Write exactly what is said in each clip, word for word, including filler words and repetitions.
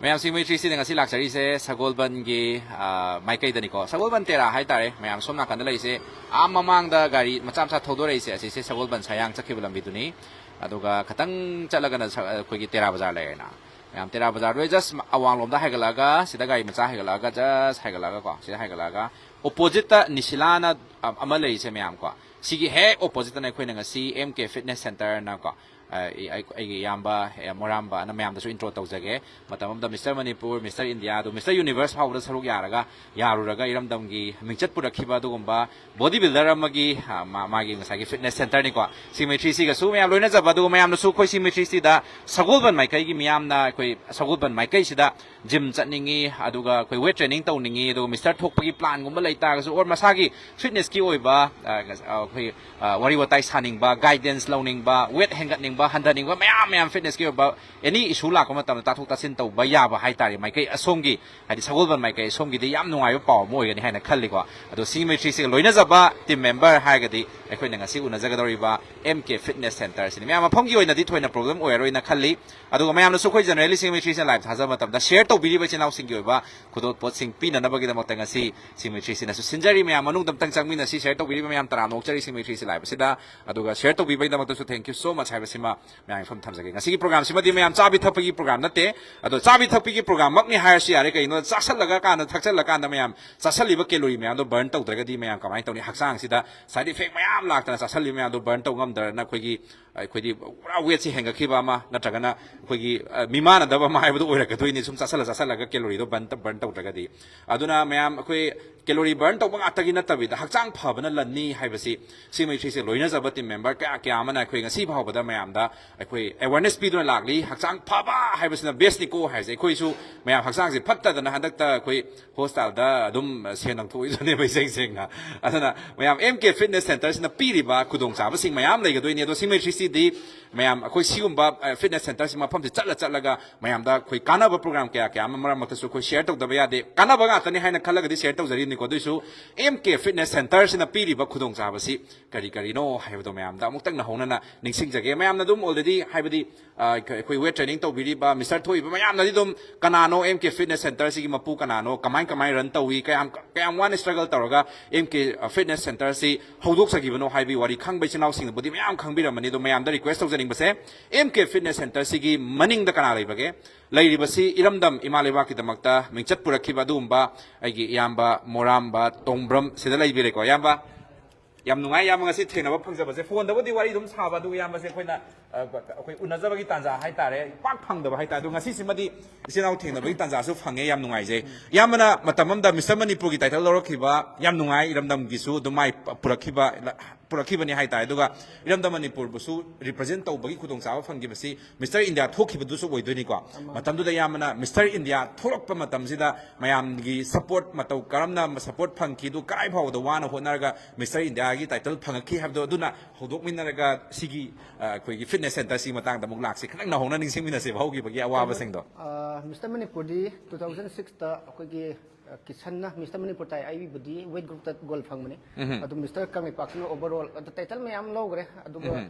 ꯃꯌꯥꯝ, ꯁꯤꯡꯃꯩ ꯊ꯭ꯔꯤ ꯁꯤꯗ ꯉꯁꯤ ꯂꯥꯛꯆꯔꯤꯁꯦ ꯁꯒꯣꯜꯕꯟꯒꯤ, ꯑ, ꯃꯥꯏꯀꯩꯗꯅꯤꯀꯣ꯫ ꯁꯒꯣꯜꯕꯟ ꯇꯦꯔꯥ ꯍꯥꯏꯇꯥꯔꯦ꯫ ꯃꯌꯥꯝ ꯁꯣꯝ ꯅꯥꯀꯟꯗ ꯂꯩꯔꯤꯁꯦ, ꯑꯥ ꯃꯃꯥꯡꯗ ꯒꯥꯔꯤ ꯃꯆꯥ ꯃꯆꯥ ꯊꯧꯗꯣꯔꯛꯏꯁꯦ, ꯑꯁꯤꯁꯦ ꯁꯒꯣꯜꯕꯟ ꯁꯌꯥꯡ ꯆꯠꯈꯤꯕ ꯂꯝꯕꯤꯗꯨꯅꯤ꯫ ꯑꯗꯨꯒ ꯈꯤꯇꯪ ꯆꯠꯂꯒꯅ ꯁ-, ꯑꯩꯈꯣꯏꯒꯤ ꯇꯦꯔꯥ ꯕꯖꯥꯔ ꯂꯩꯔꯦꯅ꯫ ꯃꯌꯥꯝ, ꯇꯦꯔꯥ ꯕꯖꯥꯔꯗꯩ just ꯑꯋꯥꯡꯂꯣꯝꯗ ꯍꯥꯏꯒꯠꯂꯛꯑꯒ, ꯁꯤꯗ ꯒꯥꯔꯤ ꯃꯆꯥ ꯍꯥꯏꯒꯠꯂꯛꯑꯒ, just ꯍꯥꯏꯒꯠꯂꯛꯑꯒꯀꯣ, ꯁꯤꯗ ꯍꯥꯏꯒꯠꯂꯛꯑꯒ oppositeꯇ ꯅꯤꯁꯤꯂꯥꯅ, ꯑ-, ꯑꯃ ꯂꯩꯔꯤꯁꯦ ꯃꯌꯥꯝꯀꯣ꯫ ꯁꯤꯒꯤ ꯍꯦꯛ oppositeꯇꯅ ꯑꯩꯈꯣꯏꯅ ꯉꯁꯤ M K Fitness Centerꯅꯀꯣ, ꯑ, ꯑꯩ, ꯑꯩ, ꯑꯩꯒꯤ ꯏꯌꯥꯝꯕ, ꯑ, ꯃꯣꯔꯥꯝꯕ ꯑꯅ ꯃꯌꯥꯝꯗꯁꯨ intro ꯇꯧꯖꯒꯦ꯫ ꯃꯇꯝ ꯑꯃꯗ Mister Manipur, Mister India, ꯑꯗꯨ Mister Universe ꯐꯥꯎꯕꯗ ꯁꯔꯨꯛ ꯌꯥꯔꯒ, ꯌꯥꯔꯨꯔꯒ ꯏꯔꯝꯗꯝꯒꯤ ꯃꯤꯡꯆꯠ ꯄꯨꯔꯛꯈꯤꯕ ꯑꯗꯨꯒꯨꯝꯕ body builder ꯑꯃꯒꯤ, ꯑ, ꯃꯥ-, ꯃꯥꯒꯤ ꯉꯁꯥꯏꯒꯤ fitness centerꯅꯤꯀꯣ꯫ ꯁꯤꯡꯃꯩ ꯊ꯭ꯔꯤ ꯁꯤꯒꯁꯨ ꯃꯌꯥꯝ ꯂꯣꯏꯅꯖꯕ, ꯑꯗꯨꯒ ꯃꯌꯥꯝꯅꯁꯨ ꯑꯩꯈꯣꯏ ꯁꯤꯡꯃꯩ ꯊ꯭ꯔꯤ ꯁꯤꯗ ꯁꯒꯣꯜꯕꯟ ꯃꯥꯏꯀꯩꯒꯤ ꯃꯤꯌꯥꯝꯅ, ꯑꯩꯈꯣꯏ ꯁꯒꯣꯜꯕꯟ ꯃꯥꯏꯀꯩꯁꯤꯗ gym ꯆꯠꯅꯤꯡꯉꯤ, ꯑꯗꯨꯒ ꯑꯩꯈꯣꯏ weight training ꯇꯧꯅꯤꯡꯉꯤ, ꯑꯗꯨꯒ Mister ꯊꯣꯛꯄꯒꯤ planꯒꯨꯝꯕ ꯂꯩ ꯇꯥꯔꯒꯁꯨ, or ꯃꯁꯥꯒꯤ fitnessꯀꯤ ꯑꯣꯏꯕ, ꯑ, ꯑ, ꯑꯩꯈꯣꯏ, ꯑ, ꯋꯥꯔꯤ ꯋꯥꯇꯥꯏ ꯁꯥꯅꯤꯡꯕ, guidance ꯂꯧꯅꯤꯡꯕ, weight ꯍꯦꯟꯒꯠꯅꯤꯡꯕ, ꯍꯟꯊꯅꯤꯡꯕ, ꯃꯌꯥꯝ ꯃꯌꯥꯝ fitnessꯀꯤ ꯑꯣꯏꯕ any issue ꯂꯥꯛꯄ ꯃꯇꯝꯗ ꯇꯥꯊꯣꯛ ꯇꯥꯁꯤꯟ ꯇꯧꯕ ꯌꯥꯕ ꯍꯥꯏꯇꯥꯔꯦ꯫ ꯃꯥꯏꯀꯩ ꯑꯁꯣꯝꯒꯤ, ꯍꯥꯏꯗꯤ ꯁꯒꯣꯜꯕꯟ ꯃꯥꯏꯀꯩ ꯑꯁꯣꯝꯒꯤꯗꯤ ꯌꯥꯝ ꯅꯨꯡꯉꯥꯏꯕ ꯄꯥꯎ ꯑꯃ ꯑꯣꯏꯒꯅꯤ ꯍꯥꯏꯅ ꯈꯜꯂꯤꯀꯣ꯫ ꯑꯗꯣ ꯁꯤꯡꯃꯩ ꯊ꯭ꯔꯤ ꯁꯤꯒ ꯂꯣꯏꯅꯖꯕ team member ꯍꯥꯏꯔꯒꯗꯤ ꯑꯩꯈꯣꯏꯅ ꯉꯁꯤ ꯎꯅꯖꯒꯗꯧꯔꯤꯕ M K Fitness Centerꯁꯤꯅꯤ꯫ ꯃꯌꯥꯝ, ꯃꯐꯝꯒꯤ ꯑꯣꯏꯅꯗꯤ ꯊꯣꯏꯅ problem ꯑꯣꯏꯔꯔꯣꯏꯅ ꯈꯜꯂꯤ꯫ ꯑꯗꯨꯒ ꯃꯌꯥꯝꯅꯁꯨ ꯑꯩꯈꯣꯏ generally ꯁꯤꯡꯃꯩ ꯊ꯭ꯔꯤ ꯁꯤꯅ live ꯊꯥꯖꯕ ꯃꯇꯝꯗ share ꯇꯧꯕꯤꯔꯤꯕ ꯏꯆꯤꯟ ꯏꯅꯥꯎꯁꯤꯡꯒꯤ ꯑꯣꯏꯕ ꯈꯨꯗꯣꯜꯄꯣꯠꯁꯤꯡ ꯄꯤꯅꯅꯕꯒꯤꯗꯃꯛꯇ ꯉꯁꯤ ꯁꯤꯡꯃꯩ ꯊ꯭ꯔꯤ ꯁꯤꯅꯁꯨ ꯁꯤꯟꯖꯔꯤ꯫ ꯃꯌꯥꯝ, ꯃꯅꯨꯡꯗ ꯑꯝꯇꯪ ꯆꯪꯃꯤꯟꯅꯁꯤ꯫ Share ꯇꯧꯕꯤꯔꯤꯕ ꯃꯌꯥꯝ ꯇꯔꯥꯝꯅ ꯑꯣꯛꯆꯔꯤ ꯁꯤꯡꯃꯩ ꯊ꯭ꯔꯤ ꯁꯤ live ꯑꯁꯤꯗ꯫ ꯑꯗꯨꯒ share ꯇꯧꯕꯤꯕꯒꯤꯗꯃꯛꯇꯁꯨ thank you so much ꯍꯥꯏꯕꯁꯤꯃ ꯃꯌꯥꯝꯒꯤ ꯃꯐꯝ ꯊꯝꯖꯒꯦ꯫ ꯉꯁꯤꯒꯤ programꯁꯤꯃꯗꯤ ꯃꯌꯥꯝ ꯆꯥꯕꯤ ꯊꯛꯄꯒꯤ program ꯅꯠꯇꯦ, ꯑꯗꯣ ꯆꯥꯕꯤ ꯊꯛꯄꯒꯤ programꯃꯛꯅꯤ ꯍꯥꯏꯔꯁꯨ ꯌꯥꯔꯦ꯫ ꯀꯩꯒꯤꯅꯣꯗ ꯆꯥꯁꯜꯂꯒ ꯀꯥꯟꯗ, ꯊꯛꯆꯜꯂꯀꯥꯟꯗ ꯃꯌꯥꯝ ꯆꯥꯁꯜꯂꯤꯕ calorie ꯃꯌꯥꯝꯗꯣ burn ꯇꯧꯗ꯭ꯔꯒꯗꯤ ꯃꯌꯥꯝ ꯀꯃꯥꯏꯅ ꯇꯧꯅꯤ? ꯍꯛꯆꯥꯡꯁꯤꯗ side effect ꯃꯌꯥꯝ ꯂꯥꯛꯇꯅ ꯆꯥꯁꯜꯂꯤꯕ ꯃꯌꯥꯝꯗꯣ burn ꯇꯧ ꯉꯝꯗ꯭ꯔꯅ ꯑꯩꯈꯣꯏꯒꯤ, ꯑꯩꯈꯣꯏꯗꯤ ꯄꯨꯔꯥ weightꯁꯦ ꯍꯦꯟꯒꯠꯈꯤꯕ ꯑꯃ, ꯅꯠꯇ꯭ꯔꯒꯅ ꯑꯩꯈꯣꯏꯒꯤ, ꯑ, ꯃꯤꯃꯥꯟꯅꯗꯕ ꯑꯃ ꯍꯥꯏꯕꯗꯣ ꯑꯣꯏꯔꯛꯀꯗꯣꯏꯅꯤ, ꯁꯨꯝ ꯆꯥꯁꯜꯂ ꯆꯥꯁꯜꯂꯒ calorie ꯗꯣ burn ꯇ-, burn ꯇꯧꯗ꯭ꯔꯒꯗꯤ꯫ ꯑꯗꯨꯅ ꯃꯌꯥꯝ, ꯑꯩꯈꯣꯏ calorie burn ꯇꯧꯕ ꯉꯥꯛꯇꯒꯤ ꯅꯠꯇꯕꯤꯗ, ꯍꯛꯆꯥꯡ ꯐꯕꯅ ꯂꯟꯅꯤ ꯍꯥꯏꯕꯁꯤ ꯁꯤꯡꯃꯩ ꯊ꯭ꯔꯤ ꯁꯤ ꯂꯣꯏꯅꯖꯕ team member ꯀꯌꯥ ꯀꯌꯥ ꯑꯃꯅ ꯑꯩꯈꯣꯏ ꯉꯁꯤ ꯐꯥꯎꯕꯗ ꯃꯌꯥꯝꯗ ꯑꯩꯈꯣꯏ awareness ꯄꯤꯗꯨꯅ ꯂꯥꯛꯂꯤ꯫ ꯍꯛꯆꯥꯡ ꯐꯕ ꯍꯥꯏꯕꯁꯤꯅ bestꯅꯤꯀꯣ ꯍꯥꯏꯁꯦ꯫ ꯑꯩꯈꯣꯏꯁꯨ ꯃꯌꯥꯝ ꯍꯛꯆꯥꯡꯁꯦ ꯐꯠꯇꯗꯅ ꯍꯟꯗꯛꯇ ꯑꯩꯈꯣꯏ hospitalꯗ ꯑꯗꯨꯝ ꯁꯦꯟ ꯂꯪꯊꯣꯛꯏꯗꯨꯅꯦꯕ, ꯏꯁꯦꯡ ꯁꯦꯡꯅ꯫ ꯑꯗꯨꯅ ꯃꯌꯥꯝ M K Fitness Centerꯁꯤꯅ ꯄꯤꯔꯤꯕ ꯈꯨꯗꯣꯡꯆꯥꯕꯁꯤꯡ ꯃꯌꯥꯝ ꯂꯩꯒꯗꯣꯏꯅꯤ꯫ ꯑꯗꯣ ꯁꯤꯡꯃꯩ ꯊ꯭ꯔꯤ ꯁꯤ ꯗꯤ ꯃꯌꯥꯝ ꯑꯩꯈꯣꯏ ꯁꯤꯒꯨꯝꯕ ꯐꯤꯠꯅꯦꯁ ꯁꯦꯟꯇꯔꯁꯤ ꯃꯐꯝꯁꯤ ꯆꯠꯂ ꯆꯠꯂꯒ ꯃꯌꯥꯝꯗ ꯑꯩꯈꯣꯏ ꯀꯥꯟꯅꯕ ꯄ꯭ꯔꯣꯒ꯭ꯔꯥꯝ ꯀꯌꯥ ꯀꯌꯥ ꯑꯃ ꯃꯔꯛ ꯃꯔꯛꯇꯁꯨ ꯑꯩꯈꯣꯏ ꯁꯤꯌꯔ ꯇꯧꯗꯕ ꯌꯥꯗꯦ꯫ ꯀꯥꯟꯅꯕ ꯉꯥꯛꯇꯅꯤ ꯍꯥꯏꯅ ꯈꯜꯂꯒꯗꯤ ꯁꯤꯌꯔ ꯇꯧꯖꯔꯤꯅꯤꯀꯣ꯫ ꯑꯗꯨꯏꯁꯨ ꯑꯦꯝ ꯀꯦ ꯐꯤꯠꯅꯦꯁ ꯁꯦꯟꯇꯔꯁꯤꯅ ꯄꯤꯔꯤꯕ ꯈꯨꯗꯣꯡꯆꯥꯕꯁꯤ ꯀꯔꯤ ꯀꯔꯤꯅꯣ ꯍꯥꯏꯕꯗꯣ ꯃꯌꯥꯝꯗ ꯑꯃꯨꯛꯇꯪ ꯅꯧꯍꯧꯅꯅ ꯅꯤꯡꯁꯤꯡꯖꯒꯦ꯫ ꯃꯌꯥꯝꯅ ꯑꯗꯨꯝ ꯑꯣꯜꯔꯦꯗꯤ ꯍꯥꯏꯕꯗꯤ ꯑ, ꯑꯩꯈꯣꯏ ꯋꯦꯠ ꯇ꯭ꯔꯦꯅꯤꯡ ꯇꯧꯕꯤꯔꯤꯕ ꯃꯤꯁꯇꯔ ꯊꯣꯛꯏꯕ ꯃꯌꯥꯝꯅꯗꯤ ꯑꯗꯨꯝ ꯀꯅꯥꯅꯣ ꯑꯦꯝ ꯀꯦ ꯐꯤꯠꯅꯦꯁ ꯁꯦꯟꯇꯔꯁꯤꯒꯤ ꯃꯄꯨ ꯀꯅꯥꯅꯣ, ꯀꯃꯥꯏ ꯀꯃꯥꯏ ꯔꯟ ꯇꯧꯏ, ꯀꯌꯥꯝ ꯀꯌꯥꯝ ꯋꯥꯅ ꯁ꯭ꯇ꯭ꯔꯒꯜ ꯇꯧꯔꯒ ꯑꯦꯝ ꯀꯦ ꯐꯤꯠꯅꯦꯁ ꯁꯦꯟꯇꯔꯁꯤ ꯍꯧꯗꯣꯛꯆꯈꯤꯕꯅꯣ ꯍꯥꯏꯕꯒꯤ ꯋꯥꯔꯤ ꯈꯪꯕ ꯏꯆꯤꯟ ꯏꯅꯥꯎꯁꯤꯡꯅꯕꯨꯗꯤ ꯃꯌꯥꯝ ꯈꯪꯕꯤꯔꯝꯃꯅꯤ꯫ ꯑꯗꯣ ꯃꯌꯥꯝꯗ ꯔꯤꯀ꯭ꯋꯦꯁ ꯇꯧꯖꯅꯤꯡꯕꯁꯦ, ꯑꯦꯝ ꯀꯦ ꯐꯤꯠꯅꯦꯁ ꯁꯦꯟꯇꯔꯁꯤꯒꯤ ꯃꯅꯤꯡꯗ ꯀꯅꯥ ꯂꯩꯕꯒꯦ? ꯂꯩꯔꯤꯕꯁꯤ ꯏꯔꯝꯗꯝ ꯏꯃꯥ ꯂꯩꯕꯥꯛꯀꯤꯗꯃꯛꯇ ꯃꯤꯡꯆꯠ ꯄꯨꯔꯛꯈꯤꯕ ꯑꯗꯨꯒꯨꯝꯕ ꯑꯩꯒꯤ ꯏꯌꯥꯝꯕ ꯃꯣꯔꯥꯝꯕ ꯇꯣꯡꯕ꯭ꯔꯝ ꯁꯤꯗ ꯂꯩꯕꯤꯔꯦꯀꯣ꯫ ꯏꯌꯥꯝꯕ, ꯌꯥꯝ ꯅꯨꯡꯉꯥꯏ ꯏꯌꯥꯝꯕ ꯉꯁꯤ ꯊꯦꯡꯅꯕ ꯐꯪꯖꯕꯁꯦ꯫ ꯐꯣꯟꯗꯕꯨꯗꯤ ꯋꯥꯔꯤ ꯑꯗꯨꯝ ꯁꯥꯕ, ꯑꯗꯨ ꯏꯌꯥꯝꯕꯁꯦ ꯑꯩꯈꯣꯏꯅ, ꯑ, ꯑꯩꯈꯣꯏ ꯎꯅꯖꯕꯒꯤ ꯇꯥꯟꯖꯥ ꯍꯥꯏꯇꯥꯔꯦ, ꯄꯥꯛ ꯐꯪꯗꯕ ꯍꯥꯏꯇꯥꯔꯦ꯫ ꯑꯗꯣ ꯉꯁꯤꯁꯤꯃꯗꯤ ꯏꯆꯤꯟ ꯏꯅꯥꯎ ꯊꯦꯡꯅꯕꯒꯤ ꯇꯥꯟꯖꯥꯁꯨ ꯐꯪꯉꯦ, ꯌꯥꯝ ꯅꯨꯡꯉꯥꯏꯖꯩ꯫ ꯏꯌꯥꯝꯕꯅ ꯃꯇꯝ ꯑꯃꯗ ꯃꯤꯁꯇꯔ ꯃꯅꯤꯄꯨꯔꯒꯤ ꯇꯥꯏꯇꯜ ꯂꯧꯔꯛꯈꯤꯕ, ꯌꯥꯝ ꯅꯨꯡꯉꯥꯏ, ꯏꯔꯝꯗꯝꯒꯤꯁꯨ ꯑꯗꯨꯝ ꯃꯥꯏ ꯄꯨꯔꯛꯈꯤꯕ, ꯄꯨꯔꯛꯈꯤꯕꯅꯤ ꯍꯥꯏꯇꯥꯔꯦ꯫ ꯑꯗꯨꯒ ꯏꯔꯝꯗꯝ ꯃꯅꯤꯄꯨꯔꯕꯨꯁꯨ ꯔꯤꯄ꯭ꯔꯖꯦꯟ ꯇꯧꯕꯒꯤ ꯈꯨꯗꯣꯡꯆꯥꯕ ꯐꯪꯈꯤꯕꯁꯤ ꯃꯤꯁꯇꯔ ꯏꯟꯗꯤꯌꯥ ꯊꯣꯛꯈꯤꯕꯗꯨꯁꯨ ꯑꯣꯏꯗꯣꯏꯅꯤꯀꯣ꯫ ꯃꯇꯝꯗꯨꯗ ꯏꯌꯥꯝꯕꯅ ꯃꯤꯁꯇꯔ ꯏꯟꯗꯤꯌꯥ ꯊꯣꯛꯂꯛꯄ ꯃꯇꯝꯁꯤꯗ ꯃꯌꯥꯝꯒꯤ ꯁꯄꯣꯔꯠ ꯃꯇꯧ ꯀꯔꯝꯅ ꯁꯄꯣꯔꯠ ꯐꯪꯈꯤ, ꯑꯗꯨ ꯀꯔꯥꯏ ꯐꯥꯎꯕꯗ ꯋꯥꯅ ꯍꯣꯠꯅꯔꯒ ꯃꯤꯁꯇꯔ ꯏꯟꯗꯤꯌꯥꯒꯤ ꯇꯥꯏꯇꯜ ꯐꯪꯉꯛꯈꯤ ꯍꯥꯏꯕꯗꯣ, ꯑꯗꯨꯅ ꯍꯧꯗꯣꯛꯃꯤꯟꯅꯔꯒ ꯁꯤꯒꯤ, ꯑ, ꯑꯩꯈꯣꯏꯒꯤ ꯐꯤꯠꯅꯦꯁ ꯁꯦꯟꯇꯔꯁꯤꯒꯤ ꯃꯇꯥꯡꯗ ꯑꯃꯨꯛ ꯂꯥꯛꯁꯤ꯫ ꯈꯤꯇꯪ ꯅꯧꯍꯧꯅ ꯅꯤꯡꯁꯤꯡꯃꯤꯟꯅꯁꯦꯕ ꯍꯧꯈꯤꯕꯒꯤ ꯑꯋꯥꯕꯁꯤꯡꯗꯣ꯫ ꯑ, ꯃꯤꯁꯇꯔ ꯃꯅꯤꯄꯨꯔꯗꯤ ꯇꯨ ꯊꯥꯎꯖꯟ ꯁꯤꯛꯁꯇ ꯑꯩꯈꯣꯏꯒꯤ, ꯑ, ꯀꯤꯁꯟꯅ ꯃꯤꯁꯇꯔ ꯃꯅꯤꯄꯨꯔ ꯇꯥꯏ, ꯑꯩꯕꯨꯗꯤ ꯋꯦꯠ ꯒ꯭ꯔꯨꯞꯇ ꯒꯣꯜ ꯐꯪꯕꯅꯤ꯫ ꯎꯝ꯫ ꯑꯗꯨ ꯃꯤꯁꯇꯔ ꯀꯪꯂꯩꯄꯥꯛꯁꯤꯅ ꯑꯣꯚꯔꯑꯣꯜ ꯑꯗꯨ ꯇꯥꯏꯇꯜ ꯃꯌꯥꯝ ꯂꯧꯈ꯭ꯔꯦ꯫ ꯑꯗꯨꯒ ꯎꯝ꯫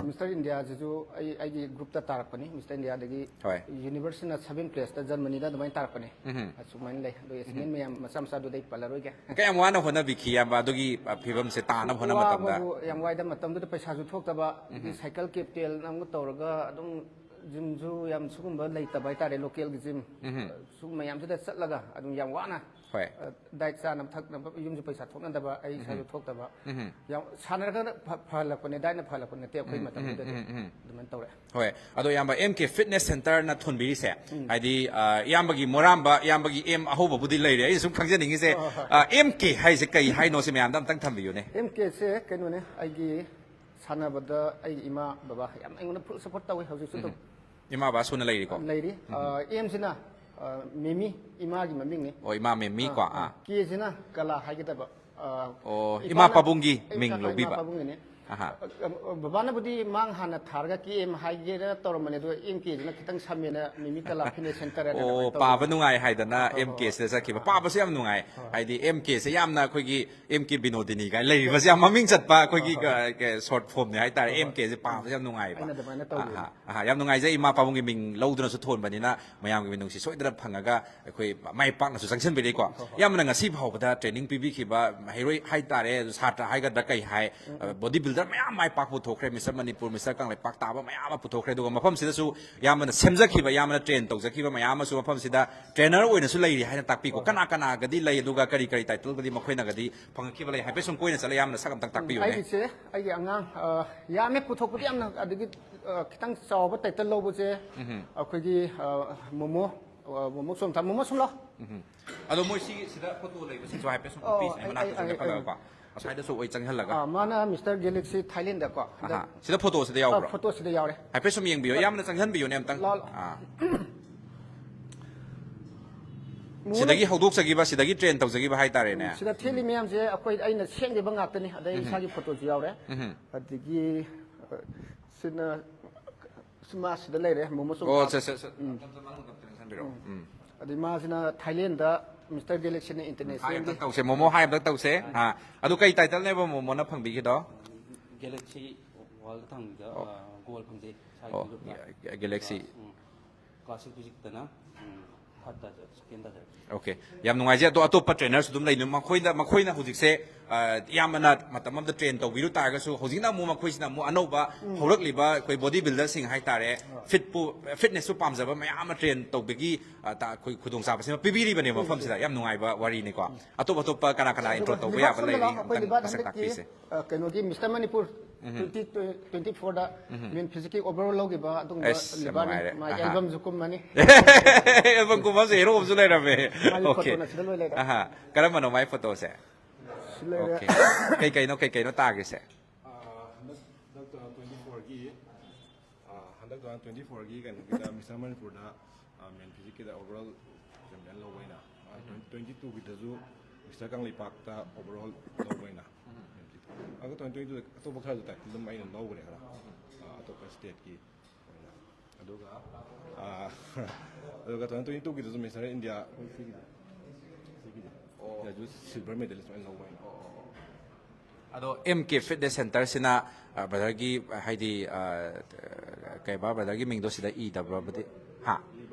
ꯃꯤꯁꯇꯔ ꯏꯟꯗꯤꯌꯥꯁꯤꯁꯨ ꯑꯩ, ꯑꯩꯒꯤ ꯒ꯭ꯔꯨꯞꯇ ꯇꯥꯔꯛꯄꯅꯤ꯫ ꯃꯤꯁꯇꯔ ꯏꯟꯗꯤꯌꯥꯗꯒꯤ ꯍꯣꯏ꯫ ꯌꯨꯅꯤꯚꯔꯁꯤꯅ ꯁꯚꯦꯟ ꯄ꯭ꯂꯦꯁꯇ ꯖꯔꯃꯅꯤꯗ ꯑꯗꯨꯃꯥꯏꯅ ꯇꯥꯔꯛꯄꯅꯤ꯫ ꯎꯝ꯫ ꯑꯁꯨꯃꯥꯏꯅ ꯂꯩ꯫ ꯑꯗꯣ ꯑꯦꯆꯤꯚꯃꯦꯟ ꯎꯝ꯫ ꯃꯌꯥꯝ ꯃꯆꯥ ꯃꯆꯥꯗꯨꯗꯤ ꯑꯩ ꯄꯜꯂꯔꯣꯏꯒꯦ꯫ ꯀꯌꯥꯝ ꯋꯥꯅ ꯍꯣꯠꯅꯕꯤꯈꯤ, ꯏꯌꯥꯝꯕ, ꯑꯗꯨꯒꯤ, ꯑ, ꯐꯤꯕꯝꯁꯦ ꯇꯥꯅꯕ ꯍꯣꯠꯅꯕ ꯃꯇꯝꯗ? ꯋꯥꯕꯕꯨ ꯌꯥꯝ ꯋꯥꯏꯗ꯫ ꯃꯇꯝꯗꯨꯗ ꯄꯩꯁꯥꯁꯨ ꯊꯣꯛꯇꯕ, ꯎꯝ꯫ ꯁꯥꯏꯀꯜ ꯀꯦꯞꯇꯦꯜ ꯑꯃꯒ ꯇꯧꯔꯒ ꯑꯗꯨꯝ ꯖꯤꯝꯁꯨ ꯌꯥꯝ ꯁꯤꯒꯨꯝꯕ ꯂꯩꯇꯕ ꯍꯥꯏꯇꯥꯔꯦ, ꯂꯣꯀꯦꯜꯒꯤ ꯖꯤꯝ꯫ ꯎꯝ꯫ ꯁꯤꯒꯨꯝꯕ ꯃꯌꯥꯝꯁꯤꯗ ꯆꯠꯂꯒ ꯑꯗꯨꯝ ꯌꯥꯝ ꯋꯥꯅ ꯍꯣꯏ꯫ ꯑ, ꯗꯥꯏꯠ ꯆꯥꯅꯕ ꯊꯛꯅꯕ ꯌꯨꯝꯁꯨ ꯄꯩꯁꯥ ꯊꯣꯛꯅꯗꯕ, ꯑꯩ ꯏꯁꯥꯁꯨ ꯎꯝ꯫ ꯊꯣꯛꯇꯕ꯫ ꯎꯝ꯫ ꯌꯥꯝ ꯁꯥꯟꯅꯔꯒꯅ ꯐ-, ꯐꯍꯜꯂꯛꯄꯅꯦ, ꯗꯥꯏꯠꯅ ꯐꯍꯜꯂꯛꯄ ꯅꯠꯇꯦ ꯑꯩꯈꯣꯏ ꯎꯝ, ꯎꯝ, ꯃꯇꯝꯗꯨꯗꯗꯤ꯫ ꯎꯝ, ꯎꯝ꯫ ꯑꯗꯨꯃꯥꯏꯅ ꯇꯧꯔꯦ꯫ ꯍꯣꯏ꯫ ꯑꯗꯣ ꯏꯌꯥꯝꯕ, ꯑꯦꯝ ꯀꯦ ꯐꯤꯠꯅꯦꯁ ꯁꯦꯟꯇꯔꯅ ꯊꯣꯟꯕꯤꯔꯤꯁꯦ, ꯎꯝ꯫ ꯍꯥꯏꯗꯤ, ꯑ, ꯏꯌꯥꯝꯕꯒꯤ ꯃꯣꯔꯥꯝꯕ, ꯏꯌꯥꯝꯕꯒꯤ ꯑꯦꯝ ꯑꯍꯧꯕꯕꯨꯗꯤ ꯂꯩꯔꯦ꯫ ꯑꯩꯅ ꯁꯨꯝ ꯈꯪꯖꯅꯤꯡꯉꯤꯁꯦ, ꯍꯣꯏ, ꯍꯣꯏ, ꯍꯣꯏ꯫ ꯑ, ꯑꯦꯝ ꯀꯦ ꯍꯥꯏꯁꯦ ꯀꯩ ꯍꯥꯏꯅꯣ ꯁꯤ ꯃꯌꯥꯝꯗ ꯑꯝꯇꯪ ꯊꯝꯕꯤꯌꯨꯅꯦ꯫ ꯑꯦꯝ ꯀꯦꯁꯦ ꯀꯩꯅꯣꯅꯦ, ꯑꯩꯒꯤ ꯁꯥꯟꯅꯕꯗ ꯑꯩꯒꯤ ꯏꯃꯥ ꯕꯕꯥ ꯌꯥꯝ ꯑꯩꯉꯣꯟꯗ ꯐꯨꯜ ꯁꯄꯣꯔꯠ ꯇꯧꯋꯤ ꯍꯧꯖꯤꯛꯁꯨ ꯑꯗꯨꯝ꯫ ꯎꯝ꯫ ꯏꯃꯥ ꯕꯕꯥ ꯁꯨꯅ ꯂꯩꯔꯤꯀꯣ? ꯂꯩꯔꯤ꯫ ꯎꯝ꯫ ꯑ, ꯑꯦꯝꯁꯤꯅ, ꯑ, ꯃꯦꯃꯤ, ꯏꯃꯥꯒꯤ ꯃꯃꯤꯡꯅꯤ꯫ ꯑꯣ, ꯏꯃꯥ ꯃꯦꯃꯤ ꯑꯥ, ꯀꯣ, ꯑꯥ, ꯑꯥ꯫ ꯀꯦꯁꯤꯅ ꯀꯂꯥ ꯍꯥꯏꯒꯗꯕ꯫ ꯑ, ꯑꯣ, ꯏꯄꯥꯅ-, ꯏꯃꯥ ꯄꯥꯕꯨꯡꯒꯤ ꯑꯩ ꯃꯤꯡ ꯏꯃꯥ ꯂꯧꯕꯤꯕ꯫ ꯄꯥꯕꯨꯡꯒꯤꯅꯤ꯫ ꯑꯍꯥ꯫ ꯕꯕꯥꯅꯕꯨꯗꯤ ꯃꯥꯡ ꯍꯥꯟꯅ ꯊꯥꯔꯒ ꯀꯦ ꯑꯦꯝ ꯍꯥꯏꯒꯦꯅ ꯇꯧꯔꯝꯕꯅꯦ, ꯑꯗꯣ ꯑꯦꯝ ꯀꯦꯁꯤꯅ ꯈꯤꯇꯪ ꯁꯝꯃꯦꯅ ꯃꯤꯃꯤ ꯀꯂꯥ ꯐꯤꯠꯅꯦꯁ ꯁꯦꯟꯇꯔ ꯍꯥꯏꯅ ꯑꯣ, ꯑꯗꯨꯃꯥꯏꯅ ꯇꯧꯕꯅꯦ꯫ ꯄꯥꯕ ꯅꯨꯡꯉꯥꯏ ꯍꯥꯏꯗꯅ ꯍꯣꯏ, ꯍꯣꯏ, ꯑꯦꯝ ꯀꯦꯁꯤꯗ ꯆꯠꯈꯤꯕ꯫ ꯄꯥꯕꯁꯨ ꯌꯥꯝ ꯅꯨꯡꯉꯥꯏ꯫ ꯍꯥꯏꯗꯤ ꯑꯦꯝ ꯀꯦꯁꯦ ꯌꯥꯝꯅ ꯑꯩꯈꯣꯏꯒꯤ ꯑꯦꯝ ꯀꯦ ꯕꯤꯅꯣꯗꯤꯅꯤ ꯀꯥꯏꯅ ꯂꯩꯔꯤꯕꯁꯦ ꯌꯥꯝ ꯃꯃꯤꯡ ꯆꯠꯄ ꯑꯩꯈꯣꯏꯒꯤ ꯁꯣꯔꯠ ꯐꯣꯝꯅꯦ ꯍꯥꯏꯇꯥꯔꯦ꯫ ꯑꯦꯝ ꯀꯦꯁꯦ ꯄꯥꯕꯁꯦ ꯌꯥꯝ ꯅꯨꯡꯉꯥꯏꯕ꯫ ꯑꯩꯅ ꯑꯗꯨꯃꯥꯏꯅ ꯇꯧꯕꯅꯦ꯫ ꯑꯍꯥ, ꯑꯍꯥ, ꯌꯥꯝ ꯅꯨꯡꯉꯥꯏꯖꯩ꯫ ꯏꯃꯥ ꯄꯥꯕꯨꯡꯒꯤ ꯃꯤꯡ ꯂꯧꯗꯨꯅꯁꯨ ꯊꯣꯟꯕꯅꯤꯅ ꯃꯌꯥꯝꯒꯤ ꯃꯤꯅꯨꯡꯁꯤ ꯁꯣꯏꯗꯅ ꯐꯪꯉꯒ ꯑꯩꯈꯣꯏ ꯃꯥꯏ ꯄꯥꯛꯅꯁꯨ ꯆꯪꯁꯤꯟꯕꯤꯔꯤꯀꯣ꯫ ꯌꯥꯝꯅ ꯉꯁꯤ ꯐꯥꯎꯕꯗ ꯇ꯭ꯔꯦꯅꯤꯡ ꯄꯤꯕꯤꯈꯤꯕ ꯃꯍꯩꯔꯣꯏ ꯍꯥꯏꯇꯥꯔꯦ, ꯑꯗꯨ ꯁꯥꯇ꯭ꯔ ꯍꯥꯏꯒꯗ꯭ꯔꯥ ꯀꯩ ꯍꯥꯏ, ꯕꯣꯗꯤ ꯕꯤꯜꯗꯔ ꯃꯌꯥꯝ ꯃꯥꯏ ꯄꯥꯛꯄ ꯄꯨꯊꯣꯛꯈ꯭ꯔꯦ꯫ ꯃꯤꯁꯇꯔ ꯃꯅꯤꯄꯨꯔ, ꯃꯤꯁꯇꯔ ꯀꯪꯂꯩꯄꯥꯛ ꯇꯥꯕ ꯃꯌꯥꯝ ꯑꯃ ꯄꯨꯊꯣꯛꯈ꯭ꯔꯦ꯫ ꯑꯗꯨꯒ ꯃꯐꯝꯁꯤꯗꯁꯨ ꯌꯥꯝꯕꯅ ꯁꯦꯝꯖꯈꯤꯕ, ꯌꯥꯝꯕꯅ ꯇ꯭ꯔꯦꯟ ꯇꯧꯖꯈꯤꯕ ꯃꯌꯥꯝ ꯑꯃꯁꯨ ꯃꯐꯝꯁꯤꯗ ꯇ꯭ꯔꯦꯅꯔ ꯑꯣꯏꯅꯁꯨ ꯂꯩꯔꯤ ꯍꯥꯏꯅ ꯇꯥꯛꯄꯤꯀꯣ꯫ ꯀꯅꯥ ꯀꯅꯥꯒꯗꯤ ꯂꯩ, ꯑꯗꯨꯒ ꯀꯔꯤ ꯀꯔꯤ ꯇꯥꯏꯇꯜꯒꯗꯤ ꯃꯈꯣꯏꯅꯒꯗꯤ ꯐꯪꯉꯛꯈꯤꯕ ꯂꯩ ꯍꯥꯏꯐꯦꯠ ꯁꯨꯝ ꯀꯣꯏꯅ ꯆꯠꯂ ꯌꯥꯝꯅ ꯁꯛ ꯑꯝꯇꯪ ꯇꯥꯛꯄꯤꯌꯨꯅꯦ꯫ ꯑꯩꯒꯤꯁꯦ ꯑꯩꯒꯤ ꯑꯉꯥꯡ ꯑ, ꯌꯥꯝꯃꯦ ꯄꯨꯊꯣꯛꯄꯗꯤ ꯌꯥꯝꯅ, ꯑꯗꯒꯤ ꯑ, ꯈꯤꯇꯪ ꯆꯥꯎꯕ ꯇꯥꯏꯇꯜ ꯂꯧꯕꯁꯦ ꯑꯩꯈꯣꯏꯒꯤ ꯑ, ꯃꯣꯃꯣ ꯑ, ꯃꯣꯃꯣ ꯁꯨꯝ ꯊꯝ ꯃꯣꯃꯣ ꯁꯨꯝ ꯂꯥꯎ꯫ ꯑꯗꯣ ꯃꯣꯏ ꯁꯤ ꯁꯤꯗ ꯐꯣꯇꯣ ꯂꯩꯕꯁꯤꯁꯨ ꯍꯥꯏꯐꯦꯠ ꯁꯨꯝ ꯑꯣ, ꯎꯠꯄꯤꯁꯤꯅꯦ, ꯑꯩ- ꯃꯅꯥꯛꯇ ꯑꯩ- ꯁꯨꯝ ꯑꯩ- ꯆꯪꯈꯠꯂꯒꯀꯣ꯫ ꯑꯁ꯭ꯋꯥꯏꯗꯁꯨ ꯑꯣꯏ ꯆꯪꯍꯜꯂꯒ꯫ ꯑ, ꯃꯥꯅ ꯃꯤꯁꯇꯔ ꯒꯦꯂꯦꯛꯁꯤ ꯊꯥꯏꯂꯦꯟꯗꯀꯣ꯫ ꯍꯟꯗꯛ- ꯑꯍꯥ꯫ ꯁꯤꯗ ꯐꯣꯇꯣꯁꯤꯗ ꯌꯥꯎꯕ꯭ꯔꯣ? ꯑ, ꯐꯣꯇꯣꯁꯤꯗ ꯌꯥꯎꯔꯦ꯫ ꯍꯥꯏꯐꯦꯠ ꯁꯨꯝ ꯌꯦꯡꯕꯤꯌꯣ, ꯌꯥꯝꯅ ꯆꯪꯍꯟꯕꯤꯌꯨꯅꯦ ꯑꯝꯇꯪ꯫ ꯂꯥꯎ, ꯂꯥꯎ꯫ ꯑꯥ꯫ ꯃꯣꯃꯣ- ꯁꯤꯗꯒꯤ ꯍꯧꯗꯣꯛꯆꯈꯤꯕ, ꯁꯤꯗꯒꯤ ꯇ꯭ꯔꯦꯟ ꯇꯧꯖꯈꯤꯕ ꯍꯥꯏꯇꯥꯔꯦꯅꯦ꯫ ꯁꯤꯗ ꯊꯦꯠꯂꯤ ꯃꯌꯥꯝꯁꯦ ꯑꯩꯈꯣꯏ, ꯑꯩꯅ ꯁꯦꯝꯈꯤꯕ ꯉꯥꯛꯇꯅꯤ꯫ ꯑꯗꯩ ꯏꯁꯥꯒꯤ ꯐꯣꯇꯣꯁꯨ ꯌꯥꯎꯔꯦ꯫ ꯑꯗꯒꯤ ꯑ, ꯁꯤꯅ ꯁꯤꯃꯥ ꯁꯤꯗ ꯂꯩꯔꯦ, ꯃꯣꯃꯣ ꯆꯣꯡ ꯑꯣ, ꯊꯥ- ꯁꯦ, ꯁꯦ, ꯁꯦ꯫ ꯎꯝ꯫ ꯑꯝꯇ ꯃꯅꯨꯡꯗ ꯑꯝꯇ ꯆꯪꯁꯟꯕꯤꯔꯛꯑꯣ꯫ ꯎꯝ꯫ ꯑꯗꯩ ꯃꯥꯁꯤꯅ ꯊꯥꯏꯂꯦꯟꯗ ꯃꯤꯁꯇꯔ ꯒꯦꯂꯦꯛꯁꯤꯅ ꯍꯥꯏ ꯏꯟꯇꯔꯅꯦꯁꯅꯦꯜꯒꯤ꯫ ꯑꯝꯇꯪ ꯇꯧꯁꯦ, ꯃꯣꯃꯣ ꯍꯥꯏ ꯑꯝꯇꯪ ꯇꯧꯁꯦ꯫ ꯑꯥ, ꯑꯗꯨ ꯀꯩ ꯇꯥꯏꯇꯜꯅꯦꯕ ꯃꯣꯃꯣꯅ ꯐꯪꯕꯤꯒꯦꯗꯣ? ꯒꯦꯂꯦꯛꯁꯤ ꯋꯥꯔꯜꯗ ꯊꯥꯡꯕꯗ ꯑꯣ꯫ ꯒꯣꯜ ꯐꯪꯖꯩ ꯏꯁꯥꯒꯤ ꯑꯣ, ꯒ꯭ꯔꯨꯞꯇ꯫ ꯒꯦ-, ꯒꯦꯂꯦꯛꯁꯤ꯫ ꯎꯝ꯫ ꯀ꯭ꯂꯥꯁꯤꯛ ꯐꯤꯖꯤꯛꯇꯅ ꯎꯝ, ꯊꯥꯔꯠ ꯇꯥꯖꯔꯦ, ꯁꯦꯀꯦꯟ ꯇꯥꯖꯔꯦ꯫ ꯑꯣꯀꯦ, ꯌꯥꯝ ꯅꯨꯡꯉꯥꯏꯖꯩ꯫ ꯑꯗꯣ ꯑꯇꯣꯞꯄ ꯇ꯭ꯔꯦꯅꯔꯁꯨ ꯑꯗꯨꯝ ꯂꯩ꯫ ꯃꯈꯣꯏꯗ, ꯃꯈꯣꯏꯅ ꯍꯧꯖꯤꯛꯁꯦ, ꯑ, ꯏꯌꯥꯝꯕꯅ ꯃꯇꯝ ꯑꯃꯗ ꯇ꯭ꯔꯦꯟ ꯇꯧꯕꯤꯔꯨ ꯇꯥꯔꯒꯁꯨ, ꯍꯧꯖꯤꯛꯅ ꯑꯃꯨꯛ ꯃꯈꯣꯏꯁꯤꯅ ꯑꯃꯨꯛ ꯑꯅꯧꯕ ꯍꯧꯔꯛꯂꯤꯕ ꯑꯩꯈꯣꯏ ꯕꯣꯗꯤ ꯕꯤꯜꯗꯔꯁꯤꯡ ꯍꯥꯏꯇꯥꯔꯦ, ꯐꯤꯠꯄꯨ, ꯐꯤꯠꯅꯦꯁꯄꯨ ꯄꯥꯝꯖꯕ ꯃꯌꯥꯝ ꯑꯃ ꯇ꯭ꯔꯦꯟ ꯇꯧꯕꯒꯤ, ꯑ, ꯇ-, ꯑꯩꯈꯣꯏ ꯈꯨꯗꯣꯡꯆꯥꯕꯁꯤꯃ ꯄꯤꯕꯤꯔꯤꯕꯅꯦꯕ ꯃꯐꯝꯁꯤꯗ꯫ ꯌꯥꯝ ꯅꯨꯡꯉꯥꯏꯕ ꯋꯥꯔꯤꯅꯤꯀꯣ꯫ ꯑꯇꯣꯞ ꯑꯇꯣꯞꯄ ꯀꯅꯥ ꯀꯅꯥ ꯑꯗꯨꯒ ꯏꯟꯇ꯭ꯔꯣ ꯇꯧꯕ ꯂꯤꯕꯥꯛ ꯌꯥꯕ ꯁꯝꯅ ꯂꯩꯔꯤ? ꯂꯥꯎ, ꯑꯩꯈꯣꯏ ꯑꯝꯇꯪ ꯂꯤꯕꯥꯛ ꯃꯁꯛ ꯍꯟꯗꯛꯀꯤ, ꯇꯥꯛꯄꯤꯁꯦ꯫ ꯑ, ꯀꯩꯅꯣꯒꯤ ꯃꯤꯁꯇꯔ ꯃꯅꯤꯄꯨꯔ ꯇ꯭ꯋꯦꯟꯇꯤ ꯇ꯭ꯋꯦꯟꯇꯤ ꯐꯣꯔꯗ ꯃꯦꯟ ꯐꯤꯖꯤꯛꯀꯤ ꯑꯣꯚꯔꯑꯣꯜ ꯂꯧꯈꯤꯕ ꯑꯗꯨꯒꯨꯝꯕ ꯑꯁ, ꯌꯥꯝ ꯂꯤꯕꯥꯛꯅꯤ꯫ ꯅꯨꯡꯉꯥꯏꯔꯦ꯫ ꯃꯥꯒꯤ ꯑꯍꯥ꯫ ꯑꯦꯜꯕꯝꯁꯨ ꯀꯨꯝꯃꯅꯤ꯫ ꯑꯦꯜꯕꯝ ꯀꯨꯝꯕꯁꯦ ꯍꯦꯔꯣ ꯑꯃꯁꯨ ꯂꯩꯔꯝꯃꯦ꯫ ꯃꯥꯒꯤ ꯑꯣꯀꯦ꯫ ꯐꯣꯇꯣꯅ ꯁꯤꯗ ꯂꯣꯏ ꯂꯩꯔꯦ꯫ ꯑꯍꯥ꯫ ꯀꯔꯝꯕꯅꯣ ꯃꯥꯏ ꯐꯣꯇꯣꯁꯦ? ꯁꯤ ꯂꯩꯔꯦ꯫ ꯑꯣꯀꯦ꯫ ꯀꯩ ꯀꯩꯅꯣ, ꯀꯩ ꯀꯩꯅꯣ ꯇꯥꯒ꯭ꯔꯤꯁꯦ? ꯑꯥ, ꯍꯟꯗꯛ ꯍꯟꯗꯛ ꯇ꯭ꯋꯦꯟꯇꯤ ꯐꯣꯔꯒꯤ, ꯑꯥ, ꯍꯟꯗꯛ ꯇ꯭ꯋꯦꯟꯇꯤ ꯐꯣꯔꯒꯤ ꯀꯩꯅꯣꯒꯤꯗ ꯃꯤꯁꯇꯔ ꯃꯅꯤꯄꯨꯔꯗ, ꯑꯥ, ꯃꯦꯟ ꯐꯤꯖꯤꯛꯀꯤꯗ ꯑꯣꯚꯔꯑꯣꯜ ꯆꯦꯝꯄꯤꯌꯟ ꯂꯧꯕ ꯑꯩꯅ, ꯑꯥ, ꯇ꯭ꯋꯦꯟꯇꯤ ꯇꯨꯒꯤꯗꯁꯨ ꯃꯤꯁꯇꯔ ꯀꯪꯂꯩꯄꯥꯛꯇ ꯑꯣꯚꯔꯑꯣꯜ ꯂꯧꯕ ꯑꯩꯅ꯫ ꯃꯦꯟ ꯐꯤꯖꯤꯛ꯫ ꯑꯗꯨꯒ ꯇ꯭ꯋꯦꯟꯇꯤ ꯇ꯭ꯋꯦꯟꯇꯤ ꯇꯨꯗ ꯑꯇꯣꯞꯄ ꯈꯔꯁꯨ ꯇꯥꯏꯇꯜ ꯑꯗꯨꯝ ꯑꯩꯅ ꯂꯧꯈ꯭ꯔꯦ ꯈꯔ, ꯑ, ꯑꯇꯣꯞꯄ ꯁ꯭ꯇꯦꯠꯀꯤ ꯑꯣꯏꯅ꯫ ꯑꯗꯨꯒ, ꯑ, ꯑꯗꯨꯒ ꯇ꯭ꯋꯦꯟꯇꯤ ꯇ꯭ꯋꯦꯟꯇꯤ ꯇꯨꯒꯤꯗꯁꯨ ꯃꯤꯁ ꯏꯟꯗꯤꯌꯥ ꯑꯩꯈꯣꯏ ꯁꯤꯒꯤꯗ, ꯁꯤꯒꯤꯗ, ꯑꯣ꯫ ꯁꯤꯗꯁꯨ ꯁꯤꯜꯚꯔ ꯃꯦꯗꯜ ꯁꯨꯃꯥꯏꯅ ꯂꯧꯕ ꯑꯩꯅ꯫ ꯑꯣ, ꯑꯣ, ꯑꯣ꯫ ꯑꯗꯣ ꯑꯦꯝ ꯀꯦ ꯐꯤꯠꯅꯦꯁ ꯁꯦꯟꯇꯔꯁꯤꯅ, ꯑ, ꯕ꯭ꯔꯗꯔꯒꯤ, ꯍꯥꯏꯗꯤ, ꯑ, ꯀꯩꯕ, ꯕ꯭ꯔꯗꯔꯒꯤ ꯃꯤꯡꯗꯣ ꯁꯤꯗ ꯏꯗꯕ꯭ꯔꯕꯗꯤ? ꯍꯥ?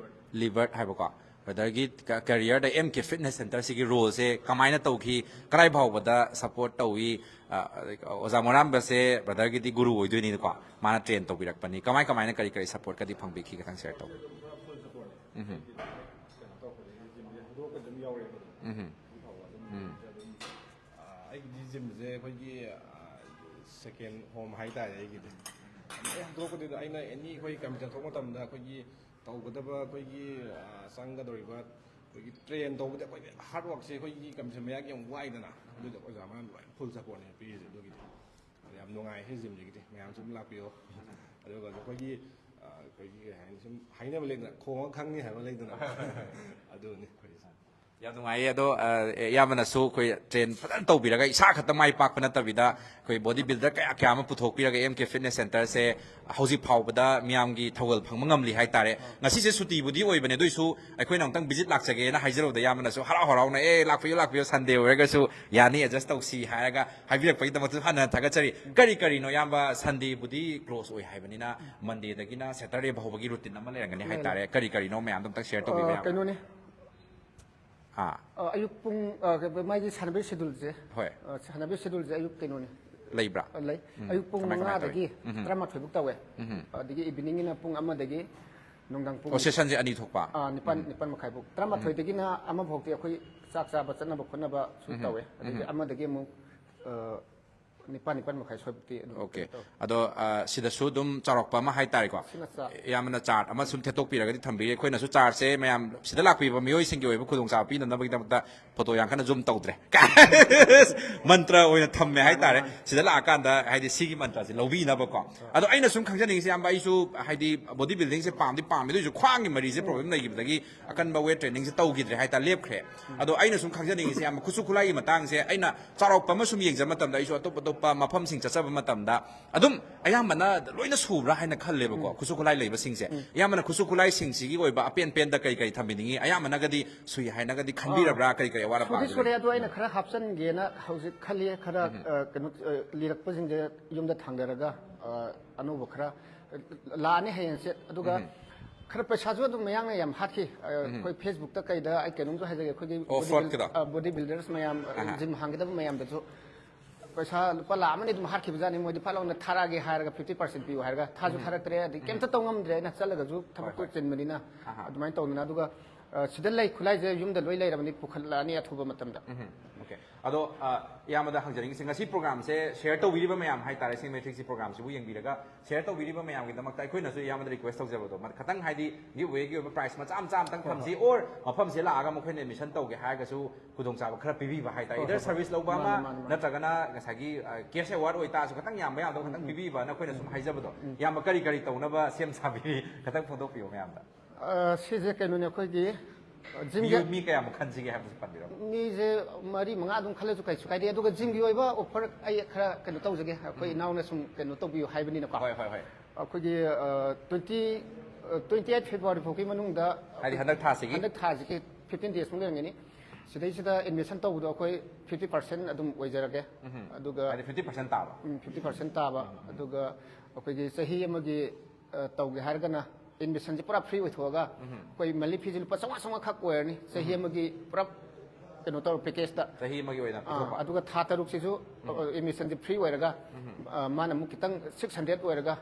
ꯂꯤꯕꯔꯠ ꯍꯥꯏꯕꯀꯣ꯫ ꯕ꯭ꯔꯗꯔꯒꯤ ꯀ-, ꯀꯦꯔꯤꯌꯔꯗ ꯑꯦꯝ ꯀꯦ ꯐꯤꯠꯅꯦꯁ ꯁꯦꯟꯇꯔꯁꯤꯒꯤ ꯔꯣꯜꯁꯦ ꯀꯃꯥꯏꯅ ꯇꯧꯈꯤ? ꯀꯗꯥꯏ ꯐꯥꯎꯕꯗ ꯁꯞꯄꯣꯔꯠ ꯇꯧꯏ? ꯑ, ꯑꯣꯖꯥ ꯃꯣꯔꯥꯝꯕꯁꯦ ꯕ꯭ꯔꯗꯔꯒꯤꯗꯤ ꯒꯨꯔꯨ ꯑꯣꯏꯗꯣꯏꯅꯤꯅꯀꯣ꯫ ꯃꯥꯅ ꯇ꯭ꯔꯦꯟ ꯇꯧꯕꯤꯔꯛꯄꯅꯤ꯫ ꯀꯃꯥꯏ ꯀꯃꯥꯏꯅ ꯀꯔꯤ ꯀꯔꯤ ꯁꯞꯄꯣꯔꯠꯀꯗꯤ ꯐꯪꯕꯤꯈꯤ? ꯈꯤꯇꯪ ꯁꯤꯌꯔ ꯇꯧꯕꯤꯌꯨ꯫ ꯎꯝ꯫ ꯎꯝ꯫ ꯎꯝ꯫ ꯑꯥ, ꯑꯩꯒꯤꯗꯤ ꯖꯤꯝꯁꯦ ꯑꯩꯈꯣꯏꯒꯤ, ꯑꯥ, ꯁꯦꯀꯦꯟ ꯍꯣꯝ ꯍꯥꯏꯇꯥꯔꯦ ꯑꯩꯒꯤꯗꯤ꯫ ꯑꯩ ꯍꯧꯗꯣꯔꯛꯄꯗꯨꯗ ꯑꯩꯅ ꯑꯦꯅꯤ ꯑꯩꯈꯣꯏ ꯀꯝꯄꯤꯇꯤꯁꯟ ꯊꯣꯛꯄ ꯃꯇꯝꯗ ꯑꯩꯈꯣꯏꯒꯤ ꯇꯧꯒꯗꯕ ꯑꯩꯈꯣꯏꯒꯤ, ꯑꯥ, ꯆꯪꯒꯗꯧꯔꯤꯕ ꯑꯩꯈꯣꯏꯒꯤ ꯇ꯭ꯔꯦꯟ ꯇꯧꯕꯗ ꯑꯩꯈꯣꯏ ꯍꯥꯔꯗ ꯋꯥꯔꯛꯁꯦ ꯑꯩꯈꯣꯏꯒꯤ ꯀꯝꯄꯤꯇꯤꯁꯟ ꯃꯌꯥꯒꯤ ꯌꯥꯝ ꯋꯥꯏꯗꯅ, ꯑꯗꯨꯗ ꯑꯣꯖꯥ ꯃꯌꯥꯝ ꯂꯣꯏ ꯐꯨꯜ ꯁꯞꯄꯣꯔꯠꯅꯦ ꯄꯤꯔꯤꯁꯦ ꯑꯗꯨꯒꯤꯗꯤ꯫ ꯑꯗ ꯌꯥꯝ ꯅꯨꯡꯉꯥꯏ ꯁꯤ ꯖꯤꯝꯁꯤꯒꯤꯗꯤ, ꯃꯌꯥꯝꯁꯨ ꯑꯗꯨꯝ ꯂꯥꯛꯄꯤꯌꯣ꯫ ꯑꯗꯨꯒ ꯑꯩꯈꯣꯏꯒꯤ, ꯑꯥ, ꯑꯩꯈꯣꯏꯒꯤ ꯀꯩ ꯍꯥꯏꯅꯤ, ꯁꯨꯝ ꯍꯥꯏꯅꯕ ꯂꯩꯗꯅ, ꯈꯣꯡꯉꯒ ꯈꯪꯅꯤ ꯍꯥꯏꯕ ꯂꯩꯗꯅ, ꯑꯗꯨꯅꯤ ꯑꯩꯈꯣꯏꯒꯤ꯫ ꯌꯥꯝ ꯅꯨꯡꯉꯥꯏꯌꯦ꯫ ꯑꯗꯣ, ꯑ, ꯏꯌꯥꯝꯕꯅꯁꯨ ꯑꯩꯈꯣꯏ ꯇ꯭ꯔꯦꯟ ꯐꯖꯅ ꯇꯧꯕꯤꯔꯒ ꯏꯁꯥ ꯈꯛꯇ ꯃꯥꯏ ꯄꯥꯛꯄ ꯅꯠꯇꯕꯤꯗ ꯑꯩꯈꯣꯏ ꯕꯣꯗꯤ ꯕꯤꯜꯗꯔ ꯀꯌꯥ ꯀꯌꯥ ꯑꯃ ꯄꯨꯊꯣꯛꯄꯤꯔꯒ ꯑꯦꯝ ꯀꯦ ꯐꯤꯠꯅꯦꯁ ꯁꯦꯟꯇꯔꯁꯦ ꯍꯧꯖꯤꯛ ꯐꯥꯎꯕꯗ ꯃꯤꯌꯥꯝꯒꯤ ꯊꯧꯒꯜ ꯐꯪꯕ ꯉꯝꯂꯤ ꯍꯥꯏꯇꯥꯔꯦ꯫ ꯉꯁꯤꯁꯦ ꯁꯨꯇꯤꯕꯨꯗꯤ ꯑꯣꯏꯕꯅꯦ, ꯑꯗꯨꯏꯁꯨ ꯑꯩꯈꯣꯏꯅ ꯑꯃꯨꯛꯇꯪ ꯚꯤꯖꯤꯠ ꯂꯥꯛꯆꯒꯦꯅ ꯍꯥꯏꯖꯔꯨꯕꯗ ꯏꯌꯥꯝꯕꯅꯁꯨ ꯍꯔꯥꯎ ꯍꯔꯥꯎꯅ, "ꯑꯦ, ꯂꯥꯛꯄꯤꯌꯨ, ꯂꯥꯛꯄꯤꯌꯨ, ꯁꯟꯗꯦ ꯑꯣꯏꯔꯒꯁꯨ ꯌꯥꯅꯤ, ꯑꯦꯗꯖꯁ ꯇꯧꯁꯤ" ꯍꯥꯏꯔꯒ ꯍꯥꯏꯕꯤꯔꯛꯄꯒꯤꯗꯃꯛꯇꯁꯨ ꯍꯟꯅ ꯍꯟꯅ ꯊꯥꯒꯠꯆꯔꯤ꯫ ꯀꯔꯤ ꯀꯔꯤꯅꯣ ꯏꯌꯥꯝꯕ, ꯁꯟꯗꯦꯕꯨꯗꯤ ꯀ꯭ꯂꯣꯖ ꯑꯣꯏ ꯍꯥꯏꯕꯅꯤꯅ, ꯃꯟꯗꯦꯗꯒꯤꯅ ꯁꯦꯇꯔꯗꯦ ꯐꯥꯎꯕꯒꯤ ꯔꯨꯇꯤꯟ ꯑꯃ ꯂꯩꯔꯝꯒꯅꯤ ꯂꯩ, ꯍꯥꯏꯇꯥꯔꯦ꯫ ꯂꯩ꯫ ꯀꯔꯤ ꯀꯔꯤꯅꯣ ꯃꯌꯥꯝꯗꯣ ꯑꯝꯇꯪ ꯁꯤꯌꯔ ꯇꯧꯕꯤꯕ ꯑ, ꯌꯥꯕ꯭ꯔꯥ? ꯀꯩꯅꯣꯅꯦ꯫ ꯑꯥ꯫ ꯑ, ꯑꯌꯨꯛ ꯄꯨꯡ, ꯑ, ꯀꯩ, ꯃꯥꯒꯤ ꯁꯥꯟꯅꯕꯒꯤ ꯁꯦꯗꯨꯜꯁꯦ, ꯍꯣꯏ꯫ ꯑ, ꯁꯥꯟꯅꯕꯒꯤ ꯁꯦꯗꯨꯜꯁꯦ ꯑꯌꯨꯛ ꯀꯩꯅꯣꯅꯦ꯫ ꯂꯩꯕ꯭ꯔꯥ? ꯑ, ꯂꯩ꯫ ꯎꯝ꯫ ꯑꯌꯨꯛ ꯄꯨꯡ ꯀꯃꯥꯏ, ꯀꯃꯥꯏ ꯃꯉꯥꯗꯒꯤ ꯇꯧꯏ? ꯎꯝ꯫ ꯇꯔꯥꯃꯥꯊꯣꯏ ꯐꯥꯎ ꯇꯧꯋꯦ꯫ ꯎꯝ꯫ ꯑꯗꯒꯤ ꯏꯚꯤꯅꯤꯡꯒꯤꯅ ꯄꯨꯡ ꯑꯃꯗꯒꯤ ꯅꯨꯡꯗꯥꯡ ꯄꯨꯡ ꯑꯣ, ꯁꯦꯁꯟꯁꯦ ꯑꯅꯤ ꯊꯣꯛꯄ? ꯑ, ꯅꯤꯄꯥꯟ, ꯎꯝ꯫ ꯅꯤꯄꯥꯟ ꯃꯈꯥꯏ ꯐꯥꯎ꯫ ꯎꯝ꯫ ꯇꯔꯥꯃꯥꯊꯣꯏꯗꯒꯤꯅ ꯑꯃ ꯐꯥꯎꯗꯤ ꯑꯩꯈꯣꯏ ꯆꯥꯛ ꯆꯥꯕ ꯆꯠꯅꯕ ꯈꯣꯠꯅꯕꯁꯨ ꯎꯝ꯫ ꯇꯧꯋꯦ꯫ ꯑꯗꯒꯤ ꯎꯝ꯫ ꯑꯃꯗꯒꯤ ꯑꯃꯨꯛ, ꯑ, ꯅꯤꯄꯥꯟ, ꯅꯤꯄꯥꯟ ꯃꯈꯥꯏ ꯁ꯭ꯋꯥꯏꯐꯥꯎꯇꯤ ꯑꯗꯨꯝ ꯑꯣꯀꯦ꯫ ꯀꯩꯅꯣ ꯇꯧꯋꯦ꯫ ꯑꯗꯣ ꯑ, ꯁꯤꯗꯁꯨ ꯑꯗꯨꯝ ꯆꯥꯎꯔꯥꯛꯄ ꯑꯃ ꯍꯥꯏꯇꯥꯔꯦꯀꯣ꯫ ꯁꯤꯅ ꯆꯥꯔꯠ꯫ ꯌꯥꯝꯅ ꯆꯥꯔꯠ ꯑꯃ ꯁꯨꯝ ꯊꯦꯠꯇꯣꯛꯄꯤꯔꯒꯗꯤ ꯊꯝꯕꯤꯔꯤ꯫ ꯑꯩꯈꯣꯏꯅꯁꯨ ꯆꯥꯔꯠꯁꯦ ꯃꯌꯥꯝ ꯁꯤꯗ ꯂꯥꯛꯄꯤꯕ ꯃꯤꯑꯣꯏꯁꯤꯡꯒꯤ ꯑꯣꯏꯕ ꯈꯨꯗꯣꯡꯆꯥꯕ ꯄꯤꯅꯅꯕꯒꯤꯗꯃꯛꯇ ꯐꯣꯇꯣ ꯌꯥꯝ ꯀꯟꯅ ꯖꯨꯝ ꯇꯧꯗ꯭ꯔꯦ꯫ ꯃꯟꯇ꯭ꯔ ꯑꯣꯏꯅ ꯊꯝꯃꯦ ꯍꯥꯏꯇꯥꯔꯦ꯫ ꯁꯤꯗ ꯂꯥꯛꯑꯀꯥꯟꯗ ꯍꯥꯏꯗꯤ ꯁꯤꯒꯤ ꯃꯟꯇ꯭ꯔꯁꯦ ꯂꯧꯕꯤꯅꯕꯀꯣ꯫ ꯑꯗꯣ ꯑꯩꯅ ꯁꯨꯝ ꯈꯪꯖꯅꯤꯡꯉꯤꯁꯦ, ꯏꯌꯥꯝꯕ, ꯑꯩꯁꯨ ꯍꯥꯏꯗꯤ ꯕꯣꯗꯤ ꯕꯤꯜꯗꯤꯡꯁꯦ ꯄꯥꯝꯗꯤ ꯄꯥꯝꯃꯦ, ꯑꯗꯨ ꯑꯣꯏꯁꯨ ꯈ꯭ꯋꯥꯡꯒꯤ ꯃꯔꯤꯁꯦ ꯄ꯭ꯔꯣꯕ꯭ꯂꯦꯝ ꯂꯩꯈꯤꯕꯗꯒꯤ ꯑꯀꯟꯕ ꯋꯦꯠ ꯇ꯭ꯔꯦꯅꯤꯡꯁꯦ ꯇꯧꯈꯤꯗ꯭ꯔꯦ ꯍꯥꯏꯇꯥꯔꯦ, ꯂꯦꯞꯈ꯭ꯔꯦ꯫ ꯑꯗꯣ ꯑꯩꯅ ꯁꯨꯝ ꯈꯪꯖꯅꯤꯡꯉꯤꯁꯦ, ꯏꯌꯥꯝꯕ, ꯈꯨꯠꯁꯨ ꯈꯨꯠꯂꯥꯏꯒꯤ ꯃꯇꯥꯡꯁꯦ ꯑꯩꯅ ꯆꯥꯎꯔꯥꯛꯄ ꯑꯃ ꯁꯨꯝ ꯌꯦꯡꯖꯕ ꯃꯇꯝꯗ ꯑꯩꯁꯨ ꯑꯇꯣꯞ ꯑꯇꯣꯞꯄ ꯃꯐꯝꯁꯤꯡ ꯆꯠꯆꯕ ꯃꯇꯝꯗ ꯑꯗꯨꯝ ꯑꯌꯥꯝꯕꯅ ꯂꯣꯏꯅ ꯁꯨꯕ꯭ꯔꯥ ꯍꯥꯏꯅ ꯈꯜꯂꯦꯕꯀꯣ꯫ ꯈꯨꯠꯁꯨ ꯈꯨꯠꯂꯥꯏ ꯂꯩꯕꯁꯤꯡꯁꯦ ꯑꯌꯥꯝꯕꯅ ꯈꯨꯠꯁꯨ ꯈꯨꯠꯂꯥꯏꯁꯤꯡꯁꯤꯒꯤ ꯑꯣꯏꯕ ꯑꯄꯦꯟ ꯄꯦꯟꯗ ꯀꯩ ꯀꯩ ꯊꯝꯕꯤꯅꯤꯡꯉꯤ? ꯑꯌꯥꯝꯕꯅꯒꯗꯤ ꯁꯨꯏ ꯍꯥꯏꯅꯒꯗꯤ ꯈꯟꯕꯤꯔꯕ꯭ꯔꯥ? ꯀꯔꯤ ꯀꯔꯤ ꯑꯋꯥꯠ ꯑꯄꯥ ꯁꯨꯗꯤ ꯂꯩ? ꯁꯨꯔꯦ, ꯑꯗꯣ ꯑꯩꯅ ꯈꯔ ꯍꯥꯞꯆꯤꯟꯒꯦꯅ ꯍꯧꯖꯤꯛ ꯈꯜꯂꯤ꯫ ꯈꯔ ꯑ, ꯀꯩꯅꯣ ꯑ, ꯂꯤꯔꯛꯄꯁꯤꯡꯁꯦ ꯌꯨꯝꯗ ꯊꯥꯡꯗꯔꯒ ꯑ, ꯑꯅꯧꯕ ꯈꯔ ꯂꯥꯛꯑꯅꯤ ꯍꯌꯦꯡꯁꯦ꯫ ꯑꯗꯨꯒ ꯈꯔ ꯄꯩꯁꯥꯁꯨ ꯑꯗꯨꯝ ꯃꯌꯥꯡꯅ ꯌꯥꯝ ꯍꯥꯠꯈꯤ꯫ ꯑ, ꯑꯩꯈꯣꯏ ꯐꯦꯁꯕꯨꯛꯇ ꯀꯩꯗ ꯑꯩ ꯀꯩꯅꯣꯝꯁꯨ ꯍꯥꯏꯖꯒꯦ, ꯑꯩꯈꯣꯏꯒꯤ ꯑꯣ, ꯐ꯭ꯔꯣꯗꯀꯤꯗꯣ? ꯕꯣꯗꯤ ꯕꯤꯜꯗꯔꯁ ꯃꯌꯥꯝ, ꯖꯤꯝ ꯍꯥꯡꯒꯗꯕ ꯃꯌꯥꯝꯗꯁꯨ ꯄꯩꯁꯥ ꯂꯨꯄꯥ ꯂꯥꯛ ꯑꯃꯅꯤ ꯑꯗꯨꯝ ꯍꯥꯠꯈꯤꯕꯖꯥꯠꯅꯤ꯫ ꯃꯣꯏꯗꯤ ꯐꯠ ꯂꯥꯎꯅ ꯊꯥꯔꯛꯑꯒꯦ ꯍꯥꯏꯔꯒ ꯐꯤꯐꯇꯤ ꯄꯥꯔꯁꯦꯟ ꯄꯤꯌꯨ ꯍꯥꯏꯔꯒ ꯊꯥꯁꯨ ꯊꯥꯔꯛꯇ꯭ꯔꯦ, ꯑꯗꯩ ꯀꯩꯝꯇ ꯇꯧ ꯉꯝꯗ꯭ꯔꯦ꯫ ꯑꯩꯅ ꯆꯠꯂꯒꯁꯨ ꯊꯕꯛꯇꯣ ꯆꯤꯟꯕꯅꯤꯅ꯫ ꯑꯗꯨꯃꯥꯏꯅ ꯇꯧꯗꯅ, ꯑꯗꯨꯒ ꯑ, ꯁꯤꯗ ꯂꯩ ꯈꯨꯠꯂꯥꯏꯁꯦ ꯌꯨꯝꯗ ꯂꯣꯏ ꯂꯩꯔꯕꯅꯤ, ꯄꯨꯈꯠꯂꯛꯑꯅꯤ ꯑꯊꯨꯕ ꯃꯇꯝꯗ꯫ ꯎꯝ, okay. ꯑꯗꯣ ꯑ, ꯏꯌꯥꯝꯕꯗ ꯍꯪꯖꯅꯤꯡꯉꯤꯁꯦ, ꯉꯁꯤ ꯄ꯭ꯔꯣꯒ꯭ꯔꯥꯝꯁꯦ ꯁꯤꯌꯔ ꯇꯧꯕꯤꯔꯤꯕ ꯃꯌꯥꯝ ꯍꯥꯏꯇꯥꯔꯦ, ꯁꯤ ꯃꯦꯇ꯭ꯔꯤꯛꯁꯤ ꯄ꯭ꯔꯣꯒ꯭ꯔꯥꯝꯁꯤꯕꯨ ꯌꯦꯡꯕꯤꯔꯒ ꯁꯤꯌꯔ ꯇꯧꯕꯤꯔꯤꯕ ꯃꯌꯥꯝꯒꯤꯗꯃꯛꯇ ꯑꯩꯈꯣꯏꯅꯁꯨ ꯏꯌꯥꯝꯕꯗ ꯔꯤꯀ꯭ꯋꯦꯁ ꯇꯧꯖꯕꯗꯣ, ꯃ-, ꯈꯇꯪ ꯍꯥꯏꯗꯤ ꯒꯤꯐ ꯑꯋꯦꯒꯤ ꯑꯣꯏꯕ ꯄ꯭ꯔꯥꯏꯁ ꯃꯆꯥ ꯃꯆꯥ ꯑꯃꯇꯪ ꯊꯝꯁꯤ, ꯑꯣꯔ ꯃꯐꯝꯁꯤꯗ ꯂꯥꯛꯑꯒ ꯃꯈꯣꯏꯅ ꯑꯦꯗꯃꯤꯁꯟ ꯇꯧꯒꯦ ꯍꯥꯏꯔꯒꯁꯨ ꯈꯨꯗꯣꯡꯆꯥꯕ ꯈꯔ ꯄꯤꯕꯤꯕ ꯍꯥꯏꯇꯥꯔꯦ꯫ ꯏꯗꯔ ꯁꯔꯚꯤꯁ ꯂꯧꯕ ꯑꯃ ꯅꯠꯇ꯭ꯔꯒꯅ ꯉꯁꯥꯏꯒꯤ ꯀꯦꯁ ꯑꯦꯋꯥꯔꯗ ꯑꯣꯏꯇꯥꯔꯁꯨ ꯈꯇꯪ ꯌꯥꯝꯕ ꯌꯥꯝꯗꯕ ꯈꯇꯪ ꯄꯤꯕꯤꯕ ꯅꯈꯣꯏꯅ ꯁꯨꯝ ꯍꯥꯏꯖꯕꯗꯣ, ꯏꯌꯥꯝꯕ ꯀꯔꯤ ꯀꯔꯤ ꯇꯧꯅꯕ ꯁꯦꯝ ꯁꯥꯕꯤꯔꯤ? ꯈꯇꯪ ꯐꯣꯡꯗꯣꯛꯄꯤꯌꯣ ꯃꯌꯥꯝꯗ꯫ ꯑ, ꯁꯤꯁꯦ ꯀꯩꯅꯣꯅꯦ, ꯑꯩꯈꯣꯏꯒꯤ ꯃꯤ, ꯖꯤꯝꯒꯤ ꯃꯤ ꯀꯌꯥꯃꯨꯛ ꯈꯟꯁꯤꯒꯦ ꯍꯥꯏꯕꯁꯨ ꯄꯟꯕꯤꯔꯝꯃꯣ꯫ ꯃꯤꯁꯦ ꯃꯔꯤ ꯃꯉꯥ ꯑꯗꯨꯝ ꯈꯜꯂꯁꯨ ꯀꯩꯁꯨ ꯀꯥꯏꯗꯦ꯫ ꯑꯗꯨꯒ ꯖꯤꯝꯒꯤ ꯑꯣꯏꯕ ꯑꯣꯐꯔ ꯑꯩ ꯈꯔ ꯀꯩꯅꯣ ꯇꯧꯖꯒꯦ, ꯑꯩꯈꯣꯏ ꯏꯅꯥꯎꯅ ꯁꯨꯝ ꯀꯩꯅꯣ ꯇꯧꯕꯤꯌꯨ ꯍꯥꯏꯕꯅꯤꯅꯀꯣ꯫ ꯍꯣꯏ, ꯍꯣꯏ, ꯍꯣꯏ꯫ ꯑꯩꯈꯣꯏꯒꯤ ꯇ꯭ꯋꯦꯟꯇꯤ ꯇ꯭ꯋꯦꯟꯇꯤ ꯑꯩꯠ ꯐꯦꯕ꯭ꯔꯨꯋꯥꯔꯤ ꯐꯥꯎꯒꯤ ꯃꯅꯨꯡꯗ ꯍꯥꯏꯗꯤ ꯍꯟꯗꯛ ꯊꯥꯁꯤꯒꯤ? ꯍꯟꯗꯛ ꯊꯥꯁꯤꯒꯤ ꯐꯤꯐꯇꯤꯟ ꯗꯦꯖ ꯐꯥꯎ ꯂꯩꯔꯝꯒꯅꯤ꯫ ꯁꯤꯗꯩꯁꯤꯗ ꯑꯦꯗꯃꯤꯁꯟ ꯇꯧꯕꯗꯣ ꯑꯩꯈꯣꯏ ꯐꯤꯐꯇꯤ ꯄꯥꯔꯁꯦꯟ ꯑꯗꯨꯝ ꯑꯣꯏꯖꯔꯒꯦ꯫ ꯑꯗꯨꯒ ꯍꯥꯏꯗꯤ ꯐꯤꯐꯇꯤ ꯄꯥꯔꯁꯦꯟ ꯇꯥꯕ? ꯐꯤꯐꯇꯤ ꯄꯥꯔꯁꯦꯟ ꯇꯥꯕ꯫ ꯑꯗꯨꯒ ꯑꯩꯈꯣꯏꯒꯤ ꯆꯍꯤ ꯑꯃꯒꯤ ꯑ, ꯇꯧꯒꯦ ꯍꯥꯏꯔꯒꯅ ꯑꯦꯗꯃꯤꯁꯟꯁꯦ ꯄꯨꯔꯥ ꯐ꯭ꯔꯤ ꯑꯣꯏꯊꯣꯛꯑꯒ ꯑꯩꯈꯣꯏ ꯃꯟꯂꯤ ꯐꯤꯁꯦ ꯂꯨꯄꯥ ꯆꯥꯝꯃꯉꯥ ꯆꯥꯝꯃꯉꯥ ꯈꯛ ꯑꯣꯏꯔꯅꯤ꯫ ꯆꯍꯤ ꯑꯃꯒꯤ ꯄꯨꯔꯥ ꯀꯩꯅꯣ ꯇꯧꯔ ꯄꯦꯀꯦꯖꯇ꯫ ꯆꯍꯤ ꯑꯃꯒꯤ ꯑꯣꯏꯅ ꯑꯥ, ꯄꯤꯊꯣꯛꯄ? ꯑꯗꯨꯒ ꯊꯥ ꯇꯔꯨꯛꯁꯤꯁꯨ ꯑꯦꯗꯃꯤꯁꯟꯁꯦ ꯐ꯭ꯔꯤ ꯑꯣꯏꯔꯒ ꯑ, ꯃꯥꯅ ꯑꯃꯨꯛ ꯈꯤꯇꯪ ꯁꯤꯛꯁ ꯍꯟꯗ꯭ꯔꯦꯗ ꯑꯣꯏꯔꯒ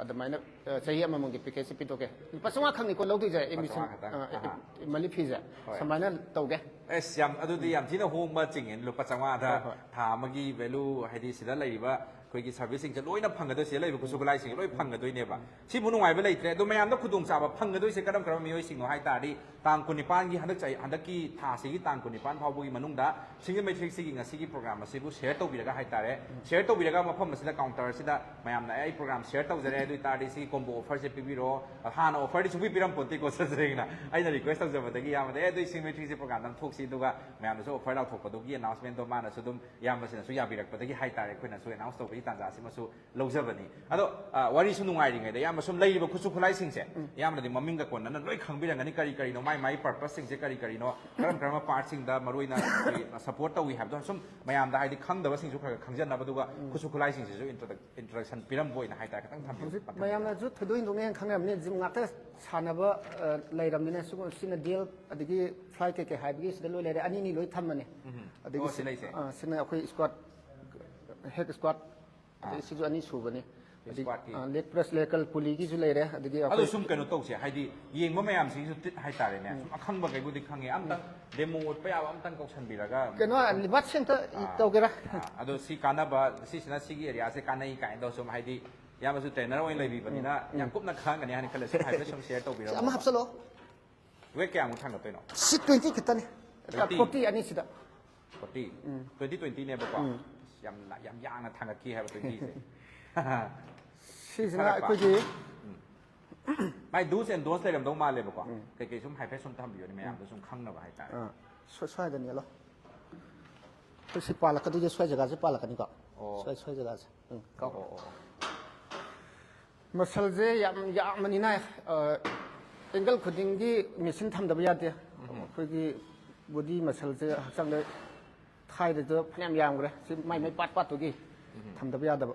ꯑꯗꯨꯃꯥꯏꯅ ꯑ, ꯆꯍꯤ ꯑꯃꯃꯝꯒꯤ ꯄꯦꯀꯦꯖꯁꯦ ꯄꯤꯊꯣꯛꯀꯦ꯫ ꯂꯨꯄꯥ ꯆꯥꯝꯃꯉꯥ ꯈꯪꯅꯤꯀꯣ ꯂꯧꯗꯣꯏꯁꯦ, ꯑꯦꯗꯃꯤꯁꯟ꯫ ꯆꯥꯝꯃꯉꯥ ꯈꯛꯇꯪ? ꯑ, ꯑꯦ, ꯑꯍꯥ꯫ ꯃꯟꯂꯤ ꯐꯤꯁꯦ꯫ ꯍꯣꯏ꯫ ꯁꯨꯃꯥꯏꯅ ꯇꯧꯒꯦ꯫ ꯑꯁ, ꯌꯥꯝ ꯑꯗꯨꯗꯤ ꯌꯥꯝ ꯊꯤꯅ ꯍꯣꯡꯕ ꯆꯤꯡꯉꯦ꯫ ꯂꯨꯄꯥ ꯆꯥꯝꯃꯉꯥꯗ ꯍꯣꯏ, ꯍꯣꯏ꯫ ꯊꯥ ꯑꯃꯒꯤ ꯚꯦꯂꯨ, ꯍꯥꯏꯗꯤ ꯁꯤꯗ ꯂꯩꯔꯤꯕ ꯑꯩꯈꯣꯏꯒꯤ ꯁꯔꯚꯤꯁꯁꯤꯡꯁꯦ ꯂꯣꯏꯅ ꯐꯪꯒꯗꯣꯏ, ꯁꯤꯗ ꯂꯩꯔꯤꯕ ꯈꯨꯠꯁꯨ ꯈꯨꯠꯂꯥꯏꯁꯤꯡꯁꯦ ꯂꯣꯏ ꯐꯪꯒꯗꯣꯏꯅꯦꯕ꯫ ꯁꯤꯕꯨ ꯅꯨꯡꯉꯥꯏꯕ ꯂꯩꯇ꯭ꯔꯦ꯫ ꯑꯗꯣ ꯃꯌꯥꯝꯗ ꯈꯨꯗꯣꯡꯆꯥꯕ ꯐꯪꯒꯗꯣꯏꯁꯦ ꯀꯔꯝ ꯀꯔꯝꯕ ꯃꯤꯑꯣꯏꯁꯤꯡꯅꯣ ꯍꯥꯏ ꯇꯥꯔꯗꯤ, ꯇꯥꯡ ꯀꯨꯟꯅꯤꯄꯥꯟꯒꯤ, ꯍꯟꯗꯛ ꯆꯍꯤ, ꯍꯟꯗꯛꯀꯤ ꯊꯥꯁꯤꯒꯤ ꯇꯥꯡ ꯀꯨꯟꯅꯤꯄꯥꯟ ꯐꯥꯎꯕꯒꯤ ꯃꯅꯨꯡꯗ ꯁꯤꯡꯖꯃꯩ ꯊ꯭ꯔꯤ ꯁꯤꯛꯁꯇꯤꯒꯤ ꯉꯁꯤꯒꯤ ꯄ꯭ꯔꯣꯒ꯭ꯔꯥꯝ ꯑꯁꯤꯕꯨ ꯁꯤꯌꯔ ꯇꯧꯕꯤꯔꯒ ꯍꯥꯏꯇꯥꯔꯦ, ꯁꯤꯌꯔ ꯇꯧꯕꯤꯔꯒ ꯃꯐꯝ ꯑꯁꯤꯗ, ꯀꯥꯎꯟꯇꯔ ꯑꯁꯤꯗ ꯃꯌꯥꯝꯅ "ꯑꯩ ꯄ꯭ꯔꯣꯒ꯭ꯔꯥꯝ ꯁꯤꯌꯔ ꯇꯧꯖꯔꯦ, ꯑꯗꯨ ꯑꯣꯏꯇꯥꯔꯗꯤ ꯁꯤꯒꯤ ꯀꯣꯝꯕꯣ ꯑꯣꯐꯔꯁꯦ ꯄꯤꯕꯤꯔꯣ"꯫ ꯍꯥꯟꯅ ꯑꯣꯐꯔꯗꯤ ꯁꯨꯡꯄꯤ ꯄꯤꯔꯝꯄꯣꯠꯇꯦꯀꯣ, ꯁꯦꯡꯅ ꯑꯩꯅ ꯔꯤꯀ꯭ꯋꯦꯁ ꯇꯧꯖꯕꯗꯒꯤ ꯏꯌꯥꯝꯕꯗ, "ꯑꯦ, ꯑꯗꯨ ꯁꯤꯡꯖꯃꯩ ꯊ꯭ꯔꯤ ꯁꯤꯛꯁꯇꯤ ꯄ꯭ꯔꯣꯒ꯭ꯔꯥꯝꯗ ꯑꯃ ꯊꯣꯛꯁꯤ", ꯑꯗꯨꯒ ꯃꯌꯥꯝꯗꯁꯨ ꯑꯣꯐꯔ ꯂꯥꯎꯊꯣꯛꯄꯗꯨꯒꯤ ꯑꯦꯅꯥꯎꯟꯁꯃꯦꯟꯗꯣ ꯃꯥꯅꯁꯨ ꯑꯗꯨꯝ, ꯏꯌꯥꯝꯕꯁꯤꯅꯁꯨ ꯌꯥꯕꯤꯔꯛꯄꯗꯒꯤ ꯍꯥꯏꯇꯥꯔꯦ, ꯑꯩꯈꯣꯏꯅꯁꯨ ꯑꯦꯅꯥꯎꯟꯁ ꯇꯧꯕꯒꯤ ꯇꯥꯟꯖꯥꯁꯤꯃꯁꯨ ꯂꯧꯖꯕꯅꯤ꯫ ꯑꯗꯣ, ꯑ, ꯋꯥꯔꯤꯁꯨ ꯅꯨꯡꯉꯥꯏꯔꯤꯉꯩꯗ, ꯏꯌꯥꯝꯕ, ꯁꯨꯝ ꯂꯩꯔꯤꯕ ꯈꯨꯠꯁꯨ ꯈꯨꯠꯂꯥꯏꯁꯤꯡꯁꯦ, ꯏꯌꯥꯝꯕꯅꯗꯤ ꯃꯃꯤꯡꯒ ꯀꯣꯟꯅꯅ ꯂꯣꯏ ꯈꯪꯕꯤꯔꯝꯒꯅꯤ, ꯀꯔꯤ ꯀꯔꯤꯅꯣ, ꯃꯥꯏ ꯃꯥꯏ ꯄꯔꯄꯁꯁꯤꯡꯁꯦ ꯀꯔꯤ ꯀꯔꯤꯅꯣ, ꯀꯔꯝ ꯀꯔꯝꯕ ꯄꯥꯔꯠꯁꯤꯡꯗ ꯃꯔꯨꯑꯣꯏꯅ ꯑꯩꯈꯣꯏ ꯁꯞꯄꯣꯔꯠ ꯇꯧꯏ ꯍꯥꯏꯕꯗꯣ ꯁꯨꯝ ꯃꯌꯥꯝꯗ, ꯍꯥꯏꯗꯤ, ꯈꯪꯗꯕꯁꯤꯡꯁꯨ ꯈꯔ ꯈꯔ ꯈꯪꯖꯅꯕ, ꯑꯗꯨꯒ ꯈꯨꯠꯁꯨ ꯈꯨꯠꯂꯥꯏꯁꯤꯡꯁꯤꯁꯨ ꯏꯟꯇ꯭ꯔꯣꯗꯛ-, ꯏꯟꯇ꯭ꯔꯣꯗꯛꯁꯟ ꯄꯤꯔꯝꯕ ꯑꯣꯏꯅ ꯍꯥꯏꯇꯥꯔꯦ, ꯈꯤꯇꯪ ꯊꯝꯕꯤꯌꯨ, ꯍꯧꯖꯤꯛ ꯃꯇꯝ ꯃꯌꯥꯝꯅꯁꯨ ꯊꯣꯏꯗꯣꯛ ꯍꯦꯟꯗꯣꯛꯅ ꯍꯦꯟꯅ ꯈꯪꯅꯔꯝꯅꯤ, ꯖꯤꯝ ꯉꯥꯛꯇ ꯁꯥꯟꯅꯕ, ꯑ, ꯂꯩꯔꯝꯅꯤꯅ꯫ ꯁꯤꯒꯨꯝ-, ꯁꯤꯅ ꯗꯦꯜ, ꯑꯗꯒꯤ ꯐ꯭ꯂꯥꯏꯠ ꯀꯩꯀꯩ ꯍꯥꯏꯕꯒꯤ ꯁꯤꯗ ꯂꯣꯏ ꯂꯩꯔꯦ, ꯑꯅꯤ ꯑꯅꯤ ꯂꯣꯏ ꯊꯝꯃꯅꯤ꯫ ꯑꯗꯒꯤ ꯑꯣ, ꯁꯤ-, ꯁꯤ ꯂꯩꯁꯦ? ꯑ, ꯁꯤꯅ ꯑꯩꯈꯣꯏ ꯁ꯭ꯀ꯭ꯋꯥꯠ, ꯍꯦꯛ ꯁ꯭ꯀ꯭ꯋꯥꯠ, ꯑꯗꯒꯤ ꯁꯤꯁꯨ ꯑꯅꯤ ꯁꯨꯕꯅꯤ꯫ ꯑꯗꯒꯤ, ꯁ꯭ꯀ꯭ꯋꯥꯠꯀꯤ꯫ ꯑ, ꯂꯦꯒ ꯄ꯭ꯔꯦꯁ, ꯂꯦꯇꯔꯦꯜ ꯄꯨꯂꯤꯒꯤꯁꯨ ꯂꯩꯔꯦ, ꯑꯗꯒꯤ ꯑꯗꯣ ꯑꯩꯈꯣꯏ ꯁꯨꯝ ꯀꯩꯅꯣ ꯇꯧꯁꯦ, ꯍꯥꯏꯗꯤ ꯌꯦꯡꯕ ꯃꯌꯥꯝꯁꯤꯒꯤꯁꯨ ꯇ꯭ꯔꯤꯠ ꯍꯥꯏꯇꯥꯔꯦꯅꯦ, ꯁꯨꯝ ꯑꯈꯪꯕ ꯀꯩꯕꯨꯗꯤ ꯈꯪꯉꯦ, ꯑꯝꯇꯪ ꯗꯦꯃꯣ ꯎꯠꯄ ꯌꯥꯕ ꯑꯝꯇꯪ ꯀꯧꯁꯟꯕꯤꯔꯒ꯫ ꯀꯩꯅꯣ, ꯂꯤꯚꯥꯠꯁꯦ ꯑꯝꯇ ꯇꯧꯒꯦꯔꯥ? ꯑꯥ, ꯑꯗꯣ ꯁꯤ ꯀꯥꯟꯅꯕ, ꯁꯤꯁꯤꯅ ꯁꯤꯒꯤ ꯑꯦꯔꯤꯌꯥꯁꯦ ꯀꯥꯟꯅꯩ ꯀꯥꯏꯅ ꯇꯧ, ꯁꯨꯝ ꯍꯥꯏꯗꯤ ꯏꯌꯥꯝꯕꯁꯨ ꯇ꯭ꯔꯦꯅꯔ ꯑꯣꯏꯅ ꯂꯩꯕꯤꯕꯅꯤꯅ ꯌꯥꯝ ꯀꯨꯞꯅ ꯈꯪꯒꯅꯤ ꯍꯥꯏꯅ ꯈꯜꯂꯦ, ꯁꯨꯝ ꯍꯥꯏꯐꯦꯠ ꯁꯨꯝ ꯁꯤꯌꯔ ꯇꯧꯕꯤꯔꯝꯃꯣ꯫ ꯑꯃ ꯍꯥꯞꯆꯜꯂꯣ꯫ ꯋꯦꯠ ꯀꯌꯥꯃꯨꯛ ꯊꯥꯡꯒꯠꯇꯣꯏꯅꯣ? ꯁꯤ ꯇ꯭ꯋꯦꯟꯇꯤ ꯈꯛꯇꯅꯤ꯫ ꯇ꯭ꯋꯦꯟꯇꯤ? ꯐꯣꯔꯇꯤ ꯑꯅꯤꯁꯤꯗ꯫ ꯐꯣꯔꯇꯤ? ꯇ꯭ꯋꯦꯟꯇꯤ ꯇ꯭ꯋꯦꯟꯇꯤꯅꯦꯕꯀꯣ? ꯌꯥꯝ ꯂ-, ꯌꯥꯝ ꯌꯥꯡꯅ ꯊꯥꯡꯒꯠꯈꯤ ꯍꯥꯏꯕ ꯇ꯭ꯋꯦꯟꯇꯤꯁꯦ꯫ ꯁꯤꯁꯤꯅ ꯊꯥꯔꯛꯄ꯫ ꯑꯩꯈꯣꯏꯒꯤ ꯃꯥꯏ ꯗꯨꯁ ꯑꯦꯟ ꯗꯣꯟꯁ ꯂꯩꯔꯝꯗꯧ ꯃꯥꯜꯂꯦꯕꯀꯣ꯫ ꯀꯩꯀꯩ ꯁꯨꯝ ꯍꯥꯏꯐꯦꯠ ꯁꯨꯝ ꯊꯝꯕꯤꯌꯣꯅꯦ, ꯃꯌꯥꯝꯗ ꯁꯨꯝ ꯈꯪꯅꯕ ꯍꯥꯏꯇꯥꯔꯦ꯫ ꯑꯥ, ꯁ꯭ꯋꯥꯏ-, ꯁ꯭ꯋꯥꯏꯗ ꯅꯦꯠꯂꯣ꯫ ꯑꯩꯈꯣꯏ ꯁꯤ ꯄꯥꯜꯂꯛꯀꯗꯣꯏꯁꯦ, ꯁ꯭ꯋꯥꯏ ꯖꯒꯥꯁꯦ ꯄꯥꯜꯂꯛꯀꯅꯤꯀꯣ꯫ ꯑꯣ꯫ ꯁ꯭ꯋꯥꯏ, ꯁ꯭ꯋꯥꯏ ꯖꯒꯥꯁꯦ꯫ ꯎꯝ, ꯑꯣ, ꯀꯥꯎ꯫ ꯑꯣ, ꯑꯣ꯫ ꯃꯁꯜꯁꯦ ꯌꯥꯝ ꯌꯥꯝꯕꯅꯤꯅ, ꯑ, ꯑꯦꯡꯒꯜ ꯈꯨꯗꯤꯡꯒꯤ ꯃꯦꯆꯤꯟ ꯊꯝꯗꯕ ꯌꯥꯗꯦ꯫ ꯑꯩꯈꯣꯏꯒꯤ ꯕꯣꯗꯤ ꯃꯁꯜꯁꯦ ꯍꯛꯆꯥꯡꯗ ꯊꯥꯏꯗꯁꯨ ꯐꯅꯌꯥꯝ ꯌꯥꯝꯈ꯭ꯔꯦ꯫ ꯁꯤ ꯃꯥꯏ ꯃꯥꯏ ꯄꯥꯠ ꯄꯥꯠꯇꯨꯒꯤ ꯊꯝꯗꯕ ꯌꯥꯗꯕ꯫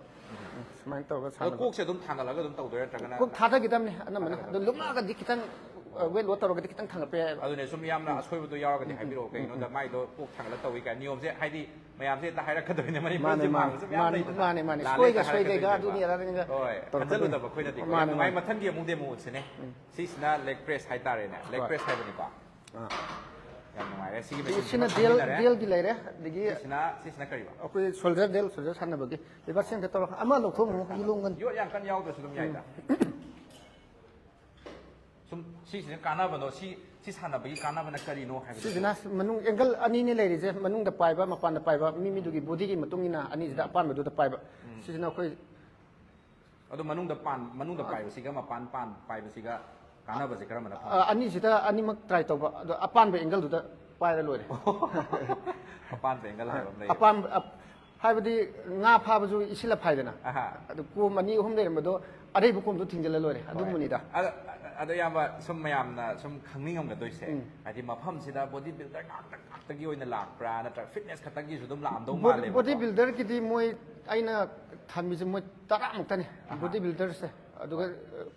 ꯎꯝ, ꯁꯨꯃꯥꯏꯅ ꯇꯧꯔꯒ ꯑꯗꯣ ꯁꯥꯟꯅꯕ꯫ ꯀꯣꯛꯁꯦ ꯑꯗꯨꯝ ꯊꯥꯡꯒꯠꯂꯒ ꯑꯗꯨꯝ ꯇꯧꯗꯣꯏꯔꯥ, ꯅꯠꯇ꯭ꯔꯒꯅ? ꯀꯣꯛ ꯊꯥꯗꯈꯤꯗꯕꯅꯤ ꯑꯅꯝꯕꯅ꯫ ꯑꯗꯣ ꯂꯨꯝꯃꯛꯑꯒꯗꯤ ꯈꯤꯇꯪ ꯋꯦꯠ ꯂꯣꯁ ꯇꯧꯔꯒꯗꯤ ꯈꯤꯇꯪ ꯊꯥꯡꯒꯠꯄ ꯌꯥꯏ꯫ ꯑꯗꯨꯅꯦ, ꯁꯨꯝ ꯌꯥꯝꯅ ꯑꯁꯣꯏꯕꯗꯣ ꯌꯥꯎꯔꯒꯗꯤ ꯍꯥꯏꯕꯤꯔꯛꯑꯣ꯫ ꯀꯩꯒꯤꯅꯣꯗ ꯃꯥꯏꯗꯣ ꯄꯣꯛ ꯊꯥꯡꯒꯠꯂ ꯇꯧꯏ ꯀꯥꯏꯅ ꯅꯤꯌꯣꯝꯁꯦ, ꯍꯥꯏꯗꯤ ꯃꯌꯥꯝꯁꯦ ꯍꯦꯛꯇ ꯍꯥꯏꯔꯛꯀꯗꯣꯏꯅꯦ, ꯃꯅꯤꯄꯨꯔꯁꯦ ꯃꯥꯡꯕꯁꯨ ꯃꯌꯥꯝ ꯂꯩꯗꯅ꯫ ꯃꯥꯅꯦ ꯃꯥꯅꯦ, ꯂꯥꯜꯂꯦ ꯁꯣꯏꯒ ꯍꯦꯛꯇ ꯁꯣꯏꯗꯣꯏꯒ ꯍꯥꯏꯔꯛꯀꯗꯣꯏꯅꯦꯕ꯫ ꯑꯗꯨꯅꯤ ꯑꯗꯥꯅꯤꯒ ꯍꯣꯏ, ꯇꯧꯔꯛꯀꯗꯣꯏꯅꯤ꯫ ꯈꯟꯖꯜꯂꯨꯗꯕ ꯑꯩꯈꯣꯏꯅꯗꯤ꯫ ꯃꯥꯅꯦ ꯅꯨꯡꯉꯥꯏ꯫ ꯃꯥꯅꯦ꯫ ꯃꯊꯪꯒꯤ ꯑꯃꯨꯛꯇꯤ ꯑꯃꯨꯛ ꯎꯠꯁꯤꯅꯦ꯫ ꯁꯤꯁꯤꯅ ꯂꯦꯒ ꯄ꯭ꯔꯦꯁ ꯍꯥꯏꯇꯥꯔꯦꯅꯦ, ꯂꯦꯒ ꯍꯣꯏ꯫ ꯄ꯭ꯔꯦꯁ ꯍꯥꯏꯕꯅꯤꯀꯣ꯫ ꯑꯥ꯫ ꯌꯥꯝ ꯅꯨꯡꯉꯥꯏꯔꯦ꯫ ꯁꯤꯒꯤ ꯃꯦꯆꯤꯟꯁꯦ ꯁꯤꯅ ꯃꯊꯪ ꯗꯦꯜ ꯁꯤꯖꯤꯟꯅꯔꯦ꯫ ꯗꯦꯜꯒꯤ ꯂꯩꯔꯦ, ꯑꯗꯒꯤ ꯁꯤꯁꯤꯅ, ꯁꯤꯁꯤꯅ ꯀꯔꯤꯕ? ꯑꯩꯈꯣꯏ ꯁꯣꯜꯖꯔ ꯗꯦꯜ, ꯁꯣꯜꯖꯔ ꯁꯥꯟꯅꯕꯒꯤ ꯂꯤꯚꯔ ꯁꯦꯟꯇꯔ ꯇꯧꯔꯒ ꯑꯃ ꯂꯧꯊꯣꯛꯑꯝꯃꯣ, ꯌꯦꯂꯣꯡꯒꯟ꯫ ꯌꯣꯠ ꯌꯥꯝ ꯀꯟꯅ ꯌꯥꯎꯗ꯭ꯔꯁꯨ ꯑꯗꯨꯝ ꯌꯥꯏꯗ꯫ ꯁꯨꯝ ꯁꯤꯁꯤꯅ ꯀꯥꯟꯅꯕꯗꯣ, ꯁꯤ ꯁꯤ ꯁꯥꯟꯅꯕꯒꯤ ꯀꯥꯟꯅꯕꯅ ꯀꯔꯤꯅꯣ ꯍꯥꯏꯕꯗꯨꯁꯨ꯫ ꯁꯤꯁꯤꯅ ꯃꯅꯨꯡ ꯑꯦꯡꯒꯜ ꯑꯅꯤꯅꯦ ꯂꯩꯔꯤꯁꯦ, ꯃꯅꯨꯡꯗ ꯄꯥꯏꯕ, ꯃꯄꯥꯟꯗ ꯄꯥꯏꯕ, ꯃꯤ ꯃꯤꯗꯨꯒꯤ ꯕꯣꯗꯤꯒꯤ ꯃꯇꯨꯡ ꯏꯟꯅ ꯑꯅꯤꯁꯤꯗ ꯑꯄꯥꯟꯕꯗꯨꯗ ꯄꯥꯏꯕ꯫ ꯁꯤꯁꯤꯅ ꯑꯩꯈꯣꯏ ꯑꯗꯣ ꯃꯅꯨꯡꯗ ꯄꯥꯟ, ꯃꯅꯨꯡꯗ ꯄꯥꯏꯕꯁꯤꯒ ꯃꯄꯥꯟ ꯄꯥꯟ ꯄꯥꯏꯕꯁꯤꯒ ꯀꯥꯟꯅꯕꯁꯦ ꯀꯔꯝꯕꯅ ꯐꯒꯦ? ꯑ, ꯑꯅꯤꯁꯤꯗ ꯑꯅꯤꯃꯛ ꯇ꯭ꯔꯥꯏ ꯇꯧꯕ, ꯑꯗꯣ ꯑꯄꯥꯟꯕ ꯑꯦꯡꯒꯜꯗꯨꯗ ꯄꯥꯏꯔ ꯂꯣꯏꯔꯦ꯫ ꯑꯄꯥꯟꯕ ꯑꯦꯡꯒꯜ ꯍꯥꯏꯕ ꯑꯃ ꯂꯩ꯫ ꯑꯄꯥꯝꯕ ꯑꯞ- ꯍꯥꯏꯕꯗꯤ ꯉꯥ ꯐꯥꯕꯁꯨ ꯏꯁꯤꯜꯂ ꯐꯥꯏꯗꯅ꯫ ꯑꯍꯥ꯫ ꯑꯗꯨ ꯀꯣꯝ ꯑꯅꯤ ꯑꯍꯨꯝ ꯂꯩꯔꯝꯕꯗꯣ ꯑꯔꯩꯕ ꯀꯣꯝꯗꯣ ꯊꯤꯡꯖꯤꯜꯂ ꯂꯣꯏꯔꯦ, ꯑꯗꯨꯝꯕꯅꯤꯗ꯫ ꯑꯗꯣ, ꯑꯗꯣ ꯏꯌꯥꯝꯕ, ꯁꯨꯝ ꯃꯌꯥꯝꯅ ꯁꯨꯝ ꯈꯪꯅꯤꯡꯉꯝꯒꯗꯣꯏꯁꯦ, ꯍꯥꯏꯗꯤ ꯃꯐꯝꯁꯤꯗ ꯕꯣꯗꯤ ꯕꯤꯜꯗꯔ ꯉꯥꯛꯇ ꯉꯥꯛꯇꯒꯤ ꯑꯣꯏꯅ ꯂꯥꯛꯄ꯭ꯔꯥ, ꯅꯠꯇ꯭ꯔꯒ ꯐꯤꯠꯅꯦꯁ ꯈꯛꯇꯪꯒꯤꯁꯨ ꯑꯗꯨꯝ ꯂꯥꯛꯑꯝꯗꯧ ꯃꯥꯜꯂꯦꯕꯀꯣ꯫ ꯕꯣꯗꯤ ꯕꯤꯜꯗꯔꯒꯤꯗꯤ ꯃꯣꯏ, ꯑꯩꯅ ꯊꯝꯃꯤꯁꯦ ꯃꯣꯏ ꯇꯔꯥꯃꯨꯛꯇꯅꯤ, ꯕꯣꯗꯤ ꯕꯤꯜꯗꯔꯁꯦ꯫ ꯑꯗꯨꯒ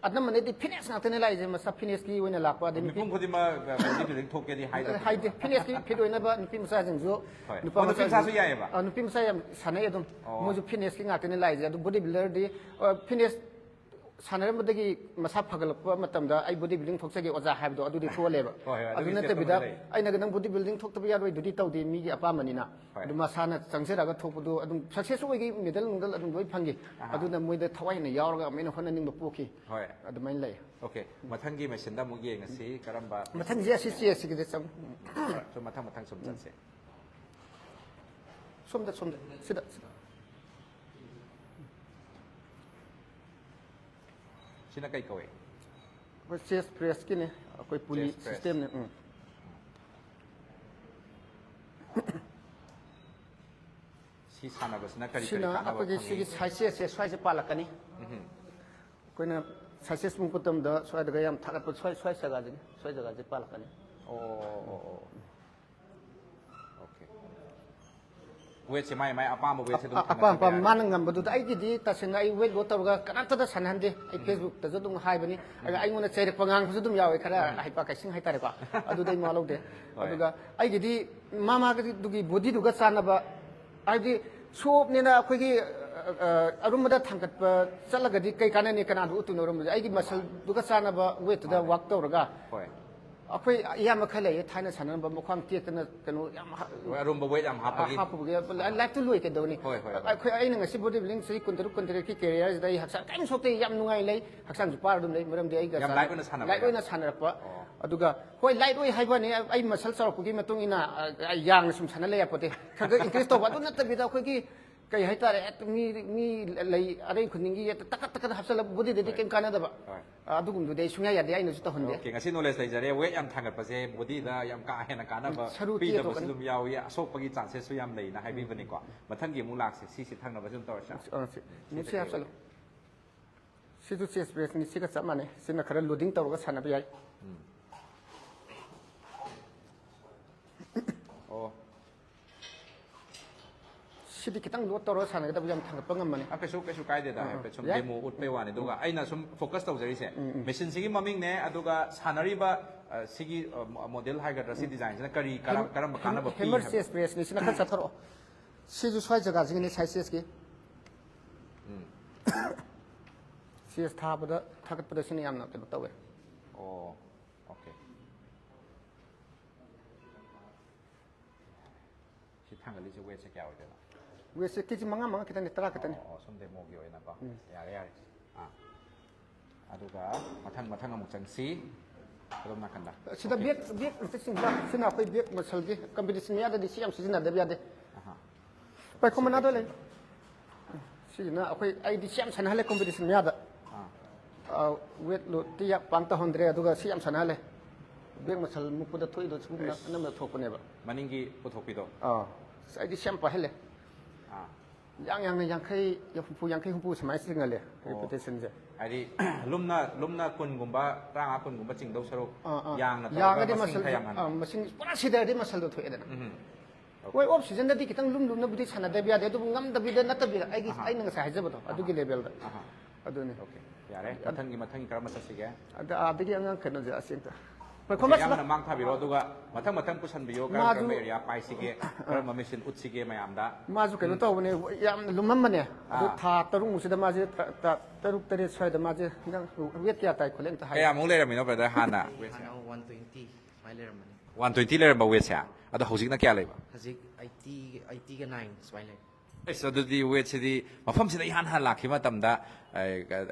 ꯑꯅꯝꯕꯅꯗꯤ ꯐꯤꯠꯅꯦꯁ ꯉꯥꯛꯇꯅꯦ ꯂꯥꯛꯏꯁꯦ, ꯃꯁꯥ ꯐꯤꯠꯅꯦꯁꯀꯤ ꯑꯣꯏꯅ ꯂꯥꯛꯄ, ꯑꯗꯩ ꯅꯨꯄꯤ ꯃꯤꯄꯨꯝ ꯈꯨꯗꯤꯡꯃꯛ ꯕꯣꯗꯤ ꯕꯤꯜꯗꯤꯡ ꯊꯣꯛꯀꯦꯗꯤ ꯍꯥꯏꯗꯕꯅꯦꯕ꯫ ꯍꯥꯏꯗꯦ, ꯐꯤꯠꯅꯦꯁꯀꯤ ꯐꯤꯠ ꯑꯣꯏꯅꯕ ꯅꯨꯄꯤ ꯃꯆꯥꯁꯤꯡꯁꯨ, ꯍꯣꯏ꯫ ꯅꯨꯄꯥ ꯑꯣ, ꯅꯨꯄꯤ ꯃꯆꯥꯁꯤꯡꯁꯨ ꯃꯆꯥꯁꯨ ꯌꯥꯏꯌꯦꯕ? ꯑ, ꯅꯨꯄꯤ ꯃꯆꯥ ꯌꯥꯝ ꯁꯥꯟꯅꯩ ꯑꯗꯨꯝ꯫ ꯑꯣ꯫ ꯃꯣꯏꯁꯨ ꯐꯤꯠꯅꯦꯁꯀꯤ ꯉꯥꯛꯇꯅꯦ ꯂꯥꯛꯏꯁꯦ꯫ ꯑꯗꯨ ꯕꯣꯗꯤ ꯕꯤꯜꯗꯔꯗꯤ, ꯑ, ꯐꯤꯠꯅꯦꯁ ꯁꯥꯟꯅꯔꯝꯕꯗꯒꯤ ꯃꯁꯥ ꯐꯒꯠꯂꯛꯄ ꯃꯇꯝꯗ ꯑꯩ ꯕꯣꯗꯤ ꯕꯤꯜꯗꯤꯡ ꯊꯣꯛꯆꯒꯦ ꯑꯣꯖꯥ ꯍꯥꯏꯕꯗꯣ ꯑꯗꯨꯗꯤ ꯊꯣꯛꯍꯜꯂꯦꯕ꯫ ꯍꯣꯏ, ꯍꯣꯏ, ꯑꯗꯨ ꯑꯗꯨꯒꯤ ꯅꯠꯇꯕꯤꯗ ꯁ꯭ꯇꯦꯞꯇꯣ ꯂꯩ꯫ ꯑꯩꯅꯒ ꯅꯪ ꯕꯣꯗꯤ ꯕꯤꯜꯗꯤꯡ ꯊꯣꯛꯇꯕ ꯌꯥꯔꯣꯏꯗꯨꯗꯤ ꯇꯧꯗꯦ, ꯃꯤꯒꯤ ꯑꯄꯥꯝꯕꯅꯤꯅ꯫ ꯍꯣꯏ꯫ ꯑꯗꯨ ꯃꯁꯥꯅ ꯆꯪꯖꯔꯒ ꯊꯣꯛꯄꯗꯣ ꯑꯗꯨꯝ ꯁꯛꯁꯦꯁ ꯑꯣꯏꯈꯤ, ꯃꯦꯗꯜ ꯅꯨꯡꯗꯜ ꯑꯗꯨꯝ ꯂꯣꯏ ꯐꯪꯈꯤ꯫ ꯑꯍꯥ꯫ ꯑꯗꯨꯅ ꯃꯣꯏꯗ ꯊꯋꯥꯏ ꯍꯦꯟꯅ ꯌꯥꯎꯔꯒ ꯑꯃꯨꯛ ꯍꯦꯟꯅ ꯍꯣꯠꯅꯅꯤꯡꯕ ꯄꯣꯛꯈꯤ꯫ ꯍꯣꯏ꯫ ꯑꯗꯨꯃꯥꯏꯅ ꯂꯩ꯫ ꯑꯣꯀꯦ, ꯃꯊꯪꯒꯤ ꯃꯦꯆꯤꯟꯗ ꯑꯃꯨꯛ ꯌꯦꯡꯉꯁꯤ ꯀꯔꯝꯕ꯫ ꯃꯊꯪꯁꯦ ꯑꯁꯤ ꯆꯦꯁꯁꯤꯒꯤꯗ ꯆꯪ ꯁꯨꯝ ꯃꯊꯪ ꯃꯊꯪ ꯁꯨꯝ ꯆꯠꯁꯦ꯫ ꯁꯣꯝꯗ, ꯁꯣꯝꯗ, ꯁꯤꯗ, ꯁꯤꯗ꯫ ꯁꯤꯅ ꯀꯩ ꯀꯧꯏ? ꯑꯩꯈꯣꯏ ꯆꯦꯁ ꯄ꯭ꯔꯦꯁꯀꯤꯅꯦ, ꯑꯩꯈꯣꯏ ꯄꯨꯂꯤ Chest press꯫ ꯁꯤꯁꯇꯦꯝꯅꯦ꯫ ꯎꯝ꯫ ꯁꯤ ꯁꯥꯟꯅꯕꯁꯤꯅ ꯀꯔꯤ ꯀꯔꯤ ꯁꯤꯅ ꯀꯥꯟꯅꯕ ꯑꯩꯈꯣꯏꯒꯤ ꯐꯪꯉꯤ? ꯁꯤꯒꯤ ꯁꯥꯏꯠ ꯆꯦꯁꯁꯦ ꯁ꯭ꯋꯥꯏꯁꯦ ꯄꯥꯜꯂꯛꯀꯅꯤ꯫ ꯑꯩꯈꯣꯏꯅ ꯁꯥꯏꯠ ꯆꯦꯁ ꯃꯨꯛꯄ ꯃꯇꯝꯗ ꯁ꯭ꯋꯥꯏꯗꯒ ꯌꯥꯝ ꯊꯥꯒꯠꯄ, ꯁ꯭ꯋꯥꯏ, ꯁ꯭ꯋꯥꯏ ꯖꯒꯥꯁꯤꯅꯤ, ꯁ꯭ꯋꯥꯏ ꯖꯒꯥꯁꯦ ꯄꯥꯜꯂꯛꯀꯅꯤ꯫ ꯑꯣ, ꯑꯣ, ꯑꯣ, ꯑꯣ꯫ ꯑꯣꯀꯦ꯫ ꯋꯦꯠꯁꯦ ꯃꯥꯏ ꯃꯥꯏ ꯑꯄꯥꯝꯕ ꯋꯦꯠꯁꯦ ꯑꯗꯨꯝ ꯑꯄꯥꯝ ꯊꯥꯡꯒꯠꯆꯕ ꯑꯄꯥꯝꯕ ꯌꯥꯔꯦ꯫ ꯃꯥꯅ ꯉꯝꯕꯗꯨꯗ꯫ ꯑꯩꯒꯤꯗꯤ ꯇꯁꯦꯡꯅ ꯑꯩ ꯋꯦꯠ ꯂꯣꯁ ꯇꯧꯔꯒ ꯀꯅꯥꯝꯇꯗ ꯁꯥꯟꯅꯍꯟꯗꯦ꯫ ꯑꯩ ꯐꯦꯁꯕꯨꯛꯇꯁꯨ ꯑꯗꯨꯝ ꯍꯥꯏꯕꯅꯤ꯫ ꯑꯗ ꯑꯩꯉꯣꯟꯗ ꯆꯩꯔꯛꯄ ꯉꯥꯡꯕꯁꯨ ꯑꯗꯨꯝ ꯌꯥꯎꯋꯦ, ꯈꯔ ꯍꯩꯄꯥ ꯀꯩꯁꯤꯡ ꯍꯥꯏꯇꯥꯔꯦꯀꯣ꯫ ꯑꯗꯨꯗꯤ ꯑꯩ ꯃꯋꯥ ꯂꯧꯗꯦ꯫ ꯍꯣꯏ꯫ ꯑꯗꯨꯒ ꯑꯩꯒꯤꯗꯤ ꯃꯥ ꯃꯥꯒꯤꯗꯨꯒꯤ ꯕꯣꯗꯤꯗꯨꯒ ꯆꯥꯟꯅꯕ, ꯍꯥꯏꯕꯗꯤ ꯁꯣꯞꯅꯤꯅ ꯑꯩꯈꯣꯏꯒꯤ ꯑ, ꯑ, ꯑꯔꯨꯝꯕꯗ ꯊꯥꯡꯒꯠꯄ ꯆꯠꯂꯒꯗꯤ ꯀꯩ ꯀꯥꯟꯅꯅꯤ? ꯀꯅꯥꯗ ꯎꯠꯇꯣꯏꯅꯣ ꯑꯔꯨꯝꯕꯁꯦ? ꯑꯩꯒꯤ ꯃꯁꯜꯗꯨꯒ ꯆꯥꯟꯅꯕ ꯋꯦꯠꯇꯨꯗ ꯋꯥꯛ ꯇꯧꯔꯒ ꯍꯣꯏ꯫ ꯑꯩꯈꯣꯏ ꯏꯌꯥꯝꯕ ꯈꯔ ꯂꯩꯌꯦ, ꯊꯥꯏꯅ ꯁꯥꯟꯅꯔꯝꯕ, ꯃꯈ꯭ꯋꯥꯡ ꯇꯦꯛꯇꯅ ꯀꯩꯅꯣ ꯌꯥꯝ ꯍꯥ- ꯍꯣꯏ, ꯑꯔꯨꯝꯕ ꯋꯦꯠ ꯌꯥꯝ ꯍꯥꯞꯄꯒꯤ꯫ ꯍꯥꯞꯄꯒꯤ ꯂꯥꯏꯐꯇꯨ ꯂꯣꯏ ꯀꯩꯗꯧꯅꯤ? ꯍꯣꯏ, ꯍꯣꯏ, ꯍꯣꯏ꯫ ꯑꯩꯈꯣꯏ, ꯑꯩꯅ ꯉꯁꯤ ꯕꯣꯗꯤ ꯕꯤꯜꯗꯤꯡ ꯆꯍꯤ ꯀꯨꯟꯇꯔꯨꯛ ꯀꯨꯟꯇꯔꯦꯠꯀꯤ ꯀꯦꯔꯤꯌꯔꯁꯤꯗ ꯑꯩ ꯍꯛꯆꯥꯡ ꯀꯔꯤꯝ ꯁꯣꯛꯇꯦ, ꯌꯥꯝ ꯅꯨꯡꯉꯥꯏ ꯂꯩ, ꯍꯛꯆꯥꯡꯁꯨ ꯄꯥꯔ ꯑꯗꯨꯝ ꯂꯩ, ꯃꯔꯝꯗꯤ ꯑꯩꯒ ꯌꯥꯝ ꯆꯥꯟꯅ- ꯂꯥꯏꯠ ꯑꯣꯏꯅ ꯁꯥꯟꯅꯕ ꯂꯥꯏꯠ ꯍꯥꯏꯇꯥꯔꯦ꯫ ꯑꯣꯏꯅ ꯁꯥꯟꯅꯔꯛꯄ꯫ ꯑꯣ꯫ ꯑꯗꯨꯒ ꯍꯣꯏ, ꯂꯥꯏꯠ ꯑꯣꯏ ꯍꯥꯏꯕꯅꯤ, ꯑꯩ ꯃꯁꯜ ꯆꯥꯎꯔꯛꯄꯒꯤ ꯃꯇꯨꯡ ꯏꯟꯅ ꯑ, ꯑ, ꯌꯥꯡꯅ ꯁꯨꯝ ꯁꯥꯟꯅ ꯂꯩ ꯌꯥꯄꯣꯠꯇꯦ꯫ ꯈꯔ ꯈꯔ ꯏꯟꯀ꯭ꯔꯤꯁ ꯇꯧꯕ꯫ ꯑꯗꯨ ꯅꯠꯇꯕꯤꯗ ꯑꯩꯈꯣꯏꯒꯤ ꯀꯩ ꯍꯥꯏꯇꯥꯔꯦ, ꯍꯦꯛꯇ ꯃꯤ, ꯃꯤ ꯂꯩ ꯑꯔꯩ ꯈꯨꯗꯤꯡꯒꯤ ꯍꯦꯛꯇ ꯇꯛꯀꯠ ꯇꯛꯀꯠ ꯍꯥꯞꯆꯜꯂ ꯕꯣꯗꯤꯗꯗꯤ ꯀꯩꯝ ꯀꯥꯟꯅꯗꯕ꯫ ꯍꯣꯏ꯫ ꯑꯗꯨꯒꯨꯝꯗꯨꯗꯤ ꯑꯩ ꯁꯨꯡꯌꯥ ꯌꯥꯗꯦ, ꯑꯩꯅꯁꯨ ꯇꯧꯍꯟꯗꯦ꯫ ꯑꯣꯀꯦ, ꯉꯁꯤ ꯅꯣꯂꯦꯖ ꯂꯩꯖꯔꯦ꯫ ꯋꯦꯠ ꯌꯥꯝ ꯊꯥꯡꯒꯠꯄꯁꯦ ꯕꯣꯗꯤꯗ ꯌꯥꯝ ꯀꯥ ꯍꯦꯟꯅ ꯀꯥꯟꯅꯕ ꯁꯔꯨ ꯄꯤꯗꯕꯁꯨ ꯇꯦꯛꯇꯣꯛꯀꯅꯤ꯫ ꯑꯗꯨꯝ ꯌꯥꯎꯏ, ꯑꯁꯣꯛꯄꯒꯤ ꯆꯥꯟꯁꯦꯁꯁꯨ ꯌꯥꯝ ꯂꯩꯅ ꯍꯥꯏꯕꯤꯕꯅꯤꯀꯣ꯫ ꯃꯊꯪꯒꯤ ꯑꯃꯨꯛ ꯂꯥꯛꯁꯦ, ꯁꯤꯁꯤ ꯊꯪꯅꯕꯁꯤ ꯑꯗꯨꯝ ꯇꯧꯔꯁꯤ꯫ ꯑ, ꯁꯤ, ꯁꯤ ꯍꯥꯞꯆꯜꯂꯨ꯫ ꯁꯤꯁꯨ ꯆꯦꯁ ꯄ꯭ꯔꯦꯁꯅꯤ, ꯁꯤꯒ ꯆꯞ ꯃꯥꯟꯅꯩ꯫ ꯁꯤꯅ ꯈꯔ ꯂꯣꯗꯤꯡ ꯇꯧꯔꯒ ꯁꯥꯟꯅꯕ ꯌꯥꯏ꯫ ꯑꯣ꯫ ꯁꯤꯗꯤ ꯈꯤꯇꯪ ꯂꯣꯗ ꯇꯧꯔꯒ ꯁꯥꯟꯅꯒꯗꯕ, ꯌꯥꯝ ꯊꯥꯡꯒꯠꯄ ꯉꯝꯕꯅꯤ꯫ ꯑ, ꯀꯩꯁꯨ, ꯀꯩꯁꯨ ꯀꯥꯏꯗꯦꯗ, ꯑꯥ, ꯍꯥꯏꯐꯦꯠ ꯁꯨꯝ ꯌꯥꯏ꯫ ꯗꯦꯃꯣ ꯎꯠꯄꯩ ꯋꯥꯅꯤ꯫ ꯑꯗꯨꯒ ꯑꯩꯅ ꯁꯨꯝ ꯐꯣꯀꯁ ꯇꯧꯖꯔꯤꯁꯦ, ꯃꯦꯆꯤꯟꯁꯤꯒꯤ ꯃꯃꯤꯡꯅꯦ, ꯑꯗꯨꯒ ꯁꯥꯟꯅꯔꯤꯕ, ꯑ, ꯁꯤꯒꯤ, ꯑ, ꯃꯣ-, ꯃꯣꯗꯦꯜ ꯍꯥꯏꯒꯗ꯭ꯔꯥ, ꯁꯤ ꯗꯤꯖꯥꯏꯟꯁꯤꯅ ꯀꯔꯤ, ꯀꯔꯝ-, ꯀꯔꯝꯕ ꯀꯥꯟꯅꯕ ꯄꯤ ꯍꯦꯃꯔ ꯍꯥꯏꯕ? ꯆꯦꯁ ꯄ꯭ꯔꯦꯁꯅꯤ, ꯁꯤꯅ ꯈꯔ ꯆꯠꯊꯣꯔꯛꯑꯣ꯫ ꯁꯤꯁꯨ ꯁ꯭ꯋꯥꯏ ꯖꯒꯥꯁꯤꯒꯤꯅꯤ, ꯁꯥꯏ ꯆꯦꯁꯀꯤ꯫ ꯆꯦꯁ ꯊꯥꯕꯗ, ꯊꯥꯒꯠꯄꯗ ꯁꯤꯅ ꯌꯥꯝꯅ ꯀꯩꯅꯣ ꯇꯧꯋꯦ꯫ ꯑꯣ, ꯑꯣꯀꯦ꯫ ꯁꯤ ꯊꯥꯡꯒꯠꯂꯤꯁꯦ ꯋꯦꯠꯁꯦ ꯀꯌꯥ ꯑꯣꯏꯗꯣꯏꯅꯣ? ꯋꯦꯠꯁꯦ ꯀꯦꯖꯤ ꯃꯉꯥ, ꯃꯉꯥ ꯈꯤꯇꯪꯅꯤ, ꯇꯔꯥ ꯈꯤꯇꯪꯅꯤ꯫ ꯑꯣ, ꯑꯣ, ꯁꯨꯝ ꯗꯦꯃꯣꯒꯤ ꯑꯣꯏꯅꯀꯣ꯫ ꯌꯥꯔꯦ, ꯌꯥꯔꯦ꯫ ꯑꯥ꯫ ꯑꯗꯨꯒ ꯃꯊꯪ, ꯃꯊꯪ ꯑꯃꯨꯛ ꯆꯪꯁꯤ꯫ ꯑꯗꯣꯝ ꯅꯥꯀꯟꯗ꯫ ꯁꯤꯗ ꯑꯣꯀꯦ꯫ ꯕꯦꯛ, ꯕꯦꯛ ꯑꯝꯇ ꯆꯤꯡꯕ꯫ ꯁꯤꯅ ꯑꯩꯈꯣꯏ ꯕꯦꯛ ꯃꯁꯜꯒꯤ ꯀꯝꯄꯤꯇꯤꯁꯟ ꯃꯌꯥꯗꯗꯤ ꯁꯤ ꯌꯥꯝ ꯁꯤꯖꯤꯟꯅꯗꯕ ꯌꯥꯗꯦ꯫ ꯑꯍꯥ꯫ ꯄꯥꯏꯈꯣꯝ ꯃꯅꯥꯗ ꯂꯩ꯫ ꯁꯤꯁꯤꯅ ꯑꯩꯈꯣꯏ, ꯑꯩꯗꯤ ꯁꯤ ꯌꯥꯝ ꯁꯥꯟꯅꯍꯜꯂꯦ ꯀꯝꯄꯤꯇꯤꯁꯟ ꯃꯌꯥꯗ꯫ ꯑꯥ꯫ ꯑ, ꯋꯦꯠ ꯂꯣꯗꯇꯤ ꯌꯥꯝ ꯄꯥꯡ ꯇꯧꯍꯟꯗ꯭ꯔꯦ, ꯑꯗꯨꯒ ꯁꯤ ꯌꯥꯝ ꯁꯥꯟꯅꯍꯜꯂꯦ꯫ ꯕꯦꯛ ꯃꯁꯜ ꯃꯨꯛꯄꯗ ꯊꯣꯛꯏꯗꯣ ꯁꯤꯒꯨꯝꯕꯅ ꯑꯅꯝꯕ ꯊꯣꯛꯄꯅꯦꯕ꯫ ꯃꯅꯤꯡꯒꯤ ꯄꯨꯊꯣꯛꯄꯤꯗꯣ꯫ ꯑꯥ꯫ ꯑꯁ, ꯑꯩꯗꯤ ꯁꯤ ꯌꯥꯝ ꯄꯥꯏꯍꯜꯂꯦ꯫ ꯑꯥ꯫ ꯌꯥꯡ ꯌꯥꯡꯅ ꯌꯥꯡꯈꯩ, ꯍꯨꯝꯐꯨ, ꯌꯥꯡꯈꯩ, ꯍꯨꯝꯐꯨ ꯁꯨꯃꯥꯏꯅ ꯆꯤꯡꯍꯜꯂꯦ, ꯑꯣ꯫ ꯔꯤꯄꯤꯇꯦꯁꯟꯁꯦ꯫ ꯍꯥꯏꯗꯤ ꯂꯨꯝꯅ, ꯂꯨꯝꯅ ꯀꯨꯟꯒꯨꯝꯕ, ꯇꯔꯥꯃꯉꯥ ꯀꯨꯟꯒꯨꯝꯕ ꯆꯤꯡꯗꯧ ꯁꯔꯨꯛ ꯑꯥ, ꯑꯥ꯫ ꯌꯥꯡꯅ ꯇꯧꯔꯒ ꯌꯥꯡꯉꯗꯤ ꯃꯁꯤꯡ ꯃꯁꯜ, ꯈꯔ ꯌꯥꯝꯍꯟꯕ꯫ ꯑꯥ, ꯃꯁꯤꯡ ꯄꯨꯔꯥ ꯁꯤꯊꯔꯗꯤ ꯃꯁꯜꯗꯣ ꯊꯣꯛꯑꯦꯗꯅ꯫ ꯎꯝ꯫ ꯍꯣꯏ, ꯑꯣꯐ ꯁꯤꯖꯟꯗꯗꯤ ꯈꯤꯇꯪ ꯂꯨꯝ ꯂꯨꯝꯅꯕꯨꯗꯤ ꯁꯥꯟꯅꯗꯕ ꯌꯥꯗꯦ, ꯑꯗꯨꯕꯨ ꯉꯝꯗꯕꯤꯗ ꯅꯠꯇꯕꯤꯗ ꯑꯩꯒꯤ, ꯑꯍꯥ꯫ ꯑꯩꯅ ꯉꯁꯥꯏ ꯍꯥꯏꯖꯕꯗꯣ ꯑꯗꯨꯒꯤ ꯂꯦꯚꯦꯜꯗ꯫ ꯑꯍꯥ꯫ ꯑꯗꯨꯅꯤ꯫ ꯑꯣꯀꯦ, ꯌꯥꯔꯦ꯫ ꯃꯊꯪꯒꯤ, ꯃꯊꯪꯒꯤ ꯀꯔꯝꯕ ꯆꯠꯁꯤꯒꯦ? ꯑꯗ ꯑꯥꯗꯒꯤ ꯑꯉꯥꯡ ꯀꯩꯅꯣꯁꯦ ꯑꯁꯤ ꯑꯝꯇ꯫ ꯄꯔꯐꯣꯔꯃꯦꯟꯁ ꯌꯥꯝꯅ ꯃꯥꯡ ꯊꯥꯕꯤꯔꯣ, ꯑꯗꯨꯒ ꯃꯊꯪ ꯃꯊꯪ ꯄꯨꯁꯟꯕꯤꯌꯣ, ꯀꯔꯝ ꯃꯥꯁꯨ ꯀꯔꯝꯕ ꯑꯦꯔꯤꯌꯥ ꯄꯥꯏꯁꯤꯒꯦ, ꯀꯔꯝꯕ ꯃꯦꯁꯤꯟ ꯎꯠꯁꯤꯒꯦ ꯃꯌꯥꯝꯗ꯫ ꯃꯥꯁꯨ ꯀꯩꯅꯣ ꯎꯝ꯫ ꯇꯧꯕꯅꯦ, ꯌꯥꯝꯅ ꯂꯨꯝꯃꯝꯕꯅꯦ꯫ ꯑꯗꯨ ꯑꯥ꯫ ꯊꯥ ꯇꯔꯨꯛꯃꯨꯛꯁꯤꯗ ꯃꯥꯁꯦ ꯇ-, ꯇ-, ꯇꯔꯨꯛ ꯇꯔꯦꯠ ꯁ꯭ꯋꯥꯏꯗ ꯃꯥꯁꯦ ꯅꯪ ꯋꯦꯠ ꯀꯌꯥ ꯇꯥꯏ ꯈꯣꯠꯂꯦ ꯑꯝꯇ ꯍꯥꯏꯌꯨ꯫ ꯀꯌꯥꯃꯨꯛ ꯂꯩꯔꯝꯃꯤꯅꯣ, ꯕ꯭ꯔꯗꯔ, ꯍꯥꯟꯅ? ꯑꯩ ꯍꯥꯟꯅ ꯋꯥꯟ ꯇ꯭ꯋꯦꯟꯇꯤ ꯁꯨꯃꯥꯏꯅ ꯂꯩꯔꯝꯕꯅꯤ꯫ ꯋꯥꯟ ꯇ꯭ꯋꯦꯟꯇꯤ ꯂꯩꯔꯝꯕ ꯋꯦꯠꯁꯦ, ꯑꯗꯣ ꯍꯧꯖꯤꯛꯅ ꯀꯌꯥ ꯂꯩꯕ? ꯍꯧꯖꯤꯛ ꯑꯩꯠꯇꯤ, ꯑꯩꯠꯇꯤꯒ ꯅꯥꯏꯟ ꯁꯨꯃꯥꯏꯅ ꯂꯩ꯫ ꯑꯩꯁ, ꯑꯗꯨꯗꯤ ꯋꯦꯠꯁꯤꯗꯤ ꯃꯐꯝꯁꯤꯗ ꯏꯍꯥꯟ ꯍꯥꯟꯅ ꯂꯥꯛꯈꯤꯕ ꯃꯇꯝꯗ, ꯑꯦ,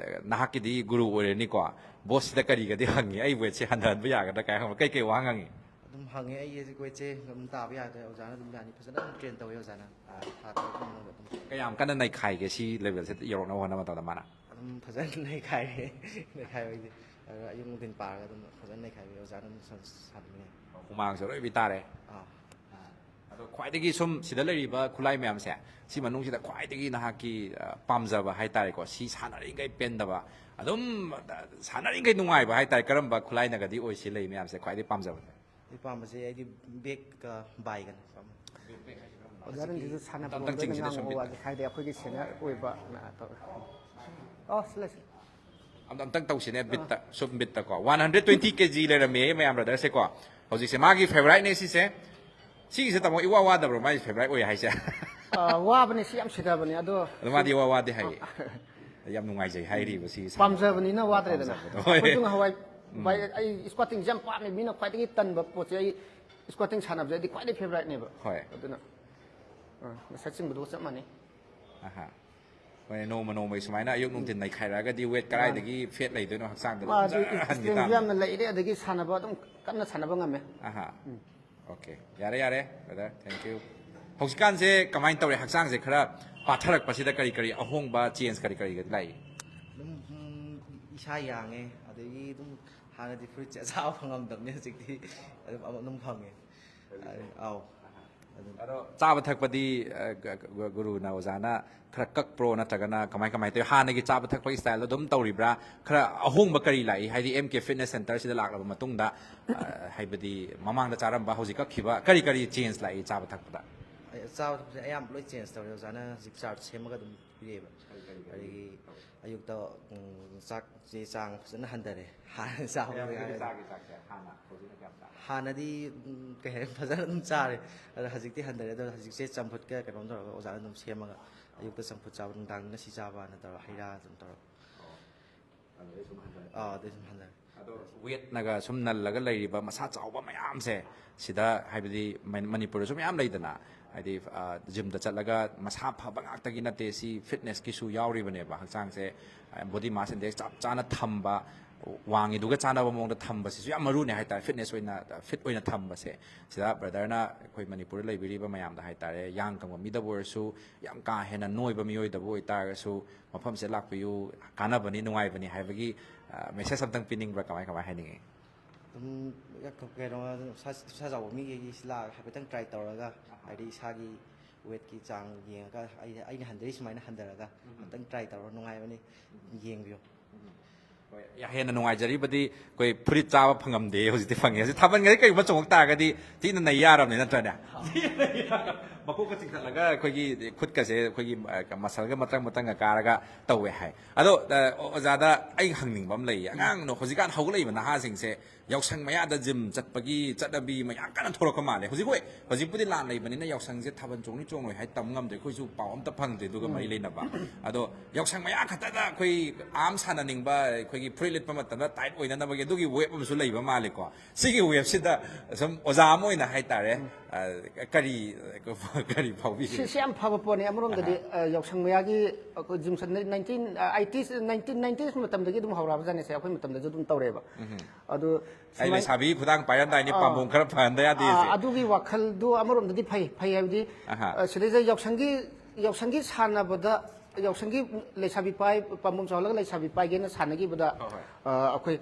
ꯅꯍꯥꯛꯀꯤꯗꯤ ꯒꯨꯔꯨ ꯑꯣꯏꯔꯅꯤꯀꯣ, ꯕꯣꯁꯁꯤꯗ ꯀꯔꯤꯒꯗꯤ ꯍꯪꯉꯤ? "ꯑꯩ ꯋꯦꯠꯁꯦ ꯍꯟꯊꯍꯟꯕ ꯌꯥꯒꯗ꯭ꯔꯥ?" ꯀꯥꯏ ꯍꯪꯕ, ꯀꯩꯀꯩ ꯋꯥꯍꯪ ꯍꯪꯉꯤ? ꯑꯗꯨꯝ ꯍꯪꯉꯦ, ꯑꯩ ꯍꯧꯖꯤꯛ ꯋꯦꯠꯁꯦ ꯑꯗꯨꯝ ꯇꯥꯕ ꯌꯥꯗ꯭ꯔꯦ, ꯑꯣꯖꯥꯅ ꯑꯗꯨꯝ ꯌꯥꯅꯤ, ꯐꯖꯅ ꯑꯗꯨꯝ ꯇ꯭ꯔꯦꯟ ꯇꯧꯋꯦ ꯑꯣꯖꯥꯅ꯫ ꯑꯥ, ꯊꯥ ꯇꯔꯨꯛꯀꯤ ꯃꯅꯨꯡꯗ ꯑꯗꯨꯝ꯫ ꯀꯌꯥꯝ ꯀꯟꯅ ꯅꯩꯈꯥꯏꯒꯦ ꯁꯤ ꯂꯦꯚꯦꯜꯁꯤꯗ ꯌꯧꯔꯛꯅꯕ ꯍꯣꯠꯅꯕ ꯃꯇꯝꯗ ꯃꯥꯅ? ꯑꯗꯨꯝ ꯐꯖꯅ ꯅꯩꯈꯥꯏꯔꯦ꯫ ꯅꯩꯈꯥꯏꯕꯩꯗꯤ ꯑꯗꯨꯒ ꯑꯌꯨꯛ ꯅꯨꯡꯊꯤꯟ ꯄꯥꯔꯒ ꯑꯗꯨꯝ ꯐꯖꯅ ꯅꯩꯈꯥꯏꯕꯤ, ꯑꯣꯖꯥꯅ ꯑꯗꯨꯝ ꯁꯥꯟ-, ꯁꯥꯟꯅꯃꯤꯟꯅꯩ꯫ ꯍꯨꯃꯥꯡꯁꯨ ꯑꯔꯣꯏꯕꯤ ꯇꯥꯔꯦ꯫ ꯑꯥ꯫ ꯑꯗꯣ ꯈ꯭ꯋꯥꯏꯗꯒꯤ ꯁꯨꯝ ꯁꯤꯗ ꯂꯩꯔꯤꯕ ꯈꯨꯠꯂꯥꯏ ꯃꯌꯥꯝꯁꯦ, ꯁꯤ ꯃꯅꯨꯡꯁꯤꯗ ꯈ꯭ꯋꯥꯏꯗꯒꯤ ꯅꯍꯥꯛꯀꯤ, ꯑ, ꯄꯥꯝꯖꯕ ꯍꯥꯏꯇꯥꯔꯦꯀꯣ, ꯁꯤ ꯁꯥꯟꯅꯔꯤꯈꯩ ꯄꯦꯟꯗꯕ, ꯑꯗꯨꯝ, ꯑ, ꯁꯥꯟꯅꯔꯤꯈꯩ ꯅꯨꯡꯉꯥꯏꯕ ꯍꯥꯏꯇꯥꯔꯦ, ꯀꯔꯝꯕ ꯈꯨꯠꯂꯥꯏꯅꯒꯗꯤ ꯑꯣꯏ? ꯁꯤ ꯂꯩ ꯃꯌꯥꯝꯁꯦ ꯈ꯭ꯋꯥꯏꯗꯒꯤ ꯄꯥꯝꯖꯕꯁꯦ? ꯑꯩ ꯄꯥꯝꯕꯁꯦ ꯑꯩꯗꯤ ꯕꯦꯛꯀ ꯕꯥꯏꯒꯅꯤ ꯄꯥꯝꯃꯦ꯫ ꯑꯣꯖꯥ ꯔꯟꯖꯤꯠꯁꯨ ꯁꯥꯟꯅꯕ ꯑꯝꯇꯪ ꯂꯣꯝꯗ ꯑꯣꯏꯅ ꯆꯤꯡꯁꯤꯜꯂ ꯁꯨꯝ ꯉꯥꯡꯉꯛꯑꯣ, ꯕꯤꯠꯇ꯫ ꯍꯥꯏꯗꯤ ꯑꯩꯈꯣꯏꯒꯤ ꯁꯦꯅꯤꯌꯔ ꯑꯣꯏꯕ ꯇꯧꯔꯦ꯫ ꯑꯣ, ꯁꯤ ꯂꯩ, ꯁꯤ꯫ ꯑꯝ-, ꯑꯝꯇꯪ ꯇꯧꯁꯤꯅꯦ, ꯕꯤꯠꯇ, ꯁꯨꯝ ꯕꯤꯠꯇꯀꯣ꯫ ꯋꯥꯟ ꯍꯟꯗ꯭ꯔꯦꯠ ꯇ꯭ꯋꯦꯟꯇꯤ ꯀꯦ ꯖꯤ ꯂꯩꯔꯝꯃꯦ ꯃꯌꯥꯝ, ꯕ꯭ꯔꯗꯔꯁꯦꯀꯣ꯫ ꯍꯧꯖꯤꯛꯁꯦ ꯃꯥꯒꯤ ꯐꯦꯚꯣꯔꯥꯏꯠꯅꯦ ꯁꯤꯁꯦ꯫ ꯁꯤꯒꯤꯁꯦ ꯇꯥꯃꯣ ꯏꯋꯥ ꯋꯥꯗꯕ꯭ꯔꯣ, ꯃꯥꯒꯤ ꯐꯦꯚꯣꯔꯥꯏꯠ ꯑꯣꯏ ꯍꯥꯏꯁꯦ? ꯑ, ꯋꯥꯕꯅꯦ, ꯁꯤ ꯌꯥꯝ ꯁꯤꯊꯕꯅꯦ, ꯑꯗꯣ ꯑꯗꯣ ꯃꯥꯗꯤ ꯏꯋꯥ ꯋꯥꯗꯦ ꯍꯥꯏꯌꯦ꯫ ꯌꯥꯝ ꯅꯨꯡꯉꯥꯏꯖꯩ ꯍꯥꯏꯔꯤꯕ ꯁꯤ ꯁꯥꯟꯅꯕ꯫ ꯄꯥꯝꯖꯕꯅꯤꯅ ꯋꯥꯗ꯭ꯔꯦꯗꯅ꯫ ꯄꯥꯝꯖꯕꯗꯣ꯫ ꯑꯩꯈꯣꯏꯁꯨ ꯉꯍꯥꯟꯋꯥꯏ, ꯎꯝ꯫ ꯚꯥꯏ, ꯑꯩ ꯏꯁꯀ꯭ꯋꯥꯇꯤꯡꯁꯦ ꯌꯥꯝ ꯄꯥꯝꯃꯦ, ꯃꯤꯅ ꯈ꯭ꯋꯥꯏꯗꯒꯤ ꯇꯟꯕ ꯄꯣꯠꯁꯦ ꯑꯩ ꯏꯁꯀ꯭ꯋꯥꯇꯤꯡ ꯁꯥꯟꯅꯕꯁꯦ ꯑꯩꯗꯤ ꯈ꯭ꯋꯥꯏꯗꯒꯤ ꯐꯦꯚꯣꯔꯥꯏꯠꯅꯦꯕ꯫ ꯍꯣꯏ꯫ ꯑꯗꯨꯅ, ꯑ, ꯉꯁꯥꯏ ꯆꯤꯡꯕꯗꯨꯒ ꯆꯞ ꯃꯥꯟꯅꯩ꯫ ꯑꯍꯥ꯫ ꯍꯣꯏ, ꯅꯣꯡꯃ ꯅꯣꯡꯃꯒꯤ ꯁꯨꯃꯥꯏꯅ ꯑꯌꯨꯛ ꯅꯨꯡꯊꯤꯟ ꯅꯩꯈꯥꯏꯔꯛꯑꯒꯗꯤ ꯋꯦꯠ ꯃꯥꯅꯦ꯫ ꯀꯗꯥꯏꯗꯒꯤ ꯐꯦꯠ ꯂꯩꯗꯣꯏꯅꯣ ꯍꯛꯆꯥꯡꯗ? ꯃꯥ ꯑꯗꯨꯝ ꯑꯗꯨ ꯖꯔ ꯍꯟꯈꯤ ꯏꯁꯇ꯭ꯔꯦꯡꯁꯨ ꯇꯥꯕꯅꯤ꯫ ꯌꯥꯝꯅ ꯂꯩꯔꯦ, ꯑꯗꯒꯤ ꯁꯥꯟꯅꯕ ꯑꯗꯨꯝ ꯀꯟꯅ ꯁꯥꯟꯅꯕ ꯉꯝꯃꯦ꯫ ꯑꯍꯥ꯫ ꯎꯝ꯫ ꯑꯣꯀꯦ, ꯌꯥꯔꯦ, ꯌꯥꯔꯦ, ꯕ꯭ꯔꯗꯔ, ꯊꯦꯡꯀ꯭ꯌꯨ꯫ ꯍꯧꯖꯤꯛꯀꯥꯟꯁꯦ ꯀꯃꯥꯏꯅ ꯇꯧꯔꯦ? ꯍꯛꯆꯥꯡꯁꯦ ꯈꯔ ꯄꯥꯊꯔꯛꯄꯁꯤꯗ ꯀꯔꯤ ꯀꯔꯤ ꯑꯍꯣꯡꯕ, ꯆꯦꯟꯖ ꯀꯔꯤ ꯀꯔꯤꯒꯗꯤ ꯂꯥꯛꯏ? ꯑꯗꯨꯝ, ꯎꯝ, ꯏꯁꯥ ꯌꯥꯡꯉꯦ, ꯑꯗꯒꯤ ꯑꯗꯨꯝ ꯍꯥꯟꯅꯗꯤ ꯐꯨꯔꯤꯠꯁꯦ ꯑꯆꯥꯕ ꯐꯪꯉꯝꯗꯕꯅꯦ, ꯍꯧꯖꯤꯛꯇꯤ ꯑꯗꯨꯝ, ꯑꯗꯨꯝ ꯐꯪꯉꯦ꯫ ꯑꯥꯎ꯫ ꯑꯗꯣ ꯆꯥꯕ ꯊꯛꯄꯗꯤ, ꯑ, ꯒ-, ꯒ-, ꯒꯨꯔꯨꯅ, ꯑꯣꯖꯥꯅ ꯈꯔ ꯀꯛꯄ꯭ꯔꯣ, ꯅꯠꯇ꯭ꯔꯒꯅ ꯀꯃꯥꯏ ꯀꯃꯥꯏ ꯇꯧꯏ? ꯍꯥꯟꯅꯒꯤ ꯆꯥꯕ ꯊꯛꯄꯒꯤ ꯁ꯭ꯇꯥꯏꯜꯗꯣ ꯑꯗꯨꯝ ꯇꯧꯔꯤꯕ꯭ꯔꯥ? ꯈꯔ ꯑꯍꯣꯡꯕ ꯀꯔꯤ ꯂꯥꯛꯏ? ꯍꯥꯏꯗꯤ ꯑꯦꯝ ꯀꯦ ꯐꯤꯠꯅꯦꯁ ꯁꯦꯟꯇꯔꯁꯤꯗ ꯂꯥꯛꯂꯕ ꯃꯇꯨꯡꯗ, ꯑ, ꯍꯥꯏꯕꯗꯤ ꯃꯃꯥꯡꯗ ꯆꯥꯔꯝꯕ, ꯍꯧꯖꯤꯛ ꯀꯛꯈꯤꯕ, ꯀꯔꯤ ꯀꯔꯤ ꯆꯦꯟꯖ ꯂꯥꯛꯏ ꯆꯥꯕ ꯊꯛꯄꯗ? ꯑꯩ ꯆꯥꯕ ꯊꯛꯄꯁꯦ ꯑꯌꯥꯝꯕ ꯂꯣꯏ ꯆꯦꯟꯖ ꯇꯧꯔꯦ꯫ ꯑꯣꯖꯥꯅ ꯍꯧꯖꯤꯛ ꯆꯥꯔꯠ ꯁꯦꯝꯃꯒ ꯑꯗꯨꯝ ꯄꯤꯔꯛꯑꯦꯕ꯫ ꯀꯔꯤ ꯀꯔꯤ ꯑꯗꯒꯤ ꯇꯧꯏ? ꯑꯌꯨꯛꯇ, ꯎꯝ, ꯆꯥꯛꯁꯦ ꯆꯥꯡ ꯐꯖꯅ ꯍꯟꯊꯔꯦ꯫ ꯍꯥꯟꯅ ꯆꯥꯕꯗꯨꯒ ꯀꯌꯥꯝ ꯀꯨꯏꯔꯦ ꯍꯥꯏꯔꯗꯤ꯫ ꯆꯥꯒꯦ ꯆꯥꯛꯁꯦ? ꯍꯥꯟꯅ ꯍꯧꯖꯤꯛꯅ ꯀꯌꯥꯝ ꯆꯥꯒꯦ? ꯍꯥꯟꯅꯗꯤ, ꯎꯝ, ꯀꯩ ꯍꯥꯏ, ꯐꯖꯅ ꯑꯗꯨꯝ ꯆꯥꯔꯦ꯫ ꯑꯗꯣ ꯍꯧꯖꯤꯛꯇꯤ ꯍꯟꯊꯔꯦ꯫ ꯑꯗꯣ ꯍꯧꯖꯤꯛꯁꯦ ꯆꯝꯐꯨꯠꯀ ꯀꯩꯅꯣꯝ ꯇꯧꯔꯒ ꯑꯣꯖꯥꯅ ꯑꯗꯨꯝ ꯁꯦꯝꯃꯒ ꯑꯌꯨꯛꯇ ꯆꯝꯐꯨꯠ ꯆꯥꯕ, ꯅꯨꯡꯗꯥꯡꯗꯅ ꯁꯤ ꯆꯥꯕꯅ ꯇꯧꯔꯒ ꯍꯩ ꯔꯥ ꯑꯗꯨꯝ ꯇꯧꯔꯒ꯫ ꯑꯣ꯫ ꯑꯗꯨꯗꯩ ꯁꯨꯝ ꯍꯟꯊꯔꯛꯄ꯫ ꯑꯥ, ꯑꯗꯨꯗꯩ ꯁꯨꯝ ꯍꯟꯊꯔꯦ꯫ ꯑꯗꯣ ꯋꯦꯠꯅꯒ ꯁꯨꯝ ꯅꯜꯂꯒ ꯂꯩꯔꯤꯕ ꯃꯁꯥ ꯆꯥꯎꯕ ꯃꯌꯥꯝꯁꯦ, ꯁꯤꯗ ꯍꯥꯏꯕꯗꯤ ꯃ-, ꯃꯅꯤꯄꯨꯔꯗꯁꯨ ꯃꯌꯥꯝ ꯂꯩꯗꯅ, ꯍꯥꯏꯗꯤ, ꯑ, ꯖꯤꯝꯗ ꯆꯠꯂꯒ ꯃꯁꯥ ꯐꯕ ꯉꯥꯛꯇꯒꯤ ꯅꯠꯇꯦ, ꯁꯤ ꯐꯤꯠꯅꯦꯁꯀꯤꯁꯨ ꯌꯥꯎꯔꯤꯕꯅꯦꯕ꯫ ꯍꯛꯆꯥꯡꯁꯦ, ꯑ, ꯕꯣꯗꯤ ꯃꯥꯁ ꯏꯟꯗꯦꯛꯁ ꯆꯞ ꯆꯥꯅ ꯊꯝꯕ, ꯋꯥꯡꯉꯤꯗꯨꯒ ꯆꯥꯟꯅꯕ ꯃꯑꯣꯡꯗ ꯊꯝꯕꯁꯤꯁꯨ ꯌꯥꯝ ꯃꯔꯨꯅꯦ ꯍꯥꯏꯇꯥꯔꯦ, ꯐꯤꯠꯅꯦꯁ ꯑꯣꯏꯅ, ꯐꯤꯠ ꯑꯣꯏꯅ ꯊꯝꯕꯁꯦ꯫ ꯁꯤꯗ ꯕ꯭ꯔꯗꯔꯅ ꯑꯩꯈꯣꯏ ꯃꯅꯤꯄꯨꯔꯗ ꯂꯩꯕꯤꯔꯤꯕ ꯃꯌꯥꯝꯗ ꯍꯥꯏꯇꯥꯔꯦ, ꯌꯥꯡ ꯀꯪꯕ ꯃꯤꯗꯕꯨ ꯑꯣꯏꯔꯁꯨ, ꯌꯥꯝ ꯀꯥ ꯍꯦꯟꯅ ꯅꯣꯏꯕ ꯃꯤꯑꯣꯏꯗꯕꯨ ꯑꯣꯏꯇꯥꯔꯒꯁꯨ, ꯃꯐꯝꯁꯤꯗ ꯂꯥꯛꯄꯤꯌꯨ, ꯀꯥꯟꯅꯕꯅꯤ, ꯅꯨꯡꯉꯥꯏꯕꯅꯤ ꯍꯥꯏꯕꯒꯤ, ꯑ, ꯃꯦꯁꯦꯖ ꯑꯝꯇꯪ ꯄꯤꯅꯤꯡꯕ꯭ꯔꯥ? ꯀꯃꯥꯏ, ꯀꯃꯥꯏ ꯍꯥꯏꯅꯤꯡꯉꯤ? ꯑꯗꯨꯝ ꯀꯩꯅꯣ, ꯏꯁꯥ, ꯏꯁꯥ ꯆꯥꯎꯕ ꯃꯤꯈꯩꯒꯤ ꯁꯤ ꯂꯥꯛꯑꯒ ꯍꯥꯏꯐꯦꯠꯇꯪ ꯇ꯭ꯔꯥꯏ ꯇꯧꯔꯒ, ꯍꯥꯏꯗꯤ ꯏꯁꯥꯒꯤ ꯋꯦꯠꯀꯤ ꯆꯥꯡ ꯌꯦꯡꯉꯒ, ꯑꯩ, ꯑꯩꯅ ꯍꯟꯊꯔꯤ ꯁꯨꯃꯥꯏꯅ ꯍꯟꯊꯔꯒ ꯎꯝ꯫ ꯑꯝꯇꯪ ꯇ꯭ꯔꯥꯏ ꯇꯧꯔꯣ, ꯅꯨꯡꯉꯥꯏꯕꯅꯤ, ꯌꯦꯡꯕꯤꯌꯨ꯫ ꯎꯝ꯫ ꯍꯣꯏ, ꯌꯥ-, ꯍꯦꯟꯅ ꯅꯨꯡꯉꯥꯏꯖꯔꯤꯕꯗꯤ ꯑꯩꯈꯣꯏ ꯐꯨꯔꯤꯠ ꯆꯥꯕ ꯐꯪꯉꯝꯗꯦ, ꯍꯧꯖꯤꯛꯇꯤ ꯐꯪꯉꯦ꯫ ꯍꯧꯖꯤꯛ ꯊꯥꯕꯜꯒꯗꯤ ꯀꯩꯒꯨꯝꯕ ꯆꯣꯡꯉꯛ ꯇꯥꯔꯒꯗꯤ ꯊꯤꯅ ꯅꯩ ꯌꯥꯔꯕꯅꯤ, ꯅꯠꯇ꯭ꯔꯅꯦ? ꯃꯀꯣꯛꯀ ꯆꯤꯡꯈꯠꯂꯒ ꯑꯩꯈꯣꯏꯒꯤ ꯈꯨꯠꯀꯁꯦ ꯑꯩꯈꯣꯏꯒꯤ, ꯑ, ꯃꯁꯜꯒ ꯃꯇ꯭ꯔꯪ ꯃꯇ꯭ꯔꯪꯒ ꯀꯥꯔꯒ ꯇꯧꯋꯦ ꯍꯥꯏ꯫ ꯑꯗꯣ, ꯑ, ꯑꯣꯖꯥꯗ ꯑꯩ ꯍꯪꯅꯤꯡꯕ ꯑꯃ ꯂꯩꯌꯦ꯫ ꯑꯉꯥꯡꯅ ꯍꯧꯖꯤꯛꯀꯥꯟ ꯍꯧꯒꯠꯂꯛꯏꯕ ꯅꯍꯥꯁꯤꯡꯁꯦ ꯌꯥꯎꯁꯪ ꯃꯌꯥꯗ ꯖꯤꯝ ꯆꯠꯄꯒꯤ ꯆꯠꯅꯕꯤ ꯃꯌꯥꯝ ꯀꯟꯅ ꯊꯣꯛꯂꯛꯄ ꯃꯥꯜꯂꯦ꯫ ꯍꯧꯖꯤꯛ, ꯍꯣꯏ, ꯍꯧꯖꯤꯛꯄꯨꯗꯤ ꯂꯥꯟ ꯂꯩꯕꯅꯤꯅ ꯌꯥꯎꯁꯪꯁꯦ ꯊꯥꯕꯜ ꯆꯣꯡꯅꯤ ꯆꯣꯡꯉꯣꯏ ꯍꯥꯏ ꯇꯝ ꯉꯝꯗ꯭ꯔꯦ꯫ ꯑꯩꯈꯣꯏꯁꯨ ꯄꯥꯎ ꯑꯝꯇ ꯐꯪꯗ꯭ꯔꯦ ꯑꯗꯨꯒ ꯃꯔꯤ ꯂꯩꯅꯕ꯫ ꯑꯗꯣ ꯌꯥꯎꯁꯪ ꯃꯌꯥ ꯈꯛꯇꯗ ꯑꯩꯈꯣꯏ ꯑꯥꯔꯝ ꯁꯥꯟꯅꯅꯤꯡꯕ, ꯑꯩꯈꯣꯏꯒꯤ ꯐꯨꯔꯤꯠ ꯂꯤꯠꯄ ꯃꯇꯝꯗ ꯇꯥꯏꯠ ꯑꯣꯏꯅꯅꯕꯒꯤ ꯑꯗꯨꯒꯤ ꯋꯦꯕ ꯑꯃꯁꯨ ꯂꯩꯕ ꯃꯥꯜꯂꯦꯀꯣ꯫ ꯁꯤꯒꯤ ꯋꯦꯕꯁꯤꯗ ꯁꯨꯝ ꯑꯣꯖꯥ ꯑꯃ ꯑꯣꯏꯅ ꯍꯥꯏꯇꯥꯔꯦ, ꯑ, ꯀꯔꯤ, ꯀꯔꯤ ꯐꯥꯎꯕꯤꯒꯦ? ꯁꯤ, ꯁꯤ ꯌꯥꯝ ꯐꯕ ꯄꯣꯠꯅꯤ꯫ ꯑꯃꯔꯣꯝꯗꯗꯤ, ꯑꯍꯥ꯫ ꯑ, ꯌꯥꯎꯁꯪ ꯃꯌꯥꯒꯤ ꯑꯩꯈꯣꯏ ꯖꯤꯝ ꯁꯥꯟꯅ-, ꯅꯥꯏꯟꯇꯤꯟ, ꯑ, ꯑꯩꯠꯇꯤꯁ, ꯅꯥꯏꯟꯇꯤꯟ ꯅꯥꯏꯟꯇꯤꯁ ꯃꯇꯝꯗꯒꯤ ꯑꯗꯨꯝ ꯍꯧꯔꯛꯑꯕꯖꯥꯠꯅꯤꯁꯦ, ꯑꯩꯈꯣꯏ ꯃꯇꯝꯗꯁꯨ ꯑꯗꯨꯝ ꯇꯧꯔꯛꯑꯦꯕ꯫ ꯎꯝ꯫ ꯑꯗꯨ ꯑꯩ ꯁꯨꯃꯥꯏ-, ꯂꯩꯁꯥꯕꯤ ꯈꯨꯗꯥꯡ ꯄꯥꯏꯔꯝꯗꯥꯏꯅꯦ, ꯑꯥ꯫ ꯄꯥꯝꯕꯣꯝ ꯈꯔ ꯐꯍꯟꯗ ꯌꯥꯗꯦ ꯑꯥ, ꯁꯦ꯫ ꯑꯗꯨꯒꯤ ꯋꯥꯈꯜꯗꯣ ꯑꯃꯔꯣꯝꯗꯗꯤ ꯐꯩ, ꯐꯩ ꯍꯥꯏꯕꯗꯤ, ꯑꯍꯥ꯫ ꯑ, ꯁꯤꯗꯩꯁꯤꯗ ꯌꯥꯎꯁꯪꯒꯤ, ꯌꯥꯎꯁꯪꯒꯤ ꯁꯥꯟꯅꯕꯗ, ꯌꯥꯎꯁꯪꯒꯤ ꯂꯩꯁꯥꯕꯤ ꯄꯥꯏ-, ꯄꯥꯝꯕꯣꯝ ꯆꯥꯎꯍꯜꯂꯒ ꯂꯩꯁꯥꯕꯤ ꯄꯥꯏꯒꯦꯅ ꯁꯥꯟꯅꯈꯤꯕꯗ, ꯍꯣꯏ, ꯍꯣꯏ꯫ ꯑ, ꯑꯩꯈꯣꯏ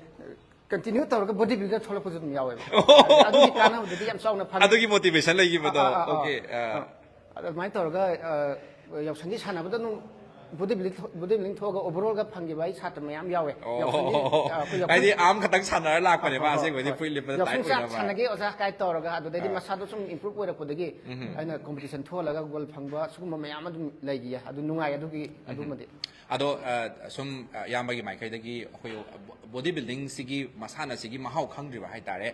ꯀꯟꯇꯤꯅ꯭ꯌꯨ ꯇꯧꯔꯒ ꯕꯣꯗꯤ ꯕꯤꯜꯗꯔ ꯊꯣꯛꯂꯛꯄꯁꯨ ꯑꯗꯨꯝ ꯌꯥꯎꯋꯦꯕ꯫ ꯑꯗꯨꯒꯤ ꯀꯥꯟꯅꯕꯗꯨꯗꯤ ꯌꯥꯝ ꯆꯥꯎꯅ ꯐꯪꯉꯤ꯫ ꯑꯗꯨꯒꯤ ꯃꯣꯇꯤꯚꯦꯁꯟ ꯂꯩꯈꯤꯕꯗꯣ꯫ ꯑꯥ, ꯑꯥ, ꯑꯥ, ꯑꯣꯀꯦ꯫ ꯑꯥ꯫ ꯑꯗꯨꯃꯥꯏꯅ ꯇꯧꯔꯒ ꯑ, ꯌꯥꯎꯁꯪꯒꯤ ꯁꯥꯟꯅꯕꯗ ꯑꯗꯨꯝ ꯕꯣꯗꯤ ꯕꯤꯜꯗꯤꯡ ꯊꯣꯛꯑꯒ ꯑꯣꯚꯔ ꯑꯣꯜꯒ ꯐꯪꯈꯤꯕ ꯑꯩ ꯁꯥꯇ꯭ꯔ ꯃꯌꯥꯝ ꯌꯥꯎꯋꯦ꯫ ꯌꯥꯎꯁꯪꯒꯤ, ꯑ, ꯑꯩꯈꯣꯏ ꯌꯥꯎꯁꯪ ꯍꯥꯏꯗꯤ ꯑꯥꯔꯝ ꯈꯛꯇꯪ ꯁꯥꯟꯅꯔ ꯂꯥꯛꯄꯅꯦꯕ꯫ ꯍꯣꯏ, ꯍꯣꯏ, ꯑꯁꯦꯡꯕꯗꯤ ꯍꯣꯏ꯫ ꯐꯨꯔꯤꯠ ꯂꯤꯠꯄꯗ ꯌꯥꯎꯁꯪ ꯇꯥꯏꯠ ꯆꯥꯛ ꯑꯣꯏꯅꯕ꯫ ꯁꯥꯟꯅꯒꯦ ꯑꯣꯖꯥ ꯀꯥꯏ ꯇꯧꯔꯒ ꯑꯗꯨꯗꯩꯗꯤ ꯃꯁꯥꯗꯣ ꯁꯨꯝ ꯏꯝꯄ꯭ꯔꯨꯞ ꯑꯣꯏꯔꯛꯄꯗꯒꯤ ꯑꯩꯅ ꯀꯣꯝꯄꯤꯇꯤꯁꯟ ꯊꯣꯛꯍꯜꯂꯒ ꯒꯣꯜ ꯐꯪꯕ ꯁꯤꯒꯨꯝꯕ ꯃꯌꯥꯝ ꯑꯗꯨꯝ ꯂꯩꯈꯤꯌꯦ꯫ ꯑꯗꯨ ꯅꯨꯡꯉꯥꯏ ꯑꯗꯨꯒꯤ ꯑꯗꯨꯃꯗꯤ꯫ ꯑꯗꯣ ꯑ, ꯁꯨꯝ ꯑ, ꯏꯌꯥꯝꯕꯒꯤ ꯃꯥꯏꯀꯩꯗꯒꯤ ꯑꯩꯈꯣꯏ ꯕꯣꯗꯤ ꯕꯤꯜꯗꯤꯡꯁꯤꯒꯤ ꯃꯁꯥꯟꯅꯁꯤꯒꯤ ꯃꯍꯥꯎ ꯈꯪꯗ꯭ꯔꯤꯕ ꯍꯥꯏꯇꯥꯔꯦ꯫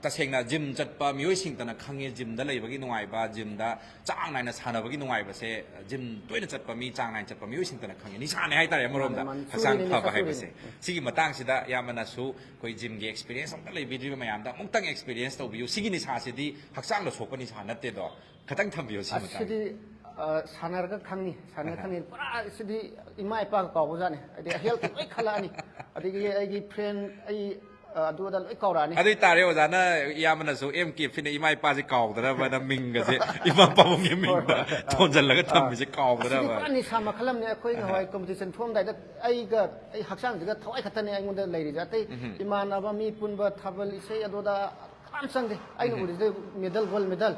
ꯇꯁꯦꯡꯅ ꯖꯤꯝ ꯆꯠꯄ ꯃꯤꯑꯣꯏꯁꯤꯡꯇꯅ ꯈꯪꯉꯦ, ꯖꯤꯝꯗ ꯂꯩꯕꯒꯤ ꯅꯨꯡꯉꯥꯏꯕ, ꯖꯤꯝꯗ ꯆꯥꯡ ꯅꯥꯏꯅ ꯁꯥꯟꯅꯕꯒꯤ ꯅꯨꯡꯉꯥꯏꯕꯁꯦ꯫ ꯖꯤꯝ ꯇꯣꯏꯅ ꯆꯠꯄ ꯃꯤ, ꯆꯥꯡ ꯅꯥꯏꯅ ꯆꯠꯄ ꯃꯤꯑꯣꯏꯁꯤꯡꯇꯅ ꯈꯪꯉꯦ, ꯅꯤꯁꯥꯅꯦ ꯍꯥꯏꯇꯥꯔꯦ ꯑꯃꯔꯣꯝꯗ꯫ ꯃꯥꯅꯦ, ꯃꯥꯅꯦ꯫ ꯍꯛꯆꯥꯡ ꯆꯨꯔꯤꯅꯦ, ꯐꯕ ꯅꯤꯁꯥ ꯍꯥꯏꯕꯁꯦ꯫ ꯆꯨꯔꯤꯅꯦ꯫ ꯁꯤꯒꯤ ꯃꯇꯥꯡꯁꯤꯗ ꯏꯌꯥꯝꯕꯅꯁꯨ ꯑꯩꯈꯣꯏ ꯖꯤꯝꯒꯤ ꯑꯦꯛꯁꯄꯤꯔꯤꯌꯦꯟꯁ ꯑꯝꯇ ꯂꯩꯕꯤꯗ꯭ꯔꯤꯕ ꯃꯌꯥꯝꯗ ꯑꯃꯨꯛꯇꯪ ꯑꯦꯛꯁꯄꯤꯔꯤꯌꯦꯟꯁ ꯇꯧꯕꯤꯌꯨ꯫ ꯁꯤꯒꯤ ꯅꯤꯁꯥꯁꯤꯗꯤ ꯍꯛꯆꯥꯡꯗ ꯁꯣꯛꯄ ꯅꯤꯁꯥ ꯅꯠꯇꯦꯗꯣ꯫ ꯈꯇꯪ ꯊꯝꯕꯤꯌꯨ ꯁꯤ ꯃꯇꯥꯡꯁꯤꯗ꯫ ꯑꯁꯤꯗꯤ ꯑ, ꯁꯥꯟꯅꯔꯒ ꯈꯪꯅꯤ, ꯁꯥꯟꯅꯔꯒ ꯈꯪꯅꯤ꯫ ꯄꯨꯔꯥ ꯁꯤꯗꯤ ꯏꯃꯥ ꯏꯄꯥꯒ ꯀꯥꯎꯕꯖꯥꯠꯅꯤ꯫ ꯍꯥꯏꯗꯤ ꯍꯦꯜꯠ ꯂꯣꯏ ꯈꯜꯂꯛꯑꯅꯤ꯫ ꯑꯗꯒꯤ ꯑꯩꯒꯤ ꯐ꯭ꯔꯦꯟ, ꯑꯩ ꯑ, ꯑꯗꯨ ꯑꯗꯥ ꯂꯣꯏ ꯀꯥꯎꯔꯛꯑꯅꯤ꯫ ꯑꯗꯨ ꯑꯣꯏꯇꯥꯔꯦ ꯑꯣꯖꯥꯅ, ꯏꯌꯥꯝꯕꯅꯁꯨ ꯑꯦꯝ ꯀꯦ ꯐꯤꯠꯅ ꯏꯃꯥ ꯏꯄꯥꯁꯤ ꯀꯥꯎꯗꯅꯕꯅ ꯃꯤꯡꯒꯁꯦ ꯏꯃꯥ ꯄꯥꯕꯨꯡꯒꯤ ꯃꯤꯡꯗ ꯊꯣꯟꯖꯜꯂꯒ ꯊꯝꯃꯤꯁꯦ ꯁꯤꯗꯤ ꯀꯥꯎꯗꯅꯕ꯫ ꯄꯨꯔꯥ ꯅꯤꯁꯥ ꯃꯈꯜ ꯑꯃꯅꯤ꯫ ꯑꯩꯈꯣꯏ ꯅꯍꯥꯟꯋꯥꯏ ꯀꯣꯝꯄꯤꯇꯤꯁꯟ ꯊꯣꯛꯑꯝꯗꯥꯏꯗ ꯑꯩꯒ, ꯑꯩ ꯍꯛꯆꯥꯡꯁꯤꯒ ꯊꯋꯥꯏ ꯈꯛꯇꯅꯦ ꯑꯩꯉꯣꯟꯗ ꯂꯩꯔꯤꯁꯦ꯫ ꯑꯇꯩ ꯏꯃꯥꯟꯅꯕ, ꯃꯤ ꯄꯨꯟꯕ, ꯊꯥꯕꯜ ꯏꯁꯩ ꯑꯗꯨꯗ ꯀꯅꯥꯝ ꯆꯪꯗꯦ꯫ ꯑꯩꯅ ꯎꯔꯤꯁꯦ ꯃꯦꯗꯜ, ꯒꯣꯜ ꯃꯦꯗꯜ꯫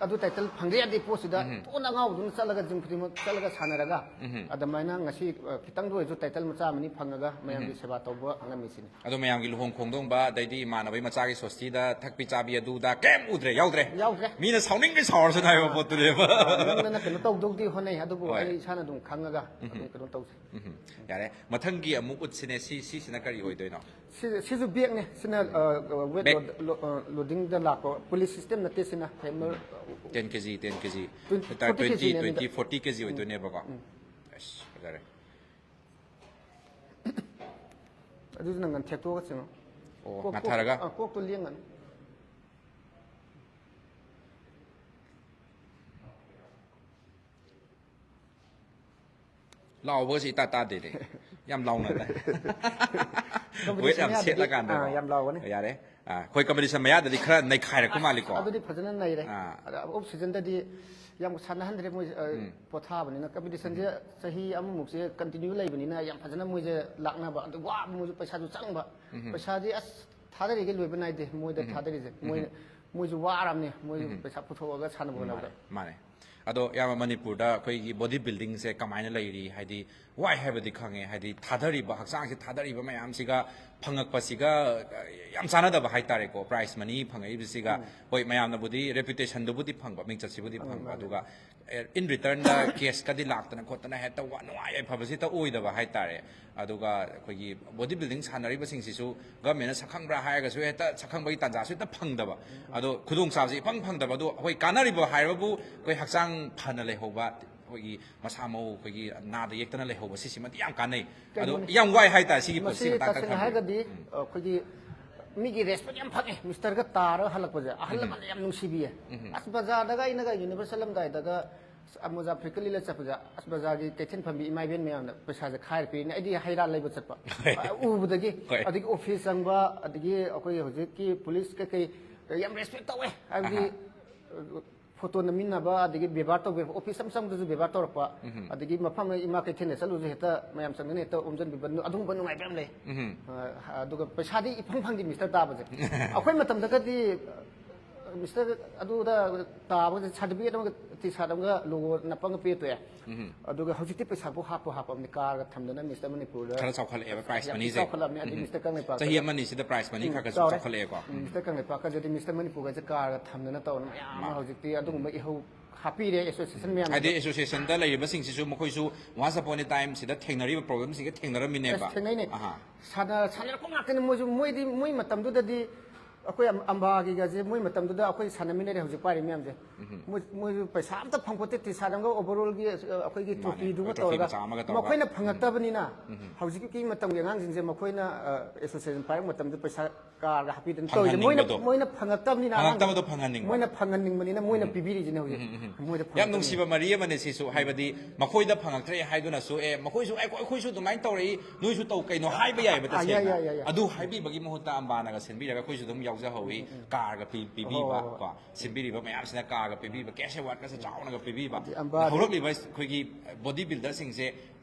ꯑꯗꯨ ꯇꯥꯏꯇꯜ ꯐꯪꯗ ꯌꯥꯗꯦ ꯄꯣꯠꯁꯤꯗ ꯇꯣꯟꯅ ꯑꯉꯥꯎꯕꯗꯨꯅ ꯆꯠꯂꯒ ꯖꯤꯝ ꯈꯨꯗꯤꯡꯃꯛ ꯆꯠꯂꯒ ꯁꯥꯟꯅꯔꯒ ꯑꯗꯨꯃꯥꯏꯅ ꯉꯁꯤ ꯑ, ꯈꯤꯇꯪꯗ ꯑꯣꯏꯔꯁꯨ ꯇꯥꯏꯇꯜ ꯃꯆꯥ ꯑꯃꯅꯤ ꯐꯪꯉꯒ ꯃꯌꯥꯝꯒꯤ ꯁꯦꯕꯥ ꯇꯧꯕ ꯉꯝꯃꯤꯁꯤꯅꯤ꯫ ꯑꯗꯣ ꯃꯌꯥꯝꯒꯤ ꯂꯨꯍꯣꯡ ꯈꯣꯡꯗꯣꯡꯕ, ꯑꯗꯩꯗꯤ ꯏꯃꯥꯟꯅꯕꯒꯤ ꯃꯆꯥꯒꯤ ꯁꯣꯁꯇꯤꯗ ꯊꯛꯄꯤ ꯆꯥꯕꯤ ꯑꯗꯨꯗ ꯀꯩꯝ ꯎꯗ꯭ꯔꯦ, ꯌꯥꯎꯗ꯭ꯔꯦ꯫ ꯌꯥꯎꯗ꯭ꯔꯦ꯫ ꯃꯤꯅ ꯁꯥꯎꯅꯤꯡꯒꯦ ꯁꯥꯎꯔꯁꯨ ꯍꯥꯏꯕ ꯄꯣꯠꯇꯨꯅꯦꯕ꯫ ꯅꯪꯅ ꯀꯩꯅꯣ ꯇꯧꯗꯧꯗꯤ ꯍꯣꯠꯅꯩ, ꯑꯗꯨꯕꯨ ꯍꯣꯏ꯫ ꯑꯩ ꯏꯁꯥꯅ ꯑꯗꯨꯝ ꯈꯪꯉꯒ ꯑꯗꯨꯝ ꯀꯩꯅꯣ ꯇꯧꯖꯩ꯫ ꯎꯝ꯫ ꯌꯥꯔꯦ, ꯃꯊꯪꯒꯤ ꯑꯃꯨꯛ ꯎꯠꯁꯤꯅꯦ꯫ ꯁꯤ, ꯁꯤꯁꯤꯅ ꯀꯔꯤ ꯑꯣꯏꯗꯣꯏꯅꯣ? ꯁꯤ, ꯁꯤꯁꯨ ꯕꯦꯛꯅꯦ꯫ ꯁꯤꯅ ꯋꯦꯠ ꯕꯦꯛ꯫ ꯂꯣꯗꯤꯡꯗ ꯂꯥꯛꯄ ꯄꯨꯂꯤ ꯁꯤꯁꯇꯦꯝ ꯅꯠꯇꯦ꯫ ꯁꯤꯅ ꯍꯦꯃꯔ꯫ ꯇꯦꯟ ꯀꯦ ꯖꯤ, ꯇꯦꯟ ꯀꯦ ꯖꯤ꯫ Twenty, ꯍꯥꯏꯇꯥꯔꯦ, forty ꯇ꯭ꯋꯦꯟꯇꯤ, ꯀꯦ ꯖꯤꯅꯦ ꯇ꯭ꯋꯦꯟꯇꯤ, ꯑꯗꯨꯗ꯫ ꯐꯣꯔꯇꯤ ꯀꯦ ꯖꯤ ꯑꯣꯏꯗꯣꯏꯅꯦꯕꯀꯣ꯫ ꯑꯁ, ꯐꯖꯔꯦ꯫ ꯑꯗꯨꯁꯨ ꯅꯪ ꯊꯦꯛꯇꯣꯛꯑꯒ ꯆꯤꯡꯉꯣ꯫ ꯑꯣ, ꯀꯣꯛ-, ꯅꯥꯊꯔꯒ? ꯀꯣꯛ-, ꯑ, ꯀꯣꯛꯇꯣ ꯂꯦꯡꯒꯅꯨ꯫ ꯂꯥꯎꯕꯒꯁꯦ ꯏꯇꯥ ꯇꯥꯗꯦꯅꯦ꯫ ꯌꯥꯝ ꯂꯥꯎꯅ ꯇꯥꯏ꯫ ꯀꯝꯄꯤꯇꯤꯁꯟ ꯋꯦꯠ ꯌꯥꯝ ꯃꯌꯥꯗꯗꯤ, ꯁꯦꯠꯂꯀꯥꯟꯗꯀꯣ꯫ ꯑꯥ, ꯌꯥꯝ ꯂꯥꯎꯒꯅꯤ꯫ ꯌꯥꯔꯦ꯫ ꯑꯥ, ꯑꯩꯈꯣꯏ ꯀꯝꯄꯤꯇꯤꯁꯟ ꯃꯌꯥꯗꯗꯤ ꯈꯔ ꯅꯩꯈꯥꯏꯔꯛꯄ ꯃꯥꯜꯂꯤꯀꯣ꯫ ꯑꯗꯨꯗꯤ ꯐꯖꯅ ꯅꯩꯔꯦ꯫ ꯑꯥ꯫ ꯑꯗ ꯑꯣꯐ ꯁꯤꯖꯟꯗꯗꯤ ꯌꯥꯝ ꯁꯥꯟꯅꯍꯟꯗ꯭ꯔꯦ ꯃꯣꯏꯁꯦ, ꯑ, ꯄꯣꯊꯥꯕꯅꯤꯅ꯫ ꯀꯝꯄꯤꯇꯤꯁꯟꯁꯦ ꯆꯍꯤ ꯑꯃꯃꯨꯛꯁꯦ ꯀꯟꯇꯤꯅ꯭ꯌꯨ ꯂꯩꯕꯅꯤꯅ ꯌꯥꯝ ꯐꯖꯅ ꯃꯣꯏꯁꯦ ꯂꯥꯛꯅꯕ, ꯑꯗꯨ ꯋꯥꯕ ꯃꯣꯏꯁꯨ, ꯄꯩꯁꯥꯁꯨ ꯆꯪꯕ꯫ ꯄꯩꯁꯥꯗꯤ ꯑꯁ ꯊꯥꯗꯔꯤꯈꯩ ꯂꯣꯏꯕ ꯅꯥꯏꯗꯦ ꯃꯣꯏꯗ ꯊꯥꯗꯔꯤꯁꯦ꯫ ꯃꯣꯏ, ꯃꯣꯏꯁꯨ ꯋꯥꯔꯕꯅꯦ ꯃꯣꯏ ꯄꯩꯁꯥ ꯄꯨꯊꯣꯛꯑꯒ ꯁꯥꯟꯅꯕ ꯍꯣꯠꯅꯕꯗ꯫ ꯃꯥꯅꯦ꯫ ꯑꯗꯣ ꯏꯌꯥꯝꯕ, ꯃꯅꯤꯄꯨꯔꯗ ꯑꯩꯈꯣꯏꯒꯤ ꯕꯣꯗꯤ ꯕꯤꯜꯗꯤꯡꯁꯦ ꯀꯃꯥꯏꯅ ꯂꯩꯔꯤ? ꯍꯥꯏꯗꯤ ꯋꯥꯏ ꯍꯥꯏꯕꯗꯤ ꯈꯪꯉꯦ, ꯍꯥꯏꯗꯤ ꯊꯥꯗꯔꯤꯕ, ꯍꯛꯆꯥꯡꯁꯦ ꯊꯥꯗꯔꯤꯕ ꯃꯌꯥꯝꯁꯤꯒ ꯐꯪꯉꯛꯄꯁꯤꯒ, ꯑ, ꯌꯥꯝ ꯆꯥꯟꯅꯗꯕ ꯍꯥꯏꯇꯥꯔꯦꯀꯣ꯫ ꯄ꯭ꯔꯥꯏꯖ ꯃꯅꯤ ꯐꯪꯉꯛꯏꯕꯁꯤꯒ, ꯍꯣꯏ, ꯃꯌꯥꯝꯅꯕꯨꯗꯤ ꯔꯦꯄ꯭ꯌꯨꯇꯦꯁꯟꯗꯨꯕꯨꯗꯤ ꯐꯪꯕ, ꯃꯤꯡꯆꯠꯁꯤꯕꯨꯗꯤ ꯐꯪꯕ, ꯑꯗꯨꯒ ꯏꯟ ꯔꯤꯇꯔꯟꯗ ꯀꯦꯁꯀꯗꯤ ꯂꯥꯛꯇꯅ ꯈꯣꯠꯇꯅ ꯍꯦꯛꯇ ꯋꯥ-, ꯅꯨꯡꯉꯥꯏ ꯌꯥꯏꯐꯕꯁꯤ ꯍꯦꯛꯇ ꯑꯣꯏꯗꯕ ꯍꯥꯏꯇꯥꯔꯦ꯫ ꯑꯗꯨꯒ ꯑꯩꯈꯣꯏꯒꯤ ꯕꯣꯗꯤ ꯕꯤꯜꯗꯤꯡ ꯁꯥꯟꯅꯔꯤꯕꯁꯤꯡꯁꯤꯁꯨ ꯒꯚꯔꯟꯃꯦꯟꯠꯅ ꯁꯛꯈꯪꯕ꯭ꯔꯥ ꯍꯥꯏꯔꯒꯁꯨ ꯍꯦꯛꯇ ꯁꯛꯈꯪꯕꯒꯤ ꯇꯥꯟꯖꯥꯁꯨ ꯍꯦꯛꯇ ꯐꯪꯗꯕ꯫ ꯑꯗꯣ ꯈꯨꯗꯣꯡꯆꯥꯕꯁꯤ ꯏꯐꯪ ꯐꯪꯗꯕ꯫ ꯑꯗꯣ ꯑꯩꯈꯣꯏ ꯀꯥꯟꯅꯔꯤꯕ ꯍꯥꯏꯕꯕꯨ ꯑꯩꯈꯣꯏ ꯍꯛꯆꯥꯡ ꯐꯅ ꯂꯩꯍꯧꯕ, ꯑꯩꯈꯣꯏꯒꯤ ꯃꯁꯥ ꯃꯎ, ꯑꯩꯈꯣꯏꯒꯤ ꯅꯥꯗ ꯌꯦꯛꯇꯅ ꯂꯩꯍꯧꯕ, ꯁꯤꯁꯤꯃꯗꯤ ꯌꯥꯝ ꯀꯥꯟꯅꯩ꯫ ꯑꯗꯣ ꯌꯥꯝ ꯋꯥꯏ ꯍꯥꯏꯇꯥꯔꯦ ꯁꯤꯒꯤ ꯄꯣꯠꯁꯤꯒꯤ ꯃꯁꯤ ꯃꯇꯥꯡꯗ ꯇꯁꯦꯡꯅ ꯈꯟꯕꯤꯌꯨ꯫ ꯍꯥꯏꯔꯒꯗꯤ ꯑꯩꯈꯣꯏꯒꯤ ꯃꯤꯒꯤ ꯔꯦꯁꯄꯦꯛ ꯌꯥꯝ ꯐꯪꯉꯦ꯫ ꯃꯤꯁꯇꯔꯒ ꯇꯥꯔꯒ ꯍꯜꯂꯛꯄꯁꯦ ꯑꯍꯜ ꯂꯃꯟꯅ ꯌꯥꯝ ꯅꯨꯡꯁꯤꯕꯤꯌꯦ꯫ ꯑꯁ, ꯕꯖꯥꯔꯗꯒ ꯑꯩꯅꯒ ꯌꯨꯅꯤꯚꯔꯁꯦꯜ ꯆꯠꯂꯝꯗꯥꯏꯗꯒ, ꯑꯁ, ꯃꯣꯖꯥ ꯐꯨꯔꯤꯠꯀ ꯂꯤꯠꯂ ꯆꯠꯄꯁꯦ, ꯑꯁ, ꯕꯖꯥꯔꯒꯤ ꯀꯩꯊꯦꯜ ꯐꯝꯕꯤ ꯏꯃꯥ ꯏꯕꯦꯟ ꯃꯌꯥꯝꯅ ꯄꯩꯁꯥꯁꯦ ꯈꯥꯏꯔ ꯄꯤꯔꯤꯅꯦ꯫ ꯑꯩꯗꯤ ꯍꯩ ꯔꯥ ꯂꯩꯕ ꯆꯠꯄ꯫ ꯑ, ꯎꯕꯗꯒꯤ, ꯍꯣꯏ꯫ ꯑꯗꯒꯤ ꯑꯣꯐꯤꯁ ꯆꯪꯕ, ꯑꯗꯒꯤ ꯑꯩꯈꯣꯏ ꯍꯧꯖꯤꯛꯀꯤ ꯄꯨꯂꯤꯁ ꯀꯩꯀꯩ ꯌꯥꯝ ꯔꯦꯁꯄꯦꯛ ꯇꯧꯋꯦ꯫ ꯍꯥꯏꯕꯗꯤ, ꯑꯍꯥ꯫ ꯐꯣꯇꯣ ꯅꯝꯃꯤꯟꯅꯕ, ꯑꯗꯒꯤ ꯕꯦꯕꯥꯔ ꯇꯧꯕꯤꯔꯛꯄ, ꯑꯣꯐꯤꯁ ꯑꯃ ꯆꯪꯕꯗꯁꯨ ꯕꯦꯕꯥꯔ ꯇꯧꯔꯛꯄ, ꯑꯗꯒꯤ ꯃꯐꯝ ꯑꯃ ꯏꯃꯥ ꯀꯩꯊꯦꯜꯗ ꯆꯠꯂꯨꯁꯨ ꯍꯦꯛꯇ ꯃꯌꯥꯝ ꯆꯪꯗꯅ ꯍꯦꯛꯇ ꯑꯣꯝꯁꯤꯟꯕꯤꯕ, ꯑꯗꯨꯒꯨꯝꯕ ꯅꯨꯡꯉꯥꯏꯕ ꯌꯥꯝ ꯂꯩ꯫ ꯑ, ꯑꯗꯨꯒ ꯄꯩꯁꯥꯗꯤ ꯏꯐꯪ ꯐꯪꯗꯦ ꯃꯤꯁꯇꯔ ꯇꯥꯕꯁꯦ꯫ ꯑꯩꯈꯣꯏ ꯃꯇꯝꯗꯒꯗꯤ, ꯑ, ꯃꯤꯁꯇꯔ ꯑꯗꯨꯗ ꯇꯥꯕꯁꯦ ꯁꯥꯔꯇꯤꯐꯤꯀꯦꯠ ꯑꯃꯒ ꯇꯤ ꯁꯥꯔꯠ ꯑꯃꯒ ꯂꯣꯒꯣ ꯅꯞꯄ ꯑꯃꯒ ꯄꯤꯔ ꯇꯣꯛꯑꯦ꯫ ꯑꯗꯨꯒ ꯍꯧꯖꯤꯛꯇꯤ ꯄꯩꯁꯥꯕꯨ ꯍꯥꯞꯄꯨ ꯍꯥꯞꯄꯝꯅꯦ, ꯀꯥꯔꯒ ꯊꯝꯗꯅ ꯃꯤꯁꯇꯔ ꯃꯅꯤꯄꯨꯔꯗ ꯈꯔ ꯆꯥꯎꯈꯠꯂꯛꯑꯦꯕ ꯄ꯭ꯔꯥꯏꯖ ꯌꯥꯝ ꯃꯅꯤꯁꯦ꯫ ꯆꯥꯎꯈꯠꯂꯕꯅꯦ꯫ ꯑꯗꯩ ꯃꯤꯁꯇꯔ ꯀꯪꯂꯩꯄꯥꯛ ꯆꯍꯤ ꯑꯃꯅꯤꯁꯤꯗ ꯄ꯭ꯔꯥꯏꯖ ꯃꯅꯤ ꯈꯔ ꯈꯔꯁꯨ ꯆꯥꯎꯔꯦ꯫ ꯆꯥꯎꯈꯠꯂꯛꯑꯦꯀꯣ꯫ ꯎꯝ, ꯃꯤꯁꯇꯔ ꯀꯪꯂꯩꯄꯥꯛꯀꯁꯦ, ꯑꯗꯩ ꯃꯤꯁꯇꯔ ꯃꯅꯤꯄꯨꯔꯒꯁꯦ ꯀꯥꯔꯒ ꯊꯝꯗꯅ ꯇꯧꯔꯅ ꯃꯌꯥꯝ ꯑꯃ ꯍꯧꯖꯤꯛꯇꯤ ꯑꯗꯨꯒꯨꯝꯕ ꯏꯍꯧ ꯍꯥꯞꯄꯤꯔꯦ ꯑꯦꯁꯣꯁꯤꯌꯦꯁꯟ ꯃꯌꯥꯝ꯫ ꯍꯥꯏꯗꯤ ꯑꯦꯁꯣꯁꯤꯌꯦꯁꯟꯗ ꯂꯩꯔꯤꯕꯁꯤꯡꯁꯤꯁꯨ ꯃꯈꯣꯏꯁꯨ once upon a time ꯁꯤꯗ ꯊꯦꯡꯅꯔꯤꯕ ꯄ꯭ꯔꯣꯕ꯭ꯂꯦꯝꯁꯤꯡꯁꯦ ꯊꯦꯡꯅꯔꯝꯃꯤꯅꯦꯕ꯫ ꯑꯁ, ꯊꯦꯡꯅꯩꯅꯦ꯫ ꯑꯍꯥ꯫ ꯁꯥꯟꯅ-, ꯁꯥꯟꯅꯔꯛꯄ ꯉꯥꯛꯇꯅꯤ ꯃꯣꯏꯁꯨ꯫ ꯃꯣꯏꯗꯤ, ꯃꯣꯏ ꯃꯇꯝꯗꯨꯗꯗꯤ ꯑꯩꯈꯣꯏ ꯑꯝ-, ꯑꯝꯕꯥꯒꯤꯒꯁꯦ ꯃꯣꯏ ꯃꯇꯝꯗꯨꯗ ꯑꯩꯈꯣꯏ ꯁꯥꯟꯅꯃꯤꯟꯅꯔꯦ ꯍꯧꯖꯤꯛ ꯄꯥꯏꯔꯤ ꯃꯌꯥꯝꯁꯦ꯫ ꯃꯣꯏ, ꯃꯣꯏꯁꯨ ꯄꯩꯁꯥ ꯑꯝꯇ ꯐꯪꯄꯣꯠꯇꯦ꯫ ꯇꯤ ꯁꯥꯔꯠ ꯑꯃꯒ ꯑꯣꯚꯔꯑꯣꯜꯒꯤ, ꯑ, ꯑꯩꯈꯣꯏꯒꯤ ꯃꯥꯅꯦ, ꯇ꯭ꯔꯣꯐꯤꯗꯨꯒ ꯑꯩꯈꯣꯏ ꯇ꯭ꯔꯣꯐꯤ ꯇꯧꯔꯒ ꯃꯆꯥ ꯑꯃꯒ ꯇꯧꯔꯒ꯫ ꯃꯈꯣꯏꯅ ꯐꯪꯉꯛꯇꯕꯅꯤꯅ ꯍꯧꯖꯤꯛꯀꯤ ꯃꯇꯝꯒꯤ ꯑꯉꯥꯡꯁꯤꯡꯁꯦ ꯃꯈꯣꯏꯅ, ꯑ, ꯑꯦꯁꯣꯁꯤꯌꯦꯁꯟ ꯄꯥꯏꯔꯛꯄ ꯃꯇꯝꯗ ꯄꯩꯁꯥ ꯀꯥꯔꯒ ꯍꯥꯞꯄꯤꯗꯅ ꯇꯧꯔꯤꯁꯦ꯫ ꯃꯣꯏꯅ, ꯐꯪꯍꯟꯅꯤꯡꯕꯗꯣ꯫ ꯃꯣꯏꯅ ꯐꯪꯉꯛꯇꯕꯅꯤꯅ ꯑꯉꯥꯡꯁꯤꯡ-, ꯐꯪꯉꯛꯇꯕꯗꯣ ꯐꯪꯍꯟꯅꯤꯡꯕ꯫ ꯃꯣꯏꯅ ꯐꯪꯍꯟꯅꯤꯡꯕꯅꯤꯅ ꯃꯣꯏꯅ ꯄꯤꯕꯤꯔꯤꯁꯤꯅꯦ ꯍꯧꯖꯤꯛ꯫ ꯃꯣꯏꯗ ꯌꯥꯝ ꯐꯪꯉꯛꯇꯕꯅꯤꯅ꯫ ꯅꯨꯡꯁꯤꯕ ꯃꯔꯤ ꯑꯃꯅꯦ ꯁꯤꯁꯨ꯫ ꯍꯥꯏꯕꯗꯤ ꯃꯈꯣꯏꯗ ꯐꯪꯉꯛꯇ꯭ꯔꯦ ꯍꯥꯏꯗꯨꯅꯁꯨ, "ꯑꯦ, ꯃꯈꯣꯏꯁꯨ, ꯑꯩ-, ꯑꯩꯈꯣꯏꯁꯨ ꯑꯗꯨꯃꯥꯏꯅ ꯇꯧꯔꯛꯏ, ꯅꯣꯏꯁꯨ ꯇꯧ ꯀꯩꯅꯣ" ꯍꯥꯏꯕ ꯌꯥꯏꯕ꯫ ꯑꯥ, ꯌꯥꯏ, ꯇꯁꯦꯡꯅ꯫ ꯌꯥꯏ, ꯌꯥꯏ, ꯌꯥꯏ꯫ ꯑꯗꯨ ꯍꯥꯏꯕꯤꯕꯒꯤ ꯃꯍꯨꯠꯇ ꯑꯝꯕꯥꯅꯒ ꯁꯤꯟꯕꯤꯔꯒ ꯑꯩꯈꯣꯏꯁꯨ ꯑꯗꯨꯝ ꯌꯥꯎ ꯈꯪꯖꯍꯧꯋꯤ, ꯀꯥꯔꯒ ꯄꯤ- ꯄꯤꯕꯤꯕ, ꯍꯣꯏ, ꯍꯣꯏ, ꯍꯣꯏ꯫ ꯀꯣ, ꯁꯤꯟꯕꯤꯔꯤꯕ ꯃꯌꯥꯝꯁꯤꯅ ꯀꯥꯔꯒ ꯄꯤꯕꯤꯕ, ꯀꯦꯁ ꯑꯦꯋꯥꯔꯗꯀꯁꯦ ꯆꯥꯎꯅꯒ ꯄꯤꯕꯤꯕ꯫ ꯑꯗꯩ ꯑꯝꯕꯥꯅꯤ꯫ ꯍꯧꯔꯛꯂꯤꯕ ꯑꯩꯈꯣꯏꯒꯤ ꯕꯣꯗꯤ ꯕꯤꯜꯗꯔꯁꯤꯡꯁꯦ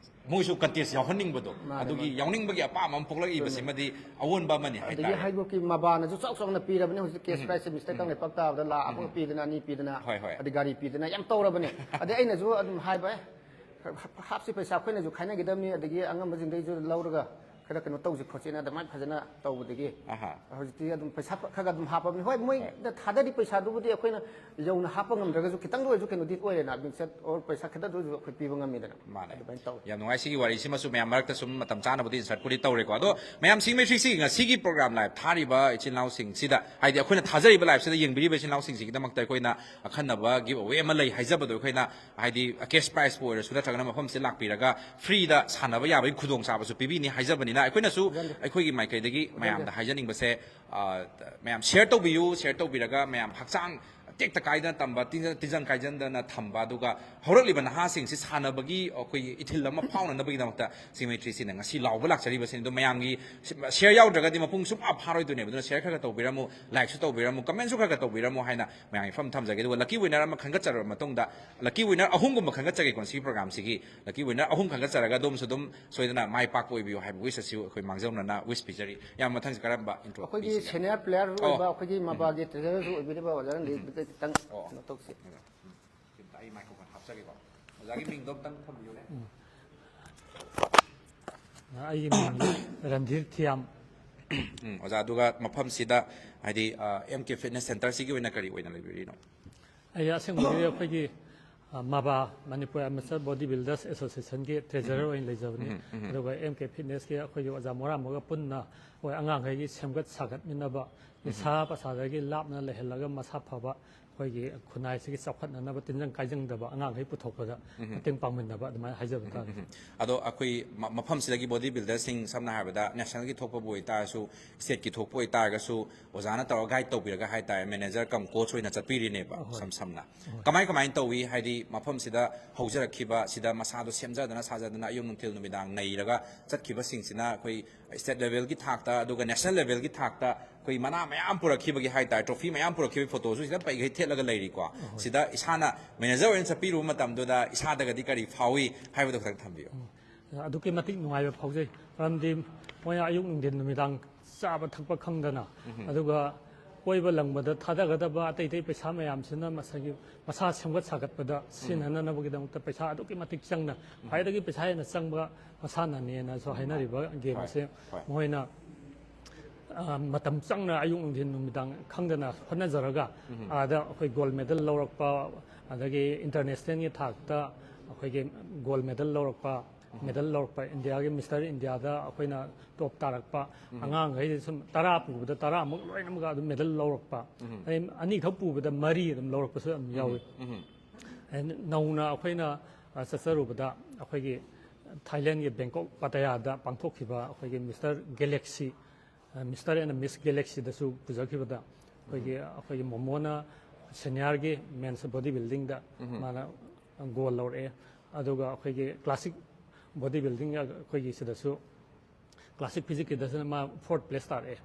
ꯃꯣꯏꯁꯨ ꯀꯟꯇꯦꯁ ꯌꯥꯎꯍꯟꯅꯤꯡꯕꯗꯣ, ꯃꯥꯅꯦ, ꯑꯗꯨꯒꯤ ꯃꯥꯅꯦ꯫ ꯌꯥꯎꯅꯤꯡꯕꯒꯤ ꯑꯄꯥꯝꯕ ꯑꯃ ꯄꯣꯛꯂꯛꯏꯕꯁꯤꯃꯗꯤ ꯑꯑꯣꯟꯕ ꯑꯃꯅꯤ ꯑꯗꯒꯤ ꯍꯥꯏꯇꯥꯔꯦ꯫ ꯍꯥꯏꯗꯣꯛꯀꯤ ꯃꯕꯥꯅꯁꯨ ꯆꯥꯎ ꯆꯥꯎꯅ ꯄꯤꯔꯕꯅꯤ ꯍꯧꯖꯤꯛ, ꯀꯦꯁ ꯄ꯭ꯔꯥꯏꯖꯁꯦ ꯃꯤꯁꯇꯔ ꯀꯪꯂꯩꯄꯥꯛ ꯇꯥꯕꯗ ꯂꯥꯛ ꯑꯃ ꯄꯤꯗꯅ, ꯑꯅꯤ ꯄꯤꯗꯅ, ꯍꯣꯏ, ꯍꯣꯏ꯫ ꯑꯗꯩ ꯒꯥꯔꯤ ꯄꯤꯗꯅ ꯌꯥꯝ ꯇꯧꯔꯕꯅꯦ꯫ ꯑꯗꯩ ꯑꯩꯅꯁꯨ ꯑꯗꯨꯝ ꯍꯥꯏꯕ, "ꯑꯦ, ꯍꯥꯞꯁꯤ, ꯄꯩꯁꯥ ꯑꯩꯈꯣꯏꯅꯁꯨ ꯈꯥꯏꯅꯒꯗꯕꯅꯤ, ꯑꯗꯒꯤ ꯑꯉꯝꯕꯁꯤꯡꯗꯩꯁꯨ ꯂꯧꯔꯒ ꯈꯔ ꯀꯩꯅꯣ ꯇꯧꯁꯤ ꯈꯣꯠꯁꯤꯅ" ꯑꯗꯨꯃꯥꯏꯅ ꯐꯖꯅ ꯇꯧꯕꯗꯒꯤ ꯑꯍꯥ꯫ ꯍꯧꯖꯤꯛꯇꯤ ꯑꯗꯨꯝ ꯄꯩꯁꯥ ꯈꯔ ꯈꯔ ꯑꯗꯨꯝ ꯍꯥꯞꯄꯕꯅꯤ꯫ ꯍꯣꯏ, ꯃꯣꯏꯗ ꯊꯥꯗꯔꯤ ꯄꯩꯁꯥꯗꯨꯕꯨꯗꯤ ꯑꯩꯈꯣꯏꯅ ꯌꯧꯅ ꯍꯥꯞꯄ ꯉꯝꯗ꯭ꯔꯒꯁꯨ ꯈꯤꯇꯪꯗ ꯑꯣꯏꯔꯁꯨ ꯀꯩꯅꯣꯗꯤ ꯑꯣꯏꯔꯦꯅ, ꯃꯤꯡꯆꯠ ꯑꯣꯔ ꯄꯩꯁꯥ ꯈꯤꯇꯪꯗ ꯑꯣꯏꯔꯁꯨ ꯑꯩꯈꯣꯏ ꯄꯤꯕ ꯉꯝꯃꯤꯗꯅ꯫ ꯃꯥꯅꯦ꯫ ꯑꯗꯨꯃꯥꯏꯅ ꯇꯧꯋꯤ꯫ ꯌꯥꯝ ꯅꯨꯡꯉꯥꯏ꯫ ꯁꯤꯒꯤ ꯋꯥꯔꯤꯁꯤꯃꯁꯨ ꯃꯌꯥꯝ ꯃꯔꯛꯇ ꯁꯨꯝ ꯃꯇꯝ ꯆꯥꯅꯕꯗꯤ ꯏꯟꯁꯔꯠꯄꯨꯗꯤ ꯇꯧꯔꯦꯀꯣ꯫ ꯑꯗꯣ ꯃꯌꯥꯝ, ꯁꯤꯡꯃꯩ ꯊ꯭ꯔꯤ ꯁꯤꯛꯁ ꯉꯁꯤꯒꯤ ꯄ꯭ꯔꯣꯒ꯭ꯔꯥꯝ ꯂꯥꯏꯞ ꯊꯥꯔꯤꯕ ꯏꯆꯤꯜ ꯏꯅꯥꯎꯁꯤꯡꯁꯤꯗ, ꯍꯥꯏꯗꯤ ꯑꯩꯈꯣꯏꯅ ꯊꯥꯖꯔꯤꯕ ꯂꯥꯏꯞꯁꯤꯗ ꯌꯦꯡꯕꯤꯔꯤꯕ ꯏꯆꯤꯜ ꯏꯅꯥꯎꯁꯤꯡꯁꯤꯒꯤꯗꯃꯛꯇ ꯑꯩꯈꯣꯏꯅ ꯑꯈꯟꯅꯕ ꯒꯤꯐ ꯑꯋꯦ ꯑꯃ ꯂꯩ ꯍꯥꯏꯖꯕꯗꯣ, ꯑꯩꯈꯣꯏꯅ ꯍꯥꯏꯗꯤ ꯀꯦꯁ ꯄ꯭ꯔꯥꯏꯖꯄꯨ ꯑꯣꯏꯔꯁꯨ ꯅꯠꯇ꯭ꯔꯒꯅ ꯃꯐꯝꯁꯤꯗ ꯂꯥꯛꯄꯤꯔꯒ ꯐ꯭ꯔꯤꯗ ꯁꯥꯟꯅꯕ ꯌꯥꯕꯒꯤ ꯈꯨꯗꯣꯡꯆꯥꯕꯁꯨ ꯄꯤꯕꯤꯅꯤ ꯍꯥꯏꯖꯕꯅꯤꯅ, ꯑꯩꯈꯣꯏꯅꯁꯨ ꯑꯩꯈꯣꯏꯒꯤ ꯃꯥꯏꯀꯩꯗꯒꯤ ꯃꯌꯥꯝꯗ ꯍꯥꯏꯖꯅꯤꯡꯕꯁꯦ, ꯑ, ꯃꯌꯥꯝ ꯁꯤꯌꯔ ꯇꯧꯕꯤꯌꯨ꯫ ꯁꯤꯌꯔ ꯇꯧꯕꯤꯔꯒ ꯃꯌꯥꯝ ꯍꯛꯆꯥꯡ ꯇꯦꯛꯇ ꯀꯥꯏꯗꯅ ꯇꯝꯕ, ꯇꯤꯟꯖ- ꯇꯤꯟꯖꯪ ꯀꯥꯏꯖꯪꯗꯅ ꯊꯝꯕ, ꯑꯗꯨꯒ ꯍꯧꯔꯛꯂꯤꯕ ꯅꯍꯥꯁꯤꯡꯁꯤ ꯁꯥꯟꯅꯕꯒꯤ ꯑꯩꯈꯣꯏꯒꯤ ꯏꯊꯤꯜ ꯑꯃ ꯐꯥꯎꯅꯅꯕꯒꯤꯗꯃꯛꯇ ꯁꯤꯡꯃꯩ ꯊ꯭ꯔꯤ ꯁꯤꯛꯁꯅ ꯉꯁꯤ ꯂꯥꯎꯕ ꯂꯥꯛꯆꯔꯤꯕꯁꯤꯅꯤ꯫ ꯑꯗꯣ ꯃꯌꯥꯝꯒꯤ ꯁꯤꯌꯔ ꯌꯥꯎꯗ꯭ꯔꯒꯗꯤ ꯃꯄꯨꯡ ꯁꯨꯡꯐꯥ ꯐꯥꯔꯣꯏꯗꯣꯏꯅꯦꯕ꯫ ꯑꯗꯨꯅ ꯁꯤꯌꯔ ꯈꯔ ꯈꯔ ꯇꯧꯕꯤꯔꯝꯃꯨ, ꯂꯥꯏꯛꯁꯨ ꯇꯧꯕꯤꯔꯝꯃꯨ, ꯀꯃꯦꯟꯁꯨ ꯈꯔ ꯈꯔ ꯇꯧꯕꯤꯔꯝꯃꯨ ꯍꯥꯏꯅ ꯃꯌꯥꯝꯒꯤ ꯃꯐꯝ ꯊꯝꯖꯒꯦ꯫ ꯑꯗꯨꯒ ꯂꯛꯀꯤ ꯋꯤꯅꯔ ꯑꯃ ꯈꯟꯒꯠꯆꯔꯕ ꯃꯇꯨꯡꯗ, ꯂꯛꯀꯤ ꯋꯤꯅꯔ ꯑꯍꯨꯝꯒꯨꯝꯕ ꯈꯟꯒꯠꯆꯒꯦꯀꯣ ꯁꯤꯒꯤ ꯄ꯭ꯔꯣꯒ꯭ꯔꯥꯝꯁꯤꯒꯤ꯫ ꯂꯛꯀꯤ ꯋꯤꯅꯔ ꯑꯍꯨꯝ ꯈꯟꯒꯠꯆꯔꯒ ꯑꯗꯣꯝꯁꯨ ꯑꯗꯨꯝ ꯁꯣꯏꯗꯅ ꯃꯥꯏ ꯄꯥꯛꯄ ꯑꯣꯏꯕꯤꯌꯨ ꯍꯥꯏꯕ ꯋꯤꯁ ꯑꯁꯤ ꯑꯩꯈꯣꯏ ꯃꯥꯡꯖꯧꯅꯅ ꯋꯤꯁ ꯄꯤꯖꯔꯤ꯫ ꯌꯥꯝ ꯃꯊꯪꯁꯤ ꯀꯔꯝꯕ ꯏꯟꯇ꯭ꯔꯣ ꯑꯩꯈꯣꯏꯒꯤ ꯄꯤꯁꯤꯒꯦ? ꯁꯦꯅꯤꯌꯔ ꯄ꯭ꯂꯦꯌꯔ ꯑꯣ꯫ ꯑꯣꯏꯕ ꯑꯩꯈꯣꯏꯒꯤ ꯃꯕꯥꯒꯤ ꯇ꯭ꯔꯦꯖꯔꯁꯨ ꯑꯣꯏꯕꯤꯔꯤꯕ ꯑꯣꯖꯥ ꯔꯟꯗꯤꯞꯇ ꯈꯤꯇꯪ ꯑꯣ꯫ ꯀꯩꯅꯣ ꯇꯧꯁꯤ꯫ ꯁꯤꯝꯇ ꯑꯩ ꯃꯥꯏꯀ꯭ꯔꯣꯐꯣꯟ ꯍꯥꯞꯆꯒꯦꯀꯣ꯫ ꯑꯣꯖꯥꯒꯤ ꯃꯤꯡꯗꯣ ꯑꯝꯇꯪ ꯊꯝꯕꯤꯌꯨꯅꯦ꯫ ꯑꯩꯒꯤ ꯃꯤꯡꯗꯤ ꯔꯟꯙꯤꯔ ꯊꯤꯌꯥꯝ꯫ ꯎꯝ, ꯑꯣꯖꯥ, ꯑꯗꯨꯒ ꯃꯐꯝꯁꯤꯗ ꯍꯥꯏꯗꯤ, ꯑ, ꯑꯦꯝ ꯀꯦ ꯐꯤꯠꯅꯦꯁ ꯁꯦꯟꯇꯔꯁꯤꯒꯤ ꯑꯣꯏꯅ ꯀꯔꯤ ꯑꯣꯏꯅ ꯂꯩꯕꯤꯔꯤꯅꯣ? ꯑꯩ ꯑꯁꯦꯡꯕꯒꯤꯗꯤ ꯑꯩꯈꯣꯏꯒꯤ, ꯑ, ꯃꯕꯥ, ꯃꯅꯤꯄꯨꯔ ꯑꯦꯃꯦꯆꯔ ꯕꯣꯗꯤ ꯕꯤꯜꯗꯔꯁ ꯑꯦꯁꯣꯁꯤꯌꯦꯁꯟꯒꯤ ꯇ꯭ꯔꯦꯖꯔꯔ ꯑꯣꯏꯅ ꯂꯩꯖꯕꯅꯤ꯫ ꯑꯗꯨꯒ ꯑꯦꯝ ꯀꯦ ꯐꯤꯠꯅꯦꯁꯀꯤ ꯑꯩꯈꯣꯏꯒꯤ ꯑꯣꯖꯥ ꯃꯣꯔꯥꯝꯕꯒ ꯄꯨꯟꯅ ꯑꯩꯈꯣꯏ ꯑꯉꯥꯡꯈꯩꯒꯤ ꯁꯦꯝꯒꯠ ꯁꯥꯒꯠꯃꯤꯟꯅꯕ, ꯅꯤꯁꯥ ꯄꯁꯥꯗꯒꯤ ꯂꯥꯞꯅ ꯂꯩꯍꯜꯂꯒ ꯃꯁꯥ ꯐꯕ, ꯑꯩꯈꯣꯏꯒꯤ ꯈꯨꯟꯅꯥꯏꯁꯤꯒꯤ ꯆꯥꯎꯈꯠꯅꯅꯕ ꯇꯤꯟꯖꯪ ꯀꯥꯏꯖꯪꯗꯕ ꯑꯉꯥꯡꯈꯩ ꯄꯨꯊꯣꯛꯄꯗ ꯃꯇꯦꯡ ꯄꯥꯡꯃꯤꯟꯅꯕ, ꯑꯗꯨꯃꯥꯏꯅ ꯍꯥꯏꯖꯕ ꯇꯥꯔꯦ꯫ ꯑꯗꯣ ꯑꯩꯈꯣꯏ ꯃ- ꯃꯐꯝꯁꯤꯗꯒꯤ ꯕꯣꯗꯤ ꯕꯤꯜꯗꯔꯁꯤꯡ, ꯁꯝꯅ ꯍꯥꯏꯔꯕꯗ ꯅꯦꯁꯅꯦꯜꯒꯤ ꯊꯣꯛꯄꯕꯨ ꯑꯣꯏꯇꯥꯔꯁꯨ, ꯁ꯭ꯇꯦꯠꯀꯤ ꯊꯣꯛꯄ ꯑꯣꯏꯇꯥꯔꯒꯁꯨ, ꯑꯣꯖꯥꯅ ꯇꯧꯔꯒ ꯒꯥꯏꯗ ꯇꯧꯕꯤꯔꯒ ꯍꯥꯏꯇꯥꯔꯦ, ꯃꯦꯅꯦꯖꯔ ꯀꯝ ꯀꯣꯆ ꯑꯣꯏꯅ ꯆꯠꯄꯤꯔꯤꯅꯦꯕ꯫ ꯁꯝ ꯁꯝꯅ ꯀꯃꯥꯏ ꯀꯃꯥꯏꯅ ꯇꯧꯏ? ꯍꯥꯏꯗꯤ ꯃꯐꯝꯁꯤꯗ ꯍꯧꯖꯔꯛꯈꯤꯕ, ꯁꯤꯗ ꯃꯁꯥꯗꯣ ꯁꯦꯝꯖꯗꯅ ꯁꯥꯖꯗꯅ ꯑꯌꯨꯛ ꯅꯨꯡꯊꯤꯜ ꯅꯨꯃꯤꯗꯥꯡ ꯅꯩꯔꯒ ꯆꯠꯈꯤꯕꯁꯤꯡꯁꯤꯅ ꯑꯩꯈꯣꯏ ꯁ꯭ꯇꯦꯠ ꯂꯦꯚꯦꯜꯒꯤ ꯊꯥꯛꯇ ꯑꯗꯨꯒ ꯅꯦꯁꯅꯦꯜ ꯂꯦꯚꯦꯜꯒꯤ ꯊꯥꯛꯇ ꯑꯩꯈꯣꯏ ꯃꯅꯥ ꯃꯌꯥꯝ ꯄꯨꯔꯛꯈꯤꯕꯒꯤ ꯍꯥꯏꯇꯥꯔꯦ, ꯇ꯭ꯔꯣꯐꯤ ꯃꯌꯥꯝ ꯄꯨꯔꯛꯈꯤꯕꯒꯤ ꯐꯣꯇꯣꯁꯨ ꯁꯤꯗ ꯄꯩꯈꯩ ꯊꯦꯠꯂꯒ ꯂꯩꯔꯤꯀꯣ꯫ ꯁꯤꯗ ꯏꯁꯥꯅ ꯃꯦꯅꯦꯖꯔ ꯑꯣꯏꯅ ꯆꯠꯄꯤꯔꯨꯕ ꯃꯇꯝꯗꯨꯗ ꯏꯁꯥꯗꯒꯗꯤ ꯀꯔꯤ ꯐꯥꯎꯏ ꯍꯥꯏꯕꯗꯣ ꯈꯤꯇꯪ ꯊꯝꯕꯤꯌꯨ꯫ ꯑꯗꯨꯛꯀꯤ ꯃꯇꯤꯛ ꯅꯨꯡꯉꯥꯏꯕ ꯐꯥꯎꯖꯩ꯫ ꯃꯔꯝꯗꯤ ꯃꯣꯏꯅ ꯑꯌꯨꯛ ꯅꯨꯡꯊꯤꯟ ꯅꯨꯃꯤꯗꯥꯡ ꯆꯥꯕ ꯊꯛꯄ ꯈꯪꯗꯅ, ꯑꯗꯨꯒ ꯀꯣꯏꯕ ꯂꯪꯕꯗ ꯊꯥꯗꯒꯗꯕ ꯑꯇꯩ ꯑꯇꯩ ꯄꯩꯁꯥ ꯃꯌꯥꯝꯁꯤꯅ ꯃꯁꯥꯒꯤ, ꯃꯁꯥ ꯁꯦꯝꯒꯠ ꯁꯥꯒꯠꯄꯗ ꯁꯤꯖꯤꯟꯅꯅꯕꯒꯤꯗꯃꯛꯇ ꯄꯩꯁꯥ ꯑꯗꯨꯛꯀꯤ ꯃꯇꯤꯛ ꯆꯪꯅ, ꯈ꯭ꯋꯥꯏꯗꯒꯤ ꯄꯩꯁꯥ ꯍꯦꯟꯅ ꯆꯪꯕ ꯃꯁꯥꯟꯅꯅꯦꯅꯁꯨ ꯍꯥꯏꯅꯔꯤꯕ ꯒꯦꯝ ꯑꯁꯦ꯫ ꯃꯣꯏꯅ ꯑ, ꯃꯇꯝ ꯆꯪꯅ ꯑꯌꯨꯛ ꯅꯨꯡꯊꯤꯟ ꯅꯨꯃꯤꯗꯥꯡ ꯈꯪꯗꯅ ꯍꯣꯠꯅꯖꯔꯒ, ꯑꯥꯗ ꯑꯩꯈꯣꯏ ꯒꯣꯜ ꯃꯦꯗꯜ ꯂꯧꯔꯛꯄ, ꯑꯗꯒꯤ ꯏꯟꯇꯔꯅꯦꯁꯅꯦꯜꯒꯤ ꯊꯥꯛꯇ ꯑꯩꯈꯣꯏꯒꯤ ꯒꯣꯜ ꯃꯦꯗꯜ ꯂꯧꯔꯛꯄ, ꯃꯦꯗꯜ ꯂꯧꯔꯛꯄ, ꯏꯟꯗꯤꯌꯥꯒꯤ ꯃꯤꯁꯇꯔ ꯏꯟꯗꯤꯌꯥꯗ ꯑꯩꯈꯣꯏꯅ ꯇꯣꯞ ꯇꯥꯔꯛꯄ, ꯑꯉꯥꯡꯈꯩꯁꯦ ꯁꯨꯝ ꯇꯔꯥ ꯄꯨꯕꯗ ꯇꯔꯥꯃꯨꯛ ꯂꯣꯏꯅꯃꯛ ꯑꯗꯨꯝ ꯃꯦꯗꯜ ꯂꯧꯔꯛꯄ, ꯑꯗꯩ ꯑꯅꯤꯈꯛ ꯄꯨꯕꯗ ꯃꯔꯤ ꯑꯗꯨꯝ ꯂꯧꯔꯛꯄꯁꯨ ꯑꯗꯨꯝ ꯌꯥꯎꯏ꯫ ꯑꯗꯩ ꯅꯧꯅ ꯑꯩꯈꯣꯏꯅ, ꯑ, ꯆꯠꯆꯔꯨꯕꯗ ꯑꯩꯈꯣꯏꯒꯤ ꯊꯥꯏꯂꯦꯟꯒꯤ ꯕꯦꯡꯀꯣꯛ ꯄꯇꯌꯥꯗ ꯄꯥꯡꯊꯣꯛꯈꯤꯕ ꯑꯩꯈꯣꯏꯒꯤ ꯃꯤꯁꯇꯔ ꯒꯦꯂꯦꯛꯁꯤ, ꯃꯤꯁꯇꯔ ꯑꯦꯟ ꯃꯤꯁ ꯒꯦꯂꯦꯛꯁꯤꯗꯁꯨ ꯄꯨꯖꯈꯤꯕꯗ ꯑꯩꯈꯣꯏꯒꯤ, ꯑꯩꯈꯣꯏꯒꯤ ꯃꯣꯃꯣꯅ ꯁꯦꯅꯤꯌꯔꯒꯤ ꯃꯦꯟꯁ ꯕꯣꯗꯤ ꯕꯤꯜꯗꯤꯡꯗ ꯃꯥꯅ ꯒꯣꯜ ꯂꯧꯔꯛꯑꯦ꯫ ꯑꯗꯨꯒ ꯑꯩꯈꯣꯏꯒꯤ ꯀ꯭ꯂꯥꯁꯤꯛ ꯕꯣꯗꯤ ꯕꯤꯜꯗꯤꯡ ꯑꯩꯈꯣꯏꯒꯤ ꯁꯤꯗꯁꯨ ꯀ꯭ꯂꯥꯁꯤꯛ ꯐꯤꯖꯤꯛꯀꯤꯗꯁꯨ ꯃꯥ ꯐꯣꯔꯠ ꯄ꯭ꯂꯦꯁ ꯇꯥꯔꯛꯑꯦ꯫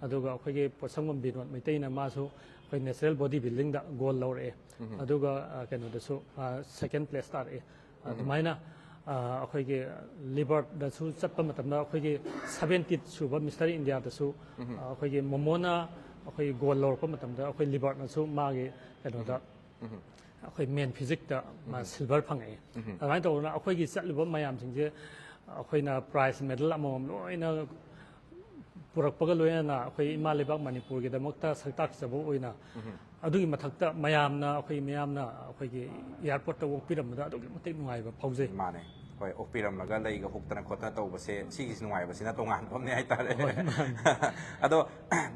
ꯑꯗꯨꯒ ꯑꯩꯈꯣꯏꯒꯤ ꯄꯣꯠꯁꯪꯕꯝ ꯕꯤꯅꯣꯗ ꯃꯩꯇꯩꯅ ꯃꯥꯁꯨ ꯑꯩꯈꯣꯏ ꯅꯦꯆꯔꯦꯜ ꯕꯣꯗꯤ ꯕꯤꯜꯗꯤꯡꯗ ꯒꯣꯜ ꯂꯧꯔꯛꯑꯦ꯫ ꯑꯗꯨꯒ, ꯑ, ꯀꯩꯅꯣꯗꯁꯨ ꯁꯦꯀꯦꯟ ꯄ꯭ꯂꯦꯁ ꯇꯥꯔꯛꯑꯦ꯫ ꯑꯗꯨꯃꯥꯏꯅ, ꯑ, ꯑꯩꯈꯣꯏꯒꯤ ꯂꯤꯕꯔꯠꯇꯁꯨ ꯆꯠꯄ ꯃꯇꯝꯗ ꯑꯩꯈꯣꯏꯒꯤ ꯁꯚꯦꯟꯇꯤ ꯁꯨꯕ ꯃꯤꯁꯇꯔ ꯏꯟꯗꯤꯌꯥꯗꯁꯨ, ꯑ, ꯑꯩꯈꯣꯏꯒꯤ ꯃꯣꯃꯣꯅ ꯑꯩꯈꯣꯏ ꯒꯣꯜ ꯂꯧꯔꯛꯄ ꯃꯇꯝꯗ ꯑꯩꯈꯣꯏ ꯂꯤꯕꯔꯠꯅꯁꯨ ꯃꯥꯒꯤ ꯀꯩꯅꯣꯗ ꯑꯩꯈꯣꯏ ꯃꯦꯟ ꯐꯤꯖꯤꯛꯇ ꯃꯥ ꯁꯤꯜꯚꯔ ꯐꯪꯉꯛꯑꯦ꯫ ꯑꯗꯨꯃꯥꯏꯅ ꯇꯧꯗꯅ ꯑꯩꯈꯣꯏꯒꯤ ꯆꯠꯂꯤꯕ ꯃꯌꯥꯝꯁꯤꯡꯁꯦ ꯑꯩꯈꯣꯏꯅ ꯄ꯭ꯔꯥꯏꯖ ꯃꯦꯗꯜ ꯑꯃꯃꯝ ꯂꯣꯏꯅ ꯄꯨꯔꯛꯄꯒ ꯂꯣꯏꯅꯅ ꯑꯩꯈꯣꯏ ꯏꯃꯥ ꯂꯩꯕꯥꯛ ꯃꯅꯤꯄꯨꯔꯒꯤꯗꯃꯛꯇ ꯁꯛꯇꯥꯛꯆꯕ ꯑꯣꯏꯅ ꯑꯗꯨꯒꯤ ꯃꯊꯛꯇ ꯃꯌꯥꯝꯅ, ꯑꯩꯈꯣꯏ ꯃꯌꯥꯝꯅ ꯑꯩꯈꯣꯏꯒꯤ ꯑꯦꯌꯥꯔꯄꯣꯔꯠꯇ ꯑꯣꯛꯄꯤꯔꯝꯕꯗ ꯑꯗꯨꯛꯀꯤ ꯃꯇꯤꯛ ꯅꯨꯡꯉꯥꯏꯕ ꯐꯥꯎꯖꯩ꯫ ꯃꯥꯅꯦ꯫ ꯍꯣꯏ, ꯑꯣꯛꯄꯤꯔꯝꯂꯒ ꯂꯩꯒ ꯍꯨꯛꯇꯅ ꯈꯣꯠꯇꯅ ꯇꯧꯕꯁꯦ, ꯁꯤꯒꯤꯁꯤ ꯅꯨꯡꯉꯥꯏꯕꯁꯤꯅ ꯇꯣꯉꯥꯟꯕ ꯑꯃꯅꯦ ꯍꯥꯏꯇꯥꯔꯦ꯫ ꯑꯗꯣ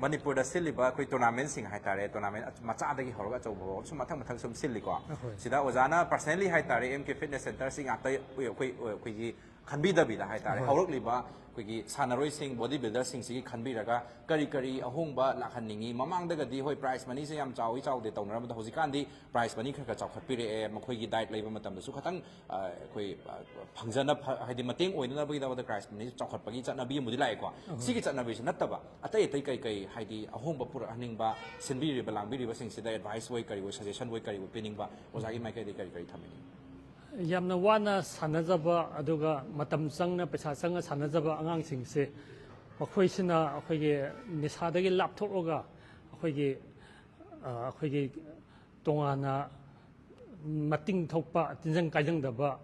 ꯃꯅꯤꯄꯨꯔꯗ ꯁꯤꯜꯂꯤꯕ ꯑꯩꯈꯣꯏ ꯇꯣꯔꯅꯥꯃꯦꯟꯁꯤꯡ ꯍꯥꯏꯇꯥꯔꯦ, ꯇꯣꯔꯅꯥꯃꯦꯟ ꯑꯆ-, ꯃꯆꯥꯗꯒꯤ ꯍꯧꯔꯒ ꯑꯆꯧꯕ ꯐꯥꯎꯕ ꯁꯨꯝ ꯃꯊꯪ ꯃꯊꯪ ꯁꯨꯝ ꯁꯤꯜꯂꯤꯀꯣ꯫ ꯁꯤꯗ ꯑꯣꯖꯥꯅ ꯄꯔꯁꯅꯦꯜꯂꯤ ꯍꯥꯏꯇꯥꯔꯦ, ꯑꯦꯝ ꯀꯦ ꯐꯤꯠꯅꯦꯁ ꯁꯦꯟꯇꯔꯁꯤ ꯉꯥꯛꯇ ꯑꯩꯈꯣꯏ, ꯑꯩꯈꯣꯏꯒꯤ ꯈꯟꯕꯤꯗꯕꯤꯗ ꯍꯥꯏꯇꯥꯔꯦ, ꯍꯣꯏ꯫ ꯍꯧꯔꯛꯂꯤꯕ ꯑꯩꯈꯣꯏꯒꯤ ꯁꯥꯟꯅꯔꯣꯏꯁꯤꯡ, ꯕꯣꯗꯤ ꯕꯤꯜꯗꯔꯁꯤꯡꯁꯤꯒꯤ ꯈꯟꯕꯤꯔꯒ ꯀꯔꯤ ꯀꯔꯤ ꯑꯍꯣꯡꯕ ꯂꯥꯛꯍꯟꯅꯤꯡꯉꯤ? ꯃꯃꯥꯡꯗꯒꯗꯤ ꯍꯣꯏ, ꯄ꯭ꯔꯥꯏꯖ ꯃꯅꯤꯁꯦ ꯌꯥꯝ ꯆꯥꯎꯏ ꯆꯥꯎꯗꯦ ꯇꯧꯅꯔꯝꯕꯗꯣ, ꯍꯧꯖꯤꯛꯀꯥꯟꯗꯤ ꯄ꯭ꯔꯥꯏꯖ ꯃꯅꯤ ꯈꯔ ꯈꯔ ꯆꯥꯎꯈꯠꯄꯤꯔꯛꯑꯦ, ꯃꯈꯣꯏꯒꯤ ꯗꯥꯏꯠ ꯂꯩꯕ ꯃꯇꯝꯗꯁꯨ ꯈꯇꯪ, ꯑ, ꯑꯩꯈꯣꯏ, ꯑ, ꯐꯪꯖꯅ ꯐ-, ꯍꯥꯏꯗꯤ ꯃꯇꯦꯡ ꯑꯣꯏꯅꯅꯕꯒꯤꯗꯃꯛꯇ ꯄ꯭ꯔꯥꯏꯖ ꯃꯅꯤ ꯆꯥꯎꯈꯠꯄꯒꯤ ꯆꯠꯅꯕꯤ ꯑꯃꯗꯤ ꯂꯥꯛꯑꯦꯀꯣ꯫ ꯁꯤꯒꯤ ꯆꯠꯅꯕꯤꯁꯤ ꯅꯠꯇꯕ ꯑꯇꯩ ꯑꯇꯩ ꯀꯩ ꯀꯩ, ꯍꯥꯏꯗꯤ ꯑꯍꯣꯡꯕ ꯄꯨꯔꯛꯍꯟꯅꯤꯡꯕ, ꯁꯤꯟꯕꯤꯔꯤꯕ ꯂꯥꯡꯕꯤꯔꯤꯕꯁꯤꯡꯁꯤꯗ ꯑꯦꯗꯚꯥꯏꯁ ꯑꯣꯏ ꯀꯔꯤ ꯑꯣꯏ, ꯁꯖꯦꯁꯟ ꯑꯣꯏ ꯀꯔꯤ ꯑꯣꯏ ꯄꯤꯅꯤꯡꯕ, ꯑꯣꯖꯥꯒꯤ ꯃꯥꯏꯀꯩꯗꯒꯤ ꯀꯔꯤ ꯀꯔꯤ ꯊꯝꯕꯤꯅꯤꯡꯉꯤ? ꯌꯥꯝꯅ ꯋꯥꯅ ꯁꯥꯟꯅꯖꯕ, ꯑꯗꯨꯒ ꯃꯇꯝ ꯆꯪꯅ, ꯄꯩꯁꯥ ꯆꯪꯅ ꯁꯥꯟꯅꯖꯕ ꯑꯉꯥꯡꯁꯤꯡꯁꯦ, ꯃꯈꯣꯏꯁꯤꯅ ꯑꯩꯈꯣꯏꯒꯤ ꯅꯤꯁꯥꯗꯒꯤ ꯂꯥꯞꯊꯣꯛꯂꯒ ꯑꯩꯈꯣꯏꯒꯤ, ꯑ, ꯑꯩꯈꯣꯏꯒꯤ ꯇꯣꯉꯥꯟꯅ ꯃꯇꯤꯡ ꯊꯣꯛꯄ, ꯇꯤꯟꯖꯪ ꯀꯥꯏꯖꯪꯗꯕ,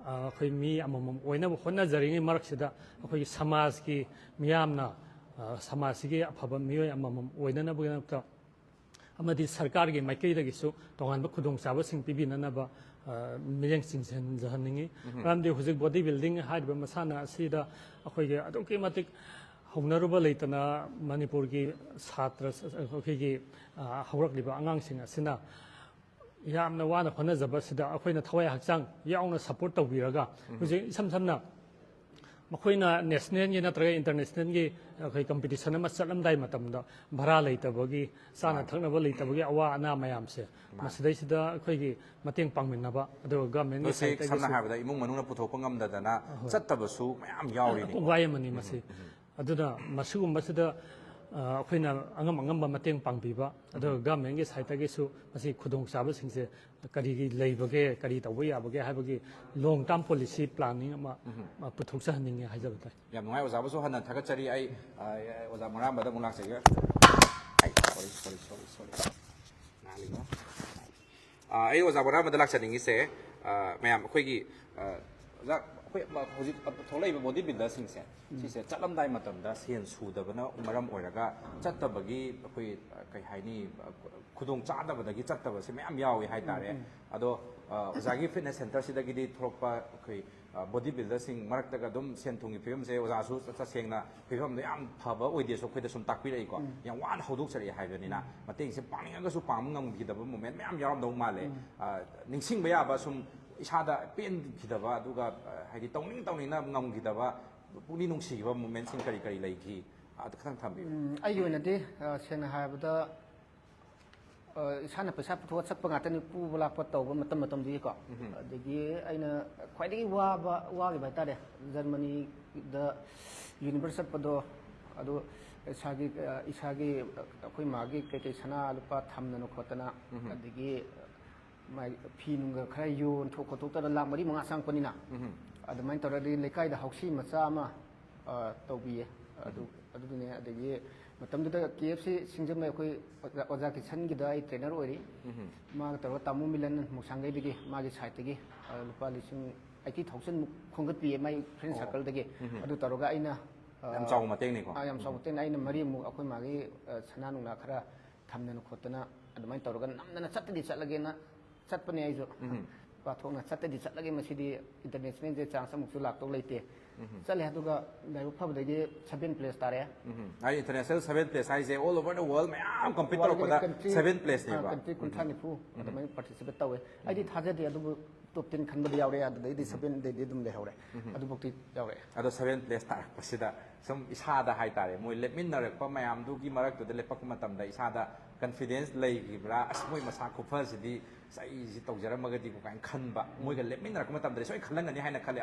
ꯑ, ꯑꯩꯈꯣꯏ ꯃꯤ ꯑꯃꯃꯝ ꯑꯣꯏꯅꯕ ꯍꯣꯠꯅꯖꯔꯤꯉꯩ ꯃꯔꯛꯁꯤꯗ, ꯑꯩꯈꯣꯏꯒꯤ ꯁꯃꯥꯖꯀꯤ ꯃꯤꯌꯥꯝꯅ, ꯑ, ꯁꯃꯥꯖꯁꯤꯒꯤ ꯑꯐꯕ ꯃꯤꯑꯣꯏ ꯑꯃꯃꯝ ꯑꯣꯏꯅꯅꯕꯒꯤꯗꯃꯛꯇ ꯑꯃꯗꯤ ꯁꯔꯀꯥꯔꯒꯤ ꯃꯥꯏꯀꯩꯗꯒꯤꯁꯨ ꯇꯣꯉꯥꯟꯕ ꯈꯨꯗꯣꯡꯆꯥꯕꯁꯤꯡ ꯄꯤꯕꯤꯅꯅꯕ, ꯑ, ꯃꯤꯠꯌꯦꯡ ꯆꯤꯡꯁꯤꯟꯖꯍꯟꯅꯤꯡꯉꯤ꯫ ꯃꯔꯝꯗꯤ ꯍꯧꯖꯤꯛ ꯕꯣꯗꯤ ꯕꯤꯜꯗꯤꯡ ꯍꯥꯏꯔꯤꯕ ꯃꯁꯥꯟꯅ ꯑꯁꯤꯗ ꯑꯩꯈꯣꯏꯒꯤ ꯑꯗꯨꯛꯀꯤ ꯃꯇꯤꯛ ꯍꯧꯅꯔꯨꯕ ꯂꯩꯇꯅ ꯃꯅꯤꯄꯨꯔꯒꯤ ꯁꯥꯇ꯭ꯔ, ꯑꯩꯈꯣꯏꯒꯤ, ꯑ, ꯍꯧꯔꯛꯂꯤꯕ ꯑꯉꯥꯡꯁꯤꯡ ꯑꯁꯤꯅ ꯌꯥꯝꯅ ꯋꯥꯅ ꯍꯣꯠꯅꯖꯕ ꯑꯁꯤꯗ ꯑꯩꯈꯣꯏꯅ ꯊꯋꯥꯏ ꯍꯛꯆꯥꯡ ꯌꯥꯎꯅ ꯁꯄꯣꯔꯠ ꯇꯧꯕꯤꯔꯒ, ꯍꯧꯖꯤꯛ ꯏꯁꯝ ꯁꯝꯅ ꯃꯈꯣꯏꯅ ꯅꯦꯁꯅꯦꯜꯒꯤ ꯅꯠꯇ꯭ꯔꯒ ꯏꯟꯇꯔꯅꯦꯁꯅꯦꯜꯒꯤ ꯑꯩꯈꯣꯏ ꯀꯝꯄꯤꯇꯤꯁꯟ ꯑꯃ ꯆꯠꯂꯝꯗꯥꯏ ꯃꯇꯝꯗ ꯚꯔꯥ ꯂꯩꯇꯕꯒꯤ, ꯆꯥꯅ ꯊꯛꯅꯕ ꯂꯩꯇꯕꯒꯤ ꯑꯋꯥ ꯑꯅꯥ ꯃꯌꯥꯝꯁꯦ, ꯃꯁꯤꯗꯩꯁꯤꯗ ꯑꯩꯈꯣꯏꯒꯤ ꯃꯇꯦꯡ ꯄꯥꯡꯃꯤꯟꯅꯕ, ꯑꯗꯨꯒ ꯒꯚꯔꯟꯃꯦꯟꯒꯤ ꯃꯁꯤ ꯁꯝꯅ ꯁꯥꯏꯠꯇꯒꯤꯁꯨ ꯍꯥꯏꯔꯕꯗ ꯏꯃꯨꯡ ꯃꯅꯨꯡꯅ ꯄꯨꯊꯣꯛꯄ ꯉꯝꯗꯗꯅ ꯆꯠꯇꯕꯁꯨ ꯃꯌꯥꯝ ꯌꯥꯎꯔꯤꯅꯤ꯫ ꯋꯥꯐꯝ ꯑꯃꯅꯤ ꯃꯁꯤ꯫ ꯑꯗꯨꯅ ꯃꯁꯤꯒꯨꯝꯕꯁꯤꯗ, ꯑ, ꯑꯩꯈꯣꯏꯅ ꯑꯉꯝ ꯑꯉꯝꯕ ꯃꯇꯦꯡ ꯄꯥꯡꯕꯤꯕ, ꯑꯗꯨꯒ ꯒꯚꯔꯟꯃꯦꯟꯒꯤ ꯁꯥꯏꯠꯇꯒꯤꯁꯨ ꯃꯁꯤ ꯈꯨꯗꯣꯡꯆꯥꯕꯁꯤꯡꯁꯦ ꯀꯔꯤꯒꯤ ꯂꯩꯕꯒꯦ, ꯀꯔꯤ ꯇꯧꯕ ꯌꯥꯕꯒꯦ ꯍꯥꯏꯕꯒꯤ ꯂꯣꯡ ꯇꯥꯔꯝ ꯄꯣꯂꯤꯁꯤ ꯄ꯭ꯂꯥꯅꯤꯡ ꯑꯃ, ꯑ, ꯄꯨꯊꯣꯛꯆꯍꯟꯅꯤꯡꯉꯦ ꯍꯥꯏꯖꯕ ꯇꯥꯏ꯫ ꯌꯥꯝ ꯅꯨꯡꯉꯥꯏ, ꯑꯣꯖꯥꯕꯨꯁꯨ ꯍꯟꯅ ꯊꯥꯒꯠꯆꯔꯤ꯫ ꯑꯩ, ꯑ, ꯑꯣꯖꯥ ꯃꯣꯔꯥꯝꯕꯗ ꯑꯃꯨꯛ ꯂꯥꯛꯆꯒꯦ꯫ ꯑꯩ, sorry, sorry, sorry, sorry. ꯉꯥꯡꯂꯤꯕ꯫ ꯑ, ꯑꯩ ꯑꯣꯖꯥ ꯃꯣꯔꯥꯝꯕꯗ ꯂꯥꯛꯆꯅꯤꯡꯉꯤꯁꯦ, ꯑ, ꯃꯌꯥꯝ ꯑꯩꯈꯣꯏꯒꯤ, ꯑ, ꯑꯣꯖꯥ, ꯑꯩꯈꯣꯏ ꯍꯧꯖꯤꯛ ꯊꯣꯛꯂꯛꯏꯕ ꯕꯣꯗꯤ ꯕꯤꯜꯗꯔꯁꯤꯡꯁꯦ, ꯁꯤꯁꯦ ꯆꯠꯂꯝꯗꯥꯏ ꯃꯇꯝꯗ ꯁꯦꯟ ꯁꯨꯗꯕꯅ ꯃꯔꯝ ꯑꯣꯏꯔꯒ ꯆꯠꯇꯕꯒꯤ ꯑꯩꯈꯣꯏ, ꯑ, ꯀꯩ ꯍꯥꯏꯅꯤ, ꯑ, ꯈꯨꯗꯣꯡ ꯆꯥꯗꯕꯗꯒꯤ ꯆꯠꯇꯕꯁꯦ ꯃꯌꯥꯝ ꯌꯥꯎꯏ ꯍꯥꯏꯇꯥꯔꯦ꯫ ꯑꯗꯣ, ꯑ, ꯑꯣꯖꯥꯒꯤ ꯐꯤꯠꯅꯦꯁ ꯁꯦꯟꯇꯔꯁꯤꯗꯒꯤꯗꯤ ꯊꯣꯛꯂꯛꯄ ꯑꯩꯈꯣꯏ, ꯑ, ꯕꯣꯗꯤ ꯕꯤꯜꯗꯔꯁꯤꯡ ꯃꯔꯛꯇꯒ ꯑꯗꯨꯝ ꯁꯦꯟ ꯊꯨꯝꯒꯤ ꯐꯤꯕꯝꯁꯦ ꯑꯣꯖꯥꯁꯨ ꯇꯁꯦꯡꯅ ꯐꯤꯕꯝꯗꯣ ꯌꯥꯝ ꯐꯕ ꯑꯣꯏꯗꯦꯁꯨ ꯑꯩꯈꯣꯏꯗ ꯁꯨꯝ ꯇꯥꯛꯄꯤꯔꯛꯏꯀꯣ꯫ ꯌꯥꯝ ꯋꯥꯅ ꯍꯧꯗꯣꯛꯆꯔꯛꯑꯦ ꯍꯥꯏꯕꯅꯤꯅ ꯃꯇꯦꯡꯁꯦ ꯄꯥꯡꯅꯤꯡꯉꯒꯁꯨ ꯄꯥꯡꯕ ꯉꯝꯈꯤꯗꯕ ꯃꯣꯃꯦꯟ ꯃꯌꯥꯝ ꯌꯥꯎꯔꯝꯗꯧ ꯃꯥꯜꯂꯦ꯫ ꯑ, ꯅꯤꯡꯁꯤꯡꯕ ꯌꯥꯕ ꯁꯨꯝ ꯏꯁꯥꯗ ꯄꯦꯟꯈꯤꯗꯕ, ꯑꯗꯨꯒ ꯑ, ꯍꯥꯏꯗꯤ ꯇꯧꯅꯤꯡ ꯇꯧꯅꯤꯡꯅ ꯉꯝꯈꯤꯗꯕ, ꯄꯨꯛꯅꯤꯡ ꯅꯨꯡꯁꯤꯈꯤꯕ ꯃꯣꯃꯦꯟꯁꯤꯡ ꯀꯔꯤ ꯀꯔꯤ ꯂꯩꯈꯤ? ꯑꯗꯨ ꯈꯤꯇꯪ ꯊꯝꯕꯤꯌꯨ꯫ ꯎꯝ, ꯑꯩꯒꯤ ꯑꯣꯏꯅꯗꯤ ꯑ, ꯁꯦꯡꯅ ꯍꯥꯏꯔꯕꯗ, ꯑ, ꯏꯁꯥꯅ ꯄꯩꯁꯥ ꯄꯨꯊꯣꯛꯑ ꯆꯠꯄ ꯉꯥꯛꯇꯅꯤ, ꯄꯨꯕ ꯂꯥꯛꯄ ꯇꯧꯕ ꯃꯇꯝ ꯃꯇꯝꯗꯨꯒꯤꯀꯣ꯫ ꯑꯗꯒꯤ ꯑꯩꯅ ꯈ꯭ꯋꯥꯏꯗꯒꯤ ꯋꯥꯕ ꯋꯥꯈꯤꯕ ꯍꯥꯏꯇꯥꯔꯦ, ꯖꯔꯃꯅꯤꯗ ꯌꯨꯅꯤꯚꯔ ꯆꯠꯄꯗꯣ꯫ ꯑꯗꯨ ꯏꯁꯥꯒꯤ ꯑ, ꯏꯁꯥꯒꯤ ꯑ, ꯑꯩꯈꯣꯏ ꯃꯥꯒꯤ ꯀꯩꯀꯩ ꯁꯅꯥ ꯂꯨꯄꯥ ꯊꯝꯗꯅ ꯈꯣꯠꯇꯅ, ꯑꯗꯒꯤ ꯃꯥꯒꯤ ꯐꯤ ꯅꯨꯡꯒ ꯈꯔ ꯌꯣꯟꯊꯣꯛ ꯈꯣꯠꯇꯣꯛꯇꯅ ꯂꯥꯛ ꯃꯔꯤ ꯃꯉꯥ ꯆꯪꯉꯛꯄꯅꯤꯅ꯫ ꯑꯗꯨꯃꯥꯏꯅ ꯇꯧꯔꯗꯤ ꯂꯩꯀꯥꯏꯗ ꯍꯧꯁꯤ ꯃꯆꯥ ꯑꯃ ꯑ, ꯇꯧꯕꯤꯌꯦ꯫ ꯑꯗꯨ ꯑꯗꯨꯗꯨꯅꯦ꯫ ꯑꯗꯒꯤ ꯃꯇꯝꯗꯨꯗ ꯀꯦ ꯑꯦꯐ ꯁꯤ ꯁꯤꯡꯖꯃꯩ ꯑꯩꯈꯣꯏ ꯑꯣꯖꯥ, ꯑꯣꯖꯥ ꯀꯤꯁꯟꯒꯤꯗ ꯑꯩ ꯇ꯭ꯔꯦꯅꯔ ꯑꯣꯏꯔꯤ꯫ ꯃꯥꯒ ꯇꯧꯔꯒ ꯇꯥꯃꯣ ꯃꯤꯂꯟ ꯃꯨꯛꯁꯥꯡꯒꯩꯗꯒꯤ ꯃꯥꯒꯤ ꯁꯥꯏꯠꯇꯒꯤ ꯑ, ꯂꯨꯄꯥ ꯂꯤꯁꯤꯡ ꯑꯩꯠꯇꯤ ꯊꯥꯎꯖꯟꯃꯨꯛ ꯈꯣꯝꯒꯠꯄꯤꯌꯦ, ꯃꯥꯏ ꯐ꯭ꯔꯦꯟ ꯁꯔꯀꯜꯗꯒꯤ꯫ ꯑꯗꯨ ꯇꯧꯔꯒ ꯑꯩꯅ ꯑ, ꯌꯥꯝ ꯆꯥꯎꯕ ꯃꯇꯦꯡꯅꯤꯀꯣ꯫ ꯑ, ꯌꯥꯝ ꯆꯥꯎꯕ ꯃꯇꯦꯡꯅꯤ꯫ ꯑꯩꯅ ꯃꯔꯤ ꯑꯃꯨꯛ ꯑꯩꯈꯣꯏ ꯃꯥꯒꯤ ꯑ, ꯁꯅꯥ ꯅꯨꯡꯂꯥ ꯈꯔ ꯊꯝꯗꯅ ꯈꯣꯠꯇꯅ ꯑꯗꯨꯃꯥꯏꯅ ꯇꯧꯔꯒ ꯅꯝꯗꯅ ꯆꯠꯇꯗꯤ ꯆꯠꯂꯒꯦꯅ ꯆꯠꯄꯅꯦ ꯑꯩꯁꯨ꯫ ꯄꯥꯊꯣꯛꯅ ꯆꯠꯇꯗꯤ ꯆꯠꯂꯒꯦ, ꯃꯁꯤꯗꯤ ꯏꯟꯇꯔꯅꯦꯁꯅꯦꯜꯁꯦ ꯆꯥꯟꯁ ꯑꯃꯨꯛꯁꯨ ꯂꯥꯛꯇꯧ ꯂꯩꯇꯦ꯫ ꯆꯠꯂꯦ꯫ ꯑꯗꯨꯒ ꯂꯥꯏꯕꯛ ꯐꯕꯗꯒꯤ ꯁꯚꯦꯟ ꯄ꯭ꯂꯦꯁ ꯇꯥꯔꯛꯑꯦ꯫ ꯎꯝ꯫ ꯍꯥꯏꯗꯤ ꯏꯟꯇꯔꯅꯦꯁꯅꯦꯜ ꯁꯚꯦꯟ ꯄ꯭ꯂꯦꯁ ꯍꯥꯏꯁꯦ ꯑꯣꯜ ꯑꯣꯚꯔ ꯗ ꯋꯥꯔꯜ ꯃꯌꯥꯝ ꯀꯝꯄꯤꯠ World ꯒꯤ ꯇꯧꯔꯛꯄꯗ country, ꯁꯚꯦꯟ ꯑ, ꯄ꯭ꯂꯦꯁꯅꯦꯕ꯫ country ꯀꯨꯟꯊ꯭ꯔꯥ ꯅꯤꯐꯨ ꯑꯗꯨꯃꯥꯏꯅ ꯄꯥꯔꯇꯤꯁꯤꯄꯦꯠ ꯇꯧꯋꯦ꯫ ꯑꯩꯗꯤ ꯊꯥꯖꯗꯦ, ꯑꯗꯨꯕꯨ ꯇꯣꯞ ꯇꯦꯟ ꯈꯟꯕꯗꯤ ꯌꯥꯎꯔꯛꯑꯦ, ꯑꯗꯨꯗꯩꯗꯤ ꯁꯚꯦꯟꯗꯩꯗꯤ ꯑꯗꯨꯝ ꯂꯩꯍꯧꯔꯦ꯫ ꯑꯗꯨꯐꯥꯎꯗꯤ ꯌꯥꯎꯔꯛꯑꯦ꯫ ꯑꯗꯣ ꯁꯚꯦꯟ ꯄ꯭ꯂꯦꯁ ꯇꯥꯔꯛꯄꯁꯤꯗ ꯁꯨꯝ ꯏꯁꯥꯗ ꯍꯥꯏꯇꯥꯔꯦ, ꯃꯣꯏ ꯂꯦꯞꯃꯤꯟꯅꯔꯛꯄ ꯃꯌꯥꯝꯗꯨꯒꯤ ꯃꯔꯛꯇꯨꯗ ꯂꯦꯞꯄꯛꯄ ꯃꯇꯝꯗ ꯏꯁꯥꯗ ꯀꯟꯐꯤꯗꯦꯟꯁ ꯂꯩꯈꯤꯕ꯭ꯔꯥ? "ꯑꯁ, ꯃꯣꯏ ꯃꯁꯥ ꯈꯨꯐꯁꯤꯗꯤ, ꯑꯁ, ꯑꯩꯁꯤ ꯇꯧꯖꯔꯝꯃꯒꯗꯤꯀꯣ" ꯀꯥꯏꯅ ꯈꯟꯕ, ꯃꯣꯏꯒ ꯂꯦꯞꯃꯤꯟꯅꯔꯛꯄ ꯃꯇꯝꯗꯗꯤ ꯁꯣꯏ ꯈꯜꯂꯝꯒꯅꯤ ꯍꯥꯏꯅ ꯈꯜꯂꯦ꯫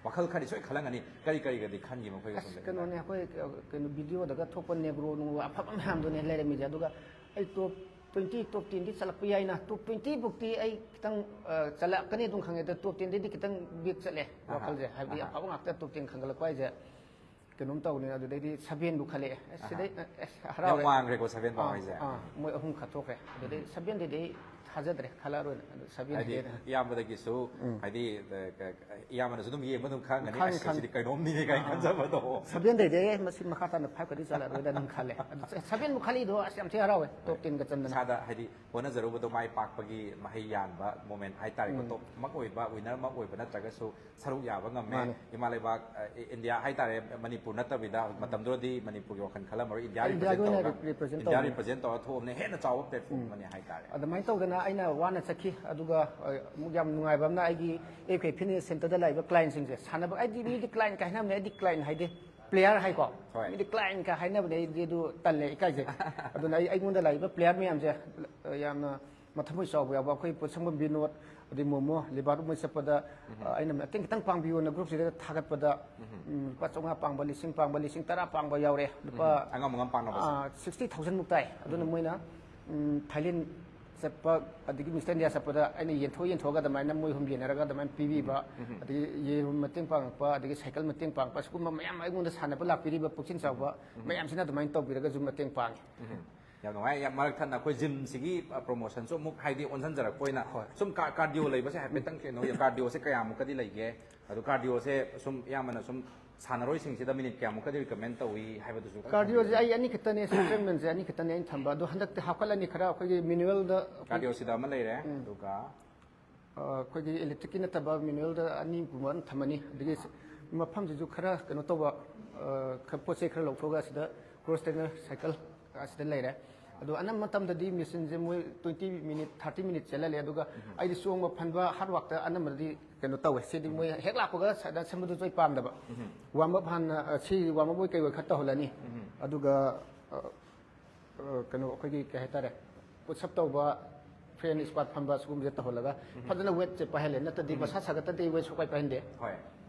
ꯋꯥꯈꯜ ꯈꯔꯗꯤ ꯁꯣꯏ ꯈꯜꯂꯝꯒꯅꯤ꯫ ꯀꯔꯤ ꯀꯔꯤꯒꯗꯤ ꯈꯟꯈꯤꯕ ꯃꯈꯣꯏꯒ ꯁꯨꯝ ꯑꯁ, ꯂꯩꯃꯤꯟꯅꯔꯛꯄ? ꯀꯩꯅꯣꯅꯦ, ꯑꯩꯈꯣꯏ, ꯑ, ꯀꯩꯅꯣ, ꯚꯤꯗꯤꯑꯣꯗꯒ ꯊꯣꯛꯄ ꯅꯦꯒ꯭ꯔꯣ ꯅꯨꯡꯒ꯭ꯔꯣ ꯑꯐꯕ ꯃꯌꯥꯝꯗꯨꯅꯦ ꯂꯩꯔꯝꯃꯤꯁꯦ꯫ ꯑꯗꯨꯒ ꯑꯩ ꯇꯣꯞ ꯇ꯭ꯋꯦꯟꯇꯤ, ꯇꯣꯞ ꯇꯦꯟꯗꯤ ꯆꯠꯂꯛꯄ ꯌꯥꯏꯅ, ꯇꯣꯞ ꯇ꯭ꯋꯦꯟꯇꯤ ꯐꯥꯎꯇꯤ ꯑꯩ ꯈꯤꯇꯪ, ꯑ, ꯆꯠꯂꯛꯀꯅꯤ ꯑꯗꯨꯝ ꯈꯪꯉꯦ꯫ ꯑꯗꯣ ꯇꯣꯞ ꯇꯦꯟꯗꯩꯗꯤ ꯈꯤꯇꯪ ꯕꯦꯛ ꯆꯠꯂꯦ ꯋꯥꯈꯜꯁꯦ꯫ ꯍꯥꯏꯕꯗꯤ ꯑꯐꯕ ꯉꯥꯛꯇ ꯇꯣꯞ ꯇꯦꯟ ꯈꯟꯒꯠꯂꯛꯄ ꯍꯥꯏꯁꯦ ꯀꯩꯅꯣꯝ ꯇꯧꯅꯤ꯫ ꯑꯗꯨꯗꯩꯗꯤ ꯁꯚꯦꯟꯕꯨ ꯈꯜꯂꯛꯑꯦ꯫ ꯑꯁ, ꯁꯤꯗꯩ, ꯑꯁ, ꯍꯔꯥꯎꯔꯦ꯫ ꯌꯥꯝ ꯋꯥꯡꯈ꯭ꯔꯦꯀꯣ ꯁꯚꯦꯟ ꯐꯥꯎ ꯑꯥ, ꯍꯥꯏꯁꯦ꯫ ꯑꯥ, ꯃꯣꯏ ꯑꯍꯨꯝ ꯈꯠꯇꯣꯛꯈ꯭ꯔꯦ꯫ ꯑꯗꯨꯗꯩ ꯁꯚꯦꯟꯗꯩꯗꯤ ꯑꯩ ꯊꯥꯖꯗ꯭ꯔꯦ, ꯈꯜꯂꯛꯑꯔꯣꯏꯅ꯫ ꯑꯗꯨ ꯁꯚꯦꯟ ꯍꯥꯏꯗꯤ ꯍꯦꯟꯅ ꯏꯌꯥꯝꯕꯗꯒꯤꯁꯨ, ꯍꯥꯏꯗꯤ, ꯑ, ꯀ-, ꯀ-, ꯏꯌꯥꯝꯕꯅꯁꯨ ꯑꯗꯨꯝ ꯌꯦꯡꯕ ꯑꯗꯨꯝ ꯈꯪꯒꯅꯤ, ꯈꯪꯉꯤ, "ꯑꯁ, ꯈꯪꯉꯤ꯫ ꯁꯤꯗꯤ ꯀꯩꯅꯣꯝꯅꯤꯅꯦ" ꯀꯥꯏꯅ ꯈꯟꯖꯕꯗꯣ꯫ ꯁꯚꯦꯟꯗꯩꯗꯤ ꯑꯩ ꯃꯁꯤ ꯃꯈꯥ ꯇꯥꯅ ꯐꯥꯏꯚꯀꯗꯤ ꯆꯠꯂꯔꯣꯏꯗ ꯑꯗꯨꯝ ꯈꯜꯂꯦ꯫ ꯑꯗꯨ ꯁꯚꯦꯟꯕꯨ ꯈꯜꯂꯤꯗꯣ ꯑꯁ ꯌꯥꯝ ꯊꯤ ꯍꯔꯥꯎꯋꯦ, ꯇꯣꯞ ꯇꯦꯟꯒ ꯆꯟꯗꯅ꯫ ꯏꯁꯥꯗ ꯍꯥꯏꯗꯤ ꯍꯣꯠꯅꯖꯔꯨꯕꯗꯣ ꯃꯥꯏ ꯄꯥꯛꯄꯒꯤ ꯃꯍꯩ ꯌꯥꯟꯕ ꯃꯣꯃꯦꯟ ꯍꯥꯏꯇꯥꯔꯦꯀꯣ꯫ ꯇꯣꯞꯃꯛ ꯑꯣꯏꯕ, ꯋꯤꯅꯔꯃꯛ ꯑꯣꯏꯕ ꯅꯠꯇ꯭ꯔꯒꯁꯨ ꯁꯔꯨꯛ ꯌꯥꯕ ꯉꯝꯃꯦ꯫ ꯃꯥꯅꯦ꯫ ꯏꯃꯥ ꯂꯩꯕꯥꯛ, ꯑ, ꯏ-, ꯏꯟꯗꯤꯌꯥ ꯍꯥꯏꯇꯥꯔꯦ, ꯃꯅꯤꯄꯨꯔ ꯅꯠꯇꯕꯤꯗ ꯃꯇꯝꯗꯨꯗꯗꯤ ꯃꯅꯤꯄꯨꯔꯒꯤ ꯋꯥꯈꯜ ꯈꯜꯂꯝꯃꯔꯣꯏ, ꯏꯟꯗꯤꯌꯥ ꯏꯟꯗꯤꯌꯥꯒꯤ ꯔꯤꯄ꯭ꯔꯖꯦꯟ ꯑꯣꯏꯅ ꯇꯧꯔꯒ ꯔꯤꯄ꯭ꯔꯖꯦꯟ ꯏꯟꯗꯤꯌꯥ ꯇꯧꯕꯅꯤ꯫ ꯔꯤꯄ꯭ꯔꯖꯦꯟ ꯇꯧꯔꯒ ꯊꯣꯛꯑꯕꯅꯦ, ꯍꯦꯟꯅ ꯆꯥꯎꯕ ꯄ꯭ꯂꯦꯠꯐꯣꯝ ꯑꯃꯅꯦ ꯍꯥꯏꯇꯥꯔꯦ꯫ ꯑꯗꯨꯃꯥꯏꯅ ꯇꯧꯗꯅ ꯑꯩꯅ ꯋꯥꯅ ꯆꯠꯈꯤ꯫ ꯑꯗꯨꯒ ꯑ, ꯑꯃꯨꯛ ꯌꯥꯝ ꯅꯨꯡꯉꯥꯏꯕ ꯑꯃꯅ ꯑꯩꯒꯤ ꯑꯦꯐ ꯀꯦ ꯐꯤꯠꯅꯦꯁ ꯁꯦꯟꯇꯔꯗ ꯂꯥꯛꯏꯕ ꯀ꯭ꯂꯥꯏꯟꯁꯤꯡꯁꯦ ꯁꯥꯟꯅꯕ, ꯑꯩꯗꯤ ꯃꯤꯗꯤ ꯀ꯭ꯂꯥꯏꯟ ꯀꯥꯏ ꯍꯥꯏꯅꯕꯅꯦ, ꯑꯩꯗꯤ ꯀ꯭ꯂꯥꯏꯟ ꯍꯥꯏꯗꯦ, ꯄ꯭ꯂꯦꯌꯔ ꯍꯥꯏꯀꯣ꯫ ꯍꯣꯏ꯫ ꯃꯤꯗꯤ ꯀ꯭ꯂꯥꯏꯟ ꯀꯥꯏ ꯍꯥꯏꯅꯕꯅꯦ, ꯑꯩꯗꯤ ꯑꯗꯨ ꯇꯜꯂꯦ, ꯏꯀꯥꯏꯖꯩ꯫ ꯑꯗꯨꯅ ꯑꯩ ꯑꯩꯉꯣꯟꯗ ꯂꯥꯛꯏꯕ ꯄ꯭ꯂꯦꯌꯔ ꯃꯌꯥꯝꯁꯦ, ꯑ, ꯌꯥꯝꯅ ꯃꯊꯃꯣꯏ ꯆꯥꯎꯕ ꯌꯥꯎꯕ, ꯑꯩꯈꯣꯏ ꯄꯣꯠꯁꯪꯕꯝ ꯕꯤꯅꯣꯗ, ꯑꯗꯩ ꯃꯣꯃꯣ, ꯂꯤꯕꯥꯔ ꯃꯣꯏ ꯆꯠꯄꯗ, ꯑ, ꯑꯩꯅ ꯃꯇꯦꯡ ꯈꯤꯇꯪ ꯄꯥꯡꯕꯤꯌꯣꯅ ꯒ꯭ꯔꯨꯞꯁꯤꯗ ꯊꯥꯒꯠꯄꯗ, ꯎꯝ, ꯂꯨꯄꯥ ꯆꯥꯝꯃꯉꯥ ꯄꯥꯡꯕ, ꯂꯤꯁꯤꯡ ꯄꯥꯡꯕ, ꯂꯤꯁꯤꯡ ꯇꯔꯥ ꯄꯥꯡꯕ ꯌꯥꯎꯔꯦ꯫ ꯂꯨꯄꯥ ꯑꯉꯝ ꯑꯉꯝ ꯄꯥꯡꯅꯕꯁꯦ꯫ ꯁꯤꯛꯁꯇꯤ ꯊꯥꯎꯖꯟ ꯃꯨꯛ ꯇꯥꯏ꯫ ꯑꯗꯨꯅ ꯃꯣꯏꯅ, ꯎꯝ, ꯊꯥꯏꯂꯦꯟ ꯆꯠꯄ, ꯑꯗꯒꯤ ꯃꯤꯁꯇꯔ ꯏꯟꯗꯤꯌꯥ ꯆꯠꯄꯗ ꯑꯩꯅ ꯌꯦꯟꯊꯣꯛ ꯌꯦꯟꯊꯣꯛꯑꯒ ꯑꯗꯨꯃꯥꯏꯅ ꯃꯣꯏ ꯑꯍꯨꯝ ꯌꯦꯟꯅꯔꯒ ꯑꯗꯨꯃꯥꯏꯅ ꯄꯤꯕꯤꯕ, ꯑꯗꯒꯤ ꯌꯦꯔꯨꯝ ꯃꯇꯦꯡ ꯄꯥꯡꯉꯛꯄ, ꯑꯗꯒꯤ ꯁꯥꯏꯀꯜ ꯃꯇꯦꯡ ꯄꯥꯡꯉꯛꯄ, ꯁꯤꯒꯨꯝꯕ ꯃꯌꯥꯝ ꯑꯩꯉꯣꯟꯗ ꯁꯥꯟꯅꯕ ꯂꯥꯛꯄꯤꯔꯤꯕ ꯄꯨꯛꯆꯦꯜ ꯆꯥꯎꯕ ꯃꯌꯥꯝꯁꯤꯅ ꯑꯗꯨꯃꯥꯏꯅ ꯇꯧꯕꯤꯔꯒꯁꯨ ꯃꯇꯦꯡ ꯄꯥꯡꯉꯤ꯫ ꯎꯝ꯫ ꯌꯥꯝ ꯅꯨꯡꯉꯥꯏ꯫ ꯌꯥꯝ ꯃꯔꯛ ꯊꯠꯅ ꯑꯩꯈꯣꯏ ꯖꯤꯝꯁꯤꯒꯤ ꯄ꯭ꯔꯣꯃꯣꯁꯟꯁꯨ ꯑꯃꯨꯛ ꯍꯥꯏꯗꯤ ꯑꯣꯟꯁꯤꯟꯖꯔꯛꯄ ꯑꯣꯏꯅ, ꯁꯨꯝ ꯀꯥꯔꯗꯤꯑꯣ ꯂꯩꯕꯁꯦ ꯍꯥꯏꯐꯦꯠꯇꯪ ꯀꯩꯅꯣ, ꯀꯥꯔꯗꯤꯑꯣꯁꯦ ꯀꯌꯥꯃꯨꯛꯀꯗꯤ ꯂꯩꯒꯦ? ꯑꯗꯣ ꯀꯥꯔꯗꯤꯑꯣꯁꯦ ꯁꯨꯝ ꯑꯌꯥꯝꯕꯅ ꯁꯨꯝ ꯁꯥꯟꯅꯔꯣꯏꯁꯤꯡꯁꯤꯗ ꯃꯤꯅꯤꯠ ꯀꯌꯥꯃꯨꯛꯀꯗꯤ ꯔꯤꯀꯃꯦꯟ ꯇꯧꯏ ꯍꯥꯏꯕꯗꯨꯁꯨ ꯈꯤꯇꯪ ꯀꯥꯔꯗꯤꯑꯣꯁꯦ ꯊꯝꯕꯤꯌꯨ꯫ ꯑꯩ ꯑꯅꯤ ꯈꯛꯇꯅꯦ, ꯁ꯭ꯇ꯭ꯔꯦꯡꯃꯦꯟꯁꯦ ꯑꯅꯤ ꯈꯛꯇꯅꯦ ꯑꯩꯅ ꯊꯝꯕ꯫ ꯑꯗꯣ ꯍꯟꯗꯛꯇꯤ ꯍꯥꯞꯀꯠꯂꯅꯤ ꯈꯔ, ꯑꯩꯈꯣꯏꯒꯤ ꯃꯦꯅꯨꯋꯦꯜꯗ ꯀꯥꯔꯗꯤꯑꯣꯁꯤꯗ ꯑꯃ ꯂꯩꯔꯦ, ꯑꯗꯨꯒ ꯑꯩꯈꯣꯏꯒꯤ ꯏꯂꯦꯛꯇ꯭ꯔꯤꯛꯀꯤ ꯅꯠꯇꯕ ꯃꯦꯅꯨꯋꯦꯜꯗ ꯑꯅꯤꯒꯨꯝꯕ ꯑꯃ ꯊꯝꯃꯅꯤ꯫ ꯑꯗꯒꯤ ꯃꯐꯝꯁꯤꯁꯨ ꯈꯔ ꯀꯩꯅꯣ ꯇꯧꯕ, ꯑ, ꯈꯔ ꯄꯣꯠ ꯆꯩ ꯈꯔ ꯂꯧꯊꯣꯛꯑꯒ ꯑꯁꯤꯗ ꯀ꯭ꯔꯣꯁ ꯇ꯭ꯔꯦꯅꯔ ꯁꯥꯏꯀꯜ ꯑꯁꯤꯗ ꯂꯩꯔꯦ꯫ ꯑꯗꯣ ꯑꯅꯝꯕ ꯃꯇꯝꯗꯗꯤ ꯃꯦꯆꯤꯟꯁꯦ ꯃꯣꯏ ꯇ꯭ꯋꯦꯟꯇꯤ ꯃꯤꯅꯤꯠ, ꯊꯥꯔꯇꯤ ꯃꯤꯅꯤꯠ ꯆꯦꯜꯍꯜꯂꯦ꯫ ꯑꯗꯨꯒ ꯑꯩꯗꯤ ꯆꯣꯡꯕ ꯐꯟꯕ, ꯍꯥꯔꯗ ꯋꯥꯛꯇ ꯑꯅꯝꯕꯗꯗꯤ ꯀꯩꯅꯣ ꯇꯧꯋꯦ꯫ ꯁꯤꯗꯤ ꯃꯣꯏ ꯍꯦꯛ ꯂꯥꯛꯄꯒ ꯁꯗ ꯁꯦꯝꯕꯗꯨꯁꯨ ꯑꯩ ꯄꯥꯝꯗꯕ꯫ ꯋꯥꯔꯝ ꯑꯞ ꯍꯥꯟꯅ, ꯑ, ꯁꯤ ꯋꯥꯔꯝ ꯑꯞ ꯑꯣꯏ ꯀꯩ ꯑꯣꯏ ꯈꯔ ꯇꯧꯍꯜꯂꯅꯤ꯫ ꯑꯗꯨꯒ, ꯑ, ꯑ, ꯀꯩꯅꯣ, ꯑꯩꯈꯣꯏꯒꯤ ꯀꯩ ꯍꯥꯏꯇꯥꯔꯦ, ꯄꯨꯁ ꯑꯞ ꯇꯧꯕ, ꯐ꯭ꯔꯦꯟ ꯁ꯭ꯀ꯭ꯋꯥꯠ ꯐꯝꯕ, ꯁꯤꯒꯨꯝꯕꯁꯦ ꯇꯧꯍꯜꯂꯒ ꯐꯖꯅ ꯋꯦꯠꯁꯦ ꯄꯥꯏꯍꯜꯂꯦ, ꯅꯠꯇ꯭ꯔꯗꯤ ꯃꯁꯥ ꯁꯥꯒꯠꯇꯗꯤ ꯋꯦꯠ ꯁꯨꯡꯄꯥꯏ ꯄꯥꯏꯍꯟꯗꯦ꯫ ꯍꯣꯏ꯫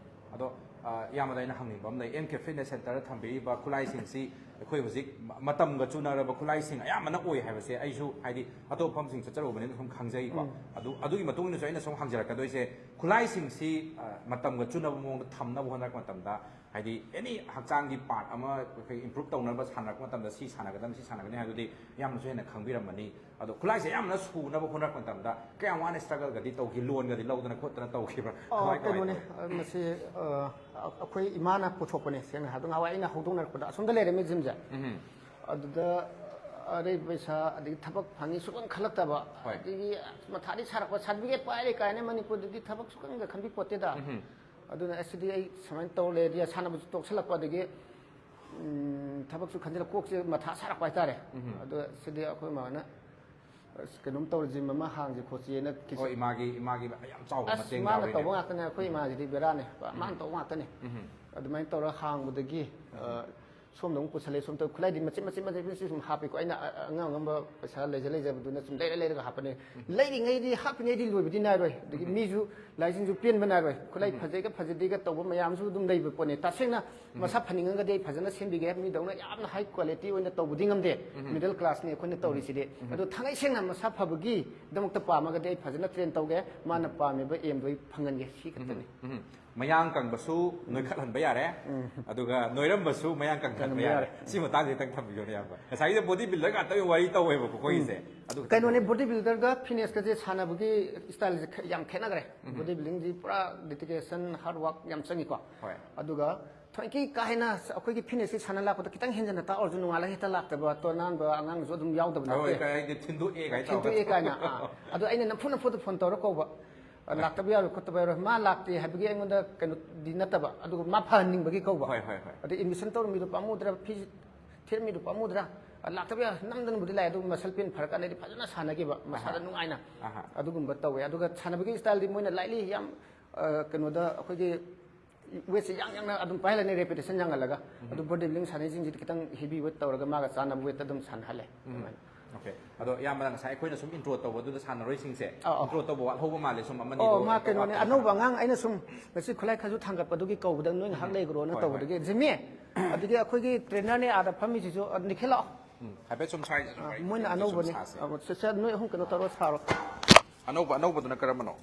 ꯑꯗꯣ, ꯑ, ꯏꯌꯥꯝꯕꯗ ꯑꯩꯅ ꯍꯪꯅꯤꯡꯕ ꯑꯃ ꯂꯩ, ꯑꯦꯝ ꯀꯦ ꯐꯤꯠꯅꯦꯁ ꯁꯦꯟꯇꯔꯗ ꯊꯝꯕꯤꯔꯤꯕ ꯈꯨꯠꯂꯥꯏꯁꯤꯡꯁꯤ ꯑꯩꯈꯣꯏ ꯍꯧꯖꯤꯛ ꯃ-, ꯃꯇꯝꯒ ꯆꯨꯅꯔꯕ ꯈꯨꯠꯂꯥꯏꯁꯤꯡ ꯑꯌꯥꯝꯕꯅ ꯑꯣꯏ ꯍꯥꯏꯕꯁꯦ ꯑꯩꯁꯨ, ꯍꯥꯏꯗꯤ, ꯑꯇꯣꯞꯄ ꯃꯐꯝꯁꯤꯡ ꯆꯠꯆꯔꯨꯕꯅꯤꯅ ꯁꯨꯝ ꯈꯪꯖꯩꯀꯣ꯫ ꯑꯗꯨ, ꯑꯗꯨꯒꯤ ꯃꯇꯨꯡ ꯏꯟꯅꯁꯨ ꯑꯩꯅ ꯁꯨꯝ ꯍꯪꯖꯔꯛꯀꯗꯣꯏꯁꯦ, ꯈꯨꯠꯂꯥꯏꯁꯤꯡꯁꯤ, ꯑ, ꯃꯇꯝꯒ ꯆꯨꯅꯕ ꯃꯑꯣꯡꯗ ꯊꯝꯅꯕ ꯍꯣꯠꯅꯔꯛꯄ ꯃꯇꯝꯗ, ꯍꯥꯏꯗꯤ, ꯑꯦꯅꯤ ꯍꯛꯆꯥꯡꯒꯤ ꯄꯥꯔꯠ ꯑꯃ ꯑꯩꯈꯣꯏ ꯏꯝꯄ꯭ꯔꯨꯞ ꯇꯧꯅꯕ ꯁꯥꯟꯅꯔꯛꯄ ꯃꯇꯝꯗ ꯁꯤ ꯁꯥꯟꯅꯒꯗꯕꯅꯤ, ꯁꯤ ꯁꯥꯟꯅꯒꯗꯕꯅꯤ ꯍꯥꯏꯕꯗꯨꯗꯤ ꯌꯥꯝꯅꯁꯨ ꯍꯦꯟꯅ ꯈꯪꯕꯤꯔꯝꯃꯅꯤ꯫ ꯑꯗꯣ ꯈꯨꯠꯂꯥꯏꯁꯦ ꯑꯌꯥꯝꯕꯅ ꯁꯨꯅꯕ ꯍꯣꯠꯅꯔꯛꯄ ꯃꯇꯝꯗ ꯀꯌꯥꯝ ꯋꯥꯅ ꯁ꯭ꯇ꯭ꯔꯒꯜꯒꯗꯤ ꯇꯧꯈꯤ? ꯂꯣꯟꯒꯗꯤ ꯂꯧꯗꯅ ꯈꯣꯠꯇꯅ ꯇꯧꯈꯤꯕ꯭ꯔꯥ? ꯑꯣ, ꯀꯃꯥꯏ, ꯀꯃꯥꯏ ꯀꯩꯅꯣꯅꯦ, ꯇꯧꯏ? ꯑ, ꯃꯁꯤ, ꯑ, ꯑꯩꯈꯣꯏ ꯏꯃꯥꯅ ꯄꯨꯊꯣꯛꯄꯅꯦ꯫ ꯁꯦꯡꯅ ꯍꯥꯏꯕꯗ, ꯉꯍꯥꯟꯋꯥꯏ ꯑꯩꯅ ꯍꯧꯗꯣꯛꯅꯔꯛꯄꯗ ꯑꯁꯣꯝꯗ ꯂꯩꯔꯝꯃꯤ ꯖꯤꯝꯁꯦ꯫ ꯑꯗꯨꯗ ꯑꯔꯩꯕ ꯄꯩꯁꯥ, ꯑꯗꯒꯤ ꯊꯕꯛ ꯐꯪꯉꯤ ꯁꯨꯈꯟ ꯈꯜꯂꯛꯇꯕ, ꯍꯣꯏ꯫ ꯑꯗꯒꯤ ꯃꯊꯥꯗꯤ ꯁꯥꯔꯛꯄ, ꯁꯥꯔꯇꯤꯐꯤꯀꯦꯠ ꯄꯥꯏꯔꯦ ꯀꯥꯏꯅ ꯃꯅꯤꯄꯨꯔꯗꯗꯤ ꯊꯕꯛ ꯁꯨꯈꯟꯒ ꯈꯟꯕꯤ ꯄꯣꯠꯇꯦꯗ꯫ ꯑꯗꯨꯅ ꯑꯁꯤꯗꯤ ꯑꯩ ꯁꯨꯃꯥꯏꯅ ꯇꯧꯔ ꯂꯩꯔꯗꯤ ꯁꯥꯟꯅꯕꯁꯨ ꯇꯣꯛꯁꯜꯂꯛꯄ, ꯑꯗꯒꯤ ꯎꯝ, ꯊꯕꯛꯁꯨ ꯈꯟꯖꯤꯜꯂꯛ, ꯀꯣꯛꯁꯦ ꯃꯊꯥ ꯁꯥꯔꯛꯄ ꯍꯥꯏꯇꯥꯔꯦ꯫ ꯑꯗꯣ ꯁꯤꯗꯤ ꯑꯩꯈꯣꯏ ꯃꯥꯅ "ꯑꯁ, ꯀꯩꯅꯣꯝ ꯇꯧꯔ ꯖꯤꯝ ꯑꯃ ꯍꯥꯡꯁꯤ ꯈꯣꯠꯁꯤꯅ" ꯑꯣ, ꯏꯃꯥꯒꯤ ꯏꯃꯥꯒꯤ ꯌꯥꯝ ꯆꯥꯎꯕ ꯑꯁ, ꯃꯇꯦꯡ ꯃꯥꯅ ꯌꯥꯎꯔꯤꯅꯦ꯫ ꯇꯧꯕ ꯉꯥꯛꯇꯅꯦ ꯑꯩꯈꯣꯏ ꯏꯃꯥꯁꯤꯗꯤ, ꯕꯦꯔꯥꯅꯦ꯫ ꯃꯥꯅ ꯇꯧꯕ ꯉꯥꯛꯇꯅꯦ꯫ ꯑꯗꯨꯃꯥꯏꯅ ꯇꯧꯔꯒ ꯍꯥꯡꯕꯗꯒꯤ ꯑ, ꯁꯣꯝꯗ ꯑꯃꯨꯛ ꯄꯨꯁꯜꯂꯦ, ꯁꯣꯝꯗ ꯈꯨꯠꯂꯥꯏꯗꯤ ꯃꯆꯤꯠ ꯃꯆꯤꯠ ꯃꯆꯤꯠ ꯃꯆꯤꯠ ꯁꯨꯝ ꯍꯥꯞꯄꯦꯀꯣ꯫ ꯑꯩꯅ ꯑ-, ꯑꯉꯝ ꯑꯉꯝꯕ ꯄꯩꯁꯥ ꯂꯩꯖ ꯂꯩꯖꯕꯗꯨꯅ ꯁꯨꯝ ꯂꯩꯔ ꯂꯩꯔꯒ ꯍꯥꯞꯄꯅꯦ꯫ ꯂꯩꯔꯤꯉꯩꯗꯤ, ꯍꯥꯞꯄꯤꯉꯩꯗꯤ ꯂꯣꯏꯕꯗꯤ ꯅꯥꯏꯔꯣꯏ, ꯑꯗꯒꯤ ꯃꯤꯁꯨ, ꯂꯥꯏꯁꯤꯡꯁꯨ ꯄꯦꯟꯕ ꯅꯥꯏꯔꯣꯏ꯫ ꯈꯨꯠꯂꯥꯏ ꯐꯖꯩꯒ ꯐꯖꯗꯦꯒ ꯇꯧꯕ ꯃꯌꯥꯝꯁꯨ ꯑꯗꯨꯝ ꯂꯩꯕ ꯄꯣꯠꯅꯦ꯫ ꯇꯁꯦꯡꯅ ꯃꯁꯥ ꯐꯅꯤꯡꯉꯒꯗꯤ ꯑꯩ ꯐꯖꯅ ꯁꯦꯝꯕꯤꯒꯦ꯫ ꯃꯤꯗꯧꯅ ꯌꯥꯝꯅ ꯍꯥꯏ ꯀ꯭ꯋꯥꯂꯤꯇꯤ ꯑꯣꯏꯅ ꯇꯧꯕꯗꯤ ꯉꯝꯗꯦ꯫ ꯃꯤꯗꯜ ꯀ꯭ꯂꯥꯁꯅꯤ ꯑꯩꯈꯣꯏꯅ ꯇꯧꯔꯤꯁꯤꯗꯤ꯫ ꯑꯗꯣ ꯊꯥꯡꯉꯩ ꯁꯦꯡꯅ ꯃꯁꯥ ꯐꯕꯒꯤꯗꯃꯛꯇ ꯄꯥꯝꯃꯒꯗꯤ ꯑꯩ ꯐꯖꯅ ꯇ꯭ꯔꯦꯟ ꯇꯧꯒꯦ꯫ ꯃꯥꯅ ꯄꯥꯝꯃꯤꯕ ꯑꯦꯝꯗꯣ ꯑꯩ ꯐꯪꯍꯟꯒꯦ, ꯁꯤ ꯈꯛꯇꯅꯤ꯫ ꯎꯝ꯫ ꯃꯌꯥꯡ ꯀꯪꯕꯁꯨ ꯅꯣꯏꯈꯠꯍꯟꯕ ꯌꯥꯔꯦ, ꯑꯗꯨꯒ ꯅꯣꯏꯔꯝꯕꯁꯨ ꯃꯌꯥꯡ ꯀꯪꯍꯟꯕ ꯀꯪꯍꯟꯕ ꯌꯥꯔꯦ꯫ ꯌꯥꯔꯦ꯫ ꯁꯤ ꯃꯇꯥꯡꯁꯦ ꯈꯤꯇꯪ ꯊꯝꯕꯤꯌꯨꯅꯦ, ꯏꯌꯥꯝꯕ꯫ ꯉꯁꯥꯏꯒꯤꯗ ꯕꯣꯗꯤ ꯕꯤꯜꯗꯔ ꯉꯥꯛꯇꯒꯤ ꯋꯥꯔꯤ ꯇꯧꯋꯦꯕꯀꯣ ꯑꯩꯈꯣꯏꯒꯤꯁꯦ꯫ ꯑꯗꯨ ꯈꯤꯇꯪ ꯀꯩꯅꯣꯅꯦ, ꯊꯝꯕꯤꯌꯨ꯫ ꯕꯣꯗꯤ ꯕꯤꯜꯗꯔꯒ ꯐꯤꯠꯅꯦꯁꯀꯁꯦ ꯁꯥꯟꯅꯕꯒꯤ ꯁ꯭ꯇꯥꯏꯜꯁꯦ ꯈ-, ꯌꯥꯝ ꯈꯦꯠꯅꯈ꯭ꯔꯦ꯫ ꯕꯣꯗꯤ ꯕꯤꯜꯗꯤꯡꯗꯤ ꯄꯨꯔꯥ ꯗꯦꯗꯤꯀꯦꯁꯟ, ꯍꯥꯔꯗ ꯋꯥꯔꯛ ꯌꯥꯝ ꯆꯪꯉꯤꯀꯣ꯫ ꯍꯣꯏ꯫ ꯑꯗꯨꯒ ꯊꯣꯏꯀꯤ ꯀꯥ ꯍꯦꯟꯅ ꯑꯩꯈꯣꯏꯒꯤ ꯐꯤꯠꯅꯦꯁꯀꯤ ꯁꯥꯟꯅ ꯂꯥꯛꯄꯗ ꯈꯤꯇꯪ ꯍꯦꯟꯖꯟꯅ ꯇꯥꯛꯑꯣꯔꯁꯨ ꯅꯣꯡꯉꯥꯜꯂꯒ ꯍꯦꯛꯇ ꯂꯥꯛꯇꯕ, ꯇꯣꯔꯅꯥꯟꯕ ꯑꯉꯥꯡꯁꯨ ꯑꯗꯨꯝ ꯌꯥꯎꯗꯕ ꯍꯣꯏ, ꯅꯠꯇꯦ꯫ ꯀꯩ ꯍꯥꯏꯗꯤ ꯊꯤꯟꯗꯣꯛꯑꯦ ꯀꯥꯏ ꯇꯧꯔꯒ꯫ ꯊꯤꯟꯗꯣꯛꯑꯦ ꯀꯥꯏꯅ꯫ ꯑꯥ꯫ ꯑꯗꯣ ꯑꯩꯅ ꯅꯝꯐꯨ ꯅꯝꯐꯨꯗ ꯐꯣꯟ ꯇꯧꯔ ꯀꯧꯕ꯫ "ꯂꯥꯛꯇꯕ ꯌꯥꯔꯣꯏ, ꯈꯣꯠꯇꯕ ꯌꯥꯔꯣꯏ", ꯃꯥ ꯂꯥꯛꯇꯦ ꯍꯥꯏꯕꯒꯤ ꯑꯩꯉꯣꯟꯗ ꯀꯩꯅꯣꯗꯤ ꯅꯠꯇꯕ, ꯑꯗꯨꯒ ꯃꯥ ꯐꯍꯟꯅꯤꯡꯕꯒꯤ ꯀꯧꯕ꯫ ꯍꯣꯏ, ꯍꯣꯏ, ꯍꯣꯏ꯫ ꯑꯗꯩ ꯑꯦꯗꯃꯤꯁꯟ ꯇꯧꯔꯝꯃꯤꯗꯣ ꯄꯥꯝꯃꯨꯗ꯭ꯔꯥ, ꯐꯤ ꯊꯤꯔꯝꯃꯤꯗꯣ ꯄꯥꯝꯃꯨꯗ꯭ꯔꯥ, ꯂꯥꯛꯇꯕ ꯌꯥꯔꯣꯏ, ꯅꯝꯗꯅꯕꯨꯗꯤ ꯂꯥꯛꯑꯦ, ꯑꯗꯨ ꯃꯁꯜ ꯄꯦꯟ ꯐꯔꯀꯥꯟꯗꯗꯤ ꯐꯖꯅ ꯁꯥꯟꯅꯈꯤꯕ, ꯃꯁꯥꯗ ꯑꯍꯥ꯫ ꯅꯨꯡꯉꯥꯏꯅ꯫ ꯑꯍꯥ꯫ ꯑꯗꯨꯒꯨꯝꯕ ꯇꯧꯋꯦ꯫ ꯑꯗꯨꯒ ꯁꯥꯟꯅꯕꯒꯤ ꯁ꯭ꯇꯥꯏꯜꯗꯤ ꯃꯣꯏꯅ ꯂꯥꯏꯠꯂꯤ ꯌꯥꯝ, ꯑ, ꯀꯩꯅꯣꯗ ꯑꯩꯈꯣꯏꯒꯤ ꯋꯦꯠꯁꯦ ꯌꯥꯡ ꯌꯥꯡꯅ ꯑꯗꯨꯝ ꯄꯥꯏꯍꯜꯂꯅꯤ, ꯔꯦꯄꯤꯇꯦꯁꯟ ꯌꯥꯡꯍꯜꯂꯒ꯫ ꯑꯗꯨ ꯕꯣꯗꯤ ꯕꯤꯜꯗꯤꯡ ꯁꯥꯟꯅꯩꯁꯤꯡꯁꯤꯗꯤ ꯈꯤꯇꯪ ꯍꯦꯚꯤ ꯋꯦꯠ ꯇꯧꯔꯒ ꯃꯥꯒ ꯆꯥꯟꯅꯕ ꯋꯦꯠꯇ ꯑꯗꯨꯝ ꯁꯥꯟꯅꯍꯜꯂꯦ꯫ ꯑꯗꯨꯃꯥꯏꯅ꯫ ꯑꯣꯀꯦ꯫ ꯑꯗꯣ ꯏꯌꯥꯝꯕꯅ ꯉꯁꯥꯏ ꯑꯩꯈꯣꯏꯅ ꯁꯨꯝ ꯏꯟꯇ꯭ꯔꯣ ꯇꯧꯕꯗꯨꯗ ꯁꯥꯟꯅꯔꯣꯏꯁꯤꯡꯁꯦ ꯑꯧ, ꯑꯧ꯫ ꯏꯟꯇ꯭ꯔꯣ ꯇꯧꯕ ꯋꯥꯠꯍꯧꯕ ꯃꯥꯜꯂꯦ, ꯁꯨꯝ ꯑꯃꯅꯤ ꯑꯣ, ꯑꯗꯨ ꯃꯥ ꯍꯦꯛꯇ ꯀꯩꯅꯣꯅꯦ, ꯋꯥꯠꯄ ꯑꯅꯧꯕ ꯁꯥꯟꯅꯕ꯫ ꯑꯉꯥꯡ ꯑꯩꯅ ꯁꯨꯝ ꯉꯁꯤ ꯈꯨꯠꯂꯥꯏ ꯈꯔꯁꯨ ꯊꯥꯡꯒꯠꯄꯗꯨꯒꯤ ꯀꯧꯕꯗ ꯅꯣꯏ ꯉꯥꯏꯍꯥꯛ ꯂꯩꯈ꯭ꯔꯣꯅ ꯍꯣꯏ, ꯇꯧꯕꯗꯒꯤ, ꯖꯤꯃꯤ, ꯑꯗꯒꯤ ꯑꯩꯈꯣꯏꯒꯤ ꯇ꯭ꯔꯦꯅꯔꯅꯦ ꯑꯥꯗ ꯐꯝꯃꯤꯁꯤꯁꯨ, ꯑ, ꯅꯤꯈꯤꯜ ꯂꯥꯛꯑꯣ꯫ ꯎꯝ, ꯍꯥꯏꯐꯦꯠ ꯁꯨꯝ ꯁ꯭ꯋꯥꯏꯗ ꯁꯨꯝ ꯑ, ꯋꯥꯔꯤ ꯃꯣꯏꯅ ꯈꯤꯇꯪ ꯁꯨꯝ ꯑꯅꯧꯕꯅꯦ꯫ ꯁꯥꯁꯦ꯫ ꯑ, ꯁꯤꯁꯇꯔ, ꯅꯣꯏ ꯑꯍꯨꯝ ꯀꯩꯅꯣ ꯇꯧꯔꯒ ꯁꯥꯔꯣ꯫ ꯑꯅꯧꯕ, ꯑꯅꯧꯕꯗꯨꯅ ꯀꯔꯝꯕꯅꯣ?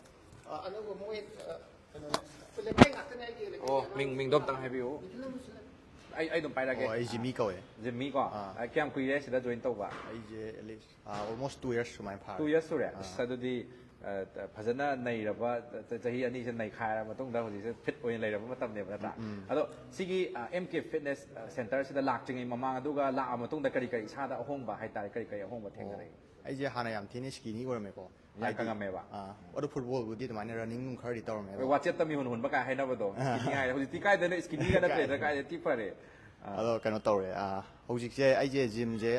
ꯑ, ꯑꯅꯧꯕ ꯃꯣꯏ, ꯑ, ꯀꯩꯅꯣꯅꯦ, ꯂꯩꯀꯥꯏ ꯉꯥꯛꯇꯅꯦ ꯑꯩꯒꯤ ꯂꯩꯀꯥꯏ ꯑꯣ, ꯑꯉꯥꯡ꯫ ꯃꯤꯡ, ꯃꯤꯡꯗꯣ ꯑꯝꯇꯪ ꯍꯥꯏꯕꯤꯌꯨ꯫ ꯅꯤꯈꯤꯜ ꯑꯃꯁꯨ ꯂꯩ꯫ ꯑꯩ, ꯑꯩ ꯑꯗꯨꯝ ꯄꯥꯏꯔꯛꯑꯒꯦ꯫ ꯑꯣ, ꯑꯩ ꯖꯤꯃꯤ ꯀꯧꯋꯦ꯫ ꯖꯤꯝꯃꯤ ꯀꯣ? ꯑꯥ꯫ ꯑ, ꯀꯌꯥꯝ ꯀꯨꯏꯔꯦ ꯁꯤꯗ ꯖꯣꯏꯟ ꯇꯧꯕ? ꯑꯩꯁꯦ at least, ah, almost two years ꯁꯨꯃꯥꯏꯅ ꯐꯥꯔꯦ꯫ ꯇꯨ ꯌꯔꯁ ꯁꯨꯔꯦ? ꯑꯁ, ꯑꯗꯨꯗꯤ, ꯑ, ꯐꯖꯅ ꯅꯩꯔꯕ, ꯆ-, ꯆꯍꯤ ꯑꯅꯤꯁꯦ ꯅꯩꯈꯥꯏꯔ ꯃꯇꯨꯡꯗ ꯍꯧꯖꯤꯛꯁꯦ ꯐꯤꯠ ꯑꯣꯏꯅ ꯂꯩꯔꯕ ꯃꯇꯝꯅꯦꯕ, ꯅꯠꯇ꯭ꯔꯥ? ꯑꯗꯣ ꯁꯤꯒꯤ, ꯑ, ꯑꯦꯝ ꯀꯦ ꯐꯤꯠꯅꯦꯁ, ꯑ, ꯁꯦꯟꯇꯔꯁꯤꯗ ꯂꯥꯛꯇ꯭ꯔꯤꯉꯩ ꯃꯃꯥꯡ, ꯑꯗꯨꯒ ꯂꯥꯛꯑ ꯃꯇꯨꯡꯗ ꯀꯔꯤ ꯀꯔꯤ ꯏꯁꯥꯗ ꯑꯍꯣꯡꯕ ꯍꯥꯏꯇꯥꯔꯦ, ꯀꯔꯤ ꯀꯔꯤ ꯑꯍꯣꯡꯕ ꯊꯦꯡꯅꯔꯛꯏ? ꯑꯩꯁꯦ ꯍꯥꯟꯅ ꯌꯥꯝ ꯊꯤꯅ skinny ꯑꯣꯏꯔꯝꯃꯦꯀꯣ꯫ ꯌꯥꯝ ꯀꯪꯉꯝꯃꯦꯕ꯫ ꯑꯥ, ꯑꯗꯣ ꯐꯨꯠꯕꯣꯜꯕꯨꯗꯤ ꯑꯗꯨꯃꯥꯏꯅ running ꯅꯨꯡ ꯈꯔꯗꯤ ꯇꯧꯔꯝꯃꯦ ꯑꯗꯣ꯫ ꯋꯥꯆꯦꯠꯇ ꯃꯤꯍꯨꯟ ꯍꯨꯟꯕ ꯀꯥꯏ ꯍꯥꯏꯅꯕꯗꯣ skinny ꯍꯥꯏꯔꯦ꯫ ꯍꯧꯖꯤꯛꯇꯤ ꯀꯥꯏꯗꯅ skinnyꯒ ꯅꯠꯇ꯭ꯔꯦꯗ, ꯀꯥꯏꯗ ꯊꯤ ꯐꯔꯦ꯫ ꯑꯗꯣ ꯀꯩꯅꯣ ꯇꯧꯔꯦ, ꯑꯥ, ꯍꯧꯖꯤꯛꯁꯦ ꯑꯩꯁꯦ gymꯁꯦ,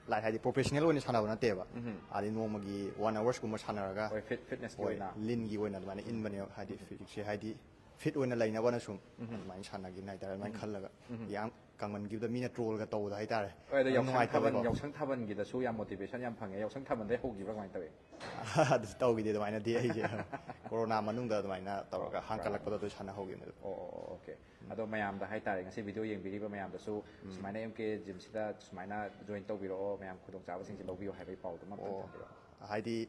like, ꯍꯥꯏꯗꯤ professional ꯑꯣꯏꯅ ꯁꯥꯟꯅꯕ ꯅꯠꯇꯦꯕ꯫ ꯑꯗꯤ ꯅꯣꯡꯃꯒꯤ one hoursꯀꯨꯝꯕ ꯁꯥꯟꯅꯔꯒ, ꯍꯣꯏ, fit- fitnessꯀꯤ ꯍꯣꯏ, ꯑꯣꯏꯅ꯫ leanꯒꯤ ꯑꯣꯏꯅ ꯑꯗꯨꯃꯥꯏꯅ ꯏꯟꯕꯅꯦꯕ꯫ ꯍꯥꯏꯗꯤ ꯍꯧꯖꯤꯛꯁꯦ ꯍꯥꯏꯗꯤ fit ꯑꯣꯏꯅ ꯂꯩꯅꯕꯅ ꯁꯨꯝ ꯑꯗꯨꯃꯥꯏꯅ ꯁꯥꯟꯅꯒꯦꯅ ꯍꯥꯏꯇꯥꯔꯦ꯫ ꯑꯗꯨꯃꯥꯏꯅ ꯈꯜꯂꯒ, ꯌꯥꯝ ꯀꯪꯃꯟꯈꯤꯕꯗ ꯃꯤꯅ trollꯒ ꯇꯧꯕꯗ ꯍꯥꯏꯇꯥꯔꯦ꯫ ꯍꯣꯏ, ꯑꯗꯣ ꯌꯥꯝ ꯌꯥꯎꯁꯪ ꯊꯥꯕꯜ, ꯅꯨꯡꯉꯥꯏꯇꯕꯀꯣ꯫ ꯌꯥꯎꯁꯪ ꯊꯥꯕꯜꯒꯤꯗꯁꯨ ꯌꯥꯝ motivation ꯌꯥꯝ ꯐꯪꯉꯦ꯫ ꯌꯥꯎꯁꯪ ꯊꯥꯕꯜꯗꯩ ꯍꯧꯈꯤꯕ꯭ꯔꯥ ꯀꯃꯥꯏꯅ ꯇꯧꯏ? ꯑꯗꯨ ꯇꯧꯈꯤꯗꯦ ꯑꯗꯨꯃꯥꯏꯅꯗꯤ ꯑꯩꯁꯦ꯫ ꯀꯣꯔꯣꯅꯥ ꯃꯅꯨꯡꯗ ꯑꯗꯨꯃꯥꯏꯅ ꯇꯧꯔꯒ ꯍꯥꯡꯀꯠꯂꯛꯄꯗ ꯑꯗꯨ ꯁꯥꯟꯅꯍꯧꯈꯤꯕꯅꯦ ꯑꯗꯨ꯫ ꯑꯣ ꯑꯣ ꯑꯣ, okay꯫ ꯑꯗꯣ ꯃꯌꯥꯝꯗ ꯍꯥꯏꯇꯥꯔꯦ, ꯉꯁꯤ video ꯌꯦꯡꯕꯤꯔꯤꯕ ꯃꯌꯥꯝꯗꯁꯨ ꯁꯨꯃꯥꯏꯅ M K Gymꯁꯤꯗ ꯁꯨꯃꯥꯏꯅ join ꯇꯧꯕꯤꯔꯛꯑꯣ, ꯃꯌꯥꯝ ꯈꯨꯗꯣꯡꯆꯥꯕꯁꯤꯡꯁꯦ ꯂꯧꯕꯤꯌꯣ ꯍꯥꯏꯕꯒꯤ ꯄꯥꯎꯗꯨꯃ ꯑꯝꯇꯪ ꯑꯣ, ꯊꯝꯕꯤꯔꯛꯑꯣ꯫ ꯍꯥꯏꯗꯤ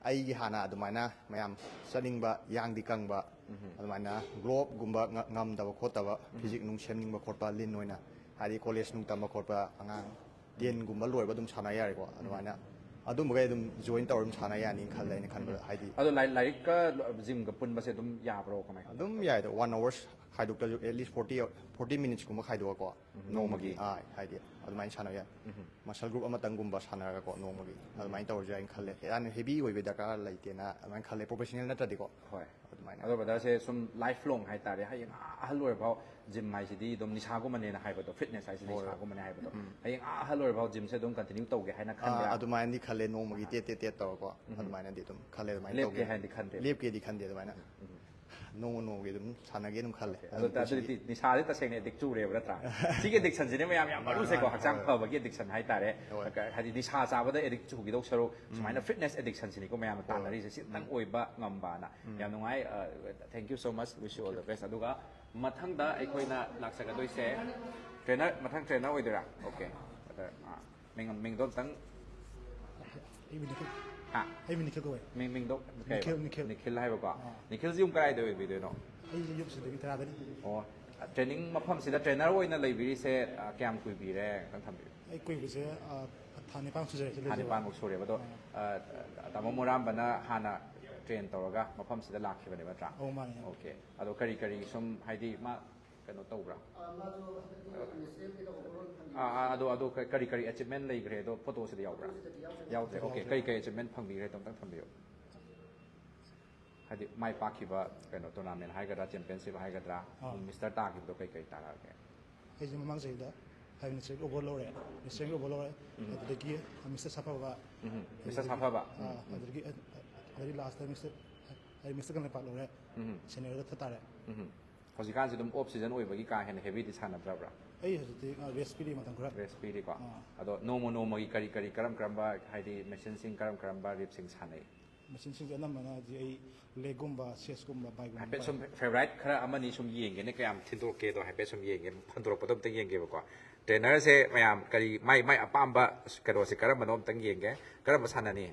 ꯑꯩꯒꯤ ꯍꯥꯟꯅ ꯑꯗꯨꯃꯥꯏꯅ ꯃꯌꯥꯝ ꯆꯠꯅꯤꯡꯕ, ꯌꯥꯡꯗꯤ ꯀꯪꯕ, ꯑꯗꯨꯃꯥꯏꯅ glow upꯀꯨꯝꯕ ꯉ- ꯉꯝꯗꯕ ꯈꯣꯠꯇꯕ, physique ꯅꯨꯡ ꯁꯦꯝꯅꯤꯡꯕ ꯈꯣꯠꯄ, lean ꯑꯣꯏꯅ, ꯍꯥꯏꯗꯤ college ꯅꯨꯡ ꯇꯝꯕ ꯈꯣꯠꯄ ꯑꯉꯥꯡ tenꯒꯨꯝꯕ ꯂꯣꯏꯕ ꯑꯗꯨꯝ ꯁꯥꯟꯅ ꯌꯥꯔꯦꯀꯣ꯫ ꯑꯗꯨꯃꯥꯏꯅ ꯑꯗꯨꯝꯕꯈꯩ ꯑꯗꯨꯝ join ꯇꯧꯔ ꯑꯗꯨꯝ ꯁꯥꯟꯅ ꯌꯥꯅꯤꯅ ꯈꯜꯂꯦ, ꯑꯩꯅ ꯈꯟꯕꯗ꯫ ꯍꯥꯏꯗꯤ ꯑꯗꯣ ꯂꯥꯏ- ꯂꯥꯏꯔꯤꯛꯀ gymꯒ ꯄꯨꯟꯕꯁꯦ ꯑꯗꯨꯝ ꯌꯥꯕ꯭ꯔꯣ, ꯀꯃꯥꯏꯅ? ꯑꯗꯨꯝ ꯌꯥꯏꯗ, one hours ꯈꯥꯏꯗꯣꯛꯇ꯭ꯔꯁꯨ at least forty forty minutesꯀꯨꯝꯕ ꯈꯥꯏꯗꯣꯛꯑꯀꯣ꯫ ꯅꯣꯡꯃꯒꯤ? ꯑꯥ, ꯍꯥꯏꯗꯤ ꯑꯗꯨꯃꯥꯏꯅ ꯁꯥꯟꯅꯕ ꯌꯥꯏ꯫ Muscle group ꯑꯃꯇꯪꯒꯨꯝꯕ ꯁꯥꯟꯅꯔꯒꯀꯣ ꯅꯣꯡꯃꯒꯤ ꯑꯗꯨꯃꯥꯏꯅ ꯇꯧꯔꯁꯨ ꯌꯥꯏꯅ ꯈꯜꯂꯦ꯫ ꯌꯥꯝꯅ heavy ꯑꯣꯏꯕ ꯗꯔꯀꯥꯔ ꯂꯩꯇꯦꯅ ꯑꯗꯨꯃꯥꯏꯅ ꯈꯜꯂꯦ, professional ꯅꯠꯇ꯭ꯔꯗꯤꯀꯣ꯫ ꯍꯣꯏ꯫ ꯑꯗꯨꯃꯥꯏꯅ꯫ ꯑꯗꯣ brotherꯁꯦ ꯁꯨꯝ life long ꯍꯥꯏꯇꯥꯔꯦ, ꯍꯌꯦꯡ ꯑꯥ ꯑꯍꯜ ꯑꯣꯏꯔꯐꯥꯎ gym ꯍꯥꯏꯁꯤꯗꯤ ꯑꯗꯨꯝ ꯅꯤꯁꯥꯒꯨꯝꯕꯅꯦꯅ ꯍꯥꯏꯕꯗꯣ, fitness ꯍꯥꯏꯁꯤ ꯅꯤꯁꯥꯒꯨꯝꯕꯅꯦ ꯍꯥꯏꯕꯗꯣ, ꯍꯌꯦꯡ ꯑꯥ ꯑꯍꯜ ꯑꯣꯏꯔꯐꯥꯎ gymꯁꯦ ꯑꯗꯨꯝ continue ꯇꯧꯒꯦ ꯍꯥꯏꯅ ꯈꯟꯕ ꯑꯥ, ꯌꯥꯕ? ꯑꯗꯨꯃꯥꯏꯅꯗꯤ ꯈꯜꯂꯦ, ꯅꯣꯡꯃꯒꯤ ꯇꯦꯠ ꯇꯦꯠ ꯇꯦꯠ ꯇꯧꯔꯀꯣ꯫ ꯑꯗꯨꯃꯥꯏꯅꯗꯤ ꯑꯗꯨꯝ ꯈꯜꯂꯦ, ꯑꯗꯨꯃꯥꯏꯅ ꯂꯦꯞꯀꯦ ꯇꯧꯒꯦ꯫ ꯍꯥꯏꯅꯗꯤ ꯈꯟꯗꯦꯕ? ꯂꯦꯞꯀꯦꯗꯤ ꯈꯟꯗꯦ ꯑꯗꯨꯃꯥꯏꯅ꯫ ꯅꯣꯡꯃ ꯅꯣꯡꯃꯒꯤ ꯑꯗꯨꯝ ꯁꯥꯟꯅꯒꯦ ꯑꯗꯨꯝ ꯈꯜꯂꯦ꯫ ꯑꯗꯣ ꯑꯗꯨꯗꯤ ꯅꯤꯁꯥꯁꯦ ꯇꯁꯦꯡꯅ addict ꯆꯨꯔꯦꯕ ꯅꯠꯇ꯭ꯔꯥ? ꯁꯤꯒꯤ addictionꯁꯤꯅꯦ ꯃꯌꯥꯝ ꯌꯥꯝ ꯃꯔꯨꯁꯦꯀꯣ, ꯃꯥꯅꯦ, ꯍꯛꯆꯥꯡ ꯍꯣꯏ꯫ ꯐꯕꯒꯤ addiction ꯍꯥꯏꯇꯥꯔꯦ꯫ ꯍꯣꯏ꯫ ꯍꯥꯏꯗꯤ ꯅꯤꯁꯥ ꯆꯥꯕꯗ addict ꯆꯨꯈꯤꯗꯧ ꯁꯔꯨꯛ ꯁꯨꯃꯥꯏꯅ fitness addictionꯁꯤꯅꯤꯀꯣ ꯃꯌꯥꯝꯅ ꯇꯥꯟꯅꯔꯤꯁꯦ, ꯁꯤꯇꯪ ꯑꯣꯏꯕ ꯉꯝꯕꯅ꯫ ꯌꯥꯝ ꯅꯨꯡꯉꯥꯏ꯫ Thank you so much, wish you all the best꯫ ꯑꯗꯨꯒ ꯃꯊꯪꯗ ꯑꯩꯈꯣꯏꯅ ꯂꯥꯛꯆꯒꯗꯣꯏꯁꯦ trainer, ꯃꯊꯪ trainer ꯑꯣꯏꯗꯣꯏꯔꯥ? Okay꯫ ꯑꯗ, ꯑꯥ, ꯃꯤꯡ ꯃꯤꯡꯗꯣ ꯑꯝꯇꯪ꯫ ꯑꯩ ꯃꯤꯡ ꯅꯤꯈꯤꯜ꯫ ꯍꯥ? ꯑꯩ ꯃꯤꯡ ꯅꯤꯈꯤꯜ ꯀꯧꯋꯦ꯫ ꯃꯤꯡ ꯃꯤꯡꯗꯣ ꯀꯩꯕ? ꯅꯤꯈꯤꯜ, ꯅꯤꯈꯤꯜ꯫ ꯅꯤꯈꯤꯜ ꯍꯥꯏꯕꯀꯣ꯫ ꯑꯥ꯫ ꯅꯤꯈꯤꯜꯁꯤ ꯌꯨꯝ ꯀꯗꯥꯏꯗ ꯑꯣꯏꯕꯤꯗꯣꯏꯅꯣ? ꯑꯩꯁꯦ ꯌꯨꯝꯁꯤꯗꯒꯤ ꯇꯔꯥꯗꯅꯤ꯫ ꯑꯣ, training ꯃꯐꯝꯁꯤꯗ trainer ꯑꯣꯏꯅ ꯂꯩꯕꯤꯔꯤꯁꯦ, ꯑ, ꯀꯌꯥꯝ ꯀꯨꯏꯕꯤꯔꯦ? ꯑꯝꯇꯪ ꯊꯝꯕꯤꯌꯨ꯫ ꯑꯩ ꯀꯨꯏꯕꯁꯦ, ꯑ, ꯊꯥ ꯅꯤꯄꯥꯟ ꯁꯨꯖꯔꯦ ꯁꯤ ꯊꯥ ꯂꯩꯖꯕ꯫ ꯅꯤꯄꯥꯟꯃꯨꯛ ꯁꯨꯔꯦꯕ꯫ ꯑꯗꯣ, ꯑ, ꯇꯥꯃꯣ ꯃꯨꯔꯥꯝꯕꯅ ꯍꯥꯟꯅ train ꯇꯧꯔꯒ ꯃꯐꯝꯁꯤꯗ ꯂꯥꯛꯈꯤꯕꯅꯦꯕ ꯅꯠꯇ꯭ꯔꯥ? ꯑꯧ, ꯃꯥꯅꯦ꯫ Okay꯫ ꯑꯗꯣ ꯀꯔꯤ ꯀꯔꯤ ꯁꯨꯝ, ꯍꯥꯏꯗꯤ, ꯃꯥ ꯀꯩꯅꯣ ꯇꯧꯕ꯭ꯔꯥ? ꯑꯥ, ꯑꯥ, ꯑꯗꯣ, ꯑꯗꯣ ꯀ-, ꯀꯔꯤ ꯀꯔꯤ ꯑꯦꯆꯤꯞꯃꯦꯟ ꯂꯩꯈ꯭ꯔꯦ? ꯑꯗꯣ ꯐꯣꯇꯣꯁꯤꯗ ꯌꯥꯎꯕ꯭ꯔꯥ? ꯌꯥꯎꯗ꯭ꯔꯦ꯫ ꯑꯣꯀꯦ, ꯀꯔꯤ ꯀꯔꯤ ꯑꯦꯆꯤꯞꯃꯦꯟ ꯐꯪꯕꯤꯈ꯭ꯔꯦ? ꯑꯗꯣ ꯑꯝꯇꯪ ꯊꯝꯕꯤꯌꯨ꯫ ꯍꯥꯏꯗꯤ ꯃꯥꯏ ꯄꯥꯛꯈꯤꯕ ꯀꯩꯅꯣ ꯇꯣꯔꯅꯥꯃꯦꯟ ꯍꯥꯏꯒꯗ꯭ꯔꯥ, ꯆꯦꯝꯄꯤꯌꯟꯁꯤꯞ ꯍꯥꯏꯒꯗ꯭ꯔꯥ, ꯑꯥ꯫ ꯃꯤꯁꯇꯔ ꯇꯥꯈꯤꯕꯗꯣ ꯀꯩ ꯀꯩ ꯇꯥꯔꯛꯑꯒꯦ? ꯑꯩꯁꯦ ꯃꯃꯥꯡ ꯆꯍꯤꯗ ꯍꯥꯏ ꯃꯤꯅꯤꯁꯇꯔꯒꯤ ꯑꯦꯋꯥꯔꯗ ꯂꯧꯔꯦ, ꯃꯤꯅꯤꯁꯇꯔꯒꯤ ꯑꯦꯋꯥꯔꯗ ꯂꯧꯔꯦ꯫ ꯎꯝ꯫ ꯑꯗꯨꯗꯒꯤ ꯃꯤꯁꯇꯔ ꯁꯥꯐꯕ꯫ ꯎꯝ꯫ ꯃꯤꯁꯇꯔ ꯁꯥꯐꯕ꯫ ꯑꯥ, ꯎꯝ, ꯎꯝ꯫ ꯑꯗꯨꯗꯒꯤ, ꯑꯗꯒꯤ ꯂꯥꯁꯇ ꯃꯤꯁꯇꯔ, ꯍꯥꯏꯗꯤ ꯃꯤꯁꯇꯔ ꯀꯪꯂꯩꯄꯥꯛ ꯂꯧꯔꯦ꯫ ꯎꯝ꯫ ꯁꯦꯅꯤꯌꯔꯗ ꯊꯥ ꯇꯥꯔꯦ꯫ ꯎꯝ꯫ ꯍꯧꯖꯤꯛꯀꯥꯟꯁꯤ ꯑꯗꯨꯝ ꯑꯣꯐ ꯁꯤꯖꯟ ꯑꯣꯏꯕꯒꯤ ꯀꯥ ꯍꯦꯟꯅ ꯍꯦꯚꯤꯗꯤ ꯁꯥꯟꯅꯗ꯭ꯔꯕ꯭ꯔꯥ? ꯑꯩ ꯍꯧꯖꯤꯛꯇꯤ, ꯑ, ꯔꯦꯁ ꯄꯤꯔꯤ ꯃꯇꯝ ꯈꯔ꯫ ꯔꯦꯁ ꯄꯤꯔꯤꯀꯣ꯫ ꯑꯥ꯫ ꯑꯗꯣ ꯅꯣꯡꯃ ꯅꯣꯡꯃꯒꯤ ꯀꯔꯤ ꯀꯔꯤ, ꯀꯔꯝ ꯀꯔꯝꯕ, ꯍꯥꯏꯗꯤ ꯃꯦꯁꯤꯟꯁꯤꯡ ꯀꯔꯝ ꯀꯔꯝꯕ ꯔꯤꯞꯁꯤꯡ ꯁꯥꯟꯅꯩ? ꯃꯦꯁꯤꯟꯁꯤꯡꯁꯦ ꯑꯅꯝꯕꯅꯗꯤ ꯑꯩ ꯂꯦꯒꯀꯨꯝꯕ, ꯆꯦꯁꯀꯨꯝꯕ, ꯕꯥꯏꯒꯨꯝꯕ ꯍꯥꯏꯐꯦꯠ ꯁꯨꯝ ꯐꯦꯚꯣꯔꯥꯏꯠ ꯈꯔ ꯑꯃꯅꯤ ꯁꯨꯝ ꯌꯦꯡꯒꯦꯅꯦ, ꯀꯌꯥꯝ ꯊꯤꯟꯗꯣꯔꯛꯀꯦꯗꯣ ꯍꯥꯏꯐꯦꯠ ꯁꯨꯝ ꯌꯦꯡꯒꯦ, ꯍꯟꯗꯣꯔꯛꯄꯗꯣ ꯑꯝꯇ ꯌꯦꯡꯒꯦꯕꯀꯣ꯫ ꯇ꯭ꯔꯦꯅꯔꯁꯦ ꯃꯌꯥꯝ ꯀꯔꯤ ꯃꯥꯏ, ꯃꯥꯏ ꯑꯄꯥꯝꯕ ꯀꯩꯅꯣꯁꯦ ꯀꯔꯝꯕꯅꯣ ꯑꯝꯇꯪ ꯌꯦꯡꯒꯦ꯫ ꯀꯔꯝꯕ ꯁꯥꯟꯅꯅꯤ?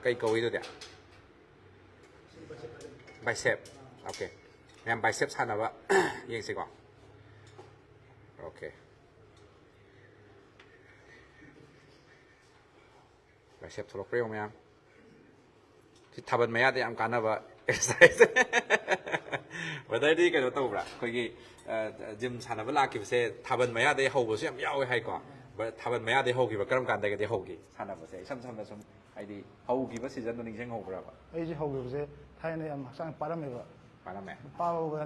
ꯀꯩ ꯀꯧꯏ ꯑꯗꯨꯗꯤ? ꯕꯥꯏꯁꯦꯞ꯫ ꯑꯣꯀꯦ꯫ ꯃꯌꯥꯝ ꯕꯥꯏꯁꯦꯞ ꯁꯥꯟꯅꯕ ꯌꯦꯡꯁꯤꯀꯣ꯫ ꯑꯣꯀꯦ꯫ ꯕꯥꯏꯁꯦꯞ ꯊꯣꯛꯂꯛꯄ꯭ꯔꯥ ꯌꯦꯡꯉꯣ ꯃꯌꯥꯝ꯫ ꯁꯤ ꯊꯥꯕꯜ ꯃꯌꯥꯗ ꯌꯥꯝ ꯀꯥꯟꯅꯕ ꯑꯦꯛꯁꯔꯁꯥꯏꯁ꯫ ꯕ꯭ꯔꯗꯔꯗꯤ ꯀꯩꯅꯣ ꯇꯧꯕ꯭ꯔꯥ? ꯑꯩꯈꯣꯏꯒꯤ, ꯑ, ꯖꯤꯝ ꯁꯥꯟꯅꯕ ꯂꯥꯛꯈꯤꯕꯁꯦ ꯊꯥꯕꯜ ꯃꯌꯥꯗꯩ ꯍꯧꯕꯁꯨ ꯌꯥꯝ ꯌꯥꯎꯋꯦ ꯍꯥꯏꯀꯣ꯫ ꯕ꯭ꯔ-, ꯊꯥꯕꯜ ꯃꯌꯥꯗꯩ ꯍꯧꯈꯤꯕ ꯀꯔꯝ ꯀꯥꯟꯗꯒꯗꯤ ꯍꯧꯈꯤ ꯁꯥꯟꯅꯕꯁꯦ? ꯏꯁꯝ ꯁꯝꯅ ꯁꯨꯝ, ꯍꯥꯏꯗꯤ ꯍꯧꯈꯤꯕ ꯁꯤꯖꯟꯗꯣ ꯅꯤꯡꯁꯤꯡꯍꯧꯕ꯭ꯔꯕ? ꯑꯩꯁꯦ ꯍꯧꯈꯤꯕꯁꯦ ꯊꯥꯏꯅ ꯌꯥꯝ ꯍꯛꯆꯥꯡ ꯄꯥꯔꯝꯃꯦꯕ꯫ ꯄꯥꯔꯝꯃꯦ? ꯄꯥꯕꯕꯨ,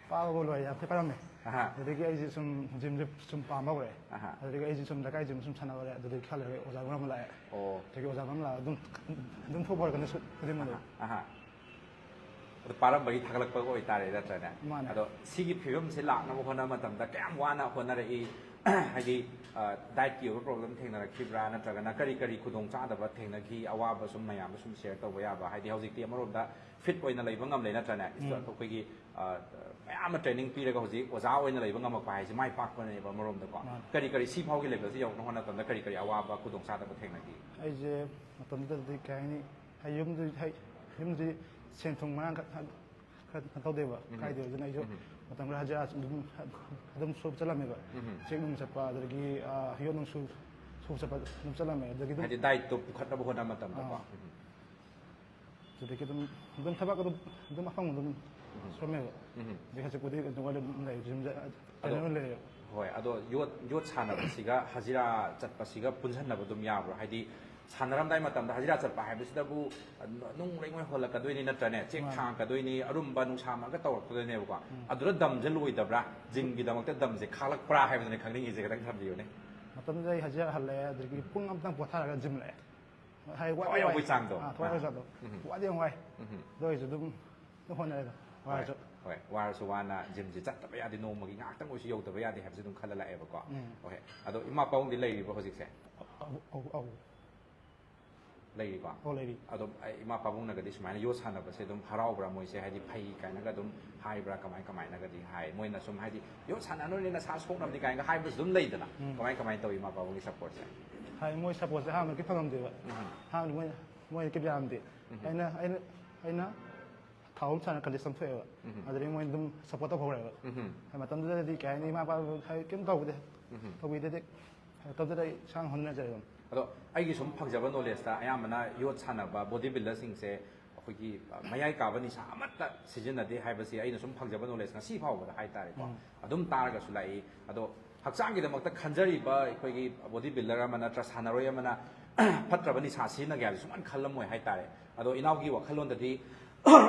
ꯄꯥꯕꯕꯨ ꯂꯣꯏꯔꯦ, ꯌꯥꯝ ꯊꯤ ꯄꯥꯔꯝꯃꯦ꯫ ꯑꯍꯥ꯫ ꯑꯗꯨꯗꯒꯤ ꯑꯩꯁꯦ ꯁꯨꯝ ꯖꯤꯝꯁꯦ ꯁꯨꯝ ꯄꯥꯝꯕ ꯍꯧꯔꯦ꯫ ꯑꯍꯥ꯫ ꯑꯗꯨꯗꯒꯤ ꯑꯩꯁꯦ ꯁꯨꯝ ꯂꯩꯀꯥꯏ ꯖꯤꯝ ꯁꯨꯝ ꯁꯥꯟꯅꯕ ꯍꯧꯔꯦ꯫ ꯑꯗꯨꯗꯒꯤ ꯈꯔ ꯂꯩꯔꯒ ꯑꯣꯖꯥ ꯒꯨꯔꯨ ꯑꯃ ꯂꯥꯛꯑꯦ꯫ ꯑꯣ꯫ ꯑꯗꯒꯤ ꯑꯣꯖꯥ ꯒꯨꯔꯨ ꯑꯃ ꯂꯥꯛꯑꯒ ꯑꯗꯨꯝ, ꯑꯗꯨꯝ ꯊꯣꯛꯄ ꯍꯧꯔꯛꯀꯅꯤ ꯁꯨ-, ꯈꯨꯗꯤꯡꯃꯛ ꯑꯗꯨꯝ꯫ ꯑꯍꯥ, ꯑꯍꯥ꯫ ꯑꯗꯨ ꯄꯥꯔꯝꯕꯒꯤ ꯊꯥꯒꯠꯂꯛꯄ ꯑꯣꯏꯇꯥꯔꯦ, ꯅꯠꯇ꯭ꯔꯅꯦ? ꯃꯥꯅꯦ꯫ ꯑꯗꯣ ꯁꯤꯒꯤ ꯐꯤꯕꯝꯁꯦ ꯂꯥꯛꯅꯕ ꯍꯣꯠꯅꯕ ꯃꯇꯝꯗ ꯀꯌꯥꯝ ꯋꯥꯅ ꯍꯣꯠꯅꯔꯛꯏ? ꯍꯥꯏꯗꯤ, ꯑ, ꯗꯥꯏꯠꯀꯤ ꯑꯣꯏꯕ ꯄ꯭ꯔꯣꯕ꯭ꯂꯦꯝ ꯊꯦꯡꯅꯔꯛꯈꯤꯕ꯭ꯔꯥ? ꯅꯠꯇ꯭ꯔꯒꯅ ꯀꯔꯤ ꯀꯔꯤ ꯈꯨꯗꯣꯡꯆꯥꯗꯕ ꯊꯦꯡꯅꯈꯤ? ꯑꯋꯥꯕ ꯁꯨꯝ ꯃꯌꯥꯝꯗ ꯁꯨꯝ ꯁꯤꯌꯔ ꯇꯧꯕ ꯌꯥꯕ? ꯍꯥꯏꯗꯤ ꯍꯧꯖꯤꯛꯇꯤ ꯑꯃꯔꯣꯝꯗ ꯐꯤꯠ ꯑꯣꯏꯅ ꯂꯩꯕ ꯉꯝꯂꯦ, ꯅꯠꯇ꯭ꯔꯅꯦ? ꯎꯝ꯫ ꯑꯩꯈꯣꯏꯒꯤ, ꯑ, ꯃꯌꯥꯝ ꯑꯃ ꯇ꯭ꯔꯦꯅꯤꯡ ꯄꯤꯔꯒ ꯍꯧꯖꯤꯛ ꯑꯣꯖꯥ ꯑꯣꯏꯅ ꯂꯩꯕ ꯉꯝꯃꯛꯄ ꯍꯥꯏꯁꯦ ꯃꯥꯏ ꯄꯥꯛꯄꯅꯦꯕ ꯑꯃꯔꯣꯝꯗꯀꯣ꯫ ꯃꯥꯅꯦ꯫ ꯀꯔꯤ ꯀꯔꯤ ꯁꯤ ꯐꯥꯎꯒꯤ ꯂꯦꯚꯦꯜꯁꯤ ꯌꯧꯅꯕ ꯍꯣꯠꯅꯕ ꯃꯇꯝꯗ ꯀꯔꯤ ꯀꯔꯤ ꯑꯋꯥꯕ ꯈꯨꯗꯣꯡꯆꯥꯗꯕ ꯊꯦꯡꯅꯈꯤ? ꯑꯩꯁꯦ ꯃꯇꯝꯗꯨꯗꯗꯤ ꯀꯩ ꯍꯥꯏꯅꯤ, ꯑꯩ ꯌꯨꯝꯗꯤ, ꯍꯩ-, ꯌꯨꯝꯗꯤ ꯁꯦꯟ ꯊꯨꯝ ꯃꯔꯥꯡ ꯀ-, ꯈꯔ ꯀꯩꯅꯣ ꯇꯧꯗꯦꯕ, ꯎꯝ꯫ ꯀꯥꯏꯗꯦꯕ꯫ ꯑꯗꯨꯅ ꯑꯩꯁꯨ ꯎꯝ꯫ ꯃꯇꯝ ꯈꯔ ꯍꯖꯤꯔꯥ ꯑꯗꯨꯝ, ꯑꯗꯨꯝ ꯁꯨꯕ ꯆꯠꯂꯝꯃꯦꯕ꯫ ꯎꯝ꯫ ꯆꯦꯛ ꯅꯨꯡ ꯆꯠꯄ, ꯑꯗꯨꯗꯒꯤ, ꯑ, ꯌꯣꯠ ꯅꯨꯡ ꯁꯨ-, ꯁꯨꯕ ꯆꯠꯄ ꯑꯗꯨꯝ ꯆꯠꯂꯝꯃꯦ꯫ ꯑꯗꯒꯤ ꯑꯗꯨꯝ ꯍꯥꯏꯗꯤ ꯗꯥꯏꯠꯇꯣ ꯄꯨꯈꯠꯅꯕ ꯍꯣꯠꯅꯕ ꯃꯇꯝꯗꯀꯣ꯫ ꯑꯥ꯫ ꯎꯝ꯫ ꯑꯗꯨꯗꯒꯤ ꯑꯗꯨꯝ ꯑꯗꯨꯝ ꯊꯕꯛ ꯑꯗꯨꯝ ꯑꯗꯨꯝ ꯑꯐꯪꯕ ꯑꯗꯨꯝ ꯁꯨꯔꯝꯃꯦꯕ꯫ ꯎꯝ꯫ ꯑꯗꯩ ꯍꯧꯖꯤꯛꯄꯨꯗꯤ ꯑꯗꯨꯝ ꯑꯗꯨꯝ ꯂꯩ, ꯖꯤꯝꯗ ꯑꯗꯣ ꯀꯩꯅꯣ ꯂꯩꯔꯦꯕ꯫ ꯍꯣꯏ, ꯑꯗꯣ ꯌꯣꯠ ꯌꯣꯠ ꯁꯥꯟꯅꯕꯁꯤꯒ ꯍꯖꯤꯔꯥ ꯆꯠꯄꯁꯤꯒ ꯄꯨꯟꯁꯤꯟꯅꯕ ꯑꯗꯨꯝ ꯌꯥꯕ꯭ꯔꯣ? ꯍꯥꯏꯗꯤ ꯁꯥꯟꯅꯔꯝꯗꯥꯏ ꯃꯇꯝꯗ ꯍꯖꯤꯔꯥ ꯆꯠꯄ ꯍꯥꯏꯕꯁꯤꯗꯕꯨ ꯅꯨꯡ ꯂꯩꯉꯣꯏ ꯍꯣꯜꯂꯛꯀꯗꯣꯏꯅꯤ ꯅꯠꯇ꯭ꯔꯅꯦ? ꯆꯦꯛ ꯃꯥꯅꯦ꯫ ꯊꯥꯡꯉꯛꯀꯗꯣꯏꯅꯤ, ꯑꯔꯨꯝꯕ ꯅꯨꯡꯁꯥ ꯃꯔꯛꯇ ꯇꯧꯔꯛꯀꯗꯣꯏꯅꯦꯕꯀꯣ꯫ ꯑꯗꯨꯗ ꯗꯝꯁꯦ ꯂꯣꯏꯗꯕ꯭ꯔꯥ? ꯖꯤꯝꯒꯤꯗꯃꯛꯇ ꯗꯝꯁꯦ ꯈꯥꯛꯂꯛꯄ꯭ꯔꯥ ꯍꯥꯏꯕꯗꯨꯅꯦ ꯈꯪꯅꯤꯡꯉꯤꯁꯦ, ꯈꯤꯇꯪ ꯊꯝꯕꯤꯌꯨꯅꯦ꯫ ꯃꯇꯝꯗꯨꯗ ꯑꯩ ꯍꯖꯤꯔꯥ ꯍꯜꯂꯛꯑꯦ, ꯑꯗꯒꯤ ꯄꯨꯡ ꯑꯃꯇꯪ ꯄꯣꯊꯥꯔꯒ ꯖꯤꯝ ꯂꯥꯛꯑꯦ꯫ ꯍꯥꯏ, ꯋꯥꯗꯤ ꯊꯋꯥꯏ ꯌꯥꯎꯕꯒꯤ ꯋꯥꯏ꯫ ꯆꯥꯡꯗꯣ꯫ ꯑꯥ, ꯊꯋꯥꯏ ꯑꯥ꯫ ꯌꯥꯎꯕꯒꯤ ꯆꯥꯡꯗꯣ꯫ ꯎꯝ꯫ ꯋꯥꯗꯤ ꯌꯥꯝ ꯋꯥꯏ꯫ ꯎꯝ꯫ ꯑꯗꯨ ꯑꯣꯏꯔꯁꯨ ꯑꯗꯨꯝ ꯑꯗꯨꯝ ꯍꯣꯠꯅꯔꯦ ꯑꯗꯨꯝ꯫ ꯍꯣꯏ, ꯋꯥꯔꯁꯨ꯫ ꯍꯣꯏ, ꯋꯥꯔꯁꯨ ꯋꯥꯅ ꯖꯤꯝꯁꯦ ꯆꯠꯇꯕ ꯌꯥꯗꯦ, ꯅꯣꯡꯃꯒꯤ ꯉꯥꯏꯍꯥꯛꯇꯪ ꯑꯣꯏꯁꯨ ꯌꯧꯗꯕ ꯌꯥꯗꯦ ꯍꯥꯏꯕꯁꯦ ꯑꯗꯨꯝ ꯈꯜꯂ ꯂꯥꯛꯑꯦꯕꯀꯣ꯫ ꯎꯝ꯫ ꯍꯣꯏ, ꯑꯗꯣ ꯏꯃꯥ ꯄꯥꯕꯨꯡꯗꯤ ꯂꯩꯔꯤꯕꯣ ꯍꯧꯖꯤꯛꯁꯦ? ꯑꯧ, ꯑꯧ, ꯑꯧ꯫ ꯂꯩꯔꯤꯀꯣ? ꯑꯧ, ꯂꯩꯔꯤ꯫ ꯑꯗꯨꯝ ꯑꯩ ꯏꯃꯥ ꯄꯥꯕꯨꯡꯅꯒꯗꯤ ꯁꯨꯃꯥꯏꯅ ꯌꯣꯠ ꯁꯥꯟꯅꯕꯁꯦ ꯑꯗꯨꯝ ꯍꯔꯥꯎꯕ꯭ꯔꯥ, ꯃꯣꯏꯁꯦ ꯍꯥꯏꯗꯤ ꯐꯩ ꯀꯥꯏꯅꯒ ꯑꯗꯨꯝ ꯍꯥꯏꯕ꯭ꯔꯥ, ꯀꯃꯥꯏ ꯀꯃꯥꯏꯅꯒꯗꯤ ꯍꯥꯏ? ꯃꯣꯏꯅ ꯁꯨꯝ ꯍꯥꯏꯗꯤ ꯌꯣꯠ ꯁꯥꯟꯅꯅꯨꯅꯦ, ꯅꯁꯥ ꯁꯣꯛꯅꯕꯅꯤ ꯀꯥꯏꯅꯒ ꯍꯥꯏꯕꯁꯨ ꯑꯗꯨꯝ ꯂꯩꯗꯅ꯫ ꯎꯝ꯫ ꯀꯃꯥꯏ ꯀꯃꯥꯏꯅ ꯇꯧꯏ ꯏꯃꯥ ꯄꯥꯕꯨꯡꯒꯤ ꯁꯞꯄꯣꯔꯠꯁꯦ? ꯍꯥꯏ, ꯃꯣꯏ ꯁꯞꯄꯣꯔꯠꯁꯦ ꯑꯍꯥꯟꯕꯗꯤ ꯐꯪꯉꯝꯗꯦꯕ꯫ ꯎꯝ꯫ ꯑꯍꯥꯟꯕꯗꯤ ꯃꯣꯏ ꯃꯣꯏ ꯀꯩꯝ ꯌꯥꯔꯝꯗꯦ꯫ ꯎꯝ꯫ ꯑꯩꯅ ꯑꯩꯅ ꯑꯩꯅ ꯊꯥ ꯑꯍꯨꯝ ꯁꯥꯟꯅ ꯀꯟꯇꯦꯁ ꯑꯃ ꯊꯣꯛꯑꯦꯕ꯫ ꯎꯝ꯫ ꯑꯗꯨꯗꯒꯤ ꯃꯣꯏ ꯑꯗꯨꯝ ꯁꯞꯄꯣꯔꯠ ꯇꯧꯍꯧꯔꯦꯕ꯫ ꯎꯝ꯫ ꯍꯥꯏ, ꯃꯇꯝꯗꯨꯗꯗꯤ ꯀꯩ ꯍꯥꯏꯅꯤ, ꯏꯃꯥ ꯏꯄꯥ ꯍꯥꯏ ꯀꯩꯝ ꯇꯧꯕꯤꯗꯦ꯫ ꯎꯝ꯫ ꯇꯧꯕꯤꯗꯦꯗꯤ ꯃꯇꯝꯗꯨꯗ ꯑꯩ ꯏꯁꯥꯅ ꯍꯣꯠꯅꯖꯔꯦ ꯑꯗꯨꯝ꯫ ꯑꯗꯣ ꯑꯩꯒꯤ ꯁꯨꯝ ꯐꯪꯖꯕ ꯅꯣꯂꯦꯖꯇ ꯑꯌꯥꯝꯕꯅ ꯌꯣꯠ ꯁꯥꯟꯅꯕ ꯕꯣꯗꯤ ꯕꯤꯜꯗꯔꯁꯤꯡꯁꯦ ꯑꯩꯈꯣꯏꯒꯤ, ꯑ, ꯃꯌꯥꯏ ꯀꯥꯕ ꯅꯤꯁꯥ ꯑꯃꯠꯇ ꯁꯤꯖꯤꯟꯅꯗꯦ ꯍꯥꯏꯕꯁꯤ ꯑꯩꯅ ꯁꯨꯝ ꯐꯪꯖꯕ ꯅꯣꯂꯦꯖ ꯉꯁꯤ ꯐꯥꯎꯕꯗ ꯍꯥꯏꯇꯥꯔꯦꯀꯣ꯫ ꯎꯝ꯫ ꯑꯗꯨꯝ ꯇꯥꯔꯒꯁꯨ ꯂꯥꯛꯏ꯫ ꯑꯗꯣ ꯍꯛꯆꯥꯡꯒꯤꯗꯃꯛꯇ ꯈꯟꯖꯔꯤꯕ ꯑꯩꯈꯣꯏꯒꯤ ꯕꯣꯗꯤ ꯕꯤꯜꯗꯔ ꯑꯃ ꯅꯠꯇ꯭ꯔ ꯁꯥꯟꯅꯔꯣꯏ ꯑꯃꯅ ꯐꯠꯇ꯭ꯔꯕ ꯅꯤꯁꯥ ꯁꯤꯖꯤꯟꯅꯒꯦ ꯍꯥꯏꯕꯁꯤ ꯁꯨꯡꯈꯟ ꯈꯜꯂꯝꯃꯣꯏ ꯍꯥꯏꯇꯥꯔꯦ꯫ ꯑꯗꯣ ꯏꯅꯥꯎꯒꯤ ꯋꯥꯈꯜꯂꯣꯟꯗꯗꯤ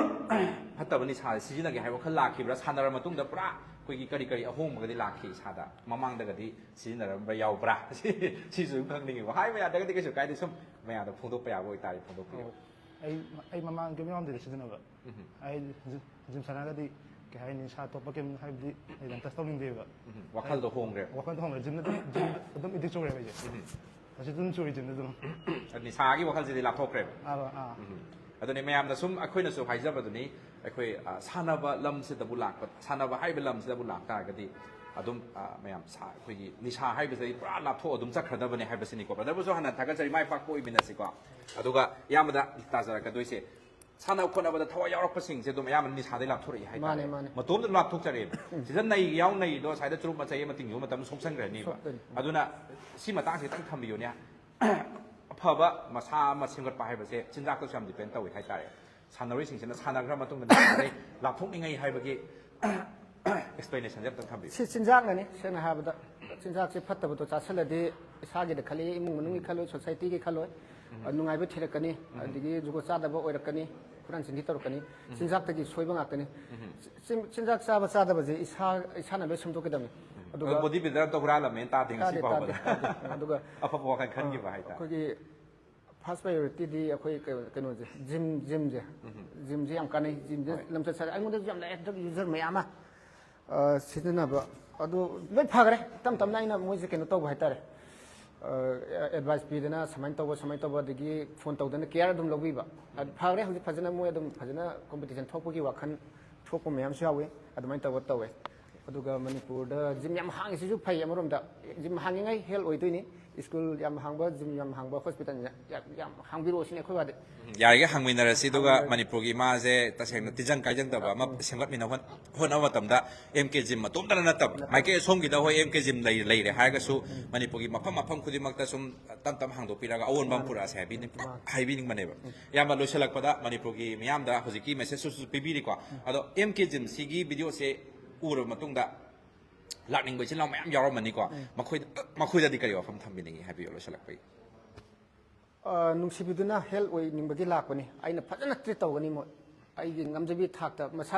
ꯐꯠꯇꯕ ꯅꯤꯁꯥ ꯁꯤꯖꯤꯟꯅꯒꯦ ꯍꯥꯏꯕ ꯋꯥꯈꯜ ꯂꯥꯛꯈꯤꯕ꯭ꯔꯥ? ꯁꯥꯟꯅꯔ ꯃꯇꯨꯡꯗ ꯄꯨꯔꯥ ꯑꯩꯈꯣꯏꯒꯤ ꯀꯔꯤ ꯀꯔꯤ ꯑꯍꯣꯡꯕꯒꯗꯤ ꯂꯥꯛꯈꯤ ꯏꯁꯥꯗ? ꯃꯃꯥꯡꯗꯒꯗꯤ ꯁꯤꯖꯤꯟꯅꯔꯝꯕ ꯌꯥꯎꯕ꯭ꯔꯥ? ꯁꯤꯁꯨ ꯑꯗꯨꯝ ꯈꯪꯅꯤꯡꯉꯤꯀꯣ꯫ ꯍꯥꯏꯕ ꯌꯥꯗ꯭ꯔꯒꯗꯤ ꯀꯩꯁꯨ ꯀꯥꯏꯗꯦ, ꯁꯨꯝ ꯃꯌꯥꯝꯗ ꯐꯣꯡꯗꯣꯛꯄ ꯌꯥꯕ ꯑꯣꯏꯇꯥꯔꯗꯤ ꯐꯣꯡꯗꯣꯛꯄꯤꯌꯨ꯫ ꯑꯣ, ꯑꯩ ꯑꯩ ꯃꯃꯥꯡ ꯀꯩꯝ ꯌꯥꯎꯔꯝꯗꯦꯗ ꯁꯤꯖꯤꯟꯅꯕ꯫ ꯎꯝ꯫ ꯑꯩ ꯖꯤꯝ, ꯖꯤꯝ ꯁꯥꯟꯅꯔꯒꯗꯤ ꯀꯩ ꯍꯥꯏꯅꯤ, ꯅꯤꯁꯥ ꯑꯇꯣꯞꯄ ꯀꯩꯝ ꯍꯥꯏꯕꯗꯤ ꯑꯩ ꯌꯥꯝ ꯇꯁ ꯇꯧꯅꯤꯡꯗꯦꯕ꯫ ꯎꯝ꯫ ꯋꯥꯈꯜꯗꯣ ꯍꯣꯡꯈ꯭ꯔꯦ꯫ ꯋꯥꯈꯜꯗꯣ ꯍꯣꯡꯈ꯭ꯔꯦ꯫ ꯖꯤꯝꯗ ꯑꯗꯨꯝ, ꯖꯤꯝꯗ ꯑꯗꯨꯝ ꯑꯦꯗꯤꯛ ꯆꯨꯔꯦꯕ ꯑꯩꯁꯦ꯫ ꯎꯝ꯫ ꯍꯧꯖꯤꯛ ꯑꯗꯨꯝ ꯆꯨꯔꯤ ꯖꯤꯝꯗ ꯑꯗꯨꯝ꯫ ꯅꯤꯁꯥꯒꯤ ꯋꯥꯈꯜꯁꯤꯗꯤ ꯂꯥꯞꯊꯣꯛꯈ꯭ꯔꯦꯕ꯫ ꯑꯥ, ꯑꯥ꯫ ꯎꯝ꯫ ꯑꯗꯨꯅꯤ ꯃꯌꯥꯝꯅ ꯁꯨꯝ ꯑꯩꯈꯣꯏꯅꯁꯨ ꯍꯥꯏꯖꯕꯗꯨꯅꯤ, ꯑꯩꯈꯣꯏ, ꯑ, ꯁꯥꯟꯅꯕ ꯂꯝꯁꯤꯗꯕꯨ ꯂꯥꯛꯄ, ꯁꯥꯟꯅꯕ ꯍꯥꯏꯕ ꯂꯝꯁꯤꯗꯕꯨ ꯂꯥꯛꯇꯥꯔꯒꯗꯤ ꯑꯗꯨꯝ, ꯑ, ꯃꯌꯥꯝ ꯁꯥ-, ꯑꯩꯈꯣꯏꯒꯤ ꯅꯤꯁꯥ ꯍꯥꯏꯕꯁꯤꯗꯒꯤ ꯄꯨꯔꯥ ꯂꯥꯞꯊꯣꯛꯑ ꯑꯗꯨꯝ ꯆꯠꯈ꯭ꯔꯗꯕꯅꯦ ꯍꯥꯏꯕꯁꯤꯅꯤꯀꯣ꯫ ꯕ꯭ꯔꯗꯔꯕꯨꯁꯨ ꯍꯥꯟꯅ ꯊꯥꯒꯠꯆꯔꯤ, ꯃꯥꯏ ꯄꯥꯛꯄ ꯑꯣꯏꯃꯤꯟꯅꯁꯤꯀꯣ꯫ ꯑꯗꯨꯒ ꯏꯌꯥꯝꯕꯗ ꯇꯥꯖꯔꯛꯀꯗꯣꯏꯁꯦ, ꯁꯥꯟꯅ ꯈꯣꯠꯅꯕꯗ ꯊꯋꯥꯏ ꯌꯥꯎꯔꯛꯄꯁꯤꯡꯁꯦ ꯑꯗꯨꯝ ꯑꯌꯥꯝꯕꯅ ꯅꯤꯁꯥꯗꯩ ꯂꯥꯞꯊꯣꯔꯛꯏ ꯍꯥꯏꯇꯥꯔꯦ꯫ ꯃꯥꯅꯦ, ꯃꯥꯅꯦ꯫ ꯃꯇꯣꯝꯇ ꯑꯗꯨꯝ ꯂꯥꯞꯊꯣꯛꯆꯔꯛꯑꯦꯕ꯫ ꯁꯤꯗ ꯅꯩ ꯌꯥꯎ ꯅꯩꯗꯣ ꯉꯁꯥꯏꯗ ꯆꯨꯔꯨꯞ ꯃꯆꯩ ꯑꯃ ꯇꯤꯡꯈꯤꯕ ꯃꯇꯝꯗ ꯁꯣꯛꯆꯟꯈ꯭ꯔꯅꯤꯕ꯫ ꯁꯣꯛꯇꯣꯏꯅꯤ꯫ ꯑꯗꯨꯅ ꯁꯤ ꯃꯇꯥꯡꯁꯦ ꯈꯤꯇꯪ ꯊꯝꯕꯤꯌꯨꯅꯦ꯫ ꯑꯐꯕ ꯃꯁꯥ ꯑꯃ ꯁꯦꯝꯒꯠꯄ ꯍꯥꯏꯕꯁꯦ ꯆꯤꯟꯖꯥꯛꯇꯁꯨ ꯌꯥꯝ ꯗꯤꯄꯦꯟ ꯇꯧꯏ ꯍꯥꯏꯇꯥꯔꯦ꯫ ꯁꯥꯟꯅꯔꯣꯏꯁꯤꯡꯁꯤꯅ ꯁꯥꯟꯅꯈ꯭ꯔ ꯃꯇꯨꯡꯗ ꯅꯨꯡꯉꯥꯏꯅꯩ, ꯂꯥꯞꯊꯣꯛꯅꯤꯡꯉꯩ ꯍꯥꯏꯕꯒꯤ explanation ꯁꯦ ꯑꯝꯇꯪ ꯊꯝꯕꯤꯌꯨ꯫ ꯁꯤ ꯆꯤꯟꯖꯥꯛꯅꯅꯤ꯫ ꯁꯦꯡꯅ ꯍꯥꯏꯔꯕꯗ, ꯆꯤꯟꯖꯥꯛꯁꯦ ꯐꯠꯇꯕꯗꯣ ꯆꯥꯁꯤꯜꯂꯗꯤ ꯏꯁꯥꯒꯤꯗ ꯈꯜꯂꯤ, ꯏꯃꯨꯡ ꯃꯅꯨꯡꯒꯤ ꯈꯜꯂꯣꯏ, ꯁꯣꯁꯥꯏꯇꯤꯒꯤ ꯈꯜꯂꯣꯏ, ꯅꯨꯡꯉꯥꯏꯕ ꯊꯤꯔꯛꯀꯅꯤ, ꯑꯗꯒꯤ ꯖꯨꯒꯣꯠ ꯆꯥꯗꯕ ꯑꯣꯏꯔꯛꯀꯅꯤ, ꯍꯨꯔꯥꯟ ꯆꯤꯟꯊꯤ ꯇꯧꯔꯛꯀꯅꯤ꯫ ꯆꯤꯟꯖꯥꯛꯇꯒꯤ ꯁꯣꯏꯕ ꯉꯥꯛꯇꯅꯤ꯫ ꯆꯤꯟ- ꯆꯤꯟꯖꯥꯛ ꯆꯥꯕ ꯆꯥꯗꯕꯁꯦ ꯏꯁꯥ ꯏꯁꯥꯅ ꯂꯣꯏ ꯁꯦꯝꯗꯣꯛꯀꯗꯕꯅꯤ꯫ ꯑꯗꯨꯒ ꯕꯣꯗꯤ ꯕꯤꯜꯗꯔ ꯑꯝꯇ ꯍꯨꯔꯥꯜꯂꯝꯃꯦꯅ ꯇꯥꯗꯦ ꯉꯁꯤ ꯇꯥꯗꯦ, ꯇꯥꯗꯦ, ꯐꯥꯎꯕꯗ꯫ ꯇꯥꯗꯦ꯫ ꯑꯗꯨꯒ ꯑꯐꯕ ꯋꯥꯈꯜ ꯈꯟꯈꯤꯕ ꯍꯥꯏꯇꯥꯔꯦ꯫ ꯑꯩꯈꯣꯏꯒꯤ ꯐꯥꯔꯁ ꯄ꯭ꯔꯥꯏꯌꯣꯔꯤꯇꯤꯗꯤ ꯑꯩꯈꯣꯏ ꯀꯩꯅꯣ- ꯀꯩꯅꯣꯁꯦ, ꯖꯤꯝ ꯖꯤꯝꯁꯦ꯫ ꯖꯤꯝꯁꯦ ꯌꯥꯝ ꯀꯥꯟꯅꯩ꯫ ꯖꯤꯝꯁꯦ ꯍꯣꯏ꯫ ꯂꯝꯆꯠ ꯁꯥꯖꯠ ꯑꯩꯉꯣꯟꯗꯁꯨ ꯌꯥꯝ ꯂꯥꯛꯑꯦ, ꯗ꯭ꯔꯒ ꯌꯨꯖꯔ ꯃꯌꯥꯝ ꯑꯃ, ꯑ, ꯁꯤꯖꯤꯟꯅꯕ꯫ ꯑꯗꯨ ꯂꯣꯏ ꯐꯈ꯭ꯔꯦ꯫ ꯇꯞ ꯇꯞꯅ ꯑꯩꯅ ꯃꯣꯏꯁꯦ ꯀꯩꯅꯣ ꯇꯧꯕ ꯍꯥꯏꯇꯥꯔꯦ, ꯑꯦꯗꯚꯥꯏꯁ ꯄꯤꯗꯅ ꯁꯨꯃꯥꯏꯅ ꯇꯧꯕ, ꯁꯨꯃꯥꯏꯅ ꯇꯧꯕ, ꯑꯗꯒꯤ ꯐꯣꯟ ꯇꯧꯗꯅ ꯀꯦꯌꯔ ꯑꯗꯨꯝ ꯂꯧꯕꯤꯕ꯫ ꯑꯗꯨ ꯐꯈ꯭ꯔꯦ꯫ ꯍꯧꯖꯤꯛ ꯐꯖꯅ ꯃꯣꯏ ꯑꯗꯨꯝ ꯐꯖꯅ ꯀꯣꯝꯄꯤꯇꯤꯁꯟ ꯊꯣꯛꯄꯒꯤ ꯋꯥꯈꯜ ꯊꯣꯛꯄ ꯃꯌꯥꯝꯁꯨ ꯌꯥꯎꯏ꯫ ꯑꯗꯨꯃꯥꯏꯅ ꯇꯧꯕ ꯇꯧꯋꯦ꯫ ꯑꯗꯨꯒ ꯃꯅꯤꯄꯨꯔꯗ ꯖꯤꯝ ꯌꯥꯝ ꯍꯥꯡꯉꯤꯁꯤꯁꯨ ꯐꯩ ꯑꯃꯔꯣꯝꯗ꯫ ꯖꯤꯝ ꯍꯥꯡꯉꯤꯉꯩ ꯍꯦꯜ ꯑꯣꯏꯗꯣꯏꯅꯤ꯫ ꯁ꯭ꯀꯨꯜ ꯌꯥꯝ ꯍꯥꯡꯕ, ꯖꯤꯝ ꯌꯥꯝ ꯍꯥꯡꯕ, ꯍꯣꯁꯄꯤꯇꯥꯜ ꯌꯥꯝ, ꯌꯥꯝ ꯍꯥꯡꯕꯤꯔꯛꯑꯣ ꯁꯤꯅꯤ ꯑꯩꯈꯣꯏ ꯋꯥꯗꯤ꯫ ꯌꯥꯔꯤꯒꯩ ꯍꯥꯡꯃꯤꯟꯅꯔꯁꯤ꯫ ꯑꯗꯨꯒ ꯃꯅꯤꯄꯨꯔꯒꯤ ꯏꯃꯥꯁꯦ ꯇꯁꯦꯡꯅ ꯇꯤꯟꯖꯪ ꯀꯥꯏꯖꯪꯗꯕ ꯑꯃ ꯁꯦꯝꯒꯠꯃꯤꯟꯅ ꯍꯣꯠ- ꯍꯣꯠꯅꯕ ꯃꯇꯝꯗ ꯑꯦꯝ ꯀꯦ ꯖꯤꯝ ꯑꯗꯣꯝꯇꯅ ꯅꯠꯇꯕ, ꯃꯥꯏꯀꯩ ꯑꯁꯣꯝꯒꯤꯗ ꯍꯣꯏ ꯑꯦꯝ ꯀꯦ ꯖꯤꯝ ꯂꯩ- ꯂꯩꯔꯦ ꯍꯥꯏꯔꯒꯁꯨ ꯃꯅꯤꯄꯨꯔꯒꯤ ꯃꯐꯝ ꯃꯐꯝ ꯈꯨꯗꯤꯡꯃꯛꯇ ꯁꯨꯝ ꯇꯞ ꯇꯞ ꯍꯥꯡꯗꯣꯛꯄꯤꯔꯒ ꯑꯑꯣꯟꯕ ꯑꯃ ꯄꯨꯔꯛꯑꯁꯦ ꯍꯥꯏꯕꯤꯅꯤꯡ- ꯍꯥꯏꯕꯤꯅꯤꯡꯕꯅꯦꯕ꯫ ꯏꯌꯥꯝꯕ, ꯂꯣꯏꯁꯤꯜꯂꯛꯄꯗ ꯃꯅꯤꯄꯨꯔꯒꯤ ꯃꯤꯌꯥꯝꯗ ꯍꯧꯖꯤꯛꯀꯤ ꯃꯦꯁꯦꯖꯇꯨꯁꯨ ꯄꯤꯕꯤꯔꯤꯀꯣ꯫ ꯑꯗꯣ ꯑꯦꯝ ꯀꯦ ꯖꯤꯝ ꯁꯤꯒꯤ ꯚꯤꯗꯤꯑꯣꯁꯦ ꯎꯔꯕ ꯃꯇꯨꯡꯗ ꯂꯥꯛꯅꯤꯡꯕ ꯏꯆꯤꯜ ꯏꯅꯥꯎ ꯃꯌꯥꯝ ꯌꯥꯎꯔꯝꯃꯅꯤꯀꯣ꯫ ꯃꯈꯣꯏꯗ ꯃꯈꯣꯏꯗꯗꯤ ꯀꯔꯤ ꯋꯥꯐꯝ ꯊꯝꯕꯤꯅꯤꯡꯉꯤ ꯍꯥꯏꯕꯤꯌꯨ ꯂꯣꯏꯁꯤꯜꯂꯛꯄꯒꯤ꯫ ꯑ, ꯅꯨꯡꯁꯤꯕꯤꯗꯨꯅ ꯍꯦꯜ ꯑꯣꯏꯅꯤꯡꯕꯒꯤ ꯂꯥꯛꯄꯅꯤ꯫ ꯑꯩꯅ ꯐꯖꯅ ꯇ꯭ꯔꯤꯠ ꯇꯧꯒꯅꯤ ꯃꯣꯏ꯫ ꯑꯩꯒꯤ ꯉꯝꯖꯕꯤ ꯊꯥꯛꯇ ꯃꯁꯥ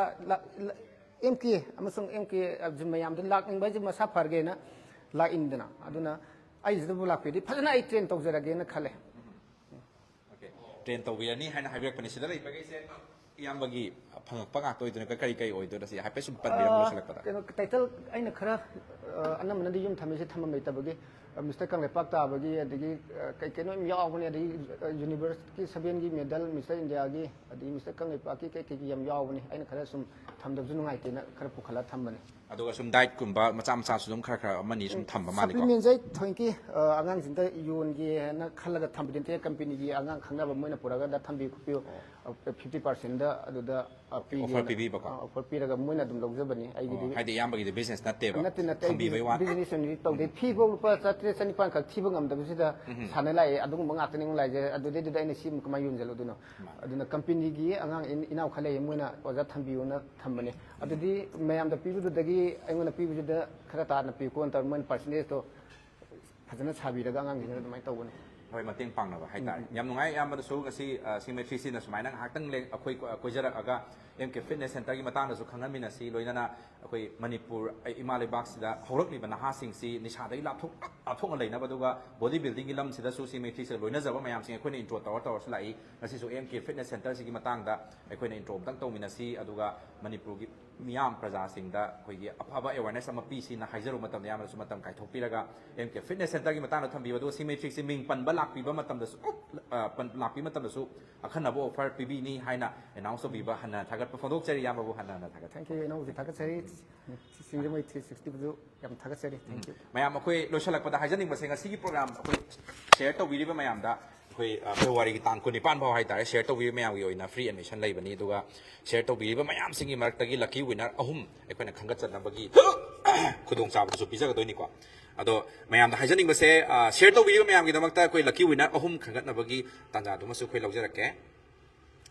ꯑꯦꯝ ꯀꯦ ꯑꯃꯁꯨꯡ ꯑꯦꯝ ꯀꯦ ꯖꯤꯝ ꯃꯌꯥꯝꯗꯨ ꯂꯥꯛꯅꯤꯡꯕ ꯍꯥꯏꯁꯦ ꯃꯁꯥ ꯐꯔꯒꯦꯅ ꯂꯥꯛꯏꯅꯤꯗꯅ꯫ ꯑꯗꯨꯅ ꯑꯩꯁꯤꯗꯕꯨ ꯂꯥꯛꯄꯤꯔꯗꯤ ꯐꯖꯅ ꯑꯩ ꯇ꯭ꯔꯦꯟ ꯇꯧꯖꯔꯒꯦꯅ ꯈꯜꯂꯦ꯫ ꯑꯣꯀꯦ꯫ ꯇ꯭ꯔꯦꯟ ꯇꯧꯕꯤꯔꯅꯤ ꯍꯥꯏꯅ ꯍꯥꯏꯕꯤꯔꯛꯄꯅꯤ꯫ ꯁꯤꯗ ꯂꯩꯕꯈꯩꯁꯦ ꯏꯌꯥꯝꯕꯒꯤ ꯐꯪꯉꯛꯄ ꯉꯥꯛꯇ ꯑꯣꯏꯗꯣꯏꯅꯣ? ꯀꯔꯤ ꯀꯔꯤ ꯑꯣꯏꯗꯣꯏꯅꯣ? ꯁꯤ ꯍꯥꯏꯐꯦꯠ ꯁꯨꯝ ꯄꯟꯕꯤꯔꯝꯃꯨ ꯂꯣꯏꯁꯤꯜꯂꯛꯄꯗ꯫ ꯀꯩꯅꯣ, ꯇꯥꯏꯇꯜ ꯑꯩꯅ ꯈꯔ, ꯑ, ꯑꯅꯝꯕꯅꯗꯤ ꯌꯨꯝ ꯊꯝꯃꯤꯁꯦ ꯊꯝꯐꯝ ꯂꯩꯇꯕꯒꯤ, ꯑ, ꯃꯤꯁꯇꯔ ꯀꯪꯂꯩꯄꯥꯛ ꯇꯥꯕꯒꯤ, ꯑꯗꯒꯤ, ꯑ, ꯀꯩ ꯀꯩꯅꯣ ꯌꯥꯝ ꯌꯥꯎꯕꯅꯦ, ꯑꯗꯒꯤ, ꯑ, ꯌꯨꯅꯤꯚꯔꯁꯀꯤ ꯁꯚꯦꯟꯒꯤ ꯃꯦꯗꯜ, ꯃꯤꯁꯇꯔ ꯏꯟꯗꯤꯌꯥꯒꯤ, ꯑꯗꯒꯤ ꯃꯤꯁꯇꯔ ꯀꯪꯂꯩꯄꯥꯛꯀꯤ ꯀꯩ ꯀꯩꯒꯤ ꯌꯥꯝ ꯌꯥꯎꯕꯅꯦ꯫ ꯑꯩꯅ ꯈꯔ ꯁꯨꯝ ꯊꯝꯗꯕꯁꯨ ꯅꯨꯡꯉꯥꯏꯇꯦꯅ ꯈꯔ ꯄꯨꯈꯠꯂꯒ ꯊꯝꯕꯅꯦ꯫ ꯑꯗꯨꯒ ꯁꯨꯝ ꯗꯥꯏꯠꯀꯨꯝꯕ ꯃꯆꯥ ꯃꯆꯥꯁꯨ ꯑꯗꯨꯝ ꯈꯔ ꯈꯔ ꯑꯃꯅꯤ ꯁꯨꯝ ꯊꯝꯕ ꯃꯥꯜꯂꯤꯀꯣ꯫ ꯁꯄ꯭ꯂꯤꯃꯦꯟꯁꯦ ꯑꯩ ꯊꯣꯏꯀꯤ, ꯑ, ꯑꯉꯥꯡꯁꯤꯡꯗ ꯌꯣꯟꯒꯦꯅ ꯈꯜꯂꯒ ꯊꯝꯕꯗꯤ ꯅꯠꯇꯦ꯫ ꯀꯝꯄꯦꯅꯤꯒꯤ ꯑꯉꯥꯡ ꯈꯪꯅꯕ ꯃꯣꯏꯅ ꯄꯨꯔꯛꯑꯒ ꯊꯝꯕꯤꯌꯨ ꯈꯣꯠꯄꯤꯌꯨ, ꯑ, ꯐꯤꯐꯇꯤ ꯄꯥꯔꯁꯦꯟꯗ ꯑꯗꯨꯗ, ꯑ, ꯄꯤꯒꯦꯅ꯫ ꯑꯣꯐꯔ ꯄꯤꯕꯤꯕꯀꯣ꯫ ꯑ, ꯑꯣꯐꯔ ꯄꯤꯔꯒ ꯃꯣꯏꯅ ꯑꯗꯨꯝ ꯂꯧꯖꯕꯅꯤ꯫ ꯑꯩꯒꯤꯗꯤ ꯑꯣ, ꯍꯥꯏꯗꯤ ꯏꯌꯥꯝꯕꯒꯤꯗꯤ ꯕꯤꯖꯤꯅꯦꯁ ꯅꯠꯇꯦꯕ꯫ ꯅꯠꯇꯦ, ꯅꯠꯇꯦ, ꯑꯩ ꯊꯝꯕꯤꯕꯩ ꯋꯥ꯫ ꯕꯤꯖꯤꯅꯦꯁ ꯑꯣꯏꯅꯗꯤ ꯇꯧꯗꯦ꯫ ꯐꯤ ꯐꯥꯎ ꯂꯨꯄꯥ ꯆꯥꯇ꯭ꯔꯦꯠ ꯇꯔꯦꯠ ꯆꯅꯤꯄꯥꯟ ꯈꯛ ꯊꯤꯕ ꯉꯝꯗꯕꯁꯤꯗ ꯁꯥꯟꯅ ꯂꯥꯛꯑꯦ꯫ ꯑꯗꯨꯒꯨꯝꯕ ꯉꯥꯛꯇꯅꯤ ꯑꯃꯨꯛ ꯂꯥꯛꯏꯁꯦ꯫ ꯑꯗꯨꯗꯩꯗꯨꯗ ꯑꯩꯅ ꯁꯤ ꯀꯃꯥꯏꯅ ꯌꯣꯟꯁꯤꯜꯂꯨꯗꯣꯏꯅꯣ? ꯑꯗꯨꯅ ꯀꯝꯄꯦꯅꯤꯒꯤ ꯑꯉꯥꯡ ꯏꯟ- ꯏꯅꯥꯎ ꯈꯔ ꯂꯩꯌꯦ, ꯃꯣꯏꯅ ꯑꯣꯖꯥ ꯊꯝꯕꯤꯌꯨꯅ ꯊꯝꯕꯅꯦ꯫ ꯑꯗꯨꯗꯤ ꯃꯌꯥꯝꯗ ꯄꯤꯕꯗꯨꯗꯒꯤ ꯑꯩꯉꯣꯟꯗ ꯄꯤꯕꯗꯨꯗ ꯈꯔ ꯇꯥꯅ ꯄꯤꯌꯨꯀꯣꯅ ꯇꯧꯔ ꯃꯣꯏꯅ ꯄꯥꯔꯁꯦꯟꯇꯦꯖꯇꯣ ꯐꯖꯅ ꯁꯥꯕꯤꯔꯒ ꯑꯉꯥꯡꯁꯤꯡꯗꯨꯅ ꯑꯗꯨꯃꯥꯏꯅ ꯇꯧꯕꯅꯦ꯫ ꯍꯣꯏ, ꯃꯇꯦꯡ ꯄꯥꯡꯅꯕ ꯍꯥꯏꯇꯥꯔꯦ꯫ ꯌꯥꯝ ꯅꯨꯡꯉꯥꯏ꯫ ꯑꯌꯥꯝꯕꯅꯁꯨ ꯉꯁꯤ ꯁꯤꯃꯦꯇ꯭ꯔꯤꯁꯤꯅ ꯁꯨꯃꯥꯏꯅ ꯉꯥꯏꯍꯥꯛꯇꯪ ꯂꯦꯡ- ꯑꯩꯈꯣꯏ ꯀꯣꯏꯖꯔꯛꯑꯒ ꯑꯦꯝ ꯀꯦ ꯐꯤꯠꯅꯦꯁ ꯁꯦꯟꯇꯔꯒꯤ ꯃꯇꯥꯡꯗꯁꯨ ꯈꯪꯍꯟꯃꯤꯟꯅꯁꯤ꯫ ꯂꯣꯏꯅꯅ ꯑꯩꯈꯣꯏ ꯃꯅꯤꯄꯨꯔ, ꯑꯩ- ꯏꯃꯥ ꯂꯩꯕꯥꯛꯁꯤꯗ ꯍꯧꯔꯛꯂꯤꯕ ꯅꯍꯥꯁꯤꯡꯁꯤ ꯅꯤꯁꯥꯗꯒꯤ ꯂꯥꯞꯊꯣꯛ- ꯂꯥꯞꯊꯣꯛꯅ ꯂꯩꯅꯕ, ꯑꯗꯨꯒ ꯕꯣꯗꯤ ꯕꯤꯜꯗꯤꯡꯒꯤ ꯂꯝꯁꯤꯗꯁꯨ ꯁꯤꯃꯦꯇ꯭ꯔꯤꯁꯤꯗ ꯂꯣꯏꯅꯖꯕ ꯃꯌꯥꯝꯁꯤꯡ ꯑꯩꯈꯣꯏꯅ ꯏꯟꯇ꯭ꯔꯣ ꯇꯧꯔ ꯇꯧꯔꯁꯨ ꯂꯥꯛꯏ꯫ ꯉꯁꯤꯁꯨ ꯑꯦꯝ ꯀꯦ ꯐꯤꯠꯅꯦꯁ ꯁꯦꯟꯇꯔꯁꯤꯒꯤ ꯃꯇꯥꯡꯗ ꯑꯩꯈꯣꯏꯅ ꯏꯟꯇ꯭ꯔꯣ ꯑꯝꯇꯪ ꯇꯧꯃꯤꯟꯅꯁꯤ꯫ ꯑꯗꯨꯒ ꯃꯅꯤꯄꯨꯔꯒꯤ ꯃꯤꯌꯥꯝ ꯄ꯭ꯔꯖꯥꯁꯤꯡꯗ ꯑꯩꯈꯣꯏꯒꯤ ꯑꯐꯕ ꯑꯦꯋꯦꯔꯅꯦꯁ ꯑꯃ ꯄꯤꯁꯤꯅ ꯍꯥꯏꯖꯔꯨꯕ ꯃꯇꯝꯗ, ꯌꯥꯝꯅꯁꯨ ꯃꯇꯝ ꯀꯥꯏꯊꯣꯛꯄꯤꯔꯒ ꯑꯦꯝ ꯀꯦ ꯐꯤꯠꯅꯦꯁ ꯁꯦꯟꯇꯔꯒꯤ ꯃꯇꯥꯡꯗ ꯊꯝꯕꯤꯌꯨ꯫ ꯑꯗꯨꯒ ꯁꯤꯃꯦꯇ꯭ꯔꯤꯛꯁꯤ ꯃꯤꯡ ꯄꯟꯕ ꯂꯥꯛꯄꯤꯕ ꯃꯇꯝꯗꯁꯨ, ꯑ, ꯄꯟ- ꯂꯥꯛꯄꯤꯕ ꯃꯇꯝꯗꯁꯨ ꯑꯈꯟꯅꯕ ꯑꯣꯐꯔ ꯄꯤꯕꯤꯅꯤ ꯍꯥꯏꯅ ꯑꯦꯅꯥꯎꯟꯁ ꯇꯧꯕꯤꯕ ꯍꯟꯅ ꯊꯥꯒꯠꯄ ꯐꯣꯡꯗꯣꯛꯆꯔꯤ꯫ ꯏꯌꯥꯝꯕꯕꯨ ꯍꯟꯅ ꯍꯟꯅ ꯊꯥꯒꯠꯆꯔꯤ꯫ ꯊꯦꯡꯛ ꯌꯨ, ꯏꯅꯥꯎꯁꯨ ꯊꯥꯒꯠꯆꯔꯤ꯫ ꯁꯤꯡꯖꯃꯩ ꯊ꯭ꯔꯤ ꯁꯤꯛꯁꯇꯤꯕꯨꯁꯨ ꯌꯥꯝ ꯊꯥꯒꯠꯆꯔꯤ꯫ Thank you. ꯃꯌꯥꯝ, ꯑꯩꯈꯣꯏ ꯂꯣꯏꯁꯤꯜꯂꯛꯄꯗ ꯍꯥꯏꯖꯅꯤꯡꯕꯁꯦ, ꯉꯁꯤꯒꯤ ꯄ꯭ꯔꯣꯒ꯭ꯔꯥꯝ ꯑꯩꯈꯣꯏ ꯁꯤꯌꯔ ꯇꯧꯕꯤꯔꯤꯕ ꯃꯌꯥꯝꯗ, ꯑꯩꯈꯣꯏ, ꯑ, ꯐꯦꯕ꯭ꯔꯨꯋꯥꯔꯤꯒꯤ ꯇꯥꯡ ꯀꯨꯟꯅꯤꯄꯥꯟ ꯐꯥꯎ ꯍꯥꯏꯇꯥꯔꯦ, ꯁꯤꯌꯔ ꯇꯧꯕꯤꯔꯤꯕ ꯃꯌꯥꯝꯒꯤ ꯑꯣꯏꯅ ꯐ꯭ꯔꯤ ꯑꯦꯗꯃꯤꯁꯟ ꯂꯩꯕꯅꯤ꯫ ꯑꯗꯨꯒ ꯁꯤꯌꯔ ꯇꯧꯕꯤꯔꯤꯕ ꯃꯌꯥꯝꯁꯤꯡꯒꯤ ꯃꯔꯛꯇꯒꯤ ꯂꯛꯀꯤ ꯋꯤꯅꯔ ꯑꯍꯨꯝ ꯑꯩꯈꯣꯏꯅ ꯈꯟꯒꯠꯆꯅꯕꯒꯤ ꯈꯨꯗꯣꯡꯆꯥꯕꯗꯨꯁꯨ ꯄꯤꯖꯒꯗꯣꯏꯅꯤꯀꯣ꯫ ꯑꯗꯣ ꯃꯌꯥꯝꯗ ꯍꯥꯏꯖꯅꯤꯡꯕꯁꯦ, ꯑ, ꯁꯤꯌꯔ ꯇꯧꯕꯤꯔꯤꯕ ꯃꯌꯥꯝꯒꯤꯗꯃꯛꯇ ꯑꯩꯈꯣꯏ ꯂꯛꯀꯤ ꯋꯤꯅꯔ ꯑꯍꯨꯝ ꯈꯟꯒꯠꯅꯕꯒꯤ ꯇꯥꯟꯖꯥꯗꯨꯃꯁꯨ ꯑꯩꯈꯣꯏ ꯂꯧꯖꯔꯛꯀꯦ꯫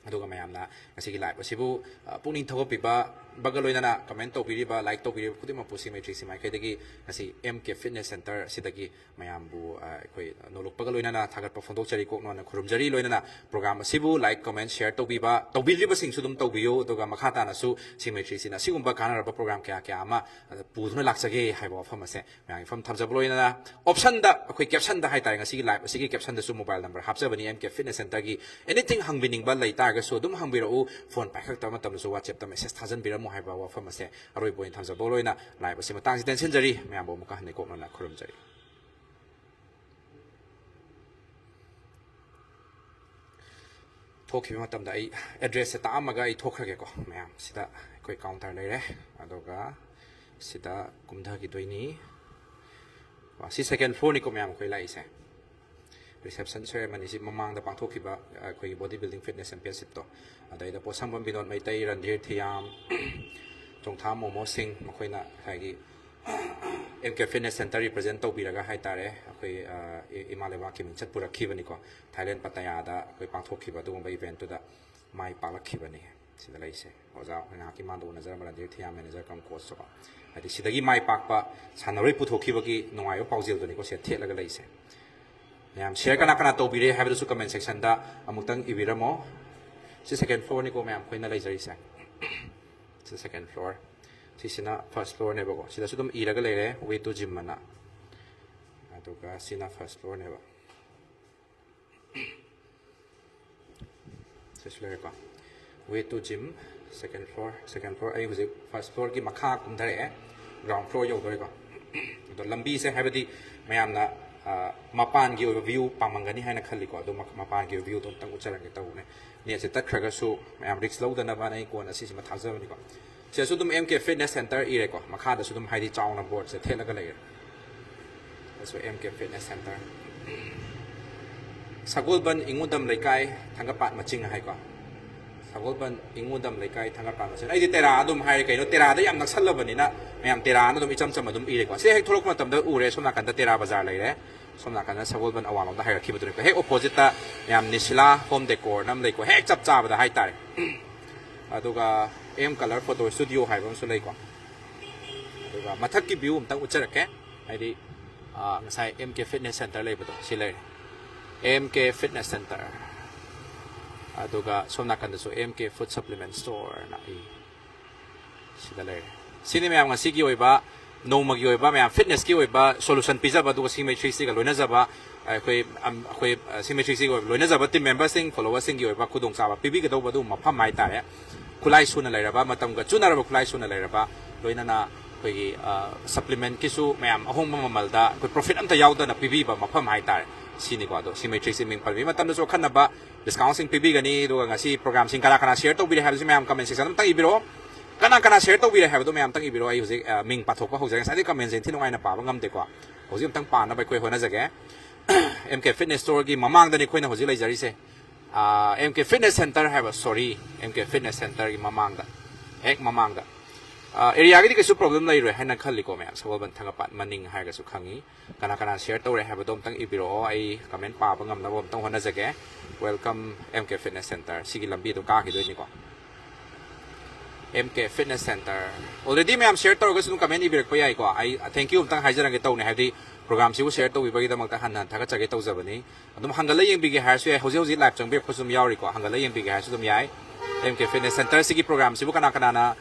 ꯑꯗꯨꯒ ꯃꯌꯥꯝꯅ ꯉꯁꯤꯒꯤ ꯂꯥꯏꯚ ꯑꯁꯤꯕꯨ, ꯑ, ꯄꯨꯛꯅꯤꯡ ꯊꯧꯒꯠꯄꯤꯕꯒ ꯂꯣꯏꯅꯅ ꯀꯃꯦꯟ ꯇꯧꯕꯤꯔꯤꯕ, ꯂꯥꯏꯛ ꯇꯧꯕꯤꯔꯤꯕ ꯈꯨꯗꯤꯡꯃꯛꯄꯨ ꯁꯤꯃꯦꯇ꯭ꯔꯤꯛꯁꯤ ꯃꯥꯏꯀꯩꯗꯒꯤ ꯉꯁꯤ ꯑꯦꯝ ꯀꯦ ꯐꯤꯠꯅꯦꯁ ꯁꯦꯟꯇꯔ ꯑꯁꯤꯗꯒꯤ ꯃꯌꯥꯝꯕꯨ, ꯑ, ꯑꯩꯈꯣꯏ ꯅꯣꯂꯨꯛꯄꯒ ꯂꯣꯏꯅꯅ ꯊꯥꯒꯠꯄ ꯐꯣꯡꯗꯣꯛꯆꯔꯤ, ꯀꯣꯛꯅꯣꯟꯅ ꯈꯨꯔꯨꯝꯖꯔꯤ꯫ ꯂꯣꯏꯅꯅ ꯄ꯭ꯔꯣꯒ꯭ꯔꯥꯝ ꯑꯁꯤꯕꯨ ꯂꯥꯏꯛ, ꯀꯃꯦꯟ, ꯁꯤꯌꯔ ꯇꯧꯕꯤꯕ, ꯇꯧꯕꯤꯗ꯭ꯔꯤꯕꯁꯤꯡꯁꯨ ꯑꯗꯨꯝ ꯇꯧꯕꯤꯌꯨ꯫ ꯑꯗꯨꯒ ꯃꯈꯥ ꯇꯥꯅꯁꯨ ꯁꯤꯃꯦꯇ꯭ꯔꯤꯁꯤꯅ ꯑꯁꯤꯒꯨꯝꯕ ꯀꯥꯟꯅꯔꯕ ꯄ꯭ꯔꯣꯒ꯭ꯔꯥꯝ ꯀꯌꯥ ꯀꯌꯥ ꯑꯃ, ꯑ, ꯄꯨꯗꯨꯅ ꯂꯥꯛꯆꯒꯦ ꯍꯥꯏꯕ ꯋꯥꯐꯝ ꯑꯁꯦ ꯃꯌꯥꯝꯒꯤ ꯃꯐꯝ ꯊꯝꯖꯕ ꯂꯣꯏꯅꯅ, ꯑꯣꯞꯁꯟꯗ, ꯑꯩꯈꯣꯏ ꯀꯦꯞꯁꯟꯗ ꯍꯥꯏꯇꯥꯔꯦ, ꯉꯁꯤꯒꯤ ꯂꯥꯏꯚ ꯑꯁꯤꯒꯤ ꯀꯦꯞꯁꯟꯗꯁꯨ ꯃꯣꯕꯥꯏꯜ ꯅꯝꯕꯔ ꯍꯥꯞꯆꯕꯅꯤ꯫ ꯑꯦꯝ ꯀꯦ ꯐꯤꯠꯅꯦꯁ ꯁꯦꯟꯇꯔꯒꯤ ꯑꯦꯅꯤꯊꯤꯡ ꯍꯪꯕꯤꯅꯤꯡꯕ ꯂꯩ ꯇꯥꯔꯒꯁꯨ ꯑꯗꯨꯝ ꯍꯪꯕꯤꯔꯛꯎ꯫ ꯐꯣꯟ ꯄꯥꯏꯈꯠꯂꯛꯇꯕ ꯃꯇꯝꯗꯁꯨ ꯋꯥꯆꯦꯞꯇ ꯃꯦꯁꯦꯖ ꯊꯥꯖꯟꯕꯤꯔꯝꯃꯨ ꯍꯥꯏꯕ ꯋꯥꯐꯝ ꯑꯁꯦ ꯑꯔꯣꯏꯕ ꯑꯣꯏꯅ ꯊꯝꯖꯕ ꯂꯣꯏꯅ ꯂꯥꯏꯚ ꯑꯁꯤ ꯃꯇꯥꯡꯁꯤꯗ ꯇꯦꯟꯁꯤꯟꯖꯔꯤ꯫ ꯃꯌꯥꯝꯕꯨ ꯑꯃꯨꯛꯀ ꯍꯟꯅ ꯀꯣꯛꯅꯅ ꯈꯨꯔꯨꯝꯖꯔꯤ꯫ ꯊꯣꯛꯈꯤꯕ ꯃꯇꯝꯗ ꯑꯩ ꯑꯦꯗ꯭ꯔꯦꯁꯁꯦ ꯇꯥꯛꯑꯝꯃꯒ ꯑꯩ ꯊꯣꯛꯈ꯭ꯔꯒꯦꯀꯣ꯫ ꯃꯌꯥꯝ, ꯁꯤꯗ ꯑꯩꯈꯣꯏ ꯀꯥꯎꯟꯇꯔ ꯂꯩꯔꯦ, ꯑꯗꯨꯒ ꯁꯤꯗ ꯀꯨꯝꯊꯈꯤꯗꯣꯏꯅꯤ꯫ ꯁꯤ ꯁꯦꯀꯦꯟ ꯐ꯭ꯂꯣꯔꯅꯤꯀꯣ ꯃꯌꯥꯝ ꯑꯩꯈꯣꯏ ꯂꯥꯛꯏꯁꯦ꯫ ꯔꯤꯁꯦꯞꯁꯟ ꯁꯦꯔꯦꯃꯅꯤꯁꯤ ꯃꯃꯥꯡꯗ ꯄꯥꯡꯊꯣꯛꯈꯤꯕ, ꯑ, ꯑꯩꯈꯣꯏꯒꯤ ꯕꯣꯗꯤ ꯕꯤꯜꯗꯤꯡ ꯐꯤꯠꯅꯦꯁ ꯆꯦꯝꯄꯤꯌꯟꯁꯤꯞꯇꯣ, ꯑꯗꯩꯗ ꯄꯣꯠꯁꯪꯕꯝ ꯕꯤꯅꯣꯗ ꯃꯩꯇꯩ, ꯔꯟꯙꯤꯔ ꯊꯤꯌꯥꯝ, ꯆꯣꯡꯊꯥꯝ ꯃꯣꯃꯣ ꯁꯤꯡ, ꯃꯈꯣꯏꯅ ꯉꯁꯥꯏꯒꯤ ꯑꯦꯝ ꯀꯦ ꯐꯤꯠꯅꯦꯁ ꯁꯦꯟꯇꯔ ꯔꯤꯄ꯭ꯔꯖꯦꯟ ꯇꯧꯕꯤꯔꯒ ꯍꯥꯏꯇꯥꯔꯦ, ꯑꯩꯈꯣꯏ ꯑ, ꯏ- ꯏꯃꯥ ꯂꯩꯕꯥꯛꯀꯤ ꯃꯤꯡꯆꯠ ꯄꯨꯔꯛꯈꯤꯕꯅꯤꯀꯣ꯫ ꯊꯥꯏꯂꯦꯟ ꯄꯇꯌꯥꯗ ꯑꯩꯈꯣꯏ ꯄꯥꯡꯊꯣꯛꯈꯤꯕ ꯑꯗꯨꯒꯨꯝꯕ ꯏꯚꯦꯟꯠꯇꯨꯗ ꯃꯥꯏ ꯄꯥꯛꯂꯛꯈꯤꯕꯅꯤ꯫ ꯁꯤꯗ ꯂꯩꯁꯦ ꯑꯣꯖꯥ ꯑꯩꯈꯣꯏ ꯉꯥꯏꯍꯥꯛꯀꯤ ꯃꯥꯡꯗ ꯎꯅꯖꯔꯝꯕ ꯔꯟꯙꯤꯔ ꯊꯤꯌꯥꯝ, ꯃꯦꯅꯦꯖꯔ ꯀꯝ ꯀꯣꯆꯇꯀꯣ꯫ ꯍꯥꯏꯗꯤ ꯁꯤꯗꯒꯤ ꯃꯥꯏ ꯄꯥꯛꯄ ꯁꯥꯟꯅꯔꯣꯏ ꯄꯨꯊꯣꯛꯈꯤꯕꯒꯤ ꯅꯨꯡꯉꯥꯏꯕ ꯄꯥꯎꯖꯦꯜꯗꯨꯅꯤꯀꯣ ꯁꯤꯗ ꯊꯦꯠꯂꯒ ꯂꯩꯁꯦ꯫ ꯃꯌꯥꯝ ꯁꯤꯌꯔ ꯀꯅꯥ ꯀꯅꯥ ꯇꯧꯕꯤꯔꯦ ꯍꯥꯏꯕꯗꯨꯁꯨ ꯀꯃꯦꯟ ꯁꯦꯛꯁꯟꯗ ꯑꯃꯨꯛꯇꯪ ꯏꯕꯤꯔꯝꯃꯣ꯫ ꯁꯤ ꯁꯦꯀꯦꯟ ꯐ꯭ꯂꯣꯔꯅꯤꯀꯣ ꯃꯌꯥꯝ ꯑꯩꯈꯣꯏꯅ ꯂꯩꯖꯔꯤꯁꯦ꯫ ꯁꯤ ꯁꯦꯀꯦꯟ ꯐ꯭ꯂꯣꯔ꯫ ꯁꯤꯁꯤꯅ ꯐꯥꯔꯁ ꯐ꯭ꯂꯣꯔꯅꯦꯕꯀꯣ꯫ ꯁꯤꯗꯁꯨ ꯑꯗꯨꯝ ꯏꯔꯒ ꯂꯩꯔꯦ, ꯋꯦ ꯇꯨ ꯖꯤꯝ ꯑꯅ꯫ ꯑꯗꯨꯒ ꯁꯤꯅ ꯐꯥꯔꯁ ꯐ꯭ꯂꯣꯔꯅꯦꯕ꯫ ꯁꯤꯁꯨ ꯂꯩꯔꯦꯀꯣ꯫ Way to gym, second floor. Second floor, ꯑꯩ ꯍꯧꯖꯤꯛ ꯐꯥꯔꯁ ꯐ꯭ꯂꯣꯔꯒꯤ ꯃꯈꯥ ꯀꯨꯝꯊꯔꯛꯑꯦ, ꯒ꯭ꯔꯥꯎꯟ ꯐ꯭ꯂꯣꯔ ꯌꯧꯗꯣꯔꯦꯀꯣ꯫ ꯑꯗꯣ ꯂꯝꯕꯤꯁꯦ ꯍꯥꯏꯕꯗꯤ ꯃꯌꯥꯝꯅ ꯑ, ꯃꯄꯥꯟꯒꯤ ꯑꯣꯏꯕ ꯚ꯭ꯌꯨ ꯄꯥꯝꯃꯝꯒꯅꯤ ꯍꯥꯏꯅ ꯈꯜꯂꯤꯀꯣ꯫ ꯑꯗꯣ ꯃ- ꯃꯄꯥꯟꯒꯤ ꯚ꯭ꯌꯨꯗꯣ ꯑꯝꯇꯪ ꯎꯠꯆꯔꯝꯒꯦ ꯇꯧꯕꯅꯦ꯫ ꯅꯦꯠꯁꯦ ꯇꯠꯈ꯭ꯔꯒꯁꯨ ꯃꯌꯥꯝ ꯔꯤꯛꯁ ꯂꯧꯗꯅꯕꯅ ꯑꯩ ꯀꯣꯟꯅ ꯁꯤꯁꯤꯃ ꯊꯥꯖꯕꯅꯤꯀꯣ꯫ ꯁꯤꯗꯁꯨ ꯑꯗꯨꯝ ꯑꯦꯝ ꯀꯦ ꯐꯤꯠꯅꯦꯁ ꯁꯦꯟꯇꯔ ꯏꯔꯦꯀꯣ꯫ ꯃꯈꯥꯗꯁꯨ ꯑꯗꯨꯝ ꯍꯥꯏꯗꯤ ꯆꯥꯎꯅ ꯕꯣꯔꯗꯁꯦ ꯊꯦꯠꯂꯒ ꯂꯩꯔꯦ꯫ ꯁꯤꯗꯁꯨ ꯑꯦꯝ ꯀꯦ ꯐꯤꯠꯅꯦꯁ ꯁꯦꯟꯇꯔ꯫ ꯁꯒꯣꯜꯕꯟ ꯏꯉꯨꯗꯝ ꯂꯩꯀꯥꯏ ꯊꯥꯡꯒꯄꯥꯠ ꯃꯆꯤꯡ ꯍꯥꯏꯀꯣ꯫ ꯁꯒꯣꯜꯕꯟ ꯏꯉꯨꯗꯝ ꯂꯩꯀꯥꯏ ꯊꯥꯡꯒꯄꯥꯠ ꯃꯆꯤꯡ꯫ ꯑꯩꯗꯤ ꯇꯦꯔꯥ ꯑꯗꯨꯝ ꯍꯥꯏꯔꯦ ꯀꯩꯅꯣ, ꯇꯦꯔꯥꯗ ꯌꯥꯝ ꯅꯛꯁꯜꯂꯕꯅꯤꯅ ꯃꯌꯥꯝ ꯇꯦꯔꯥꯅ ꯑꯗꯨꯝ ꯏꯆꯝ ꯆꯝꯅ ꯑꯗꯨꯝ ꯏꯔꯦꯀꯣ꯫ ꯁꯤ ꯍꯦꯛ ꯊꯣꯛꯂꯛꯄ ꯃꯇꯝꯗ ꯎꯔꯦ, ꯁꯣꯝ ꯅꯥꯀꯟꯗ ꯇꯦꯔꯥ ꯕꯖꯥꯔ ꯂꯩꯔꯦ꯫ ꯁꯣꯝ ꯅꯥꯀꯟꯗ ꯁꯒꯣꯜꯕꯟ ꯑꯋꯥꯡꯂꯣꯝꯗ ꯍꯥꯏꯒꯠꯈꯤꯕꯗꯨꯅꯤꯀꯣ꯫ ꯍꯦꯛ ꯑꯣꯄꯣꯖꯤꯠꯇ ꯃꯌꯥꯝ ꯅꯤꯁꯤꯂꯥ ꯍꯣꯝ ꯗꯦꯀꯣꯔꯅ ꯑꯃ ꯂꯩꯀꯣ, ꯍꯦꯛ ꯆꯞ ꯆꯥꯕꯗ ꯍꯥꯏꯇꯥꯔꯦ꯫ ꯑꯗꯨꯒ ꯑꯦꯝ ꯀꯂꯔ ꯐꯣꯇꯣ ꯁ꯭ꯇꯨꯗꯤꯑꯣ ꯍꯥꯏꯕ ꯑꯃꯁꯨ ꯂꯩꯀꯣ꯫ ꯑꯗꯨꯒ ꯃꯊꯛꯀꯤ ꯚ꯭ꯌꯨ ꯑꯝꯇꯪ ꯎꯠꯆꯔꯛꯀꯦ꯫ ꯍꯥꯏꯗꯤ ꯑ, ꯉꯁꯥꯏ ꯑꯦꯝ ꯀꯦ ꯐꯤꯠꯅꯦꯁ ꯁꯦꯟꯇꯔ ꯂꯩꯕꯗꯣ ꯁꯤ ꯂꯩꯔꯦ, ꯑꯦꯝ ꯀꯦ ꯐꯤꯠꯅꯦꯁ ꯁꯦꯟꯇꯔ꯫ ꯑꯗꯨꯒ ꯁꯣꯝ ꯅꯥꯀꯟꯗꯁꯨ ꯑꯦꯝ ꯀꯦ ꯐꯨꯗ ꯁꯄ꯭ꯂꯤꯃꯦꯟ ꯁ꯭ꯇꯣꯔꯅ ꯑꯩ ꯁꯤꯗ ꯂꯩꯔꯦ꯫ ꯁꯤꯅꯤ ꯃꯌꯥꯝ ꯉꯁꯤꯒꯤ ꯑꯣꯏꯕ, ꯅꯣꯡꯃꯒꯤ ꯑꯣꯏꯕ ꯃꯌꯥꯝ ꯐꯤꯠꯅꯦꯁꯀꯤ ꯑꯣꯏꯕ ꯁꯣꯂꯨꯁꯟ ꯄꯤꯖꯕ, ꯑꯗꯨꯒ ꯁꯤꯃꯦꯇ꯭ꯔꯤꯁꯤꯒ ꯂꯣꯏꯅꯖꯕ ꯑꯩꯈꯣꯏ, ꯑꯝ, ꯑꯩꯈꯣꯏ ꯑ, ꯁꯤꯃꯦꯇ꯭ꯔꯤꯁꯤꯒ ꯑꯣꯏꯕ ꯂꯣꯏꯅꯖꯕ ꯇꯤꯝ ꯃꯦꯝꯕꯔꯁꯤꯡ, ꯐꯣꯂꯣꯋꯔꯁꯤꯡꯒꯤ ꯑꯣꯏꯕ ꯈꯨꯗꯣꯡꯆꯥꯕ ꯄꯤꯕꯤꯒꯗꯧꯕ ꯑꯗꯨꯒꯨꯝꯕ ꯃꯐꯝ ꯍꯥꯏꯇꯥꯔꯦ꯫ ꯈꯨꯠꯂꯥꯏ ꯁꯨꯅ ꯂꯩꯔꯕ, ꯃꯇꯝꯒ ꯆꯨꯅꯔꯕ ꯈꯨꯠꯂꯥꯏ ꯁꯨꯅ ꯂꯩꯔꯕ, ꯂꯣꯏꯅꯅ ꯑꯩꯈꯣꯏꯒꯤ ꯑ, ꯁꯄ꯭ꯂꯤꯃꯦꯟꯠꯀꯤꯁꯨ ꯃꯌꯥꯝ ꯑꯍꯣꯡꯕ ꯃꯃꯜꯗ ꯑꯩꯈꯣꯏ ꯄ꯭ꯔꯣꯐꯤꯠ ꯑꯝꯇ ꯌꯥꯎꯗꯅ ꯄꯤꯕꯤꯕ ꯃꯐꯝ ꯍꯥꯏꯇꯥꯔꯦ꯫ ꯁꯤꯅꯤꯀꯣ꯫ ꯑꯗꯣ ꯁꯤꯃꯦꯇ꯭ꯔꯤꯁꯤ ꯃꯤꯡ ꯄꯟꯕꯤꯕ ꯃꯇꯝꯗꯁꯨ ꯑꯈꯟꯅꯕ ꯗꯤꯁꯀꯥꯎꯟꯁꯤꯡ ꯄꯤꯕꯤꯒꯅꯤ꯫ ꯑꯗꯨꯒ ꯉꯁꯤ ꯄ꯭ꯔꯣꯒ꯭ꯔꯥꯝꯁꯤꯡ ꯀꯅꯥ ꯀꯅꯥ ꯁꯤꯌꯔ ꯇꯧꯕꯤꯔꯦ ꯍꯥꯏꯕꯁꯤ ꯃꯌꯥꯝ ꯀꯃꯦꯟ ꯁꯦꯛꯁꯟ ꯑꯝꯇꯪ ꯏꯕꯤꯔꯛꯑꯣ꯫ ꯀꯅꯥ ꯀꯅꯥ ꯁꯤꯌꯔ ꯇꯧꯕꯤꯔꯦ ꯍꯥꯏꯕꯗꯣ ꯃꯌꯥꯝ ꯑꯝꯇꯪ ꯏꯕꯤꯔꯛꯑꯣ꯫ ꯑꯩ ꯍꯧꯖꯤꯛ ꯑ, ꯃꯤꯡ ꯄꯥꯊꯣꯛꯄ ꯍꯧꯖꯔꯦ꯫ ꯉꯁꯥꯏꯗꯩ ꯀꯃꯦꯟꯁꯦ ꯏꯟꯊꯤ ꯅꯨꯡꯉꯥꯏꯅ ꯄꯥꯕ ꯉꯝꯗꯦꯀꯣ꯫ ꯍꯧꯖꯤꯛ ꯑꯝꯇꯪ ꯄꯥꯅꯕ ꯑꯩꯈꯣꯏ ꯍꯣꯠꯅꯖꯒꯦ꯫ ꯑꯦꯝ ꯀꯦ ꯐꯤꯠꯅꯦꯁ ꯁ꯭ꯇꯣꯔꯒꯤ ꯃꯃꯥꯡꯗꯅꯤ ꯑꯩꯈꯣꯏꯅ ꯍꯧꯖꯤꯛ ꯂꯩꯖꯔꯤꯁꯦ꯫ ꯑꯦꯝ ꯀꯦ ꯐꯤꯠꯅꯦꯁ ꯁꯦꯟꯇꯔ ꯍꯥꯏꯕ, ꯁꯣꯔꯤ, ꯑꯦꯝ ꯀꯦ ꯐꯤꯠꯅꯦꯁ ꯁꯦꯟꯇꯔꯒꯤ ꯃꯃꯥꯡꯗ, ꯍꯦꯛ ꯃꯃꯥꯡꯗ꯫ ꯑꯦꯔꯤꯌꯥꯒꯤꯗꯤ ꯀꯩꯁꯨ ꯄ꯭ꯔꯣꯕ꯭ꯂꯦꯝ ꯂꯩꯔꯣꯏ ꯍꯥꯏꯅ ꯈꯜꯂꯤꯀꯣ ꯃꯌꯥꯝ, ꯁꯒꯣꯜꯕꯟ ꯊꯥꯡꯒꯄꯥꯠ ꯃꯅꯤꯡ ꯍꯥꯏꯔꯒꯁꯨ ꯈꯪꯉꯤ꯫ ꯀꯅꯥ ꯀꯅꯥ ꯁꯤꯌꯔ ꯇꯧꯔꯦ ꯍꯥꯏꯕꯗꯣ ꯑꯝꯇꯪ ꯏꯕꯤꯔꯛꯑꯣ, ꯑꯩ ꯀꯃꯦꯟ ꯄꯥꯕ ꯉꯝꯅꯕ ꯑꯝꯇꯪ ꯍꯣꯠꯅꯖꯒꯦ꯫ Welcome M K Fitness Center, ꯁꯤꯒꯤ ꯂꯝꯕꯤꯗꯣ ꯀꯥꯈꯤꯗꯣꯏꯅꯤꯀꯣ꯫ M K Fitness Center already ꯃꯌꯥꯝ ꯁꯤꯌꯔ ꯇꯧꯔꯒꯁꯨ ꯑꯗꯨꯝ ꯀꯃꯦꯟ ꯏꯕꯤꯔꯛꯄ ꯌꯥꯏꯀꯣ꯫ ꯑꯩ thank you ꯑꯝꯇꯪ ꯍꯥꯏꯖꯔꯝꯒꯦ ꯇꯧꯅꯦ, ꯍꯥꯏꯕꯗꯤ ꯄ꯭ꯔꯣꯒ꯭ꯔꯥꯝꯁꯤꯕꯨ ꯁꯤꯌꯔ ꯇꯧꯕꯤꯕꯒꯤꯗꯃꯛꯇ ꯍꯟꯅ ꯍꯟꯅ ꯊꯥꯒꯠꯆꯒꯦ ꯇꯧꯖꯕꯅꯤ꯫ ꯑꯗꯨꯝ ꯍꯟꯒꯠꯂ ꯌꯦꯡꯕꯤꯒꯦ ꯍꯥꯏꯔꯁꯨ ꯌꯥꯏ, ꯍꯧꯖꯤꯛ ꯍꯧꯖꯤꯛ ꯂꯥꯏꯚ ꯆꯪꯕꯤꯔꯛꯄꯁꯨ ꯑꯗꯨꯝ ꯌꯥꯎꯔꯤꯀꯣ, ꯍꯟꯒꯠꯂ ꯌꯦꯡꯕꯤꯒꯦ ꯍꯥꯏꯔꯁꯨ ꯑꯗꯨꯝ ꯌꯥꯏ꯫ M K Fitness Center ꯁꯤꯒꯤ ꯄ꯭ꯔꯣꯒ꯭ꯔꯥꯝꯁꯤꯕꯨ ꯀꯅꯥ ꯀꯅꯥꯅ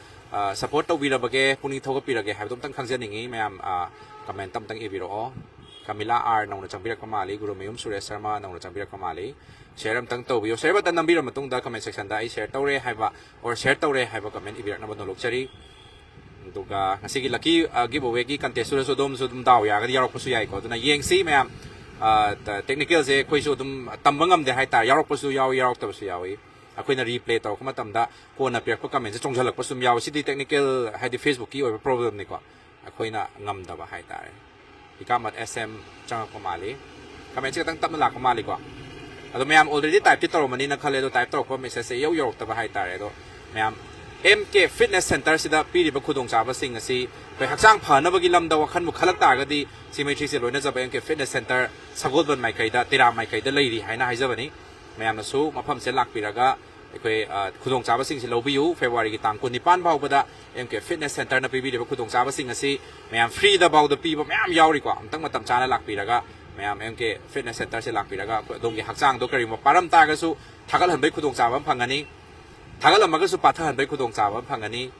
ꯁꯄꯣꯔꯠ ꯇꯧꯕꯤꯔꯕꯒꯦ, ꯄꯨꯛꯅꯤꯡ ꯊꯧꯒꯠꯄꯤꯔꯒꯦ ꯍꯥꯏꯕꯗꯣ ꯑꯝꯇꯪ ꯈꯪꯖꯅꯤꯡꯉꯤ ꯃꯌꯥꯝ꯫ ꯀꯃꯦꯟ ꯑꯝꯇꯪ ꯏꯕꯤꯔꯛꯑꯣ꯫ ꯀꯃꯤꯂꯥ ꯑꯥꯔ ꯅꯧꯅ ꯆꯪꯕꯤꯔꯛꯄ ꯃꯥꯜꯂꯤ, ꯒꯨꯔꯨꯃꯌꯨꯝ ꯁꯨꯔꯦꯁ ꯁꯔꯃ ꯅꯧꯅ ꯆꯪꯕꯤꯔꯛꯄ ꯃꯥꯜꯂꯤ꯫ ꯁꯤꯌꯔ ꯑꯝꯇꯪ ꯇꯧꯕꯤꯌꯨ, ꯁꯤꯌꯔ ꯕꯇꯟ ꯅꯝꯕꯤꯔ ꯃꯇꯨꯡꯗ ꯀꯃꯦꯟ ꯁꯦꯛꯁꯟꯗ ꯑꯩ ꯁꯤꯌꯔ ꯇꯧꯔꯦ ꯍꯥꯏꯕ ꯑꯣꯔ ꯁꯤꯌꯔ ꯇꯧꯔꯦ ꯍꯥꯏꯕ ꯀꯃꯦꯟ ꯏꯕꯤꯔꯛꯅꯕ ꯅꯣꯂꯣꯛꯆꯔꯤ꯫ ꯑꯗꯨꯒ ꯉꯁꯤꯒꯤ ꯂꯛꯀꯤ ꯒꯤꯕ ꯑꯋꯦꯒꯤ ꯀꯟꯇꯦꯁꯇꯨꯗꯁꯨ ꯑꯗꯣꯝꯁꯨ ꯑꯗꯨꯝ ꯗꯥꯎ ꯌꯥꯔꯒꯗꯤ ꯌꯥꯎꯔꯛꯄꯁꯨ ꯌꯥꯏꯀꯣ꯫ ꯑꯗꯨꯅ ꯌꯦꯡꯁꯤ ꯃꯌꯥꯝ, ꯇꯦꯛꯅꯤꯀꯦꯜꯁꯦ ꯑꯩꯈꯣꯏꯁꯨ ꯑꯗꯨꯝ ꯇꯝꯕ ꯉꯝꯗꯦ ꯍꯥꯏꯇꯥꯔꯦ, ꯌꯥꯎꯔꯛꯄꯁꯨ ꯌꯥꯎꯏ, ꯌꯥꯎꯔꯛꯇꯕꯁꯨ ꯌꯥꯎꯏ꯫ ꯑꯩꯈꯣꯏꯅ ꯔꯤꯄ꯭ꯂꯦ ꯇꯧꯔꯛꯄ ꯃꯇꯝꯗ ꯀꯣꯟꯅ ꯄꯤꯔꯛꯄ ꯀꯃꯦꯟꯁꯦ ꯆꯣꯡꯁꯤꯜꯂꯛꯄꯁꯨ ꯑꯗꯨꯝ ꯌꯥꯎꯏ꯫ ꯁꯤꯗꯤ ꯇꯦꯛꯅꯤꯀꯦꯜ ꯍꯥꯏꯗꯤ ꯐꯦꯁꯕꯨꯛꯀꯤ ꯑꯣꯏꯕ ꯄ꯭ꯔꯣꯕ꯭ꯂꯦꯝꯅꯤꯀꯣ, ꯑꯩꯈꯣꯏꯅ ꯉꯝꯗꯕ ꯍꯥꯏꯇꯥꯔꯦ꯫ ꯏꯀꯥꯃꯠ ꯑꯦꯁ ꯑꯦꯝ ꯆꯪꯉꯛꯄ ꯃꯥꯜꯂꯤ꯫ ꯀꯃꯦꯟꯁꯦ ꯈꯤꯇꯪ ꯇꯞꯅ ꯂꯥꯛꯄ ꯃꯥꯜꯂꯤꯀꯣ꯫ ꯑꯗꯣ ꯃꯌꯥꯝ already type ꯇꯤ ꯇꯧꯔꯝꯃꯅꯤꯅ ꯈꯜꯂꯦ, ꯑꯗꯣ ꯇꯥꯏꯞ ꯇꯧꯔꯛꯄ ꯃꯦꯁꯦꯖꯁꯦ ꯏꯌꯧ ꯌꯧꯔꯛꯇꯕ ꯍꯥꯏꯇꯥꯔꯦ꯫ ꯑꯗꯣ ꯃꯌꯥꯝ, M K Fitness Center ꯁꯤꯗ ꯄꯤꯔꯤꯕ ꯈꯨꯗꯣꯡꯆꯥꯕꯁꯤꯡ ꯑꯁꯤ ꯑꯩꯈꯣꯏ ꯍꯛꯆꯥꯡ ꯐꯅꯕꯒꯤ ꯂꯝꯗ ꯋꯥꯈꯜꯕꯨ ꯈꯜꯂꯛ ꯇꯥꯔꯒꯗꯤ ꯁꯤꯃꯦꯇ꯭ꯔꯤꯁꯦ ꯂꯣꯏꯅꯖꯕ M K Fitness Center ꯁꯒꯣꯜꯕꯟ ꯃꯥꯏꯀꯩꯗ, ꯇꯦꯔꯥ ꯃꯥꯏꯀꯩꯗ ꯂꯩꯔꯤ ꯍꯥꯏꯅ ꯍꯥꯏꯖꯕꯅꯤ꯫ ꯃꯌꯥꯝꯅꯁꯨ ꯃꯐꯝꯁꯦ ꯂꯥꯛꯄꯤꯔꯒ ꯑꯩꯈꯣꯏ, ꯑ, ꯈꯨꯗꯣꯡꯆꯥꯕꯁꯤꯡꯁꯤ ꯂꯧꯕꯤꯌꯨ꯫ ꯐꯦꯕ꯭ꯔꯨꯋꯥꯔꯤꯒꯤ ꯇꯥꯡ ꯀꯨꯟꯅꯤꯄꯥꯟ ꯐꯥꯎꯕꯗ M K Fitness Center ꯅ ꯄꯤꯕꯤꯔꯤꯕ ꯈꯨꯗꯣꯡꯆꯥꯕꯁꯤꯡ ꯑꯁꯤ ꯃꯌꯥꯝ ꯐ꯭ꯔꯤꯗ ꯐꯥꯎꯗ ꯄꯤꯕ ꯃꯌꯥꯝ ꯌꯥꯎꯔꯤꯀꯣ꯫ ꯑꯃꯨꯛꯇꯪ ꯃꯇꯝ ꯆꯥꯅ ꯂꯥꯛꯄꯤꯔꯒ ꯃꯌꯥꯝ M K Fitness Center ꯁꯦ ꯂꯥꯛꯄꯤꯔꯒ ꯑꯩꯈꯣꯏ ꯑꯗꯣꯝꯒꯤ ꯍꯛꯆꯥꯡꯗꯣ ꯀꯔꯤꯒꯨꯝꯕ ꯄꯥꯔꯝ ꯇꯥꯔꯒꯁꯨ ꯊꯥꯒꯠꯍꯟꯕꯒꯤ ꯈꯨꯗꯣꯡꯆꯥꯕ ꯑꯃ ꯐꯪꯒꯅꯤ, ꯊꯥꯒꯠꯂꯝꯃꯒꯁꯨ ꯄꯥꯊꯍꯟꯕꯒꯤ ꯈꯨꯗꯣꯡꯆꯥꯕ ꯑꯃ ꯐꯪꯒꯅꯤ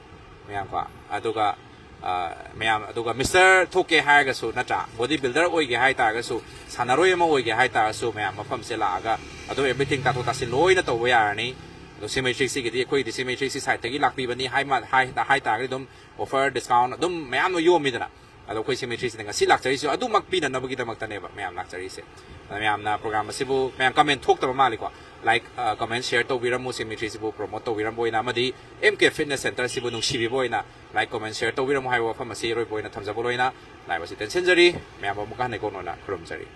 ꯃꯌꯥꯝꯀꯣ꯫ ꯑꯗꯨꯒ, ꯑ, ꯃꯌꯥꯝ, ꯑꯗꯨꯒ ꯃꯤꯁꯇꯔ ꯊꯣꯛꯀꯦ ꯍꯥꯏꯔꯒꯁꯨ ꯅꯠꯇ꯭ꯔꯥ, ꯕꯣꯗꯤ ꯕꯤꯜꯗꯔ ꯑꯣꯏꯒꯦ ꯍꯥꯏ ꯇꯥꯔꯒꯁꯨ, ꯁꯥꯟꯅꯔꯣꯏ ꯑꯃ ꯑꯣꯏꯒꯦ ꯍꯥꯏ ꯇꯥꯔꯒꯁꯨ ꯃꯌꯥꯝ ꯃꯐꯝꯁꯦ ꯂꯥꯛꯑꯒ ꯑꯗꯨꯝ ꯑꯦꯚ꯭ꯔꯤꯊꯤꯡ ꯇꯥꯊꯣꯛ ꯇꯥꯁꯤꯟ ꯂꯣꯏꯅ ꯇꯧꯕ ꯌꯥꯔꯅꯤ꯫ ꯑꯗꯣ ꯁꯤꯃꯦꯇ꯭ꯔꯤꯁꯤꯒꯤꯗꯤ ꯑꯩꯈꯣꯏꯒꯤꯗꯤ ꯁꯤꯃꯦꯇ꯭ꯔꯤꯁꯤ ꯁꯥꯏꯠꯇꯒꯤ ꯂꯥꯛꯄꯤꯕꯅꯤ ꯍꯥꯏ ꯃꯥ-, ꯍꯥꯏ, ꯍꯥꯏ ꯇꯥꯔꯒꯗꯤ ꯑꯗꯨꯝ ꯑꯣꯐꯔ, ꯗꯤꯁꯀꯥꯎꯟ ꯑꯗꯨꯝ ꯃꯌꯥꯝ ꯑꯃ ꯌꯣꯝꯃꯤꯗꯅ꯫ ꯑꯗꯣ ꯑꯩꯈꯣꯏ ꯁꯤꯃꯦꯇ꯭ꯔꯤꯁꯤꯗ ꯉꯁꯤ ꯂꯥꯛꯆꯔꯤꯁꯤꯁꯨ ꯑꯗꯨꯃꯛ ꯄꯤꯅꯅꯕꯒꯤꯗꯃꯛꯇꯅꯦꯕ ꯃꯌꯥꯝ ꯂꯥꯛꯆꯔꯤꯁꯦ꯫ ꯑꯗ ꯃꯌꯥꯝꯅ ꯄ꯭ꯔꯣꯒ꯭ꯔꯥꯝ ꯑꯁꯤꯕꯨ, ꯃꯌꯥꯝ ꯀꯃꯦꯟ ꯊꯣꯛꯇꯕ ꯃꯥꯜꯂꯤꯀꯣ꯫ ꯂꯥꯏꯛ, ꯑ, ꯀꯃꯦꯟ, ꯁꯤꯌꯔ ꯇꯧꯕꯤꯔꯝꯃꯨ, ꯁꯤꯃꯦꯇ꯭ꯔꯤꯁꯤꯕꯨ ꯄ꯭ꯔꯣꯃꯣꯠ ꯇꯧꯕꯤꯔꯝꯕ ꯑꯣꯏꯅ, ꯑꯃꯗꯤ M K Fitness Center ꯁꯤꯕꯨ ꯅꯨꯡꯁꯤꯕꯤꯕ ꯑꯣꯏꯅ ꯂꯥꯏꯛ, ꯀꯃꯦꯟ, ꯁꯤꯌꯔ ꯇꯧꯕꯤꯔꯝꯃꯨ ꯍꯥꯏꯕ ꯋꯥꯐꯝ ꯑꯁꯤ ꯑꯔꯣꯏꯕ ꯑꯣꯏꯅ ꯊꯝꯖꯕ ꯂꯣꯏꯅ ꯂꯥꯏꯚ ꯑꯁꯤ ꯇꯦꯟꯁꯤꯟꯖꯔꯤ꯫ ꯃꯌꯥꯝꯕꯨ ꯑꯃꯨꯛꯀ ꯍꯟꯅ ꯏꯀꯣꯛ ꯅꯧꯅ ꯈꯨꯔꯨꯝꯖꯔꯤ꯫